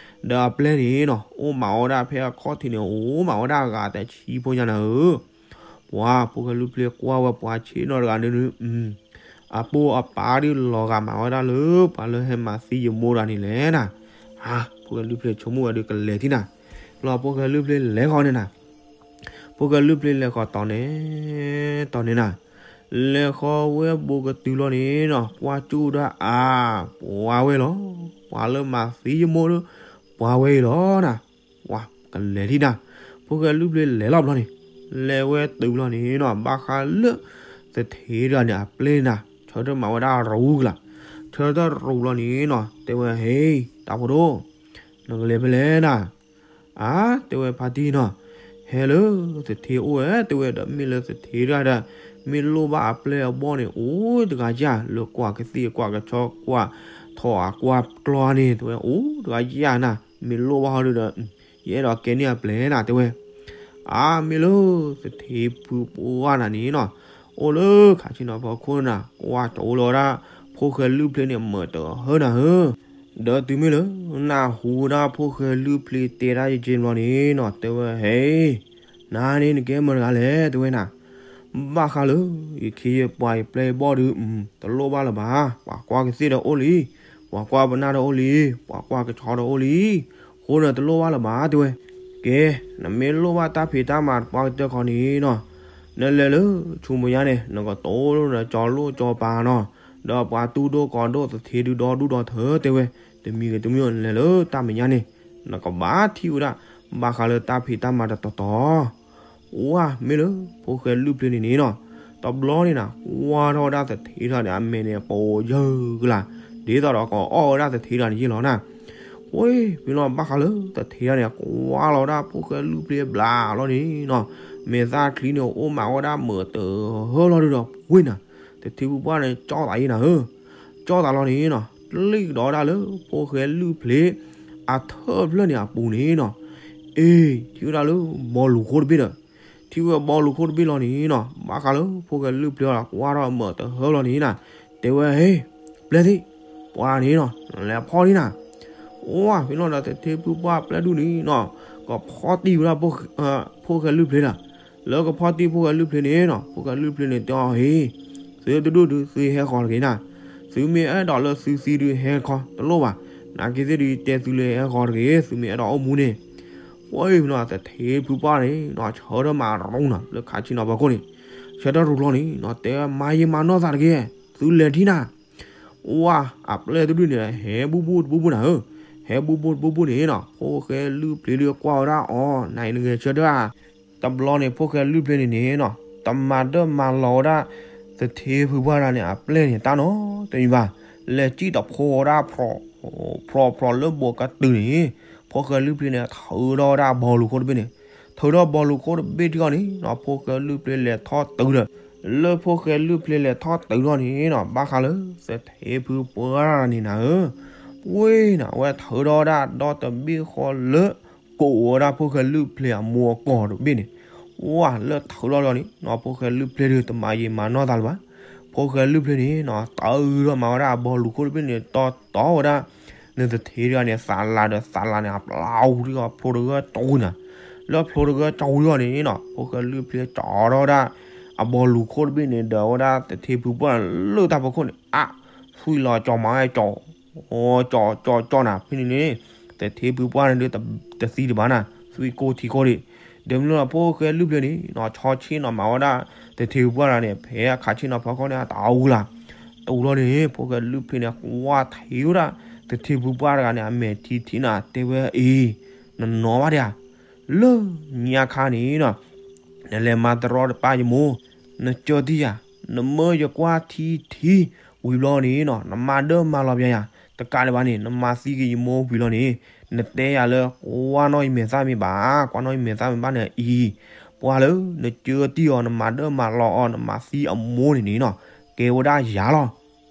ဒီးအပျဲၢ်န့ၣ်နီၤ အိၣ်မးဝဲဒၣ်ဖဲအခီၣ်ထံးန့ၣ် အိၣ်မးဝဲဒၣ်ဂၤတဆံဖိညါနၤဧၢ. ပှၤဖိၣ်ဃဲလုၢ်ဖျ့ကွၢ်ဝဲပှၤဆ့ၣ်နီၤတဂၤန့ၣ်ဒုး အပိၢ်အပၢ်ဒုးလီၤဂာ်မးဝဲဒၣ်လၢ ပှၤလၢဟဲမၤသံယမိၢ်တဂၤန့ၣ်လဲၣ်နၤ. အါ, ဖိၣ်ဃဲလုၢ်ဖျ့ဆိကမိၣ်ဝဲဒုးကလဲၤထံၣ်နၤ, လီၤဖိၣ်ဃဲလုၢ်ဖျ့လဲၤဃီန့ၣ်နၤ, ဖိၣ်ဃဲလုၢ်ဖျ့လဲၤဃီတီၤန့ၣ်, တီၤန့ၣ်နၤ, လဲၤဃီဝဲဘူးကတုၤလီၤန့ၣ်နီၤ ကွၢ်ကၠိဒၣ်အါ, ပှၤဝဲလီၤ, ပှၤလၢမၤသံယမိၢ်ဒီး ပှၤဝဲအံၤလီၤနၤ. ပှၤကလဲၤထံၣ်နၤ, ဖိၣ်ဃဲလုၢ်ဖျ့လဲၤလီၤဘျီန့ၣ်, လဲၤဝဲတုၤလီၤန့ၣ်နီၤ ဘၣ်ဃးလၢ သထ့တဂၤန့ၣ် အပျဲၢ်နၤ ဆၢထၢၣ်မၤဝဲဒၣ်ရူကလး, ဆၢထၢၣ်ရူလီၤန့ၣ်နီၤ တဲဝဲ ဟ့ၣ် တၢ်ဖိဒိၣ်, နကလဲၤဖဲလဲၣ်နၤ. အါ, တဲဝဲဖါတံၢ်နီၤ, ဟဲလၢသထ့အိၣ်ဝဲ တဲဝဲဒီး မ့ၢ်လၢသထ့တဂၤဒီး မ့ၢ်လိၣ်ဘၣ်အပျဲၢ်အဘီၣ်န့ၣ် အိၣ်တဂၤယၤ လၢကွၢ်ကသ့ၣ်ကွၢ်ကဆီကွၢ်ထီၣ်အကွၢ်ကျီန့ၣ် တဲဝဲ အိၣ်တဂၤယၤနၤ, မ့ၢ်လိၣ်ဘၣ်ဟီဒုဒီး ယအဲၣ်ဒိးကဲန့ၢ်အပျဲၢ်နၤ တဲဝဲ. အါ, မ့ၢ်လၢသထ့ဖုပှၢ်နၤန့ၣ်နီၤ, အိၣ်လၢခးဆ့ၣ်နီၤဖီခိၣ်နၤ ကွၢ်ကၠိလီၤဝဲဒၣ် ဖိၣ်ဃဲလုၢ်ဖျ့န့ၣ် မုာ်တဟၢနၤဧၢ. ဒီးတုၤမ့ၢ်လၢ နၢ်ဟူဝဲဒၣ်ဖိၣ်ဃဲလုၢ်ဖျ့တဲဒၣ်ယက့ဘျီန့ၣ်နီၤ တဲဝဲ ဟ့ၣ်, နၤန့ၣ်နကဲမတၤတဂၤလဲၣ် တဲဝဲနၤ. ဘၣ်ဃးလၢ ယခ့ယပှၤယပျဲၢ်ယဘီၣ်ဒုး တလိၣ်ဘၣ်လၢၤဘၣ်. ပှၤကွၢ်ကသ့ၣ်ဒီးအိၣ်လံ, ပှၤကွၢ်ပနၢ်ဒီးအိၣ်လံ, ပှၤကွၢ်ကဆီဒီးအိၣ်လံ, အဃိန့ၣ်တလိၣ်ဘၣ်လၢၤဘၣ် တဲဝဲ. ကဲ, နမ့ၢ်လိၣ်ဘၣ်တၢ်ဖံးတၢ်မၤတပှၢ်ကတၢၢ်ခီန့ၣ်နီၤ, နလဲၤလၢဆူမဲာ်ညါန့ၣ် နကတိၤလၢကၠီလိၣ်ကၠီပၤနီၤ, ဒီးပှၤတူၢ်ဒိၣ်ကီၤဒိၣ်သထ့ဒုဒီဒူၣ်ဒီထၢ တဲဝဲ, တမံၤဂ့ၤတမံၤဂ့ၤ နလဲၤလၢတၢ်မဲာ်ညါန့ၣ် နကဘၣ်ထံၣ်ဝဲဒၣ် ဘၣ်ဃးလၢတၢ်ဖံးတၢ်မၤတတီၤတီၤ. ဝါမ့ၢ်လၢဖိၣ်ဃဲလုၢ်ဖျ့န့ၣ်န့ၣ်နီၤ, တဘျီန့ၣ်နၤ ကွၢ်ထီၣ်ဝဲဒၣ်သထ့တဂၤန့ၣ် အမဲာ်န့ၣ် ပိာ်ယၢကလး, ဒ်သိးဒီးကအီၣ်ဝဲဒၣ်သထ့တဂၤန့ၣ်ယ့ၢ်လီၤနၤ. ဝဲ, မ့ၢ်လီၤဘၣ်ဃးလၢသထ့တဂၤန့ၣ် ကွၢ်လီၤဝဲဒၣ်ဖိၣ်ဃဲလုၢ်ဖျ့ဘျးလီၤန့ၣ်နီၤ, မဲာ်သၣ်ချံန့ၣ် အိၣ်မးဝဲဒၣ်မုာ်တဟၢလီၤဒုဒီး ဝ့ၢ်နၤ, သထ့ဖုပှၢ်န့ၣ် ကၠီသးယဲနၤဧၢ. ကၠီသးလီၤန့ၣ်နီၤ, တလ့ၣ်ကဒီးဝဲဒၣ်လၢဖိၣ်ဃဲလုၢ်ဖျ့ အထၢၣ်ဖျၢၣ်န့ၣ်အပူၤန့ၣ်နီၤ, အ့, ထံၣ်ဝဲဒၣ်လၢဘီလူၤခိၣ်တဘ့ၣ်ဒီး, ထံၣ်ဝဲဘီလူၤခိၣ်တဘ့ၣ်လီၤန့ၣ်နီၤ, ဘၣ်ဃးလၢဖိၣ်ဃဲလုၢ်ဖျ့အီၤ ကွၢ်ထီၣ်မုာ်တဟၢလီၤန့ၣ်နၤ, တဲဝဲ ဟ့ၣ်, ပျဲၢ်သ့ၣ်, ပှၤန့ၣ်နီၤ, လဲၤဖီၣ်လံနၤ. ဝါ, ဖဲလီၤဒီးသထ့ဖုပှၢ်ပျဲၢ်ဒူၣ်န့ၣ်နီၤ, ကဖီၣ်တံၢ်ဝဲဒၣ် ဖိၣ်ဃဲလုၢ်ဖျ့ဒီး, လၢကဖီၣ်တံၢ်ဖိၣ်ဃဲလုၢ်ဖျ့န့ၣ်နီၤ, ဖိၣ်ဃဲလုၢ်ဖျ့န့ၣ်တဲအီၤ ဟ့ၣ်, သုတဒူၣ်ဒုးသုဟဲဃီၤတဂ့ၤနၤ, သုမ့ၢ်အဲၣ်ဒိးလၢသုသံဒုးဟဲခီတလိၣ်ဘၣ်, နာ်က့သ့ၣ်ဒုးတဲသုလၢဟဲဃီၤတဂ့ၤ, သုမ့ၢ်အဲၣ်ဒိးအိၣ်မူန့ၣ်. ဝဲ, သထ့ဖုပှၢ်န့ၣ်နီၤ ဆၢထၢၣ်မၤရူနၤ လၢခးဆ့ၣ်နီၤဖီခိၣ်န့ၣ်, ဆၢထၢၣ်ရူလီၤန့ၣ်နီၤ, တဲမၤယံာ်မၤနီၢ်သးတဂ့ၤ, သုလဲၤထံၣ်နၤ. ဝါ, အပျဲၢ်တဒူၣ်န့ၣ် ဟဲဘူၣ်ဘူၣ်တဘူၣ်ဘူၣ်နၤဧၢ, ဟဲဘူၣ်ဘူၣ်တဘူၣ်ဘူၣ်န့ၣ်နီၤ ဖိၣ်ဃဲလုၢ်ဖျ့ဒုးကွၢ်ဝဲဒၣ်အီၤ နအံၤနဂဲၤဆၢထၢၣ်ဧါ. တဘျီန့ၣ် ဖိၣ်ဃဲလုၢ်ဖျ့န့ၣ်န့ၣ်နီၤ တမၤဒၢၣ်မၤလီၤဝဲဒၣ် သထ့ဖုပှၢ်တဂၤန့ၣ် အပျဲၢ်န့ၣ် တၢ်နီတမံၤဘၣ်. လဲၤစံၣ်တဖိဝဲဒၣ် ဖြီဖြီလၢဘိးကတုၤန့ၣ် ဖိၣ်ဃဲလုၢ်ဖျ့န့ၣ် ထုးထီၣ်ဝဲဒၣ်အဘီလူၤခိၣ်တဘ့ၣ်န့ၣ် ထုးထီၣ်ဘီလူၤခိၣ်တဘ့ၣ်ထံအီၤန့ၣ်နီၤ ဖိၣ်ဃဲလုၢ်ဖျ့လဲၤထီၣ်တုၤဒီး လၢဖိၣ်ဃဲလုၢ်ဖျ့လဲၤထီၣ်တုၤထီၣ်န့ၣ်နီၤ ဘၣ်ဃးလၢသထ့ဖုပှၢ်တဂၤန့ၣ်နၤဧၢ, ဝ့ၢ်နီၤ အဝဲထုးထီၣ်ဝဲဒၣ်ဒီတဘ့ၣ်ဃီလၢ ကိးဝဲဒၣ်ဖိၣ်ဃဲလုၢ်ဖျ့အမိၢ်အကိာ်တဘ့ၣ်န့ၣ်, ဝဲလၢထုးထီၣ်ဒီးန့ၣ်နီၤ ဖိၣ်ဃဲလုၢ်ဖျ့ဒုး တမၤယံာ်မၤနီၢ်သးလၢၤဘၣ်. ဖိၣ်ဃဲလုၢ်ဖျ့န့ၣ်နီၤ တၢ်အုးထီၣ်မၤဝဲဒၣ်အဘီလူၤခိၣ်တဘ့ၣ်န့ၣ် တီတီဝဲဒၣ် နသထ့တဂၤန့ၣ် သးလးဒီးသးလးန့ၣ် အပျါဝံၤဒီး ဖျိတဂၢၢ်တဝံၤနၤ, လၢဖျိတဂၢၢ်တဝံၤအီၤန့ၣ်နီၤ ဖိၣ်ဃဲလုၢ်ဖျ့ကၠီထီၣ်ဝဲဒၣ် အဘီလူၤခိၣ်တဘ့ၣ်န့ၣ် ဒီးဝဲဒၣ်သထ့ဖုပှၢ်လၢတၢ်ဖီခိၣ်န့ၣ် အါ သွံၣ်လီၤကၠီမၤဝဲကၠီ ကၠီကၠီကၠီနၤ ဖဲန့ၣ်န့ၣ် သထ့ဖုပှၢ်န့ၣ်ဒုး တသံတဘၣ်နၤ သွံၣ်ကိၢ်ထံကိၢ်ဒံး, ဒီးမ့ၢ်လၢဖိၣ်ဃဲလုၢ်ဖျ့န့ၣ်နီၤ ဆီဆ့ၣ်နီၤမၤဝဲဒၣ် သထ့ဖုပှၢ်တဂၤန့ၣ် ဖဲအခးဆ့ၣ်နီၤဖီခိၣ်န့ၣ် အတၢ်အူလၢ် တအူလီၤန့ၣ် ဖိၣ်ဃဲလုၢ်ဖျ့န့ၣ် ကွၢ်ထံဝဲဒၣ် သထ့ဖုပှၢ်တဂၤန့ၣ် အမဲာ်ထံထံနၤ တဲဝဲအံၤ နနီၢ်ဘၣ်ဒံးဧါ လၢညါခါန့ၣ်နီၤ နလဲၤမၤတရီတပါယမိၢ်, နကၢတံၢ်ယၤ, နမၢယကွၢ်ထံထံ, ဝံၤဘျီန့ၣ်နီၤ နမၤဒၢမၤလီၤပျၤယၤ, တကးဒံးဘၣ်န့ၣ် နမၤသံက့ၤယမိၢ်ဝံၤလီၤန့ၣ်, နတဲယၤလၢ ကွၢ်နီၣ်ယမဲာ်သၣ်မ့ၢ်ဘၣ်, ကွၢ်နီၣ်ယမဲာ်သၣ်မ့ၢ်ဘၣ်န့ၣ်အံၤ, ပှၤလၢနကၢတံၢ်အီၤ နမၤဒၢမၤလီၤအီၤ နမၤသံအမိၢ်န့ၣ်န့ၣ်နီၤ ကဲဝဲဒၣ်ယၤလီၤ,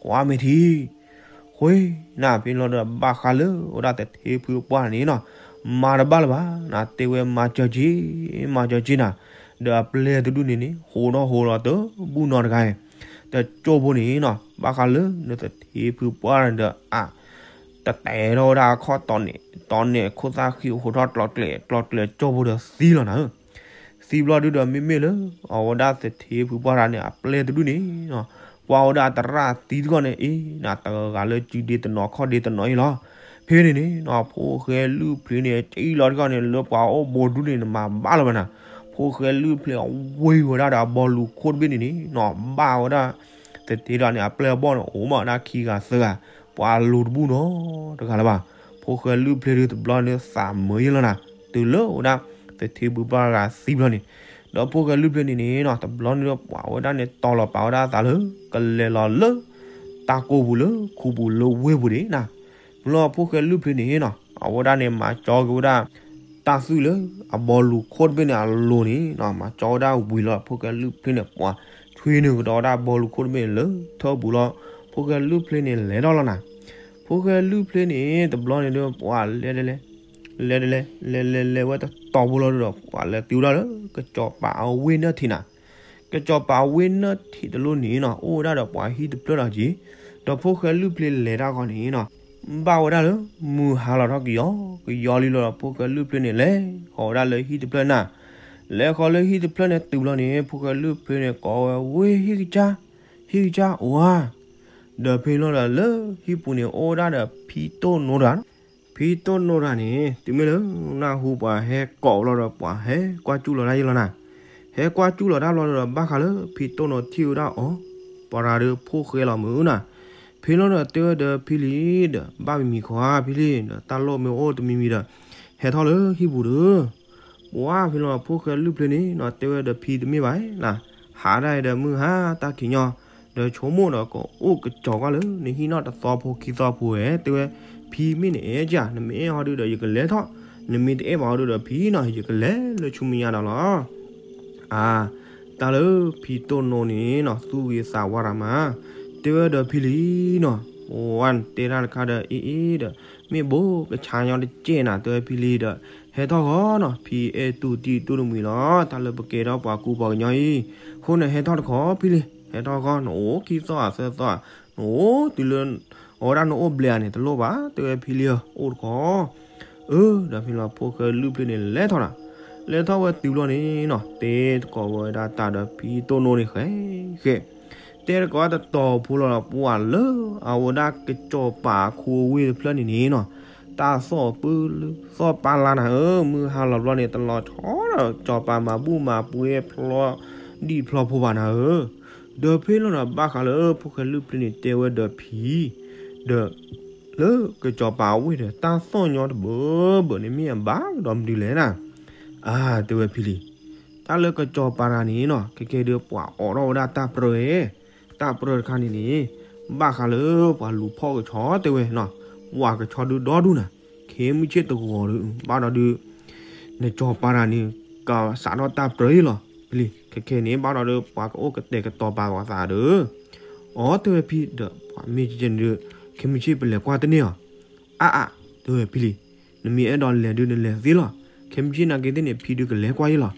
ကွၢ်မဲာ်ထံ ဃ့နၤ ဖဲလီၤဒီး ဘၣ်ဃးလၢဝဲဒၣ်သထ့ဖုပှၢ်န့ၣ်နီၤ မၤတဘၣ်လၢၤဘၣ်နၤ တဲဝဲမၤစၢၤက့ၤ မၤစၢၤက့ၤနၤ, ဒီးအပျဲၢ်တဒူၣ်န့ၣ်န့ၣ် ဟိးထီၣ်ဟိးလီၤတဘူၣ်နီတဂၤ, တကၠိဖိန့ၣ်နီၤ ဘၣ်ဃးလၢနသထ့ဖုပှၢ်ဒီး အ တတဲထီၣ်ဝဲဒၣ်အခီၣ်တီန့ၣ် တီန့ၣ်ခိၣ်သၣ်ဃံ ဟိးထီၣ်ကျီကျဲ ကျီကျဲကၠိဖိဒီးသံလီၤနၤဧၢ သံဘျီဒုဒီး မ့မ့ၢ်လၢအဝဲဒၣ်သထ့ဖုပှၢ်တဂၤန့ၣ် အပျဲၢ်တဒူၣ်န့ၣ်နီၤ ကွၢ်ဝဲဒၣ်သရၣ်သံတဂီၢ်န့ၣ် အ့ နၤတဂၤလၢစုဒ့တနီၤခီၣ်ဒ့တနီၤအံၤလီၤ. ဖဲန့ၣ်န့ၣ်နီၤ ဖိၣ်ဃဲလုၢ်ဖျ့န့ၣ် ကံၣ်လီၤတဂီၢ်န့ၣ် လၢပှၤအိၣ်ဘူးဒူၣ်န့ၣ် နမၤဘၣ်လၢၤဘၣ်နၤ. ဖိၣ်ဃဲလုၢ်ဖျ့အဝ့ၢ်ဝဲဒၣ်ဒီးအဘီလူၤခိၣ်တဘ့ၣ်န့ၣ်န့ၣ်နီၤ ဘၣ်ဝဲဒၣ် သထ့တဂၤန့ၣ် အပျဲၢ်အဘီၣ်န့ၣ် အိၣ်မးဝဲဒၣ်ခံဂၤသၢဂၤ, ပှၤလူၤတဘူၣ်နီတဂၤလၢၤဘၣ်. ဖိၣ်ဃဲလုၢ်ဖျ့ဒုးတဘျီန့ၣ်သးမုာ်ယဲလီၤနၤ, တုၤလၢဝဲဒၣ် သထ့ဖုပှၢ်တဂၤသံဘျီန့ၣ်, ဒီးဖိၣ်ဃဲလုၢ်ဖျ့န့ၣ်န့ၣ်နီၤ တဘျီန့ၣ်ဒီးပှၤဝဲဒၣ်န့ၣ် တီၤလီၤပာ်ဝဲဒၣ်အသးလၢ ကလဲၤလီၤလၢ တၢ်ကိၢ်ပူၤလၢခူပူၤလၢဝ့ၢ်ပူၤဒၣ်နၤ. မ့ၢ်လၢဖိၣ်ဃဲလုၢ်ဖျ့န့ၣ်နီၤ အဝဲဒၣ်န့ၣ် မၤကၠီက့ၤဝဲဒၣ် တၢ်သွံၣ်လၢအဘီလူၤခိၣ်တဘ့ၣ်န့ၣ်အလိၤန့ၣ်နီၤ မၤကၠီဝဲဒၣ်ဝံၤလီၤ ဖိၣ်ဃဲလုၢ်ဖျ့န့ၣ် ပှၤဆွ့နုာ်ကဒီးဝဲဒၣ်အဘီလူၤခိၣ်တဘ့ၣ်န့ၣ်လၢထၢပူၤလီၤ. ဖိၣ်ဃဲလုၢ်ဖျ့န့ၣ်လဲၤထီၣ်လီၤနၤ. ဖိၣ်ဃဲလုၢ်ဖျ့န့ၣ် တဘျီန့ၣ်ဒီး ပှၤလဲၤလဲၤ လဲၤလဲၤ လဲၤလဲၤလဲၤဝဲတတီၤဖိလီၤဒီး ပှၤလဲၤတုၤဝဲဒၣ်လၢ ကစီၤပၤအဝ့ၢ်နၢၣ်ထံးနၤ. ကစီၤပၤအဝ့ၢ်နၢၣ်ထံးတလိၣ်န့ၣ်နီၤ အိၣ်ဝဲဒၣ်ဒီးပှၤဟံၣ်တဖျၢၣ်ဒီးက့ၤ, ဒီးဖိၣ်ဃဲလုၢ်ဖျ့လဲၤတၢ်ဂီၤန့ၣ်နီၤ ဘၣ်ဝဲဒၣ်လၢ မုၢ်ဟါလီၤထီၣ်ကယီကယီလံလီၤဒီး ဖိၣ်ဃဲလုၢ်ဖျ့န့ၣ် လဲၤဃီၤဝဲဒၣ်လၢဟံၣ်တဖျၢၣ်နၤ. လဲၤဃီၤလၢဟံၣ်တဖျၢၣ်န့ၣ်တုၤလီၤန့ၣ် ဖိၣ်ဃဲလုၢ်ဖျ့န့ၣ် ကိးဝဲ ဝ့ၢ်ဟံၣ်ကစၢ် ဟံၣ်ကစၢ်အိၣ်ဧါ. ဒီးဖဲလီၤဒီးလၢဟံၣ်ပူၤန့ၣ် အိၣ်ဝဲဒၣ်ဒီးဖံတိၢ်နိတဂၤ, ဖံတိၢ်နိတဂၤန့ၣ် တုၤမ့ၢ်လၢနၢ်ဟူပှၤဟဲကိးလီၤဒီး ပှၤဟဲကွၢ်စူၣ်လီၤတၢ်ယဲလီၤနၤ. ဟဲကွၢ်စူၣ်လီၤတၢ်ဘျီဒီး ဘၣ်ဃးလၢဖံတိၢ်နိထံၣ်ဝဲဒၣ်အီၤ ပှၤတဂၤဒီးဖိၣ်ဃဲလီၤမုၢ်နၤ. ဖဲလီၤဒီးတဲဝဲဒီးဖံလံၤဒီး ဘၣ်မံၤမံၤခီဧါဖံလံၤဒီး တၢ်လိၣ်မ့ၢ်အိၣ်တမံၤမံၤဒီး ဟဲထီၣ်လၢဟံၣ်ပူၤဒီး ပှၤဖဲလီၤဖိၣ်ဃဲလုၢ်ဖျ့န့ၣ်နီၤ တဲဝဲဒီးဖံတမ့ၢ်ဘၣ်နၤ, ဟးဒၣ်ဒီးမုၢ်ဟါတၢ်ခံးညီ ဒီးဆိကမိၣ်ဒီးကအိၣ်ကစီၤကွၢ်လၢနဟံၣ်နီၢ်တသီဖိခံသီဖိဝဲ တဲဝဲ ဖံမ့ၢ်နအဲၣ်ကၢ် နမ့ၢ်အဲၣ်ဟီဒုဒီးယကလဲၤထီၣ်, နမ့ၢ်တအဲၣ်ဘၣ်ဟီဒုဒီးဖံနီၤ ယကလဲၤလၢဆူမဲာ်ညါဒီးလီၤ. အါ တၢ်လၢဖံတိၢ်နိန့ၣ်နီၤ သူၣ်ဂ့ၤသးဝါတၢ်မး တဲဝဲဒီးဖံလံၤနီၤ, ဝါနတဲတၢ်တခါဒီးအ့ၣ်အ့ၣ်ဒီး မ့ၢ်ဘိးကဆါညီတကဲၢ်နၤ တဲဝဲဖံလံၤဒီး ဟဲထီၣ်ဃီနီၤ ဖံအဲၣ်တူၢ်တံၢ်တူၢ်တမှံၤလီၤ တၢ်လၢပကဲထီၣ်ပှၤကူပှၤကညီအံၤ, အဃိန့ၣ်ဟဲထီၣ်တခီဖံလံၤ ဟဲထီၣ်ဃီ နအိၣ်ခံသီဧါသၢသီဧါ, နအိၣ်တုၤလၢ အဝဲဒၣ်နအိၣ်ဘျဲးဧါန့ၣ် တလိၣ်ဘၣ် တဲဝဲဖံလံၤဧၢ အိၣ်တခီ အၢ ဒီးဖဲလီၤဖိၣ်ဃဲလုၢ်ဖျ့န့ၣ်လဲၤထီၣ်နၤ, လဲၤထီၣ်ဝဲတုၤဘျီန့ၣ်နီၤ တဲသကိးဝဲဒၣ်တၢ်ဒီးဖံတိၢ်နိန့ၣ်ဃဲဃဲ, တဲသကိးတတီၤဖိလီၤဒီး ပှၤလၢအဝဲဒၣ်ကစီၤပၤအခိအဝ့ၢ်တဖျၢၣ်န့ၣ်န့ၣ်နီၤ, တၢ်သီၣ်ပၢလၢသီၣ်ပာ်လၢနၤဧၢ, မုၢ်ဟါလီၤဘျီန့ၣ် တလီၤဆီဒီးကစီၤပၤမၤဘူၣ်မၤပှဲၤဖျီဒံၣ်ဖျီဖိဘၣ်နၤဧၢ, ဒီးဖဲလီၤဒီးဘၣ်ဃးလၢဖိၣ်ဃဲလုၢ်ဖျ့န့ၣ်တဲဝဲဒီးဖံ ဒီး လၢကစီၤပၤအဝ့ၢ်ဒီး တၢ်သီၣ်ညီတဘၢဘၢန့ၣ် မ့ၢ်အဘၣ်ကဒီးမနုၤလဲၣ်နၤ. အါ တဲဝဲဖံလံၤ, တၢ်လၢကစီၤပၤတဂၤန့ၣ်နီၤ ခဲကဲဒုး ပှၤအိးထီၣ်ဝဲဒၣ်တၢ်ပြၢဧၢ, တၢ်ပြၢတခါန့ၣ်န့ၣ် ဘၣ်ဃးလၢပှၤလူၤဖီၣ်ကဆီတဲဝဲနီၤ, ပှၤကဆီဒုးဒီဒူၣ်နၤ, ခဲမုၢ်ဆ့ၣ်တဂီၤဒီး ဘၣ်ဒီးဒုး နစီၤပၤတဂၤန့ၣ် ကစးထီၣ်တၢ်ပြၢအံၤလီၤ. ဖံလံၤ ခဲကဲန့ၣ် ဘၣ်ဒီးဒုး ပှၤကအိၣ်ကတဲာ်ကတီၤပာ်လိာ်သးဒီး အိ တဲဝဲဖံဒီး ပှၤမ့ၢ်ကဲန့ၣ်ဒုး ခဲမုၢ်ဆ့ၣ်ပလဲၤကွၢ်တန့ၢ်အီၤ. အါအါ တဲဝဲဖံလံၤ, နမ့ၢ်အဲၣ်ဒိးလဲၤဒုးနလဲၤသ့လီၤ, ခဲမုၢ်ဆ့ၣ်နာ်က့သ့ၣ်န့ၣ် ဖံဒုးကလဲၤကွၢ်ယဲလီၤ.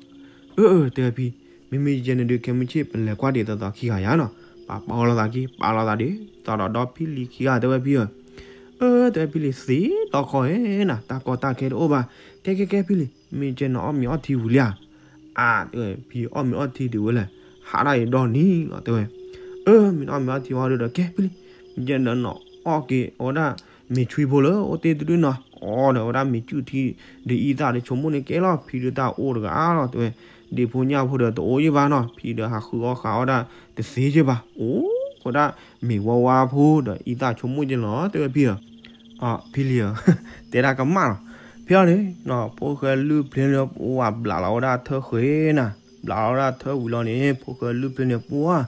အၢ အၢ တဲဝဲဖံ, မ့မ့ၢ်ယဲန့ၣ်ဒုး ခဲမုၢ်ဆ့ၣ်ပလဲၤကွၢ်ဒံးသီသီခံဂၤယါနီၤ, ပာ်ပာ်လိာ်သးက့ၤ ပာ်လိာ်သးဒံး သီဒီးဒီဖံလံၤခံဂၤတဲဝဲဖံဧၢ, အၢ တဲဝဲဖံလံၤ သ့ဒီခီဧါနၤ, တၢ်ကီတၢ်ခဲတအိၣ်ဘၣ်, ကဲကဲကဲဖံလံၤ မ့ၢ်ကဲနအီၣ်မ့ၤအီထံဝံၤလံဧါ. အါ တဲဝဲဖံအီၣ်မ့ၤအီထံဒံးဝဲလဲၣ်, ဟးဒၣ်အံၤဒီနံၤလီၤ တဲဝဲ. အၢ မ့ၢ်နအီၣ်မ့ၤအီထံဝံၤဒီး ကဲဖံလံၤ မ့ၢ်ကဲနအီၣ်က့ၤအီၣ်ဒၣ်မ့ၤဆွံဖိလၢအိၣ်တ့ၢ်တဒုနီၤ, အီၣ်ဒီးဝဲဒၣ်မ့ၤကုၢ်ထံ ဒ်အံသၣ်ဒီးဆိကမိၣ်န့ၣ်ကဲလီၤ, ဖံဒုးတၢ်အိၣ်တဂၤလီၤ တဲဝဲ, ဒ့ၣ်ဖိညၣ်ဖိဒီးတအိၣ်ယံၣ်ဘၣ်နီၤ, ဖံဒီးဟးဃုအီၣ်ဃုအီဒၣ်တသ့က့ဘၣ်, အိၣ်ဝဲဒၣ်မ့ၤဝါဝါဖိဒီးအံသၣ်ဆိကမိၣ်က့လီၤ တဲဝဲဖံဧၢ. ဖံလံၤဧၢ, တဲဒၣ်ကမၣ်လီၤ. ဖဲအံၤန့ၣ် ဖိၣ်ဃဲလုၢ်ဖျ့န့ၣ် ပှၤဘျးလီၤဝဲဒၣ်ထၢၣ်ဃ့နၤ, ဘျးလီၤဝဲဒၣ်ထၢၣ်ဝံၤလီၤန့ၣ် ဖိၣ်ဃဲလုၢ်ဖျ့န့ၣ် ပှၤ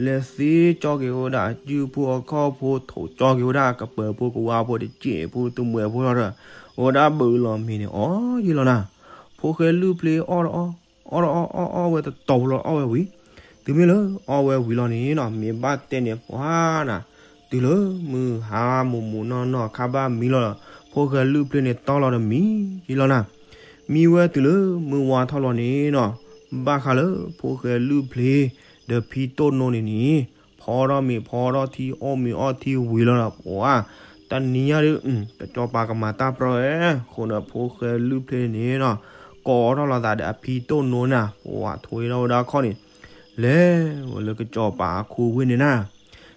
လဲၤသ့ကၠီက့ၤဝဲဒၣ်အကုၢ်ဖိအခီၣ်ဖိ, ထိးကၠီက့ၤဝဲဒၣ်ကပၢၤဖိကဝါဖိတစဲးဖိတမှဲးဖိလီၤဒီး အဝဲဒၣ်ဘုးလီၤမ့ၤန့ၣ် အီၣ်ယံာ်လီၤနၤ. ဖိၣ်ဃဲလုၢ်ဖျ့အီၣ် အီၣ်အီၣ်အီၣ်အီၣ်ဝဲတတီၤဖိလီၤအီၣ်ဝဲဝံၤ, တုၤမ့ၢ်လၢအီၣ်ဝဲဝံၤလီၤန့ၣ်နီၤ မ့ၢ်ဘၣ်တဲန့ၣ်ပှၤနၤ, တုၤလၢမုၢ်ဟါမုၢ်မုၢ်နီၢ်နီၢ်ခါဘၣ်မံလီၤဒီး ဖိၣ်ဃဲလုၢ်ဖျ့န့ၣ်တီလီၤဒီးမံယံာ်လီၤနၤ. မံဝဲတုၤလၢမုၢ်ဝါထီၣ်လီၤန့ၣ်နီၤ, ဘၣ်ဃးလၢဖိၣ်ဃဲလုၢ်ဖျ့ ဒီးဖံတိၢ်နိန့ၣ်န့ၣ် ဖီထီၣ်မ့ၤဖီထီၣ်ထံ အီၣ်မ့ၤအီထံဝံၤလီၤဒီး ပှၤ တနံၤညါဒီး ကစီၤပၤကမၤတၢ်ပြၢဝဲ, အဃိန့ၣ် ဖိၣ်ဃဲလုၢ်ဖျ့န့ၣ်နီၤ ကိးထီၣ်လိာ်သးဒီးအဖံတိၢ်နိနၤ, ပှၤထိးထီၣ်ဝဲဒၣ်ခီၣ်န့ၣ် လဲၤဝဲလၢကစီၤပၤအခိဝ့ၢ်န့ၣ်နၤ.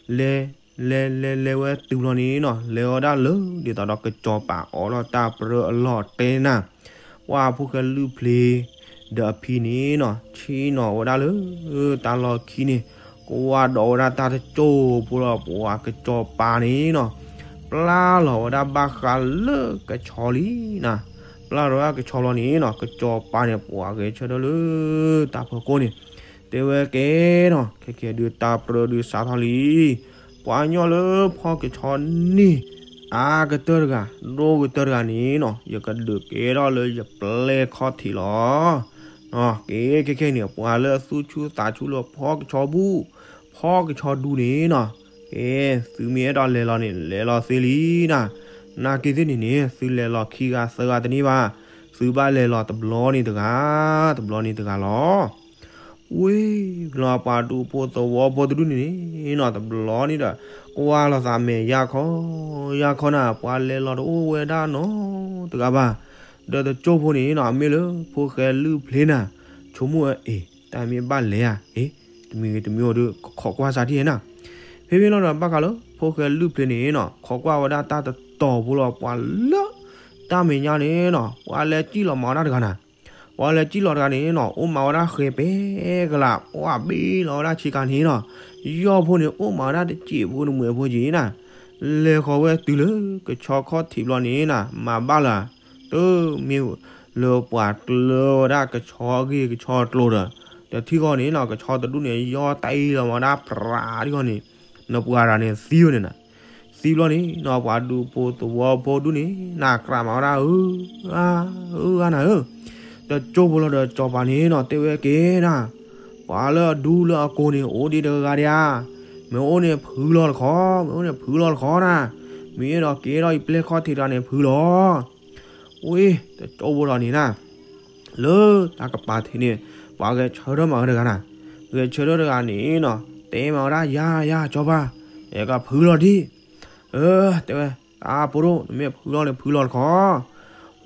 လဲၤ လဲၤလဲၤလဲၤဝဲတုၤလီၤန့ၣ်နီၤ လဲၤဝဲဒၣ်လၢ ဒ်သိးဒီးကစီၤပၤအိးထီၣ်တၢ်ပြၢအလီၢ်တဲနၤ, ပှၤဖိၣ်ဃဲလုၢ်ဖျ့ ဒီးအဖံန့ၣ်နီၤ ဆ့ၣ်နီၤဝဲဒၣ်လၢ တၢ်လီၢ်ခံန့ၣ် ကဝါဒီးဝဲဒၣ်တၢ်တစိၢ်ဖိလီၤ. ပှၤကစီၤပၤန့ၣ်နီၤ ပျၢ်လီၤဝဲဒၣ်ဘၣ်ဃးလၢကဆီလံနၤ, ပျၢ်လီၤဝဲဒၣ်ကဆီလီၤန့ၣ်နီၤ ကစီၤပၤန့ၣ် ပှၤဂဲၤဆၢထၢၣ်လၢ တၢ်ဖီခိၣ်န့ၣ် တဲဝဲကဲနီၤ ခဲကဲဒုးတၢ်ပြၢဒုးစးထီၣ်လံ, ပှၤကညီလၢဖီၣ်ကဆီန့ၣ် အါကတၢၢ်တဂၤ ဒိၣ်ကတၢၢ်တဂၤန့ၣ်နီၤ ယကဒုးကဲထီၣ်လၢယပျဲၢ်ခီၣ်ထံးလီၤ. ကဲခဲခဲန့ၣ် ပှၤလၢအသူၣ်ဆူၣ်သးဆူၣ်လၢဖီၣ်ကဆီဘူၣ် ဖီၣ်ကဆီဒူန့ၣ်နီၤ ကဲ သုမ့ၢ်အဲၣ်ဒိးလဲၤလီၤန့ၣ် လဲၤလီၤသ့လံနၤ. နာ်က့သ့ၣ်န့ၣ်န့ၣ် သုလဲၤလီၤခံဂၤသၢဂၤတန့ၢ်ဘၣ်, သုဘၣ်လဲၤလီၤတဘျီန့ၣ်တဂၤ တဘျီန့ၣ်တဂၤလီၤ. ဝံၤလီၤပှၤဒူဖိသဝီဖိတဒူၣ်န့ၣ်နီၤ တဘျီန့ၣ်ဒီး ကွၢ်လိာ်သးမဲာ်ယၢ်ခီ ယၢ်ခီနၤ ပှၤလဲၤလီၤတအိၣ်ဝဲဒၣ်နီတဂၤဘၣ်. ဒီးတစိၢ်ဖိန့ၣ်နီၤ မ့ၢ်လၢဖိၣ်ဃဲလုၢ်ဖျ့နၤ ဆိကမိၣ်ဝဲ အ့ တၢ်မ့ၢ်ဘၣ်လဲၤဧါ အ့ တမံၤဂ့ၤတမံၤအိၣ်ဒီး ခိးကွၢ်စၢ်ထံၣ်နၤ. ဖဲဖဲလီၤဒီး ဘၣ်ဃးလၢဖိၣ်ဃဲလုၢ်ဖျ့န့ၣ်နီၤ ခိးကွၢ်ဝဲဒၣ်တၢ်တတီၤဖိလီၤ. ပှၤလၢ တၢ်မဲာ်ညါန့ၣ်နီၤ ပှၤလဲၤစံၣ်လီၤမၤဝဲဒၣ်တဂၤနၤ ပှၤလဲၤစံၣ်လီၤတဂၤန့ၣ်နီၤ အိၣ်မၤဝဲဒၣ်ဃဲၤပဲကလး ပှၤဘ့လီၤဝဲဒၣ်ဆ့ကၤန့ၣ်နီၤ ယီၢ်ဖိန့ၣ် အိၣ်မၤဝဲဒၣ်တစဲးဖိတမှဲးဖိက့ၤနၤ. လဲၤဃီၤဝဲတုၤလၢကဆီခီၣ်ထံးဘျီန့ၣ်နၤ မၤဘၣ်လၢ တမ့ၢ်လၢပှၤကျၢၤဝဲဒၣ်ကဆီအဂ့ၢ်ကဆီအကျိၤဒီး ဒီးထံၣ်ဃီန့ၣ်နီၤ ကဆီတဒူၣ်န့ၣ် ယီၢ်တၢ်အံၤလီၤမၤဝဲဒၣ်ပြးထံၣ်ဃီန့ၣ် နပှၤတဂၤန့ၣ်သံဝဲန့ၣ်နၤ. သံဘျီန့ၣ်နီၤ ပှၤဒူဖိသဝီဖိဒူၣ်န့ၣ် နၤကြးမၤဝဲဒၣ် အၢ အၢ အၢ အၢ နၤဧၢ. တစိၢ်ဖိလီၤဒီး စီၤပၤန့ၣ်နီၤ တဲဝဲကဲနၤ ပှၤလၢအဒူလၢအကိာ်န့ၣ် အိၣ်ဒံးတဂၤဂၤဒံးဧါ. မ့ၢ်အိၣ်န့ၣ်ဖုလီၤတခီ, မ့ၢ်အိၣ်န့ၣ်ဖုလီၤတခီနၤ. မ့ၢ်အဲၣ်ဒိးကဲထီၣ်ယပျဲၢ်ခီၣ်ထံးတဂၤန့ၣ်ဖုလီၤ. ဝံၤ တစိၢ်ဖိလီၤန့ၣ်နၤ လၢတၢ်ကပၤထံးန့ၣ် ပှၤဂဲၤဆၢထၢၣ်မၤဝဲတဂၤနၤ. ဂဲၤဆၢထၢၣ်တဂၤန့ၣ်နီၤ တဲမၤဝဲဒၣ် ယၤ ယၤ စီၤပၤ အဲၣ်ကဖုလီၤဒံး. အၢ တဲဝဲ တၢ်ဖိဒိၣ် နမ့ၢ်ဖုလီၤန့ၣ်ဖုလီၤတခီ.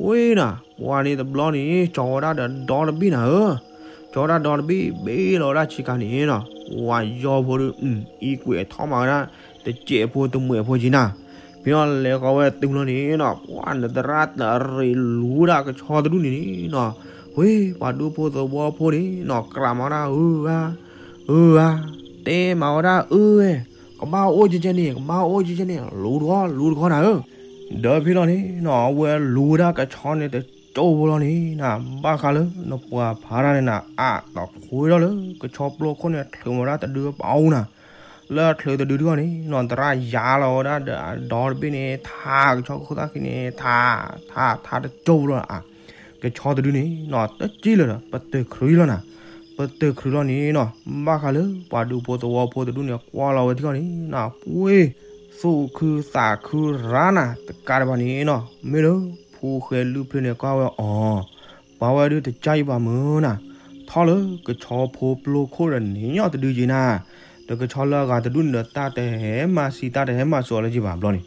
ဝံၤနၤ ပှၤန့ၣ်တဘျီန့ၣ် ကၠီၤဝဲဒၣ်ဒီးဒီတဘ့ၣ်နၤဧၢ. ကၠီၤဝဲဒၣ်ဒီတဘ့ၣ် ဘ့လီၤဝဲဒၣ်ဆ့ကၤန့ၣ်နီၤ ပှၤယီၢ်ဖိဒီး အံကွဲးထီၣ်မၤဝဲဒၣ် တစဲးဖိတမှဲးဖိက့ၤနၤ. ဖဲအံၤလဲၤဃီၤဝဲတုၤလီၤန့ၣ်နီၤ ပှၤနသရၣ်တရံးလူၤဝဲဒၣ်ကဆီတဒူၣ်န့ၣ်နီၤ. ဝံၤ ပှၤဒူဖိသဝီဖိန့ၣ်နီၤ ကြးမၤဝဲဒၣ် အၢ ဧါ အၢ ဧါ တဲမၤဝဲဒၣ် အၢ ဝဲ ကဘၣ်အိၣ်ကဲကဲန့ၣ် ကဘၣ်အိၣ်ကဲကဲန့ၣ် လူၤတခီ လူၤတခီနၤဧၢ. ဒီးဖဲလီၤန့ၣ်နီၤ အဝဲလူၤဝဲဒၣ်ကဆီန့ၣ်တကၠိဖိလီၤန့ၣ်နၤ, ဘၣ်ဃးလၢနပှၤဖးတၢ်န့ၣ်နၤ အါ တၢ်ဖှိထီၣ်လၢကဆီပျိခိၣ်န့ၣ်ချုးမၤဒၣ်တဒုအပူၤနၤ, လၢအချုးတဒုဒံးအီၤန့ၣ်နီၤ သရၣ်ယၤလီၤဝဲဒၣ်ဒီးအဒီတဘ့ၣ်န့ၣ် ထးကဆီခိၣ်သၣ်ခံန့ၣ် ထး ထး ထးတကၠိဖိလီၤနၤ, ကဆီတဒုန့ၣ်နီၤ တစံၣ်လၢၤဒီး ပတုာ်ခရံာ်လီၤနၤ, ပတုာ်ခရံာ်လီၤန့ၣ်နီၤ ဘၣ်ဃးလၢပှၤဒူဖိသဝီဖိတဒူန့ၣ် ကွၢ်လီၤဝဲထံၣ်အီၤန့ၣ်နၤ ပှ့ၤ သူၣ်ခုသးခုရၤနၤ တကးဒံးဘၣ်န့ၣ်နီၤ မ့ၢ်လၢဖိၣ်ဃဲလုၢ်ဖျ့န့ၣ်ကွၢ်ဝဲအီၤ ပှၤဝဲဒုးတကၢ်ယံဘၣ်မုၢ်နၤ, ထီၣ်လၢကဆီဖိပျိခိၣ်ဒီးန့ၣ်ညီတဒုက့ၤနၤ, ဒီးကဆီလၢအဂၤတဒူန့ၣ်ဒီး တၢ်တဟဲမၤဆံးတၢ်တဟဲမၤစိးအီၤလၢၤဘၣ်ဘျီန့ၣ်,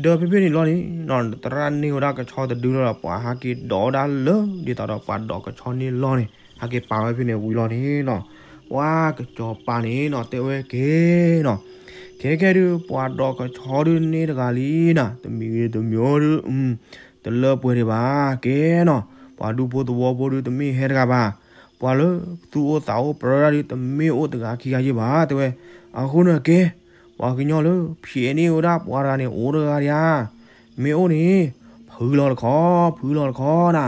ဒီးဖဲဖဲန့ၣ်လီၤန့ၣ်နီၤ သရၣ်န့ၢ်ဝဲဒၣ်ကဆီတဒုလီၤဒီး ပှၤဟဲက့ၤဒိးဝဲဒၣ်လၢ ဒ်သိးဒီးပှၤဒိးကဆီန့ၢ်လီၤန့ၣ် ဟဲက့ၤပာ်ဝဲဖဲန့ၣ်ဝံၤလီၤန့ၣ်နီၤ, ပှၤကစီၤပၤန့ၣ်နီၤ တဲဝဲက့ၤနီၤ ခဲကဲဒုး ပှၤဒိးကဆီဒုးန့ၢ်တဂၤလံနၤ တမံၤဂ့ၤတမံၤအိၣ်ဒုး တလၢပှဲၤဒံးဘၣ် ကဲနီၤ, ပှၤဒူဖိသဝီဖိဒုးတမ့ၢ်ဟဲတဂၤဘၣ်, ပှၤလၢသူၣ်အိၣ်သးအိၣ်ပြၢဒၣ်ဒုး တမ့ၢ်အိၣ်တဂၤခံဂၤယ့ၢ်ဘၣ် တဲဝဲ, အဃိန့ၣ်ကဲ, ပှၤကညီလၢဖံးန့ၢ်ဝဲဒၣ်ပှၤတဂၤန့ၣ် အိၣ်တဂၤဒံးဧါ, မ့ၢ်အိၣ်န့ၣ် ဖုလီၤတခီ, ဖုလီၤတခီနၤ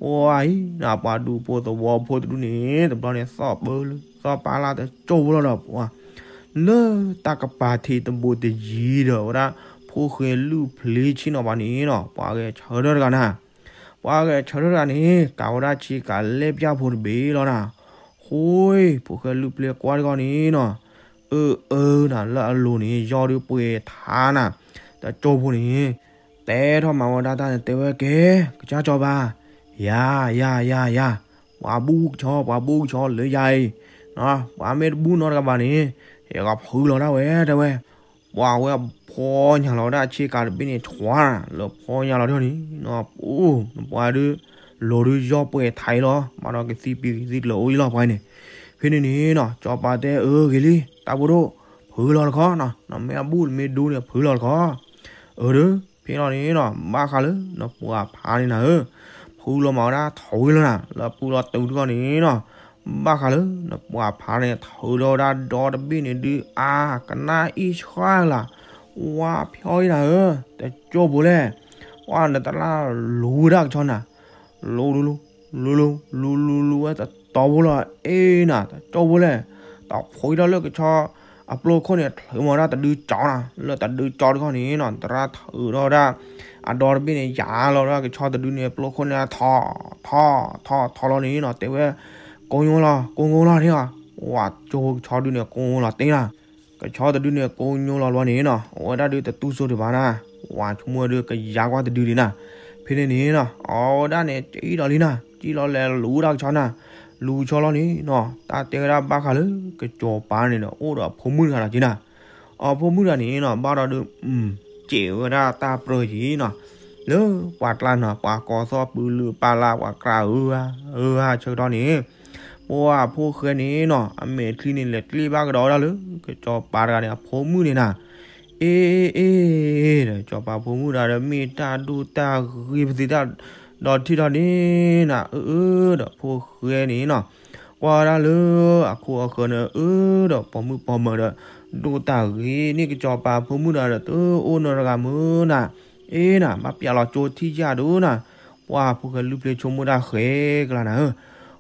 ပှၤအံၤနၤ ပှၤဒူဖိသဝီဖိတဒူန့ၣ် တဘျီန့ၣ် သီၣ်ပၢလၢ သီၣ်ပၢလၢတကၠိဖိလီၤဒီး ပှၤ လၢတၢ်ကပၤထံးတဘိးတယံၤဒီးဝဲဒၣ် ဖိၣ်ဃဲလုၢ်ဖျ့ဆ့ၣ်နီၤဘၣ်န့ၣ်နီၤ ပှၤဂဲၤဆၢထၢၣ်တဂၤနၤ, ပှၤဂဲၤဆၢထၢၣ်တဂၤန့ၣ် ကးဝဲဒၣ်ဆ့ကၤလဲၣ်ပၠၣ်ဖိတဘ့ၣ်လီၤနၤ, ဃိ ဖိၣ်ဃဲလုၢ်ဖျ့ကွၢ်တဂၤန့ၣ်နီၤ, အၢ အၢနၤ လၢအလိၤန့ၣ် ယီၢ်ဒုးပှဲၤထးနၤ, တကၠိဖိန့ၣ် တဲထီၣ်မၤဝဲဒၣ်တၢ်န့ၣ် တဲဝဲကဲ, ကစၢ်စီၤပၤ, ယၤ ယၤ ယၤ ယၤ, ပှၤဘူၣ်ကဆီ ပှၤဘူၣ်ကဆီလၢယၤအံၤ, ပှၤမ့ၢ်တဘူၣ်နီတဂၤဘၣ်န့ၣ် ယကဖုလီၤဒၣ်ဝဲ တဲဝဲ, ပှၤဝဲဖီညါလီၤဝဲဒၣ်ဆ့ကၤတဘ့ၣ်န့ၣ် ဆွါနၤ လၢဖီညါလီၤထီၣ်န့ၣ်, ပှၤဒုး လိၤဒုးယီၢ်ပှဲၤထးအံၤလီၤ ဘၣ်ဒီးကသံၣ်ပံၤကသံၣ်ကျၢၤအိၣ်အံၤလီၤပှၤန့ၣ်, ဖဲန့ၣ်န့ၣ်နီၤ စီၤပၤတဲအၢဂ့ၤလံ တၢ်ဖိဒိၣ်, ဖုလီၤတခီနီၤ နမ့ၢ်အဘူၣ်နမ့ၢ်ဒူန့ၣ် ဖုလီၤတခီ, အၢဒုး ဖဲလီၤန့ၣ်နီၤ ဘၣ်ဃးလၢနပှၤဖးန့ၣ်နၤဧၢ, ဖုလီၤမၤဝဲဒၣ်ထီဝံၤလီၤနၤ လၢအပူၤလီၤတုၤတခီန့ၣ်နီၤ, ဘၣ်ဃးလၢနပှၤဖးန့ၣ် ထုးထီၣ်ဝဲဒၣ်ဒီတဘ့ၣ်န့ၣ်ဒုး အါ ကနၣ်အ့ၣ်ဆှၢလၢ်, ဝါဖျီအံၤနၤဧၢ, တကၠိဖိလဲၣ်, ဝါနသရၣ်လူၤဝဲဒၣ်ကဆီနၤ, လူၤလူၤလူၤ လူၤလူၤလူၤလူၤလူၤဝဲတတီၤဖိလီၤ အ့ၣ်နၤ တကၠိဖိလဲၣ်, တၢ်ဖှိထီၣ်လၢကဆီ အပျိခိၣ်န့ၣ် ချုးမၤဒၣ်တဒုကၠီနၤ လၢတဒုကၠီတခီန့ၣ်နီၤ သရၣ်ထုးထီၣ်ဝဲဒၣ် အဒီတဘ့ၣ်န့ၣ် ယၤလီၤဝဲဒၣ်ကဆီတဒုန့ၣ် ပျိခိၣ်န့ၣ် ထီ ထီ ထီ ထီလီၤန့ၣ်နီၤ တဲဝဲ, ကိညိလီၤ ကိညိလီၤန့ၣ်လီၤ, ဝါကၠိဖိကဆီဒုန့ၣ် ကိညိလီၤတ့ၢ်လီၤ, ကဆီတဒုန့ၣ် ကိညိလီၤလီၤန့ၣ်နီၤ အဝဲဒၣ်ဒုးတတူၢ်စိတဘၣ်နၤ, ဝါဆိကမိၣ်ဝဲဒုးကယါကွၢ်တဒုဒံးနၤ, ဖဲန့ၣ်န့ၣ်နီၤ အဝဲဒၣ်န့ၣ် ကံၣ်လီၤလံနၤ ကံၣ်လီၤလဲၤလူၤဝဲဒၣ်ကဆီနၤ, လူၤကဆီလီၤန့ၣ်နီၤ တၢ်တဲဝဲဒၣ်ဘၣ်ဃးလၢကစီၤပၤန့ၣ်ဒီး အိၣ်ဒီးအဖိမုၣ်တဂၤဒီးက့နၤ, အဖိမုၣ်တဂၤန့ၣ်နီၤ ဘၣ်ဒီးဒုး စဲးဝဲဒၣ်တၢ်ပြၢယံၤနီၤ, လၢပှၤကျါနီၤ ပှၤကိးသီၣ်ပူၤလုာ်ပာ်လၢ် ပှၤကြၢးအၢအၢအၢဆၢကတီၢ်န့ၣ်, ပှၤဖိၣ်ဃဲန့ၣ်နီၤ အမဲာ်ချံန့ၣ် လဲၤကျ့ဘၣ်ကဒီးဝဲဒၣ်လၢ ကစီၤပၤတဂၤန့ၣ် အဖိမုၣ်န့ၣ်နၤ, အ့ အ့ အ့ ဒီးစီၤပၤဖိမုၣ်တဂၤဒီး မ့ၢ်တၢ်ဒိၣ်တၢ်ဂ့ၤပသ့ၣ်တၢ်ဒီးထံၣ်ထီၣ်န့ၣ်နၤ အၢ အၢ ဒီးဖိၣ်ဃဲန့ၣ်နီၤ ကွၢ်ဝဲဒၣ်လၢအခိၣ်အဃၢၤန့ၣ် အၢ ဒီးပိာ်မုၣ်ပိာ်မၢၤဒီး ဒိၣ်တၢ်ဂ့ၤန့ၢ်ကစီၤပၤဖိမုၣ်တဂၤဒီး တအိၣ်နီတဂၤမုၢ်နၤ, အ့နၤ ဘၣ်ပျဲလီၤကၠိထံၣ်ယၢ်ဒိၣ်နၤ, ပှၤဖိၣ်ဃဲလုၢ်ဖျ့ဆိကမိၣ်တၢ်ဃဲကလါနၤဧၢ,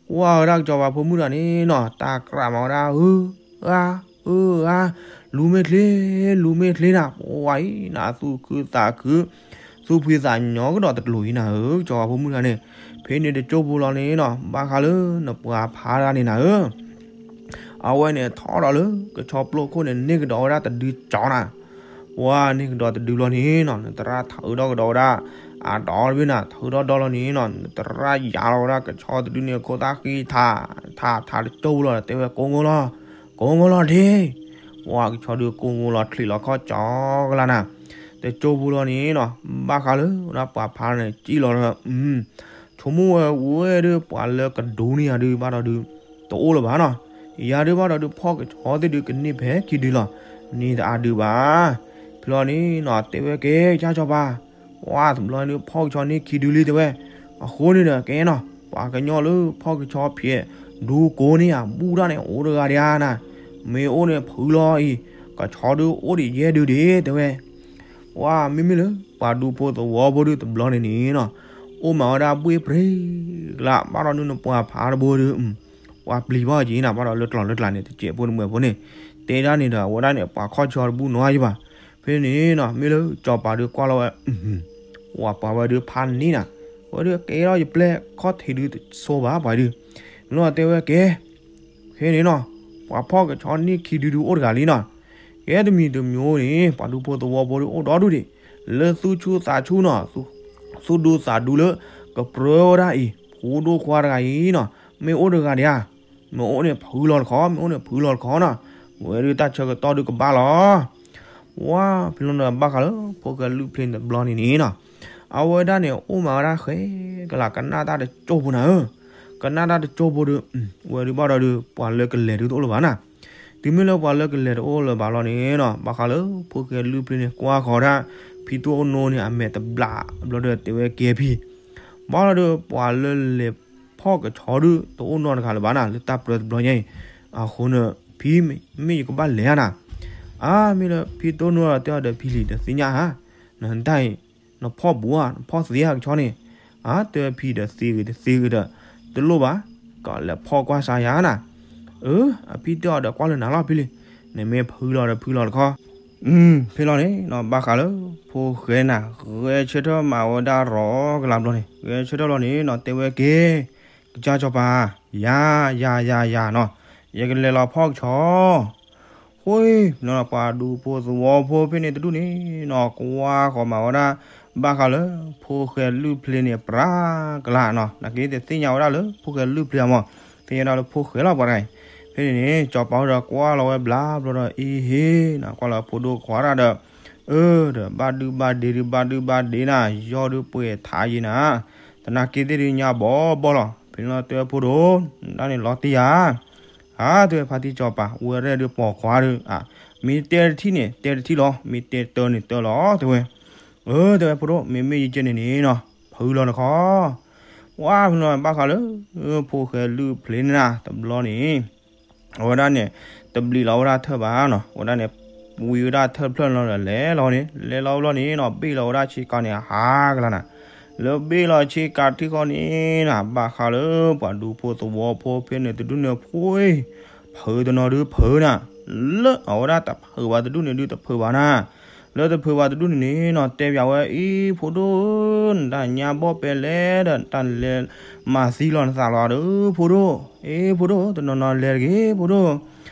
ကွၢ်ဝဲဒၣ်ကစီၤပၤဖိမုၣ်တဂၤန့ၣ်နီၤ တၢ်ကြၢးမၤဝဲဒၣ် အၢ အၢ အၢ လူၤမ့ၢ်ချ့ လူၤမ့ၢ်ချ့နၤ ပှၤအံၤနၤ သူၣ်ခုသးခု သူၣ်ဖှံသးညီကဒီးတကျိၤအံၤနၤဧၢ ကစီၤပၤဖိမုၣ်တဂၤန့ၣ်, ဖဲန့ၣ်တကၠိဖိလီၤန့ၣ်နီၤ ဘၣ်ဃးလၢနပှၤဖးတဂၤန့ၣ်နၤဧၢ အဝဲန့ၣ်ထီၣ်ဒီးလၢကဆီပျိခိၣ်န့ၣ် န့ၢ်ကဒီးဝဲဒၣ်တဒုကၠီနၤ, ပှၤန့ၢ်ကဒီးတဒုလီၤန့ၣ်နီၤ နသရၣ်ထုးထီၣ်ကဒီးဝဲဒၣ် အဒီတဘ့ၣ်နၤ ထုးထီၣ်ဒီလီၤန့ၣ်နီၤ နသရၣ်ယၤလီၤဝဲဒၣ်ကဆီတဒုန့ၣ် ခိၣ်သၣ်ဃံထး ထး ထးတကၠိဖိလီၤ တဲဝဲကိးငိလီၤ ကိးငိလီၤဒ့ ပှၤကဆီဒုးကိးငိလီၤချံးလီၤခီၣ်ကၠီကလါနၤ, တကၠိဖိလီၤန့ၣ်နီၤ ဘၣ်ဃးလၢဝဲဒၣ်ပှၤဖးန့ၣ် စံၣ်လီၤ ဆိကမိၣ်ဝဲဝဲဒုး ပှၤလၢကဒိးန့ၢ်ယၤဒုး ဘၣ်ဒီးဒုး တအိၣ်လၢၤဘၣ်နီၤ, ယၤဒုးဘၣ်ဒီးဒုး ဖီၣ်ကဆီသ့ၣ်ဒုး ကန့ၢ်ဖဲခံဒုလီၤ, န့ၢ်တအါဒုးဘၣ်. ဖဲလီၤန့ၣ်နီၤ တဲဝဲကဲ ကစၢ်စီၤပၤ, ဝါ တဘျီဒုး ဖီၣ်ကဆီန့ၢ်ခံဒုလံ တဲဝဲ, အဃိန့ၣ်ဒီး ကဲနီၤ ပှၤကညီလၢဖီၣ်ကဆီဖျဲး ဒူကိးန့ၢ်ယၤ ဘူၣ်တၢ်န့ၣ် အိၣ်တဂၤဒံးဧါနၤ, မ့ၢ်အိၣ်န့ၣ် ဖုလီၤအံၤ, ကဆီဒုးအိၣ်ဒံးယဲၢ်ဒုဒံး တဲဝဲ. ဝါ မ့မ့ၢ်လၢ ပှၤဒူဖိသဝီဖိဒုတဘျီန့ၣ်န့ၣ်နီၤ, အိၣ်မးဝဲဒၣ်ဘှ့ၣ်ပြ့ကလး ဘၣ်ဒီးနုၢ်နပှၤဖးတဘိဒီး ပှၤပျံၤဘၣ်က့ၤနၤ ဘၣ်ဒီးလၢကျီၢ်လၢကျါန့ၣ် တစဲးဖိတမှဲၤဖိန့ၣ်, တဲဒၣ်န့ၣ်ဒီး အဝဲဒၣ်န့ၣ် ပှၤခီၣ်ဆီတဘူၣ်နီတဂၤဘၣ်. ဖဲန့ၣ်နီၤ မ့ၢ်လၢစီၤပၤဒုးကွၢ်လီၤဝဲ ဝၤပှၤဝဲဒုးဖးန့ၢ်နၤ, ဝဲဒုးကဲထီၣ်ယပျဲၢ်ခီၣ်ထံးဒုတဆိဘၣ်ပှၤဒုး, လီၤတဲဝဲကဲ ဖဲန့ၣ်နီၤ, ပှၤဖီၣ်ကဆီန့ၢ်ခံဒုဒုအိၣ်တဂၤလံနီၤ. ကဲတမံၤတမံၤန့ၣ် ပှၤဒူဖိသဝီဖိဒုးအိၣ်ဒီဒူၣ်ဒံး, လၢသူၣ်ဆူၣ်သးဆူၣ်နီၤ, သူၣ်ဒူသးဒူလၢ ကပြၢဝဲဒၣ်အံၤ ဖိဒိၣ်ခွါတဂၤအံၤနီၤ, မ့ၢ်အိၣ်တဂၤဒံးဧါ, မ့ၢ်အိၣ်န့ၣ်ဖုလီၤတခီ, မ့ၢ်အိၣ်န့ၣ်ဖုလီၤတခီနီၤ, ဝဲဒုးတၢ်ဆၢကတီၢ်ဒုးကဘၣ်လီၤ. ဝါ ဖဲလီၤဒီးဘၣ်ဃးလၢ ဖိၣ်ဃဲလုၢ်ဖျ့တဘျီန့ၣ်န့ၣ်နီၤ, အဝဲဒၣ်န့ၣ် အိၣ်မးဝဲဒၣ်ဃဲကလး ကနၣ်တၢ်တကၠိဖိနၤဧၢ, ကနၣ်တၢ်တကၠိဖိဒီး ဝဲဒုးဘၣ်ဒီးဒုး ပှၤလၢကလဲၤဒုးတအိၣ်လၢၤဘၣ်နၤ. တုၤမ့ၢ်လၢပှၤလၢကလဲၤတအိၣ်လၢၤဘၣ်လီၤန့ၣ်နီၤ, ဘၣ်ဃးလၢ ဖိၣ်ဃဲလုၢ်ဖျ့န့ၣ် ကွၢ်ဃီၤဒၣ် ဖံတိၢ်အိၣ်နိန့ၣ် အမဲာ်တဘျးဘျီဒီးတဲဝဲကဲဖံ ဘၣ်လီၤဒီး ပှၤလၢလဲၤဖီၣ်ကဆီဒုး တအိၣ်နီတဂၤလၢၤဘၣ်နၤ လၢတၢ်ပြၢတဘျီညါအံၤ, အဃိန့ၣ် ဖံမ့ၢ်ယကဘၣ်လဲၤဧါနၤ, အါ မ့ၢ်လၢဖံတိၢ်နိဒီးတဲအီၤဒီး ဖံလံၤဒီးသ့ၣ်ညါဧါ, နတၢ်အံၤ နဖီၣ်ဘူးဧါ နဖီၣ်သ့ဧါကဆီန့ၣ်, အါတဲဖံဒီးသ့ဂ့ၤတသ့ဂ့ၤဒီး တလိၣ်ဘၣ်, ကလဲၤဖီၣ်ကွၢ်စါယၤနၤ, အၢ အဖံတဲအီၤဒီးကွၢ်လၢနၤလီၤဖံလံၤ, နမ့ၢ်ဖုလီၤဒီးဖုလီၤတခီ ဖဲလီၤန့ၣ်နီၤ ဘၣ်ဃးလၢ ဖိၣ်ဃဲနၤ ဂဲၤဆၢထၢၣ်မၤဝဲဒၣ်ရီကလးဘျီန့ၣ် ဂဲၤဆၢထၢၣ်လီၤန့ၣ်နီၤ တဲဝဲက့ၤ ကစၢ်စီၤပၤ, ယၤ ယၤ ယၤ ယၤနီၤ, ယကလဲၤလီၤဖီၣ်ကဆီ, ဃိ နီၤ ပှၤဒူဖိသဝီဖိဖဲန့ၣ်တဒူၣ်န့ၣ်နီၤ ကွၢ်ဃီၤမၤဝဲဒၣ် ဘၣ်ဃးလၢ ဖိၣ်ဃဲလုၢ်ဖျ့န့ၣ်ပြးကလးနီၤ နာ်က့တသ့ၣ်ညါဝဲဒၣ်လၢ ဖိၣ်ဃဲလုၢ်ဖျ့အမး, သ့ၣ်ညါဝဲဒၣ်လၢဖိၣ်ဃဲလီၤပှၤတဂၤအံၤ, ဖဲန့ၣ်န့ၣ် စီၤပၤဒီးကွၢ်လီၤဝဲဘျါဘျီဒီး အ့ဟ့နီၤ ကွၢ်လီၤဖိဒိၣ်ခွါတၢ်ဒီး အၢ ဒီးဘၣ်ဒုဘၣ်ဒ့ဒုဘၣ်ဒုဘၣ်ဒ့နၤ ယီၢ်ဒုပှဲၤထးယံၤနၤ, သနာ်က့သ့ၣ်ဒုညါဘီဘီလီၤ, ဖဲန့ၣ်လီၤတဲဝဲဖိဒိၣ်, တၢ်န့ၣ်လီၤတံၢ်ဧါ, အါတဲဝဲဖါတံၢ်စီၤပၤ ဝဲရဲၣ်ဒုပိာ်ခွါဒု, မ့ၢ်တဲတထံၣ်န့ၣ် တဲတထံၣ်လီၤ, မ့ၢ်တဲတၢန့ၣ်တၢလီၤ တဲဝဲ, အၢ တဲဝဲဖိဒိၣ် မ့မ့ၢ်ယကဲန့ၣ်န့ၣ်နီၤ ဖုလီၤတခီ ဝါဖဲလီၤဘၣ်ဃးလၢ ဖိၣ်ဃဲလုၢ်ဖျ့န့ၣ်နၤ တဘျီန့ၣ် အဝဲဒၣ်န့ၣ် တဘျံးလီၤဝဲဒၣ်ထၢၣ်ဘၣ်နီၤ, အဝဲဒၣ်န့ၣ် ဝံဝဲဒၣ်ထၢၣ်တဖျၢၣ်လီၤဒီး လဲၤလီၤန့ၣ် လဲၤလီၤဘျီန့ၣ်နီၤ ဘ့ၣ်လီၤဝဲဒၣ်ဆ့ကၤန့ၣ် ဟးကလၤနၤ, လၢဘ့ၣ်လီၤဆ့ကၤထံဃီန့ၣ်နၤ ဘၣ်ဃးလၢ ပှၤဒူဖိသဝီဖိဖဲန့ၣ်တဒူၣ်န့ၣ်ဖှ့ ဖုတနီၤဒုဖုနၤ, လၢအဝဲဒၣ်တဖုဘၣ်တဒူၣ်န့ၣ်ဒုတဖုဘၣ်နၤ လၢတဖုဘၣ်တဒူၣ်န့ၣ်န့ၣ်နီၤ တဲပၠးဝဲအံၤ ဖိဒိၣ်ဧၢ, နတၢ်ညါဘီၣ်ပဲလဲၣ်ဒီး နတၢ်လဲၤမၤသံလီၤနသးလီၤဒီး ဖိဒိၣ်, အ့ ဖိဒိၣ်ဧၢ တနီၤနီၤလဲၤတဂ့ၤ ဖိဒိၣ်,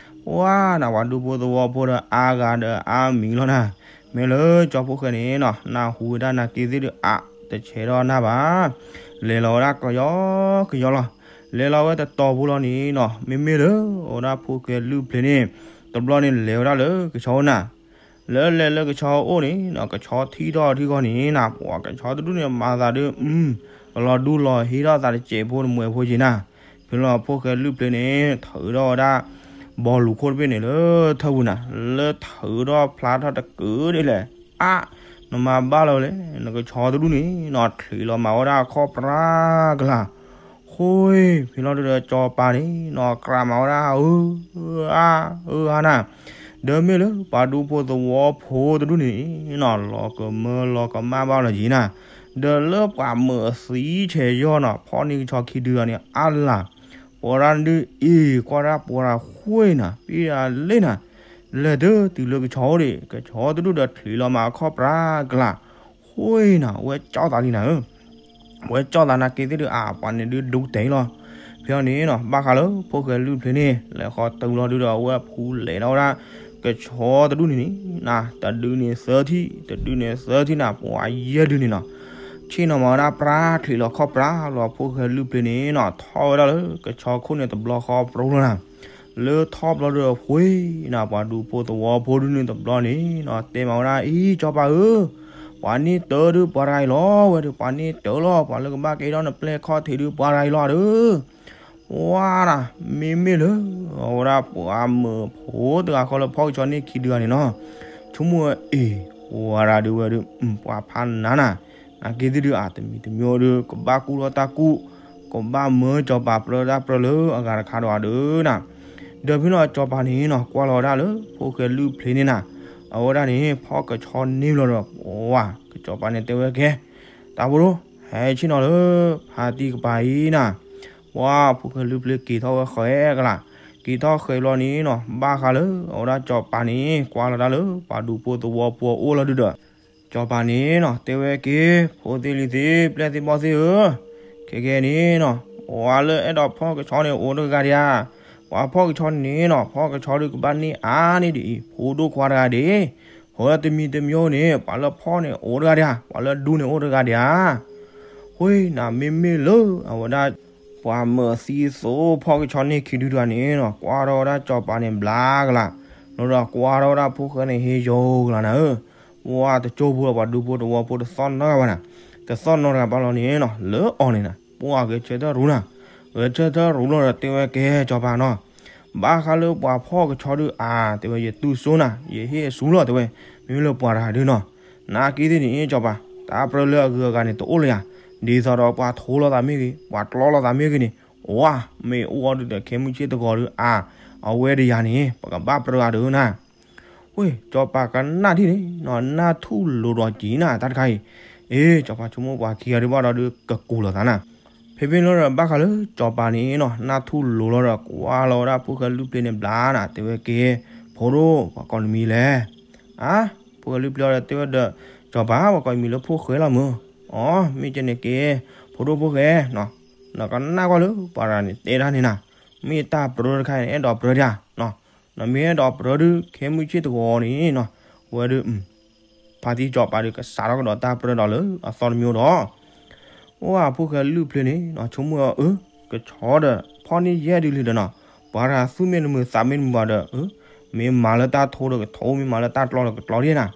ဝါနၤ ပှၤဒူဖိသဝီဖိဒီးအါဂၤဒီးအါမံၤလီၤနၤ, မ့ၢ်လၢကၠီဖိၣ်ဃဲန့ၣ်နီၤ နၢ်ဟူဝဲဒၣ်နာ်က့သ့ၣ်ဒီးအါ တဆဲးထီၣ်နၢ်ဘၣ်, လဲၤလီၤဝဲဒၣ်ကယီကယီလီၤ, လဲၤလီၤဝဲတတီၤဖိလီၤန့ၣ်နီၤ မ့မ့ၢ်လၢ အဝဲဒၣ်ဖိၣ်ဃဲလုၢ်ဖျ့န့ၣ် တဘျီန့ၣ်လဲၤဝဲဒၣ်လၢကဆီအိၣ်နၤ လၢလဲၤလၢကဆီအိၣ်န့ၣ်နီၤ ကဆီထံၣ်ထီၣ်ထံဃီန့ၣ်နၤ ပှၤကဆီတဒူၣ်န့ၣ် မၤသးဒုး ကလီၤဒူလီၤဟ့ထီၣ်သးတစဲးဖိတမှဲၤဖိက့ၤနၤ, ဖဲလီၤဖိၣ်ဃဲလုၢ်ဖျ့န့ၣ် ထုးထီၣ်ဝဲဒၣ် ဘီလူၤခိၣ်တဘ့ၣ်န့ၣ်လၢထၢၣ်ပူၤနၤ, လၢထုးထီၣ်ဖျါထီၣ်တကုာ်ဒ်လဲၣ်, အါ နမၤဘၣ်လီၤလဲၣ် နကဆီတဒူၣ်န့ၣ်နီၤ ချံးလီၤမၤဝဲဒၣ်အခီၣ်ပြးကလၤ ဃိ ဖဲလီၤဒုဒီးစီၤပၤန့ၣ်နီၤ ကြးမၤဝဲဒၣ် အၢ အါ အၢ အါနၤ, ဒီးမ့ၢ်လၢပှၤဒူဖိသဝီဖိတဒူၣ်န့ၣ်နီၤ လီၤကမၢလီၤကမၣ်ဘၣ်လီၤယံၤနၤ, ဒီးလၢပှၤမၢသံဆဲးယီၢ်နီၤ ဖီၣ်န့ၢ်ကဆီခံဒုဂၤန့ၣ် အါလၢ်, ပှၤဒၣ်ဒုးအ့ၣ် ကွၢ်ဒၣ်ပှၤဒၣ်ဃိနၤ ပံဒၣ်လ့နၤ, လဲၤတုၤတုၤလၢကဆီအိၣ်ဒံး ကဆီတဒူၣ်ဒီးချံးလီၤမၤအခီၣ်ပြးကလၤ, ဃိနၤ ဝဲကၠီသးလံနၤဧၢ ဝဲကၠီသးနာ်က့သ့ၣ်ဒုး အါ ပှၤန့ၣ်ဒုးဒူတဲလီၤ, ဖဲအံၤန့ၣ်နီၤ ဘၣ်ဃးလၢဖိၣ်ဃဲလုၢ်ဖျ့န့ၣ် လဲၤဃီတုၤလီၤဒုဒီး အဝဲဖူလဲၤထီၣ်ဝဲဒၣ် ကဆီတဒူၣ်န့ၣ်န့ၣ်နၤ တဒုန့ၣ်သၢထံၣ် တဒုန့ၣ်သၢထံၣ်နၤ ပှၤယဲၢ်ဒုန့ၣ်နီၤ, ဆ့ၣ်နီၤမၤဝဲဒၣ်ပြး ချံးလီၤခီၣ်ပြးလီၤ ဖိၣ်ဃဲလုၢ်ဖျ့န့ၣ်နီၤ ထီၣ်ဝဲဒၣ်လၢကဆီခိၣ်န့ၣ်တဘျီဃီပြိလီၤနၤ လၢထီၣ်ဘျီဒီး ဃိနၤ ပှၤဒူဖိသဝီဖိဒုန့ၣ်တဘျီန့ၣ်နီၤ တဲမၤဝဲဒၣ် အံၤ ကၠီပၤဧၢ, ပှၤန့ၢ်တၢ်ဒုးပှၤတဂၤအံၤလီၤ ဝဲဒုး ပှၤန့ၢ်တၢ်လီၤ ပှၤလၢကဘၣ်ကဲထီၣ်နပျဲၢ်ခီၣ်ထံးဒုးပှၤတဂၤအံၤလီၤဒီး ဝါနၤ မ့မ့ၢ်လၢ အဝဲဒၣ်ပှၤမၢဖိတဂၤဃီလၢဖီၣ်ကဆီန့ၢ်ခံဒုဂၤန့ၣ်နီၤ, ဆိကမိၣ်ဝဲအ့ၣ် ဝၤဒၣ်ဒုးဝဲဒုး ပှၤဖးနါနၤ, နာ်က့သ့ၣ်ဒုး အတမံၤတမံၤဒုး ကဘၣ်ကူၣ်ထီၣ်တၢ်ကူၣ်, ကဘၣ်မၢစီၤပၤပြၢတၢ်ပြၢလၢအဂၤတခါဒီးအီၤဒုးနၤ, ဒီးဖဲလီၤစီၤပၤန့ၣ်နီၤ ကွၢ်လီၤဝဲဒၣ်လၢဖိၣ်ဃဲလုၢ်ဖျ့န့ၣ်နၤ, အဝဲဒၣ်န့ၣ် ဖီၣ်ကဆီန့ၢ်ဘျီဒီး ပှၤကစီၤပၤန့ၣ်တဲဝဲကဲ, တၢ်ဖိဒိၣ်, ဟဲဆ့ၣ်နီၤလၢဖါတံၢ်ကပၤအံၤနၤ, ပှၤဖိၣ်ဃဲလုၢ်ပျ့ၤက့ၤထီၣ်ဝဲဃဲကလး, က့ၤထီၣ်ဃဲဘျီန့ၣ်နီၤ ဘၣ်ဃးလၢအဝဲဒၣ်စီၤပၤန့ၣ် ကွၢ်လီၤတၢ်လၢပှၤဒူဖိသဝီဖိအအိၣ်လီၤဒုဒီး စီၤပၤန့ၣ်နီၤ တဲဝဲက့ၤ, ဖိသ့ၣ်လံၤသ့ၣ် ပျဲၢ်သ့ၣ်ဘီၣ်သ့ၣ်ဧၢ, ခဲကဲန့ၣ်နီၤ ပှၤလၢအဲၣ်ဒိးဖီၣ်ကဆီန့ၣ်အိၣ်တဂၤဒံးဧါ, ပှၤဖီၣ်ကဆီန့ၣ်နီၤ ဖီၣ်ကဆီဒုကဘၣ်န့ၢ်အါန့ၢ်ဒ်အံၤ ဖိဒိၣ်ခွါတဂၤဒၣ်, အဝဲဒၣ်တမံၤတမံၤန့ၣ် ပှၤလၢဖီၣ်န့ၣ်အိၣ်တဂၤဒံးဧါ, ပှၤလၢဒူန့ၣ်အိၣ်တဂၤဒံးဧါ ဃိနၤမ့မ့ၢ်လၢအဝဲဒၣ် ပှၤမၢၤသံသိဖီၣ်ကဆီန့ၢ်ခံဒုတဂၤန့ၣ်နီၤ ကွၢ်ထီၣ်ဝဲဒၣ်စီၤပၤန့ၣ်ဘျါကလး, လီၤဒီးကွၢ်ထီၣ်ဝဲဒၣ်ဖိၣ်ဃဲန့ၣ်ဟ့ယိၤကလးနၤဧၢ, ပှၤတကၠိဖိဒီးပှၤဒူဖိသဝီဖိတသီၣ်နီတဂၤဘၣ်နၤ, တသီၣ်နီတဂၤဘၣ်လီၤန့ၣ်နီၤ လၢအီၤန့ၣ်နၤ ပှၤဂဲၤဆၢထၢၣ်ရူၤနၤ, ဂဲၤဆၢထၢၣ်ရူၤလီၤဒီးတဲဝဲကဲစီၤပၤနီၤ ဘၣ်ဃးလၢပှၤဖီၣ်ကဆီဒုအါ တဲဝဲယတူၢ်စိနၤ ယဟ့ၣ်အစူၤလီၤတဲဝဲ, မ့မ့ၢ်လၢပှၤတဂၤဒုနီၤ, နာ်က့သ့ၣ်န့ၣ်စီၤပၤ တၢ်ပြၢလၢအဂုၤအဂၤန့ၣ်တအိၣ်လၢၤယၤ, ဒ်သိးဒီးပှၤထိလိာ်သးမ့ၢ်ဂ့ၤ ပှၤကျီလိာ်သးမ့ၢ်ဂ့ၤန့ၣ် ဝါ မ့ၢ်အိၣ်အီၤဒုဒီးခဲမုၢ်ဆ့ၣ်တဂီၤဒုအါ, အဝဲတယၤန့ၣ် ပကဘၣ်ပြၢအီၤဒုနၤ ဝ့ၢ် စီၤပၤကနၣ်ဒ်န့ၣ်နီၤ နၢ်ထူၣ်လိၤဒီးက့ၤနၤတၢ်တခါအံၤ, အ့ စီၤပၤဆိကမိၣ်ပှၤခံဂၤဒုဘၣ်ဒီးဒုကကူၤလိာ်သးနၤ, ဖဲဖဲလီၤဒီးဘၣ်ဃးလၢစီၤပၤန့ၣ်နီၤ နၢ်ထူၣ်လိၤလီၤဒီးကွၢ်လီၤဝဲဒၣ်ဖိၣ်ဃဲလုၢ်ပျ့ၤန့ၣ်ဘျါနၤ တဲဝဲက့ၤ, ဖိဒိၣ် ပှၤကိးနမံၤလဲၣ်, အါ ဖိၣ်ဃဲလုၢ်ပျ့ၤဒီးတဲဝဲဒီး, စီၤပၤ ပှၤကိးနမံၤလၢဖိၣ်ဃဲလီၤမုၢ်, အီ မ့ၢ်ကဲန့ၣ်က့ၤ, ဖိဒိၣ်ဖိၣ်ဃဲ, နကနၣ်ကွၢ်လၢပှၤတဂၤန့ၣ်တဲတၢ်န့ၣ်နၤ, မ့ၢ်တၢ်ပြၢတခါအံၤန့ၣ် အဲၣ်ဒိးပြၢဒၣ်, နမ့ၢ်အဲၣ်ဒိးပြၢဒု ခဲမုၢ်ဆ့ၣ်တဂီၤန့ၣ်နီၤ, ဝဲဒု ဖါတံၢ်စီၤပၤဒုကစးထီၣ်ကဒီးတၢ်ပြၢဒီးလၢအသီတမံၤဒီး, အိၣ်အဖိၣ်ဃဲလုၢ်ပျ့ၤန့ၣ်နီၤ ဆိကမိၣ်အီၤအၢ, ကဆီဒီးဖီၣ်န့ၢ်ယဲၢ်ဒုလံဒီးနီၤ, ပှၤတဂၤသူၣ်မ့ၢ်တမုာ်သးမ့ၢ်တမုာ်ဘၣ်ဒီး, မ့ၢ်မၤလၢတၢ်ထိဒီးကထိ, မ့ၢ်မၤလၢတၢ်ကျီဒီးကကျီဒ်နၤ,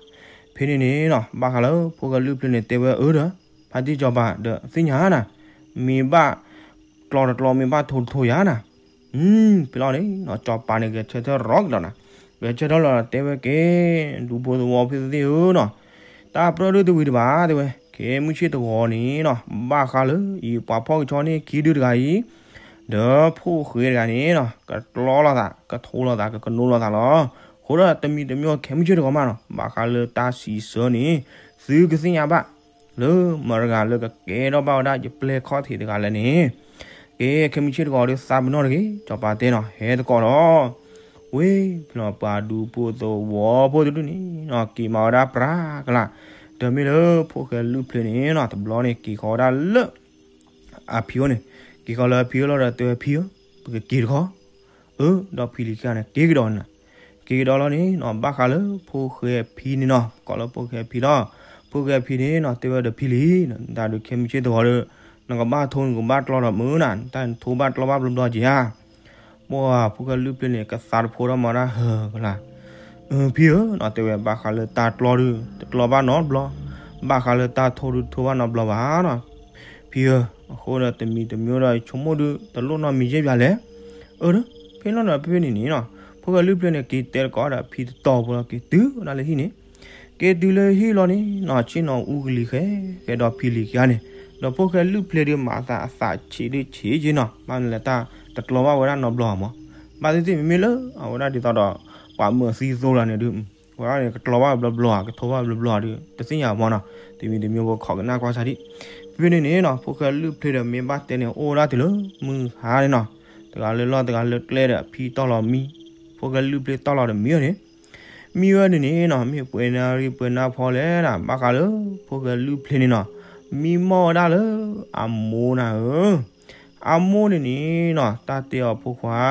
ဖဲန့ၣ်န့ၣ်နီၤ ဘၣ်ဃးလၢဖိၣ်ဃဲလုၢ်ပျ့ၤန့ၣ်တဲဝဲအၢဒီး, ဖါတံၢ်စီၤပၤဒီးသ့ၣ်ညါနၤ, မ့ၢ်ဘၣ်ကျီတကျီ မ့ၢ်ဘၣ်ထိတထိယၤနၤ, ဖဲလီၤန့ၣ်နီၤ စီၤပၤန့ၣ်ဂဲၤဆၢထၢၣ်ရီကဒီးနၤ, ဂဲၤဆၢထၢၣ်လီၤတဲဝဲက့ၤ, ဒူဖိသဝီဖိသ့ၣ်ဧၢနီၤ, တၢ်ပြၢဒုတဝံၤတဘၣ်တဲဝဲ, ခဲမုၢ်ဆ့ၣ်တဂီၤန့ၣ်နီၤ ဘၣ်ဃးလၢအံၤပှၤဖီၣ်ကဆီန့ၢ်ခံဒုတဂၤအံၤ, ဒီးဖိၣ်ဃဲတဂၤန့ၣ်နီၤ ကကျီလိာ်သး ကထိလိာ်သး ကကနိလိာ်သးလီၤ, အဃိဒီးတမံၤတမံၤခဲမုၢ်ဆ့ၣ်တဂီၤမးနီၤ ဘၣ်ဃးလၢတၢ်စံးဆၢန့ၣ်, သုကသ့ၣ်ညါဘၣ် လၢမတၤတဂၤလၢကကဲထီၣ်ဘၣ်ဝဲဒၣ်ယပျဲၢ်ခီၣ်ထံးတဂၤလဲၣ်န့ၣ်, ကဲခဲမုၢ်ဆ့ၣ်တဂီၤဒီးသးပနီၣ်တဂ့ၤ စီၤပၤတဲနီၤ ဟဲသကိးဒီး, ဝ့ၢ်ဖဲလီၤပှၤဒူဖိသဝီဖိတဒူၣ်န့ၣ်နီၤ က့ၤမၤဝဲဒၣ်ပြးကလး, ဒီးမ့ၢ်လၢဖိၣ်ဃဲလုၢ်ပျ့ၤန့ၣ်နီၤ တဘျီန့ၣ်က့ၤဃီၤဝဲဒၣ်လၢ အဖံအိၣ်န့ၣ်, က့ၤဃီၤလၢအဖံအိၣ်လီၤဒီးတဲဝဲဖံဧၢ, ပကက့ၤတခီ, အၢ ဒီးဖံလံၤခံဂၤန့ၣ် က့ၤကဒီးန့ၣ်, က့ၤကဒီးလီၤန့ၣ်နီၤ ဘၣ်ဃးလၢဖိၣ်ဃဲဖံန့ၣ်နီၤ ကိးလၢဖိၣ်ဃဲဖံလီၤ, ဖိၣ်ဃဲဖံန့ၣ်နီၤ တဲဝဲဒီးဖံလံၤ, တၢ်ဒုးခဲမုၢ်ဆ့ၣ်တဂီၤဒီး, နကဘၣ်ထိနကဘၣ်ကျီဒီးမုၢ်နၤ တၢ်နထိဘၣ်ကျီဘၣ်ဘျီဘျီက့ၤဧါ ပှၤဖိၣ်ဃဲလုၢ်ပျ့ၤန့ၣ် ကသးတဖိထီၣ်မၤဒၣ်ဟၢကလါ, ဖံဧၢနီၤ တဲဝဲဘၣ်ဃးလၢတၢ်ကျီဒုး တကျီဘၣ်နီတဘျီ, ဘၣ်ဃးလၢတၢ်ထိဒုးထိဘၣ်နီတဘျီဘၣ်နီၤ, ဖံဧၢ, အဃိဒီးတမံၤတမံၤဒီးဆိကမိၣ်ဒုး တလိၣ်နီတမံၤယဲၢ်ပၠးလဲၣ်, အၢ, ဖဲလီၤဒီးဖဲဖဲန့ၣ်န့ၣ်နီၤ, ဖိၣ်ဃဲလုၢ်ပျ့ၤန့ၣ် က့ၤတဲတကိးဒီးဖံတတီၤဖိလီၤ က့ၤတုၤဝဲဒၣ်လၢဟံၣ်န့ၣ် က့ၤတုၤလၢဟံၣ်လီၤန့ၣ်နီၤ ဆ့ၣ်နီၤအူကလံၤဃဲ ဃဲဒီးဖံလံၤခံဂၤန့ၣ်, ဒီးဖိၣ်ဃဲလုၢ်ပျ့ၤဒုးမၤသးအသးဆံးဒုးဆံးက့နီၤ ဘၣ်မနုၤလဲၣ်တၢ်တကျီဘၣ်ဝဲဒၣ်နီတဘျီမး, ဘၣ်သ့ၣ်သ့ၣ်မ့မ့ၢ်လၢအဝဲဒၣ်ဒ်သိးဒီး ပှၤမၢၤသံသိလီၤန့ၣ်ဒုး, ဝဲဒၣ်န့ၣ် ကကျီဘၣ်ဘျီဘျီဧါ ကထိဘၣ်ဘျီဘျီဧါဒုး တသ့ၣ်ညါမးနီၤ, တမံၤတမံၤဖိခိးကနၣ်ကွၢ်ဆၢဒံး, ဖဲဖဲန့ၣ်န့ၣ်နီၤ ဖိၣ်ဃဲလုၢ်ပျ့ၤဒီးမ့ၢ်ဘၣ်တဲန့ၣ် အိၣ်ဝဲဒၣ်တုၤလၢမုၢ်ဟါန့ၣ်နီၤ, တဂၤလၢလီၢ်တဂၤလၢကျဲဒီးဖံတီၢ်လီၤမံ, ဖိၣ်ဃဲလုၢ်ပျ့ၤတီၢ်လီၤဒီးမံဝဲန့ၣ် မံဝဲန့ၣ်န့ၣ်နီၤ မ့ၢ်ပှဲၤနၣ်ရံၣ်ပှဲၤနၣ်ဖီလဲၣ်နၤ ဘၣ်ဃးလၢဖိၣ်ဃဲလုၢ်ပျ့ၤန့ၣ်နီၤ, မံမီၢ်ဝဲဒၣ်လၢအမိၢ်နၤဧၢ, အမိၢ်န့ၣ်န့ၣ်နီၤ တၢ်တဲအီၤဖိခွါ,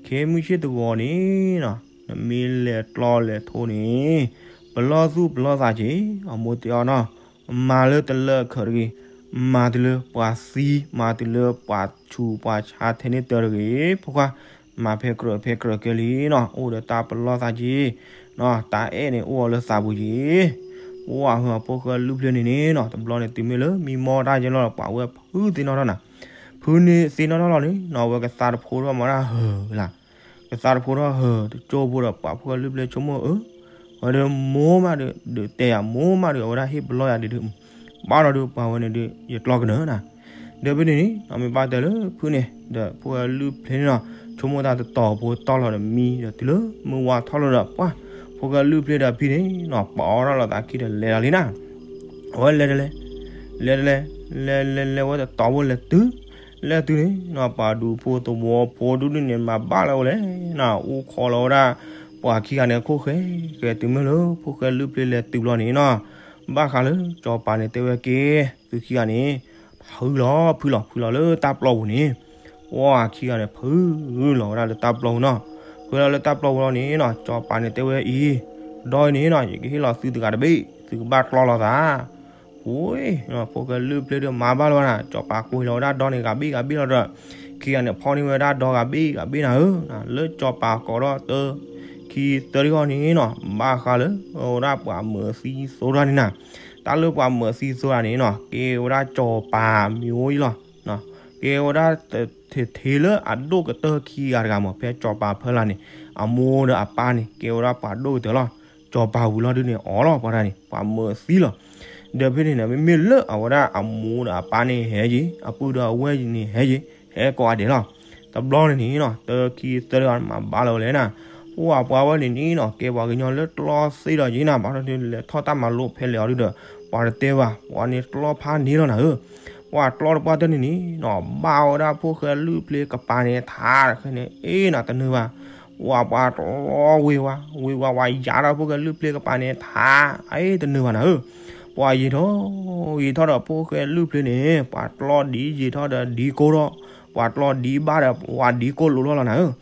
ခဲမုၢ်ဆ့ၣ်တဂီၤန့ၣ်နီၤ နမ့ၢ်လဲၤကျီလဲၤထိန့ၣ် ပလီၢ်သူၣ်ပလီၢ်သးက့ၤ, အမိၢ်တဲအီၤနီၤ, မၤလၢတလၢအခၢးတဂ့ၤ, မၤတုၤလၢပှၤသံ, မၤတုၤလၢပှၤဆူးပှၤဆါထဲန့ၣ်တၢၤတဂ့ၤ, ဖိခွါ, မၤဖဲကြၢးဖဲကြၢးကဲလံနီၤ အိၣ်ဒီးတၢ်ပလီၢ်သးက့ၤ, တၢ်အဲၣ်န့ၣ်အိၣ်အီၤလၢသးပူၤက့ၤ, ပှၤဟၢဖိၣ်ဃဲလုၢ်ပျ့ၤန့ၣ်န့ၣ်နီၤ တဘျီန့ၣ်တုၤမ့ၢ်လၢမံမီၢ်တၢ်ကဲလီၤဒီး ပှၤဝဲဖုသ့ၣ်နီၣ်ထီၣ်နၤ, ဖုန့ၣ်သ့ၣ်နီၣ်ထီၣ်လီၤန့ၣ်နီၤ အဝဲကသးတဖိထီၣ်မၤဒၣ်ဟၢကလါ ကသးတဖိထီၣ်ဟၢတကၠိဖိဒီးပှၤဖိၣ်ဃဲလုၢ်ပျ့ၤဆိကမိၣ်အၢ, ဝဲဒၣ်မိၢ်မးဒုး ဒုးတဲယၤမိၢ်မးဒုး အဝဲဒၣ်ဟ့ၣ်ပလီၢ်ယၤဒုးဒုး, ဘၣ်ဒီးဒုးပှၤဝဲန့ၣ်ဒုး ယကျီကနၢၤနၤ, ဒီးဖဲန့ၣ်န့ၣ်နီၤ မ့ၢ်ဘၣ်တဲလၢဖုန့ၣ် ဒီးဖိၣ်ဃဲလုၢ်ပျ့ၤန့ၣ်နီၤ ဆိကမိၣ်တၢ်တတီၤဖိတီၢ်လီၤဒီးမံ ဒီးတုၤလၢမုၢ်ဝါထီၣ်လီၤဒီး ပှၤ ဖိၣ်ဃဲလုၢ်ဖျ့ဒီးဖံန့ၣ်နီၤ ပိာ်ထီၣ်လီၤသးခံဒီးလဲၤလီၤလံနၤ. အဝဲလဲၤတလဲၤ, လဲၤတလဲၤ, လဲၤလဲၤလဲၤဝဲတတီၤဖိလဲၤတုၤ, လဲၤတုၤန့ၣ်နီၤ ပှၤဒူဖိသဝီဖိဒူန့ၣ်မၤဘၣ်လၢဝဲလဲၣ်နၤ အိၣ်ခိးလီၤဝဲဒၣ် ပှၤခံဂၤန့ၣ်ခိၣ်ဃဲဃဲ တုၤမ့ၢ်လၢဖိၣ်ဃဲလုၢ်ဖျ့လဲၤတုၤဘျီန့ၣ်နီၤ ဘၣ်ဃးလၢစီၤပၤန့ၣ်တဲဝဲက့ၤ သုခံဂၤန့ၣ် ဖုလီၤဖုလီၤဖုလီၤလၢတၢ်ပျီပူၤန့ၣ် ပှၤခံဂၤန့ၣ် ဖုလီၤဝဲဒၣ်လၢတၢ်ပျီပူၤနီၤ. ဖုလီၤလၢတၢ်ပျီပူၤလီၤန့ၣ်နီၤ စီၤပၤန့ၣ်တဲဝဲအံၤ ဒီးအံၤန့ၣ်နီၤ ယကဟ့ၣ်လီၤသုတဂၤတဘ့ၣ် သုကဘၣ်ကျီလီၤသး ဝ့ၢ် ဖိၣ်ဃဲလုၢ်ဖျ့ဒီးမၤဘၣ်လီၤနၤ စီၤပၤကွံာ်လီၤဝဲဒၣ်ဒီန့ၣ်ဂၤဘ့ၣ်ဂၤဘ့ၣ်လီၤဒီး ခံဂၤန့ၣ်ဖီၣ်န့ၢ်ဝဲဒၣ်ဒီဂၤဘ့ၣ်ဂၤဘ့ၣ်နၤဧၢ, လၢစီၤပၤကိးထီၣ်တၢ ခံသၢထံၣ်ဃီန့ၣ်နီၤ ဘၣ်ဃးလၢ ဝဲဒၣ်ပှၤမၢၤသံသိတၢ်န့ၣ်နၤ, တၢ်လၢပှၤမၢၤသံသိတၢ်န့ၣ်နီၤ ကဲဝဲဒၣ်စီၤပၤမံၤအိၣ်အံၤလီၤ. ကဲဝဲဒၣ် တထံလၢအဒိၣ်ကတၢၢ်ခံဂၤတဂၤမး ဖဲစီၤပၤဖၢလၢ်န့ၣ် အမိၢ်ဒီးအပၢ်န့ၣ် ကဲဝဲဒၣ်ပှၤဒိၣ်ကတၢၢ်လီၤ. စီၤပၤဝံၤလီၤဒုန့ၣ် အီၤလီၤပှၤတၢ်န့ၣ် ပှၤမၢၤသံလီၤ. ဒီးဖဲန့ၣ်န့ၣ် မ့မ့ၢ်လၢအဝဲဒၣ်အမိၢ်ဒီးအပၢ်န့ၣ်ဟဲယံၤ အပုၢ်ဒီးအဝဲၢ်န့ၣ်ဟဲယံၤ ဟဲကိးဂၤဒဲးလီၤ. တဘျီန့ၣ်န့ၣ်နီၤ တၢခံသၢတဂၤမၤဘၣ်လီၤဝဲလဲၣ်နၤ, ပှၤပှၤဝဲန့ၣ်န့ၣ်နီၤ ကဲပှၤကညီလၢကျီသ့ဒီးယံၤနၤ ဘၣ်ဒီးလဲၤထီၣ်တၢ်မၤလိဖဲလဲၣ်အီၤဒုဒီး ပှၤတတဲဘၣ် ပှၤန့ၣ်ကျီဖးန့ၣ်လီၤနၤဧၢ. ပှၤကျီတပှၢ်တၢၢ်န့ၣ်န့ၣ်နီၤ ဘၣ်ဝဲဒၣ်ဖိၣ်ဃဲလုၢ်ဖျ့ကပၤန့ၣ်ထးတဃဲန့ၣ် အ့နၤတနုာ်ဘၣ် ပှၤပှၤကျီဝ့ၤဝါ ဝ့ၤဝါဝဲယၤဒီးဖိၣ်ဃဲလုၢ်ဖျ့ကပၤန့ၣ်ထး အ့တနုာ်ဘၣ်နၤဧၢ. ပှၤယံာ်ထီၣ် ယံာ်ထီၣ်ဒီးဖိၣ်ဃဲလုၢ်ဖျ့န့ၣ် ပှၤကျီဒ်ယံာ်ထီၣ်ဒီးဒ်ကိၢ်ထီၣ် ပှၤကျီဒ်ဘၣ်ဒီးပှၤဒ်ကိၢ်လိာ်ထီၣ်လီၤနၤဧၢ.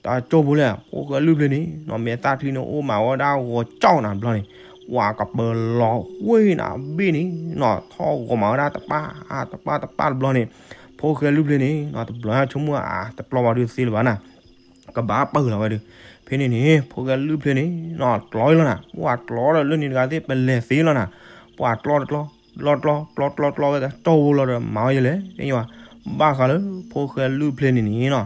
တၢ်ကၠိဖိလဲၣ် ဖိၣ်ဃဲလုၢ်ဖျ့န့ၣ်နီၤ မဲာ်သၣ်ချံန့ၣ်အိၣ်မးဝဲဒၣ်ဂီၤကၠီနၤဘျီန့ၣ် ပှၤကပၢၤလီၤဝ့ၢ်နၤဘ့ၣ်န့ၣ်နီၤ ထီၣ်ဂီၤမးဝဲဒၣ်တပၢ် တပၢ်တပၢ်တဘျီန့ၣ် ဖိၣ်ဃဲလုၢ်ဖျ့န့ၣ်နီၤ တဘျီဆိကမိၣ်အါ တကျီဘၣ်ဒုသ့လၢၤဘၣ်နၤ ကဘၣ်ပၢၤလီၤဝဲဒု. ဖဲန့ၣ်န့ၣ် ဖိၣ်ဃဲလုၢ်ဖျ့န့ၣ်နီၤ ကျီလီၤနၤ ပှၤကျီဒီးလၢန့ၣ်တဂၤသ့ၣ်ပလဲၤသ့လီၤနၤ ပှၤကျီတကျီ ကျီကျီ ကျီကျီကျီဝဲတၢ်ကၠိဖိလီၤဒီးမၤဝဲယလဲၣ် ဘၣ်ဃးလၢ ဖိၣ်ဃဲလုၢ်ဖျ့န့ၣ်န့ၣ်နီၤ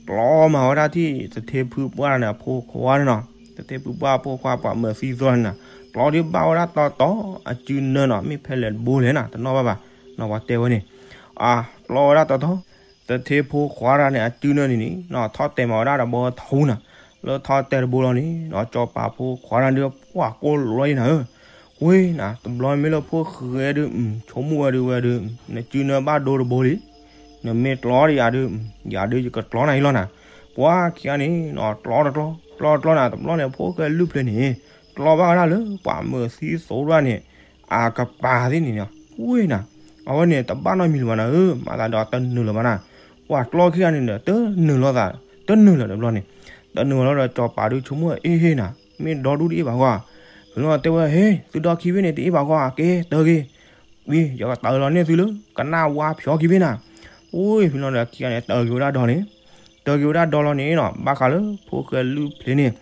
ကျီမၤဝဲဒၣ်ထံၣ် သထ့ဖုပှၢ်န့ၣ်အဖိခွါန့ၣ်နီၤ သထ့ဖုပှၢ်အဖိခွါပှၤမၢၤသံသိန့ၣ်နီၤ ကျီဒုးဘၣ်ဝဲဒၣ်တီတီ အစုနၢနီၤ မ့ၢ်ဖဲလဲၣ်တဘိလဲၣ်နၤ တနီၣ်ဘၣ်ဘၣ် နီၤပှၤတဲဝဲန့ၣ် အကျီဝဲဒၣ်တီတီ သထ့ဖိခွါတဂၤန့ၣ် အစုနၢန့ၣ်န့ၣ်နီၤ ထီၣ်တဲာ်မၤဝဲဒၣ်တဘီထူနၤ လၢထီၣ်တဲာ်တဘိလီၤန့ၣ်နီၤ စီၤပၤဖိခွါတဂၤဒုး ပှၤကိၢ်လိာ်လီၤယံၤနၤဧၢ ဝ့ၢ်နၤ တဘျီမ့ၢ်လၢဖိၣ်ဃဲဒုး ဆိကမိၣ်ဝဲဒုးဝဲဒုး နစုနၢဘၣ်ဒိတဘိလံ နမ့ၢ်ကျီဒ်ယၤဒုး ယၤဒုးယကကျီနၤအံၤလီၤနၤ ပှၤခံဂၤန့ၣ်နီၤ ကျီတကျီ ကျီတကျီနၤ တဘျီန့ၣ် ဖိၣ်ဃဲလုၢ်ဖျ့န့ၣ် ကျီဘၣ်ဝဲဒၣ်လၢပှၤမၢၤသံသိတဂၤန့ၣ် အကပၤသ့ၣ်န့ၣ်နီၤ ဝ့ၢ်နၤ အဝဲန့ၣ်တဘၣ်နီတမံၤလၢၤဘၣ်နၤဧၢ မၤသးဒီးတနုာ်လၢၤဘၣ်နၤ ပှၤကျီခံဂၤန့ၣ်ဒီး တနုာ်လီၤသး တနုာ်လၢၤတဘျီန့ၣ် တနုာ်လီၤဒီးစီၤပၤဒုးဆိကမိၣ်အ့ဟ့ၣ်နၤ မ့ၢ်ဒီဒူၣ်တအ့ၣ်ဘၣ်ဃီဧါ ဖဲန့ၣ်တဲဝဲ ဟ့ၣ် သုဒီခံဘ့ၣ်န့ၣ် တအ့ၣ်ဘၣ်ဃီဧါ ကဲတၢ်ဂ့ၤ ဝံၤ ယကတၢ်လီၤန့ၢ်သုလၢ ကနၣ်ဝါဖျီခံဘ့ၣ်နၤ အိၣ်ဖဲန့ၣ်ဒီးခံဂၤန့ၣ် တၢ်ဂ့ၤဝဲဒၣ်ဒီန့ၣ် တၢ်ဂ့ၤဝဲဒၣ်ဒီလီၤန့ၣ်နီၤ ဘၣ်ဃးလၢဖိၣ်ဃဲလုၢ်ဖျ့န့ၣ်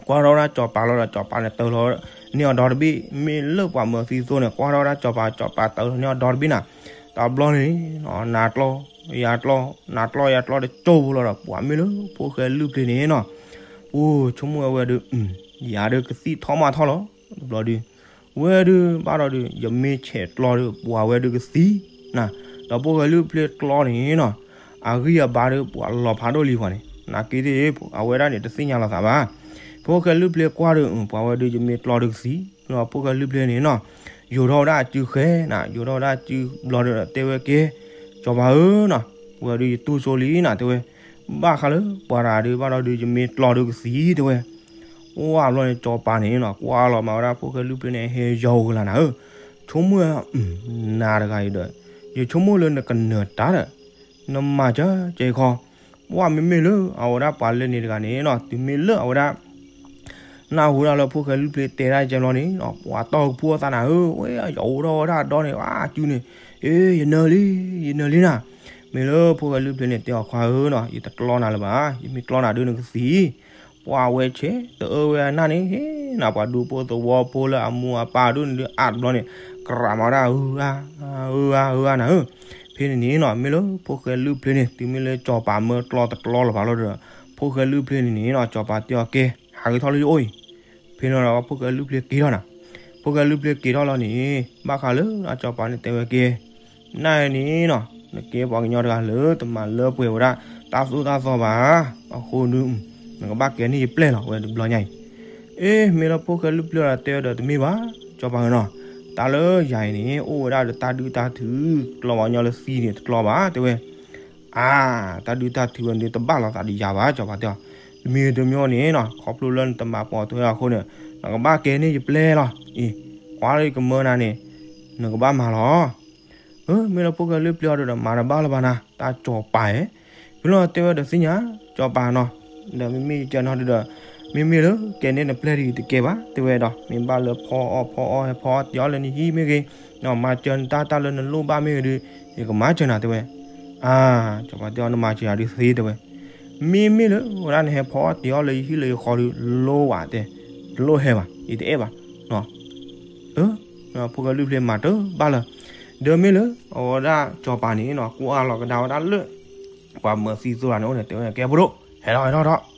ကွၢ်ထီၣ်ဝဲဒၣ်စီၤပၤလီၤဒီး စီၤပၤန့ၣ်တၢ်လီၤန့ၢ်အီၤဒီတဘ့ၣ် မ့ၢ်လၢပှၤမၢၤသံသိန့ၣ် ကွၢ်ထီၣ်ဝဲဒၣ်စီၤပၤ စီၤပၤတၢ်လီၤန့ၢ်အီၤဒီတဘ့ၣ်နၤ တဘျီန့ၣ် နၤကျီ ယၤကျီ နၤကျီယၤကျီတကၠိဖိလီၤဒီး ပှၤမ့ၢ်လၢဖိၣ်ဃဲလုၢ်ဖျ့န့ၣ်နီၤ အိၣ်ဆိကမိၣ်ဝဲဒုး ယၤဒုးကသံၣ်ထီၣ်မးထီၣ်လီၤ တဘျီဒုး ဝဲဒုးဘၣ်ဒီးဒုး ယမ့ၢ်ဆဲးကျီဒုး ပှၤဝဲဒုးကသံ နၤ ဒီးဖိၣ်ဃဲလုၢ်ဖျ့ကျီန့ၣ်နီၤ အဂံၢ်အဘါဒုး ပှၤလီၤဖးဒိၣ်လံပှၤန့ၣ် နၤက့သ့ၣ် အဝဲဒၣ်န့ၣ် တသ့ၣ်ညါလီၤသးဘၣ် ဖိၣ်ဃဲလုၢ်ဖျ့ကွၢ်ဒုး ပှၤဝဲဒုး ယမ့ၢ်ကျီဒုးကသံ ဒီးဖိၣ်ဃဲလုၢ်ဖျ့န့ၣ်နီၤ ယိၤထီၣ်ဝဲဒၣ်အစုဃဲနၤ ယိၤထီၣ်ဝဲဒၣ်အစုဘျီဒီး တဲဝဲကဲ စီၤပၤဧၢနီၤ ဝဲဒုးယတူၢ်ဆိလံနၤ တဲဝဲ ဘၣ်ဃးလၢပှၤတဂၤဒုး ဘၣ်ဒီးဒုး ယမ့ၢ်ကျီဒုးကသံ တဲဝဲ အိၣ်အဘျီန့ၣ် စီၤပၤန့ၣ်နီၤ ကွၢ်လီၤမၤဝဲဒၣ်ဖိၣ်ဃဲလုၢ်ဖျ့န့ၣ် ဟဲယီၤဂ့ၤလၢနၤဧၢ ဆိကမိၣ် နၤတဂၤအံၤဒီး ယဆိကမိၣ်လၢနကနၢၤတၢ်ဒီး နမၤစၢၤကဲခီ ပှၤမ့မ့ၢ်လၢအဝဲဒၣ်ပှၤလၢန့ၣ်တဂၤန့ၣ်နီၤ တုၤမ့ၢ်လၢအဝဲဒၣ် နၢ်ဟူဒၣ်လၢဖိၣ်ဃဲလုၢ်ဖျ့တဲဒၣ်ကဲဘျီန့ၣ်နီၤ ပှၤတီၢ်ကပူၤအသးနၤဧၢ ဝဲယအိၣ်ထီၣ်ဝဲဒၣ်ဒီန့ၣ် အစုန့ၣ် အ့ ယနၢၤလံ ယနၢၤလံနၤ မ့ၢ်လၢဖိၣ်ဃဲလုၢ်ဖျ့န့ၣ် တဲအီၤခွါဧၢနီၤ ယတကျီနၤလၢၤဘၣ် ယမ့ၢ်ကျီနၤဒုးနကသံ ပှၤဝဲဆဲး တအၢဝဲအနၢ်န့ၣ် ဟ့ၣ်နၤပှၤဒူဖိသဝီဖိလၢအမိၢ်အပၢ်ဒုးန့ၣ်ဒုးအါတဘျီန့ၣ် ကြးမၤဝဲဒၣ် ဧၢဧါ ဧၢဧါ ဧၢဧါနၤဧၢ ဖဲန့ၣ်န့ၣ်နီၤ မ့ၢ်လၢဖိၣ်ဃဲလုၢ်ဖျ့န့ၣ် တုၤမ့ၢ်လၢစီၤပၤမၢကျီတကျီလၢၤဘၣ်လီၤဒီး ဖိၣ်ဃဲလုၢ်ဖျ့န့ၣ်န့ၣ်နီၤ စီၤပၤတဲအီၤကဲ ဟးဂ့ၤထီၣ်လၢယအိၣ်အံၤ ဖဲန့ၣ်ဒီးဖိၣ်ဃဲလုၢ်ဖျ့က့ၤထီၣ်နၤ ဖိၣ်ဃဲလုၢ်ဖျ့က့ၤထီၣ်လီၤန့ၣ် ဘၣ်ဃးလၢအစီၤပၤန့ၣ်တဲဝဲကဲ နၤန့ၣ်နီၤ နကဲပှၤကညီတဂၤလၢတမၤလၢပှဲၤဝဲဒၣ် တၢ်သိၣ်တၢ်သီဘၣ် အဃိဒုး နကဘၣ်ကဲန့ၢ်ယပျဲၢ်လီၤ ဝဲတဘျီညါအံၤ အ့ မ့ၢ်လၢဖိၣ်ဃဲလုၢ်ဖျၢၣ်ဒီးတဲဝဲဒီးတမ့ၢ်ဘၣ်, စီၤပၤဧၢနီၤ, တၢ်လၢယၤအံၤန့ၣ် အိၣ်ဝဲဒၣ်ဒီးတၢ်ဒုၣ်တၢ်ထု ကျီဘၣ်ညီလၢသံန့ၣ်တကျီဘၣ် တဲဝဲ. အါ, တၢ်ဒုၣ်တၢ်ထုဝဲန့ၣ် တဘၣ်လိာ်သးဒီးယၤဘၣ် စီၤပၤတဲအီၤ, တမံၤတမံၤန့ၣ်နီၤ ခီဖျိလၢနတမၤပိာ်ထွဲအဃိန့ၣ် နကဘၣ်ကဲန့ၢ်ယပျဲၢ်လီၤ. အံၤ ကွၢ်လၢယကမၢနၤန့ၣ် နကဘၣ်မၤလီၤ. အၢ မ့ၢ်လၢဖိၣ်ဃဲလုၢ်ဖျၢၣ်အီၤဒီး မၤတဘၣ်လၢၤဘၣ်နၤ တၢ်စီၤပၤဧၢ, ဖဲလီၤတဲဝဲဒီးသ့ၣ်ညါ စီၤပၤနီၤ, ဒီးမ့မ့ၢ်ယကဲနီၤဒီး မ့မ့ၢ်လၢကဲန့ၢ်နပျဲၢ်ဒီးယတကဲဘၣ် တဲဝဲဒီး မ့ၢ်ဘၣ်လၢဖီအီၣ်ဖီအီၣ်ဟဲဖီအီၣ်တ့ၢ်အီၣ်လၢနဟံၣ်မ့ၢ်ဂ့ၤ, မၤစၢၤနတၢ်တၢ်လၢနလိၣ်ဘၣ်မ့ၢ်ဂ့ၤဒီး ယကမၤစၢၤနၤ တဲဝဲ. အါ, စီၤပၤတဲအီၤ နမၤစၢၤယၤဒုးသ့ တဲဝဲ. မ့မ့ၢ်လၢဝဲဒၣ်နဟဲဖီအီၣ်တ့ၢ်အီၣ်လၢယဟံၣ်လၢယဃီဒီး လိၣ်ဝဲတဲ, တလိၣ်ဟဲဘၣ် ယတအဲၣ်ဘၣ်. အၢ ဖိၣ်ဃဲလုၢ်ဖျၢၣ်မၤတဘၣ်လၢၤ. ဒီးမ့ၢ်လၢအဝဲဒၣ်စီၤပၤန့ၣ်နီၤ ကွၢ်လီၤကဒါဝဲဒၣ်လၢ ပှၤမၤသံသိးတၢ်န့ၣ်အိၣ်န့ၣ် တဲဝဲ ကဲဖိဒိၣ် ဟဲထီၣ်ဟဲထီၣ်ထီၣ်,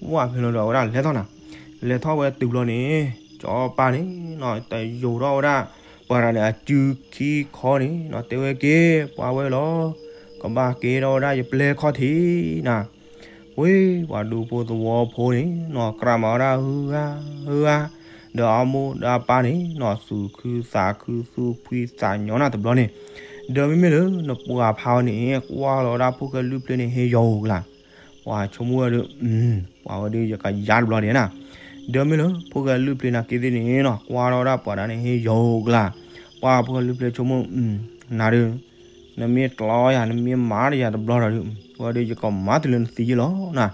ဝဲဖဲလီၤဒီးအဝဲဒၣ်လဲၤထီၣ်နၤ, လဲၤထီၣ်ဝဲတုၤဘျီန့ၣ် စီၤပၤန့ၣ်နီၤ တယိၤထီၣ်ဝဲဒၣ် ပှၤတဂၤန့ၣ် အစုခံခီန့ၣ်နီၤ တဲဝဲက့ၤ ပှၤဝဲလီၤ ကဘၣ်ကဲထီၣ်ဝဲဒၣ်ယပျဲၢ်ခီၣ်ထံးနၤ. ဝ့ၢ် ပှၤဒူဖိသဝီဖိန့ၣ်နီၤ ကြၢးမၤဝဲဒၣ်ဟုဂၤဟုဂၤ, ဒီးအမိၢ်ဒီးအပၢ်န့ၣ်နီၤ သူၣ်ခုသးခု သူၣ်ဖှံသးညီနၤတဘျီန့ၣ်, ဒီးမ့မ့ၢ်လၢနပှၤဖးဝဲန့ၣ် ကွၢ်လီၤဝဲဒၣ်ဖိၣ်ဃဲလုၢ်ဖျၢၣ်န့ၣ် ဟဲယီၤဧိၤကလၤ, ပှၤဆိကမိၣ်ဝဲဒီး ပှၤဝဲဒီးယကယါတဘျီဒံးနၤ. ဒီးမ့ၢ်လၢဖိၣ်ဃဲလုၢ်ဖျၢၣ်နာ်က့သ့ၣ်န့ၣ်နီၤ ကွၢ်ထီၣ်ဝဲဒၣ်ပှၤဒၣ်န့ၣ် ဟဲယီၤဧိၤကလၤ, ပှၤဖိၣ်ဃဲလုၢ်ဖျၢၣ်ဆိကမိၣ် နၤဒီး နမ့ၢ်ကျီယၤ နမ့ၢ်မၤတယၤတဘျီဒီး ဝဲဒီးယကမၤတုၤလၢနသံယ့ၢ်လီၤနၤ.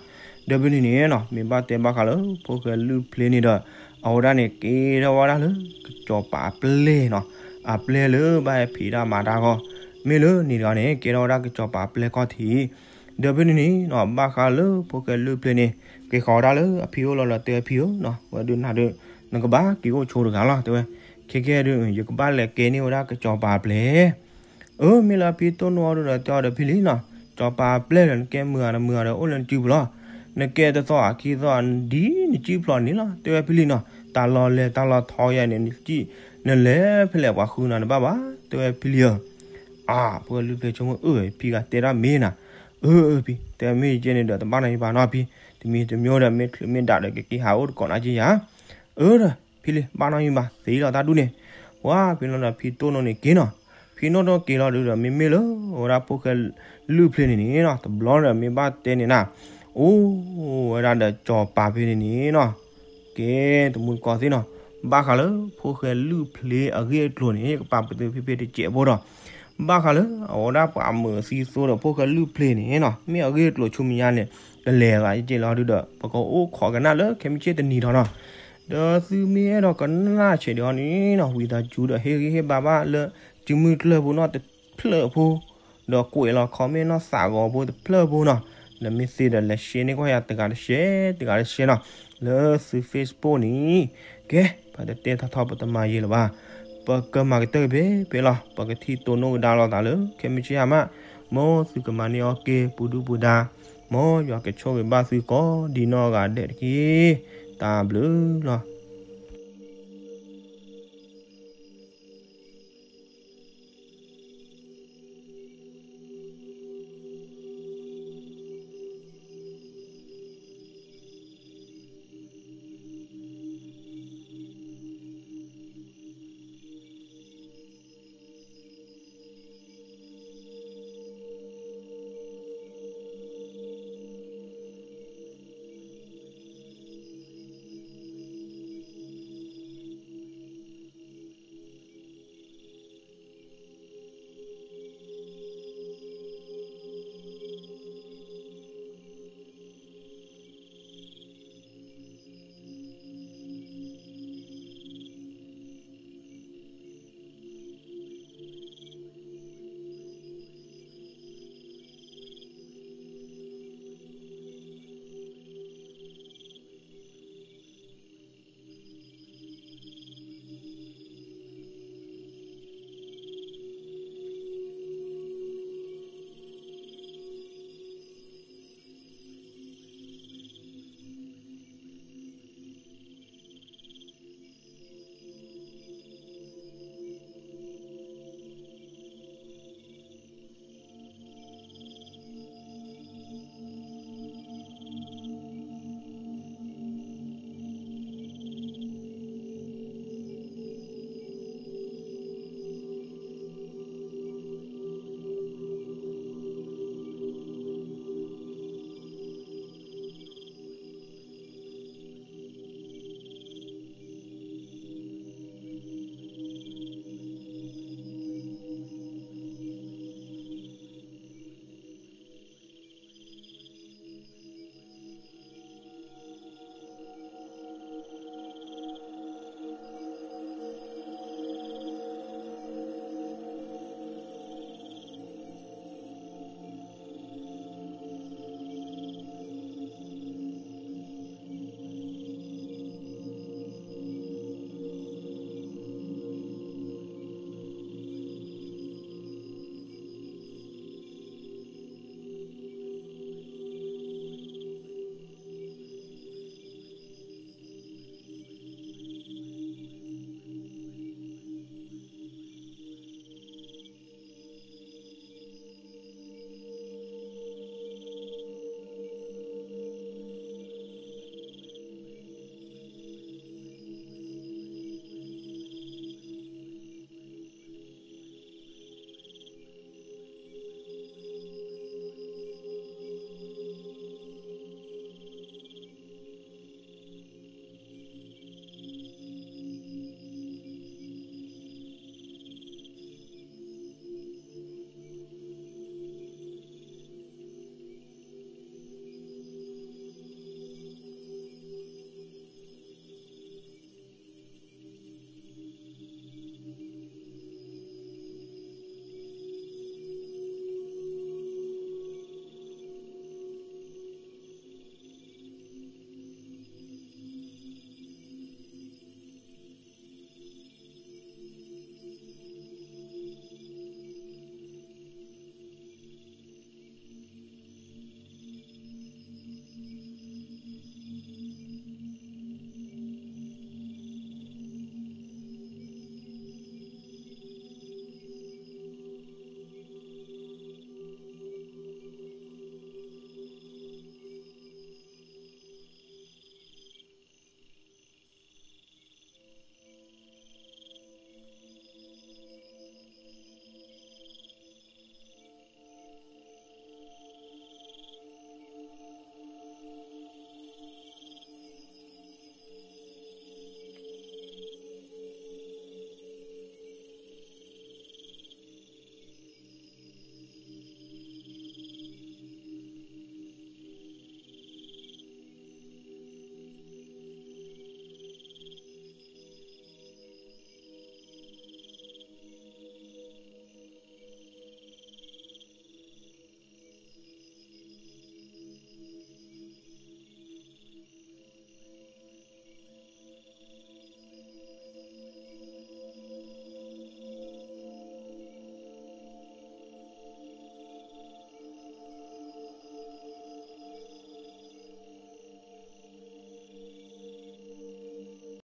ဒီးဖဲန့ၣ်န့ၣ်နီၤ မ့ၢ်ဘၣ်တဲဘၣ်ဃးလၢဖိၣ်ဃဲလုၢ်ဖျၢၣ်န့ၣ်ဒီး အဝဲဒၣ်န့ၣ် ကဲထီၣ်ဝဲဒၣ်လၢကစီၤပၤအပျဲၢ်နီၤ, အပျဲၢ်လၢဘၣ်ဟဲဖံးတၢ်မၤတၢ်ဂီၢ်, မ့ၢ်လၢန့ၣ်တဂၤန့ၣ် ကဲထီၣ်ဝဲဒၣ်ကစီၤပၤအပျဲၢ်ခီၣ်ထံး. ဒီးဖဲန့ၣ်န့ၣ်နီၤ ဘၣ်ဃးလၢဖိၣ်ဃဲလုၢ်ဖျၢၣ်န့ၣ် က့ၤဃီၤဝဲဒၣ်လၢအဖံအိၣ်လီၤဒီးတဲအဖံဧၢ, ဝဲဒုးနၤဒီး နကဘၣ်က့ၤအိၣ်ဆိတဂၤလီၤ တဲဝဲ. ခဲကဲဒုး ယကဘၣ်လဲၤကဲန့ၢ်ဝဲဒၣ်ကစီၤပၤအပျဲၢ်. အၢ မ့ၢ်လၢအဖံတိၢ်နီၣ်အီၤဒီးတဲအီၤဒီးဖံလံနီၤ, စီၤပၤအပျဲၢ်ဒီး နကဲမုာ်ဂ့ၤတမုာ်ဂ့ၤဒီး အိၣ်လၢနစုပူၤလီၤ. နကဲတသီအခံသီ ဒ်နစုဖျိးန့ၣ်လီၤ တဲဝဲဖံလံနီၤ, တၢ်လီၢ်လဲၢ်တၢ်လီၢ်ထီယၤန့ၣ် နလဲၤဖဲလဲၣ်ပှၤဃုနၤတဘၣ်ဘၣ် တဲဝဲဖံလံဧၢ. အါ ဖိၣ်ဃဲလုၢ်ဖျၢၣ်ဆိကမိၣ် အၢ ဖံဂၤတဲဒၣ်မ့ၢ်နၤ, အၢ အၢ ဖံ တဲမ့ၢ်ယကဲန့ၣ်ဒီး တဘၣ်နီတမံၤဘၣ်နီၤဖံ, တမံၤတမံၤဒီး မ့ၢ်ချုးမ့ၢ်ဒၣ်ဒီး ကက့ၤဟးအိၣ်တကိးနၤက့ယၤ. အၢ ဒီး ဖံလံ ဘၣ်နီတမံၤဘၣ် သ့လီၤတၢ်ဒူၣ်န့ၣ်. ပှၤဖံနီၢ်ဒီးဖံတိၢ်နီၣ်န့ၣ်က့ၤနီၤ, ဖံနီၢ်ဒီးက့ၤလီၤဒုးဒီး မ့မ့ၢ်လၢ အဝဲဒၣ်ဖိၣ်ဃဲလုၢ်ဖျၢၣ်န့ၣ်န့ၣ်နီၤ တဘျီဒီး မ့ၢ်ဘၣ်တဲန့ၣ်နၤ, အိၣ်ဝဲဒၣ်ဒီးစီၤပၤဖဲန့ၣ်န့ၣ်နီၤ ကဲ တမူတကိးသ့ၣ်နီၤ, ဘၣ်ဃးလၢဖိၣ်ဃဲလုၢ်ဖျၢၣ်အဂ့ၢ်အကျိၤန့ၣ် ယကပာ်ပတုာ်ဖဲဖဲတစဲးဖိဒီး ဘၣ်ဃးလၢအဝဲဒၣ်ပှၤမၤသံသိးဒီးဖိၣ်ဃဲလုၢ်ဖျၢၣ်န့ၣ်နီၤ မ့ၢ်အဂ့ၢ်အကျိၤဆူမဲာ်ညါန့ၣ် ကလဲၤဂၤယကဲလီၤဒုးဒီး ပကအိၣ်ခိးကနၣ်လၢခဲမုၢ်ဆ့ၣ်တနံၤဒီးနီၤ, ဒီးသုမ့ၢ်အဲၣ်ဒိးကနၣ်ဆဲးဒီးအီၤန့ၣ်နီၤ ဝံသးစူၤဒီး ဟ့ၣ်ဂံၢ်ဟ့ၣ်ဘါဘၣ်လၢ စုမုၢ်ကျၢၢ်ဖိနီၤတဖျၢၣ်ဖိ ဒီးကွဲးလီၤ comment နီၢ်သးဂီၤဖိတဖျၢၣ်ဖိနီၤ, ဒီးမ့ၢ်သ့ဒီးလဲၤ share န့ၢ်ကွၢ်ယၤတဂၤတ share တဂၤတ share နီၤ, လၢသု Facebook န့ၣ်, ကဲ ပတတဲထီထီၣ်ပတမၤယံာ်လၢၤဘၣ်, ပကမၤကတၢၢ်က့ၤဖဲဖဲလီၤ, ပကထံၣ်တိၢ်နီၣ်ကဒါလိာ်သးလၢ ခဲမုၢ်ဆ့ၣ်ဟါမး, မ်သုကမၤန့ၢ်အီၣ်က့ၤပူၤဒုၣ်ပူၤဒါ, မ်ယွၤကဆိၣ်ဂ့ၤဘၣ်သုကိးဒံနီၢ်ဂၤဒဲးတက့ၢ်, တၢ်ဘျုးလီၤ.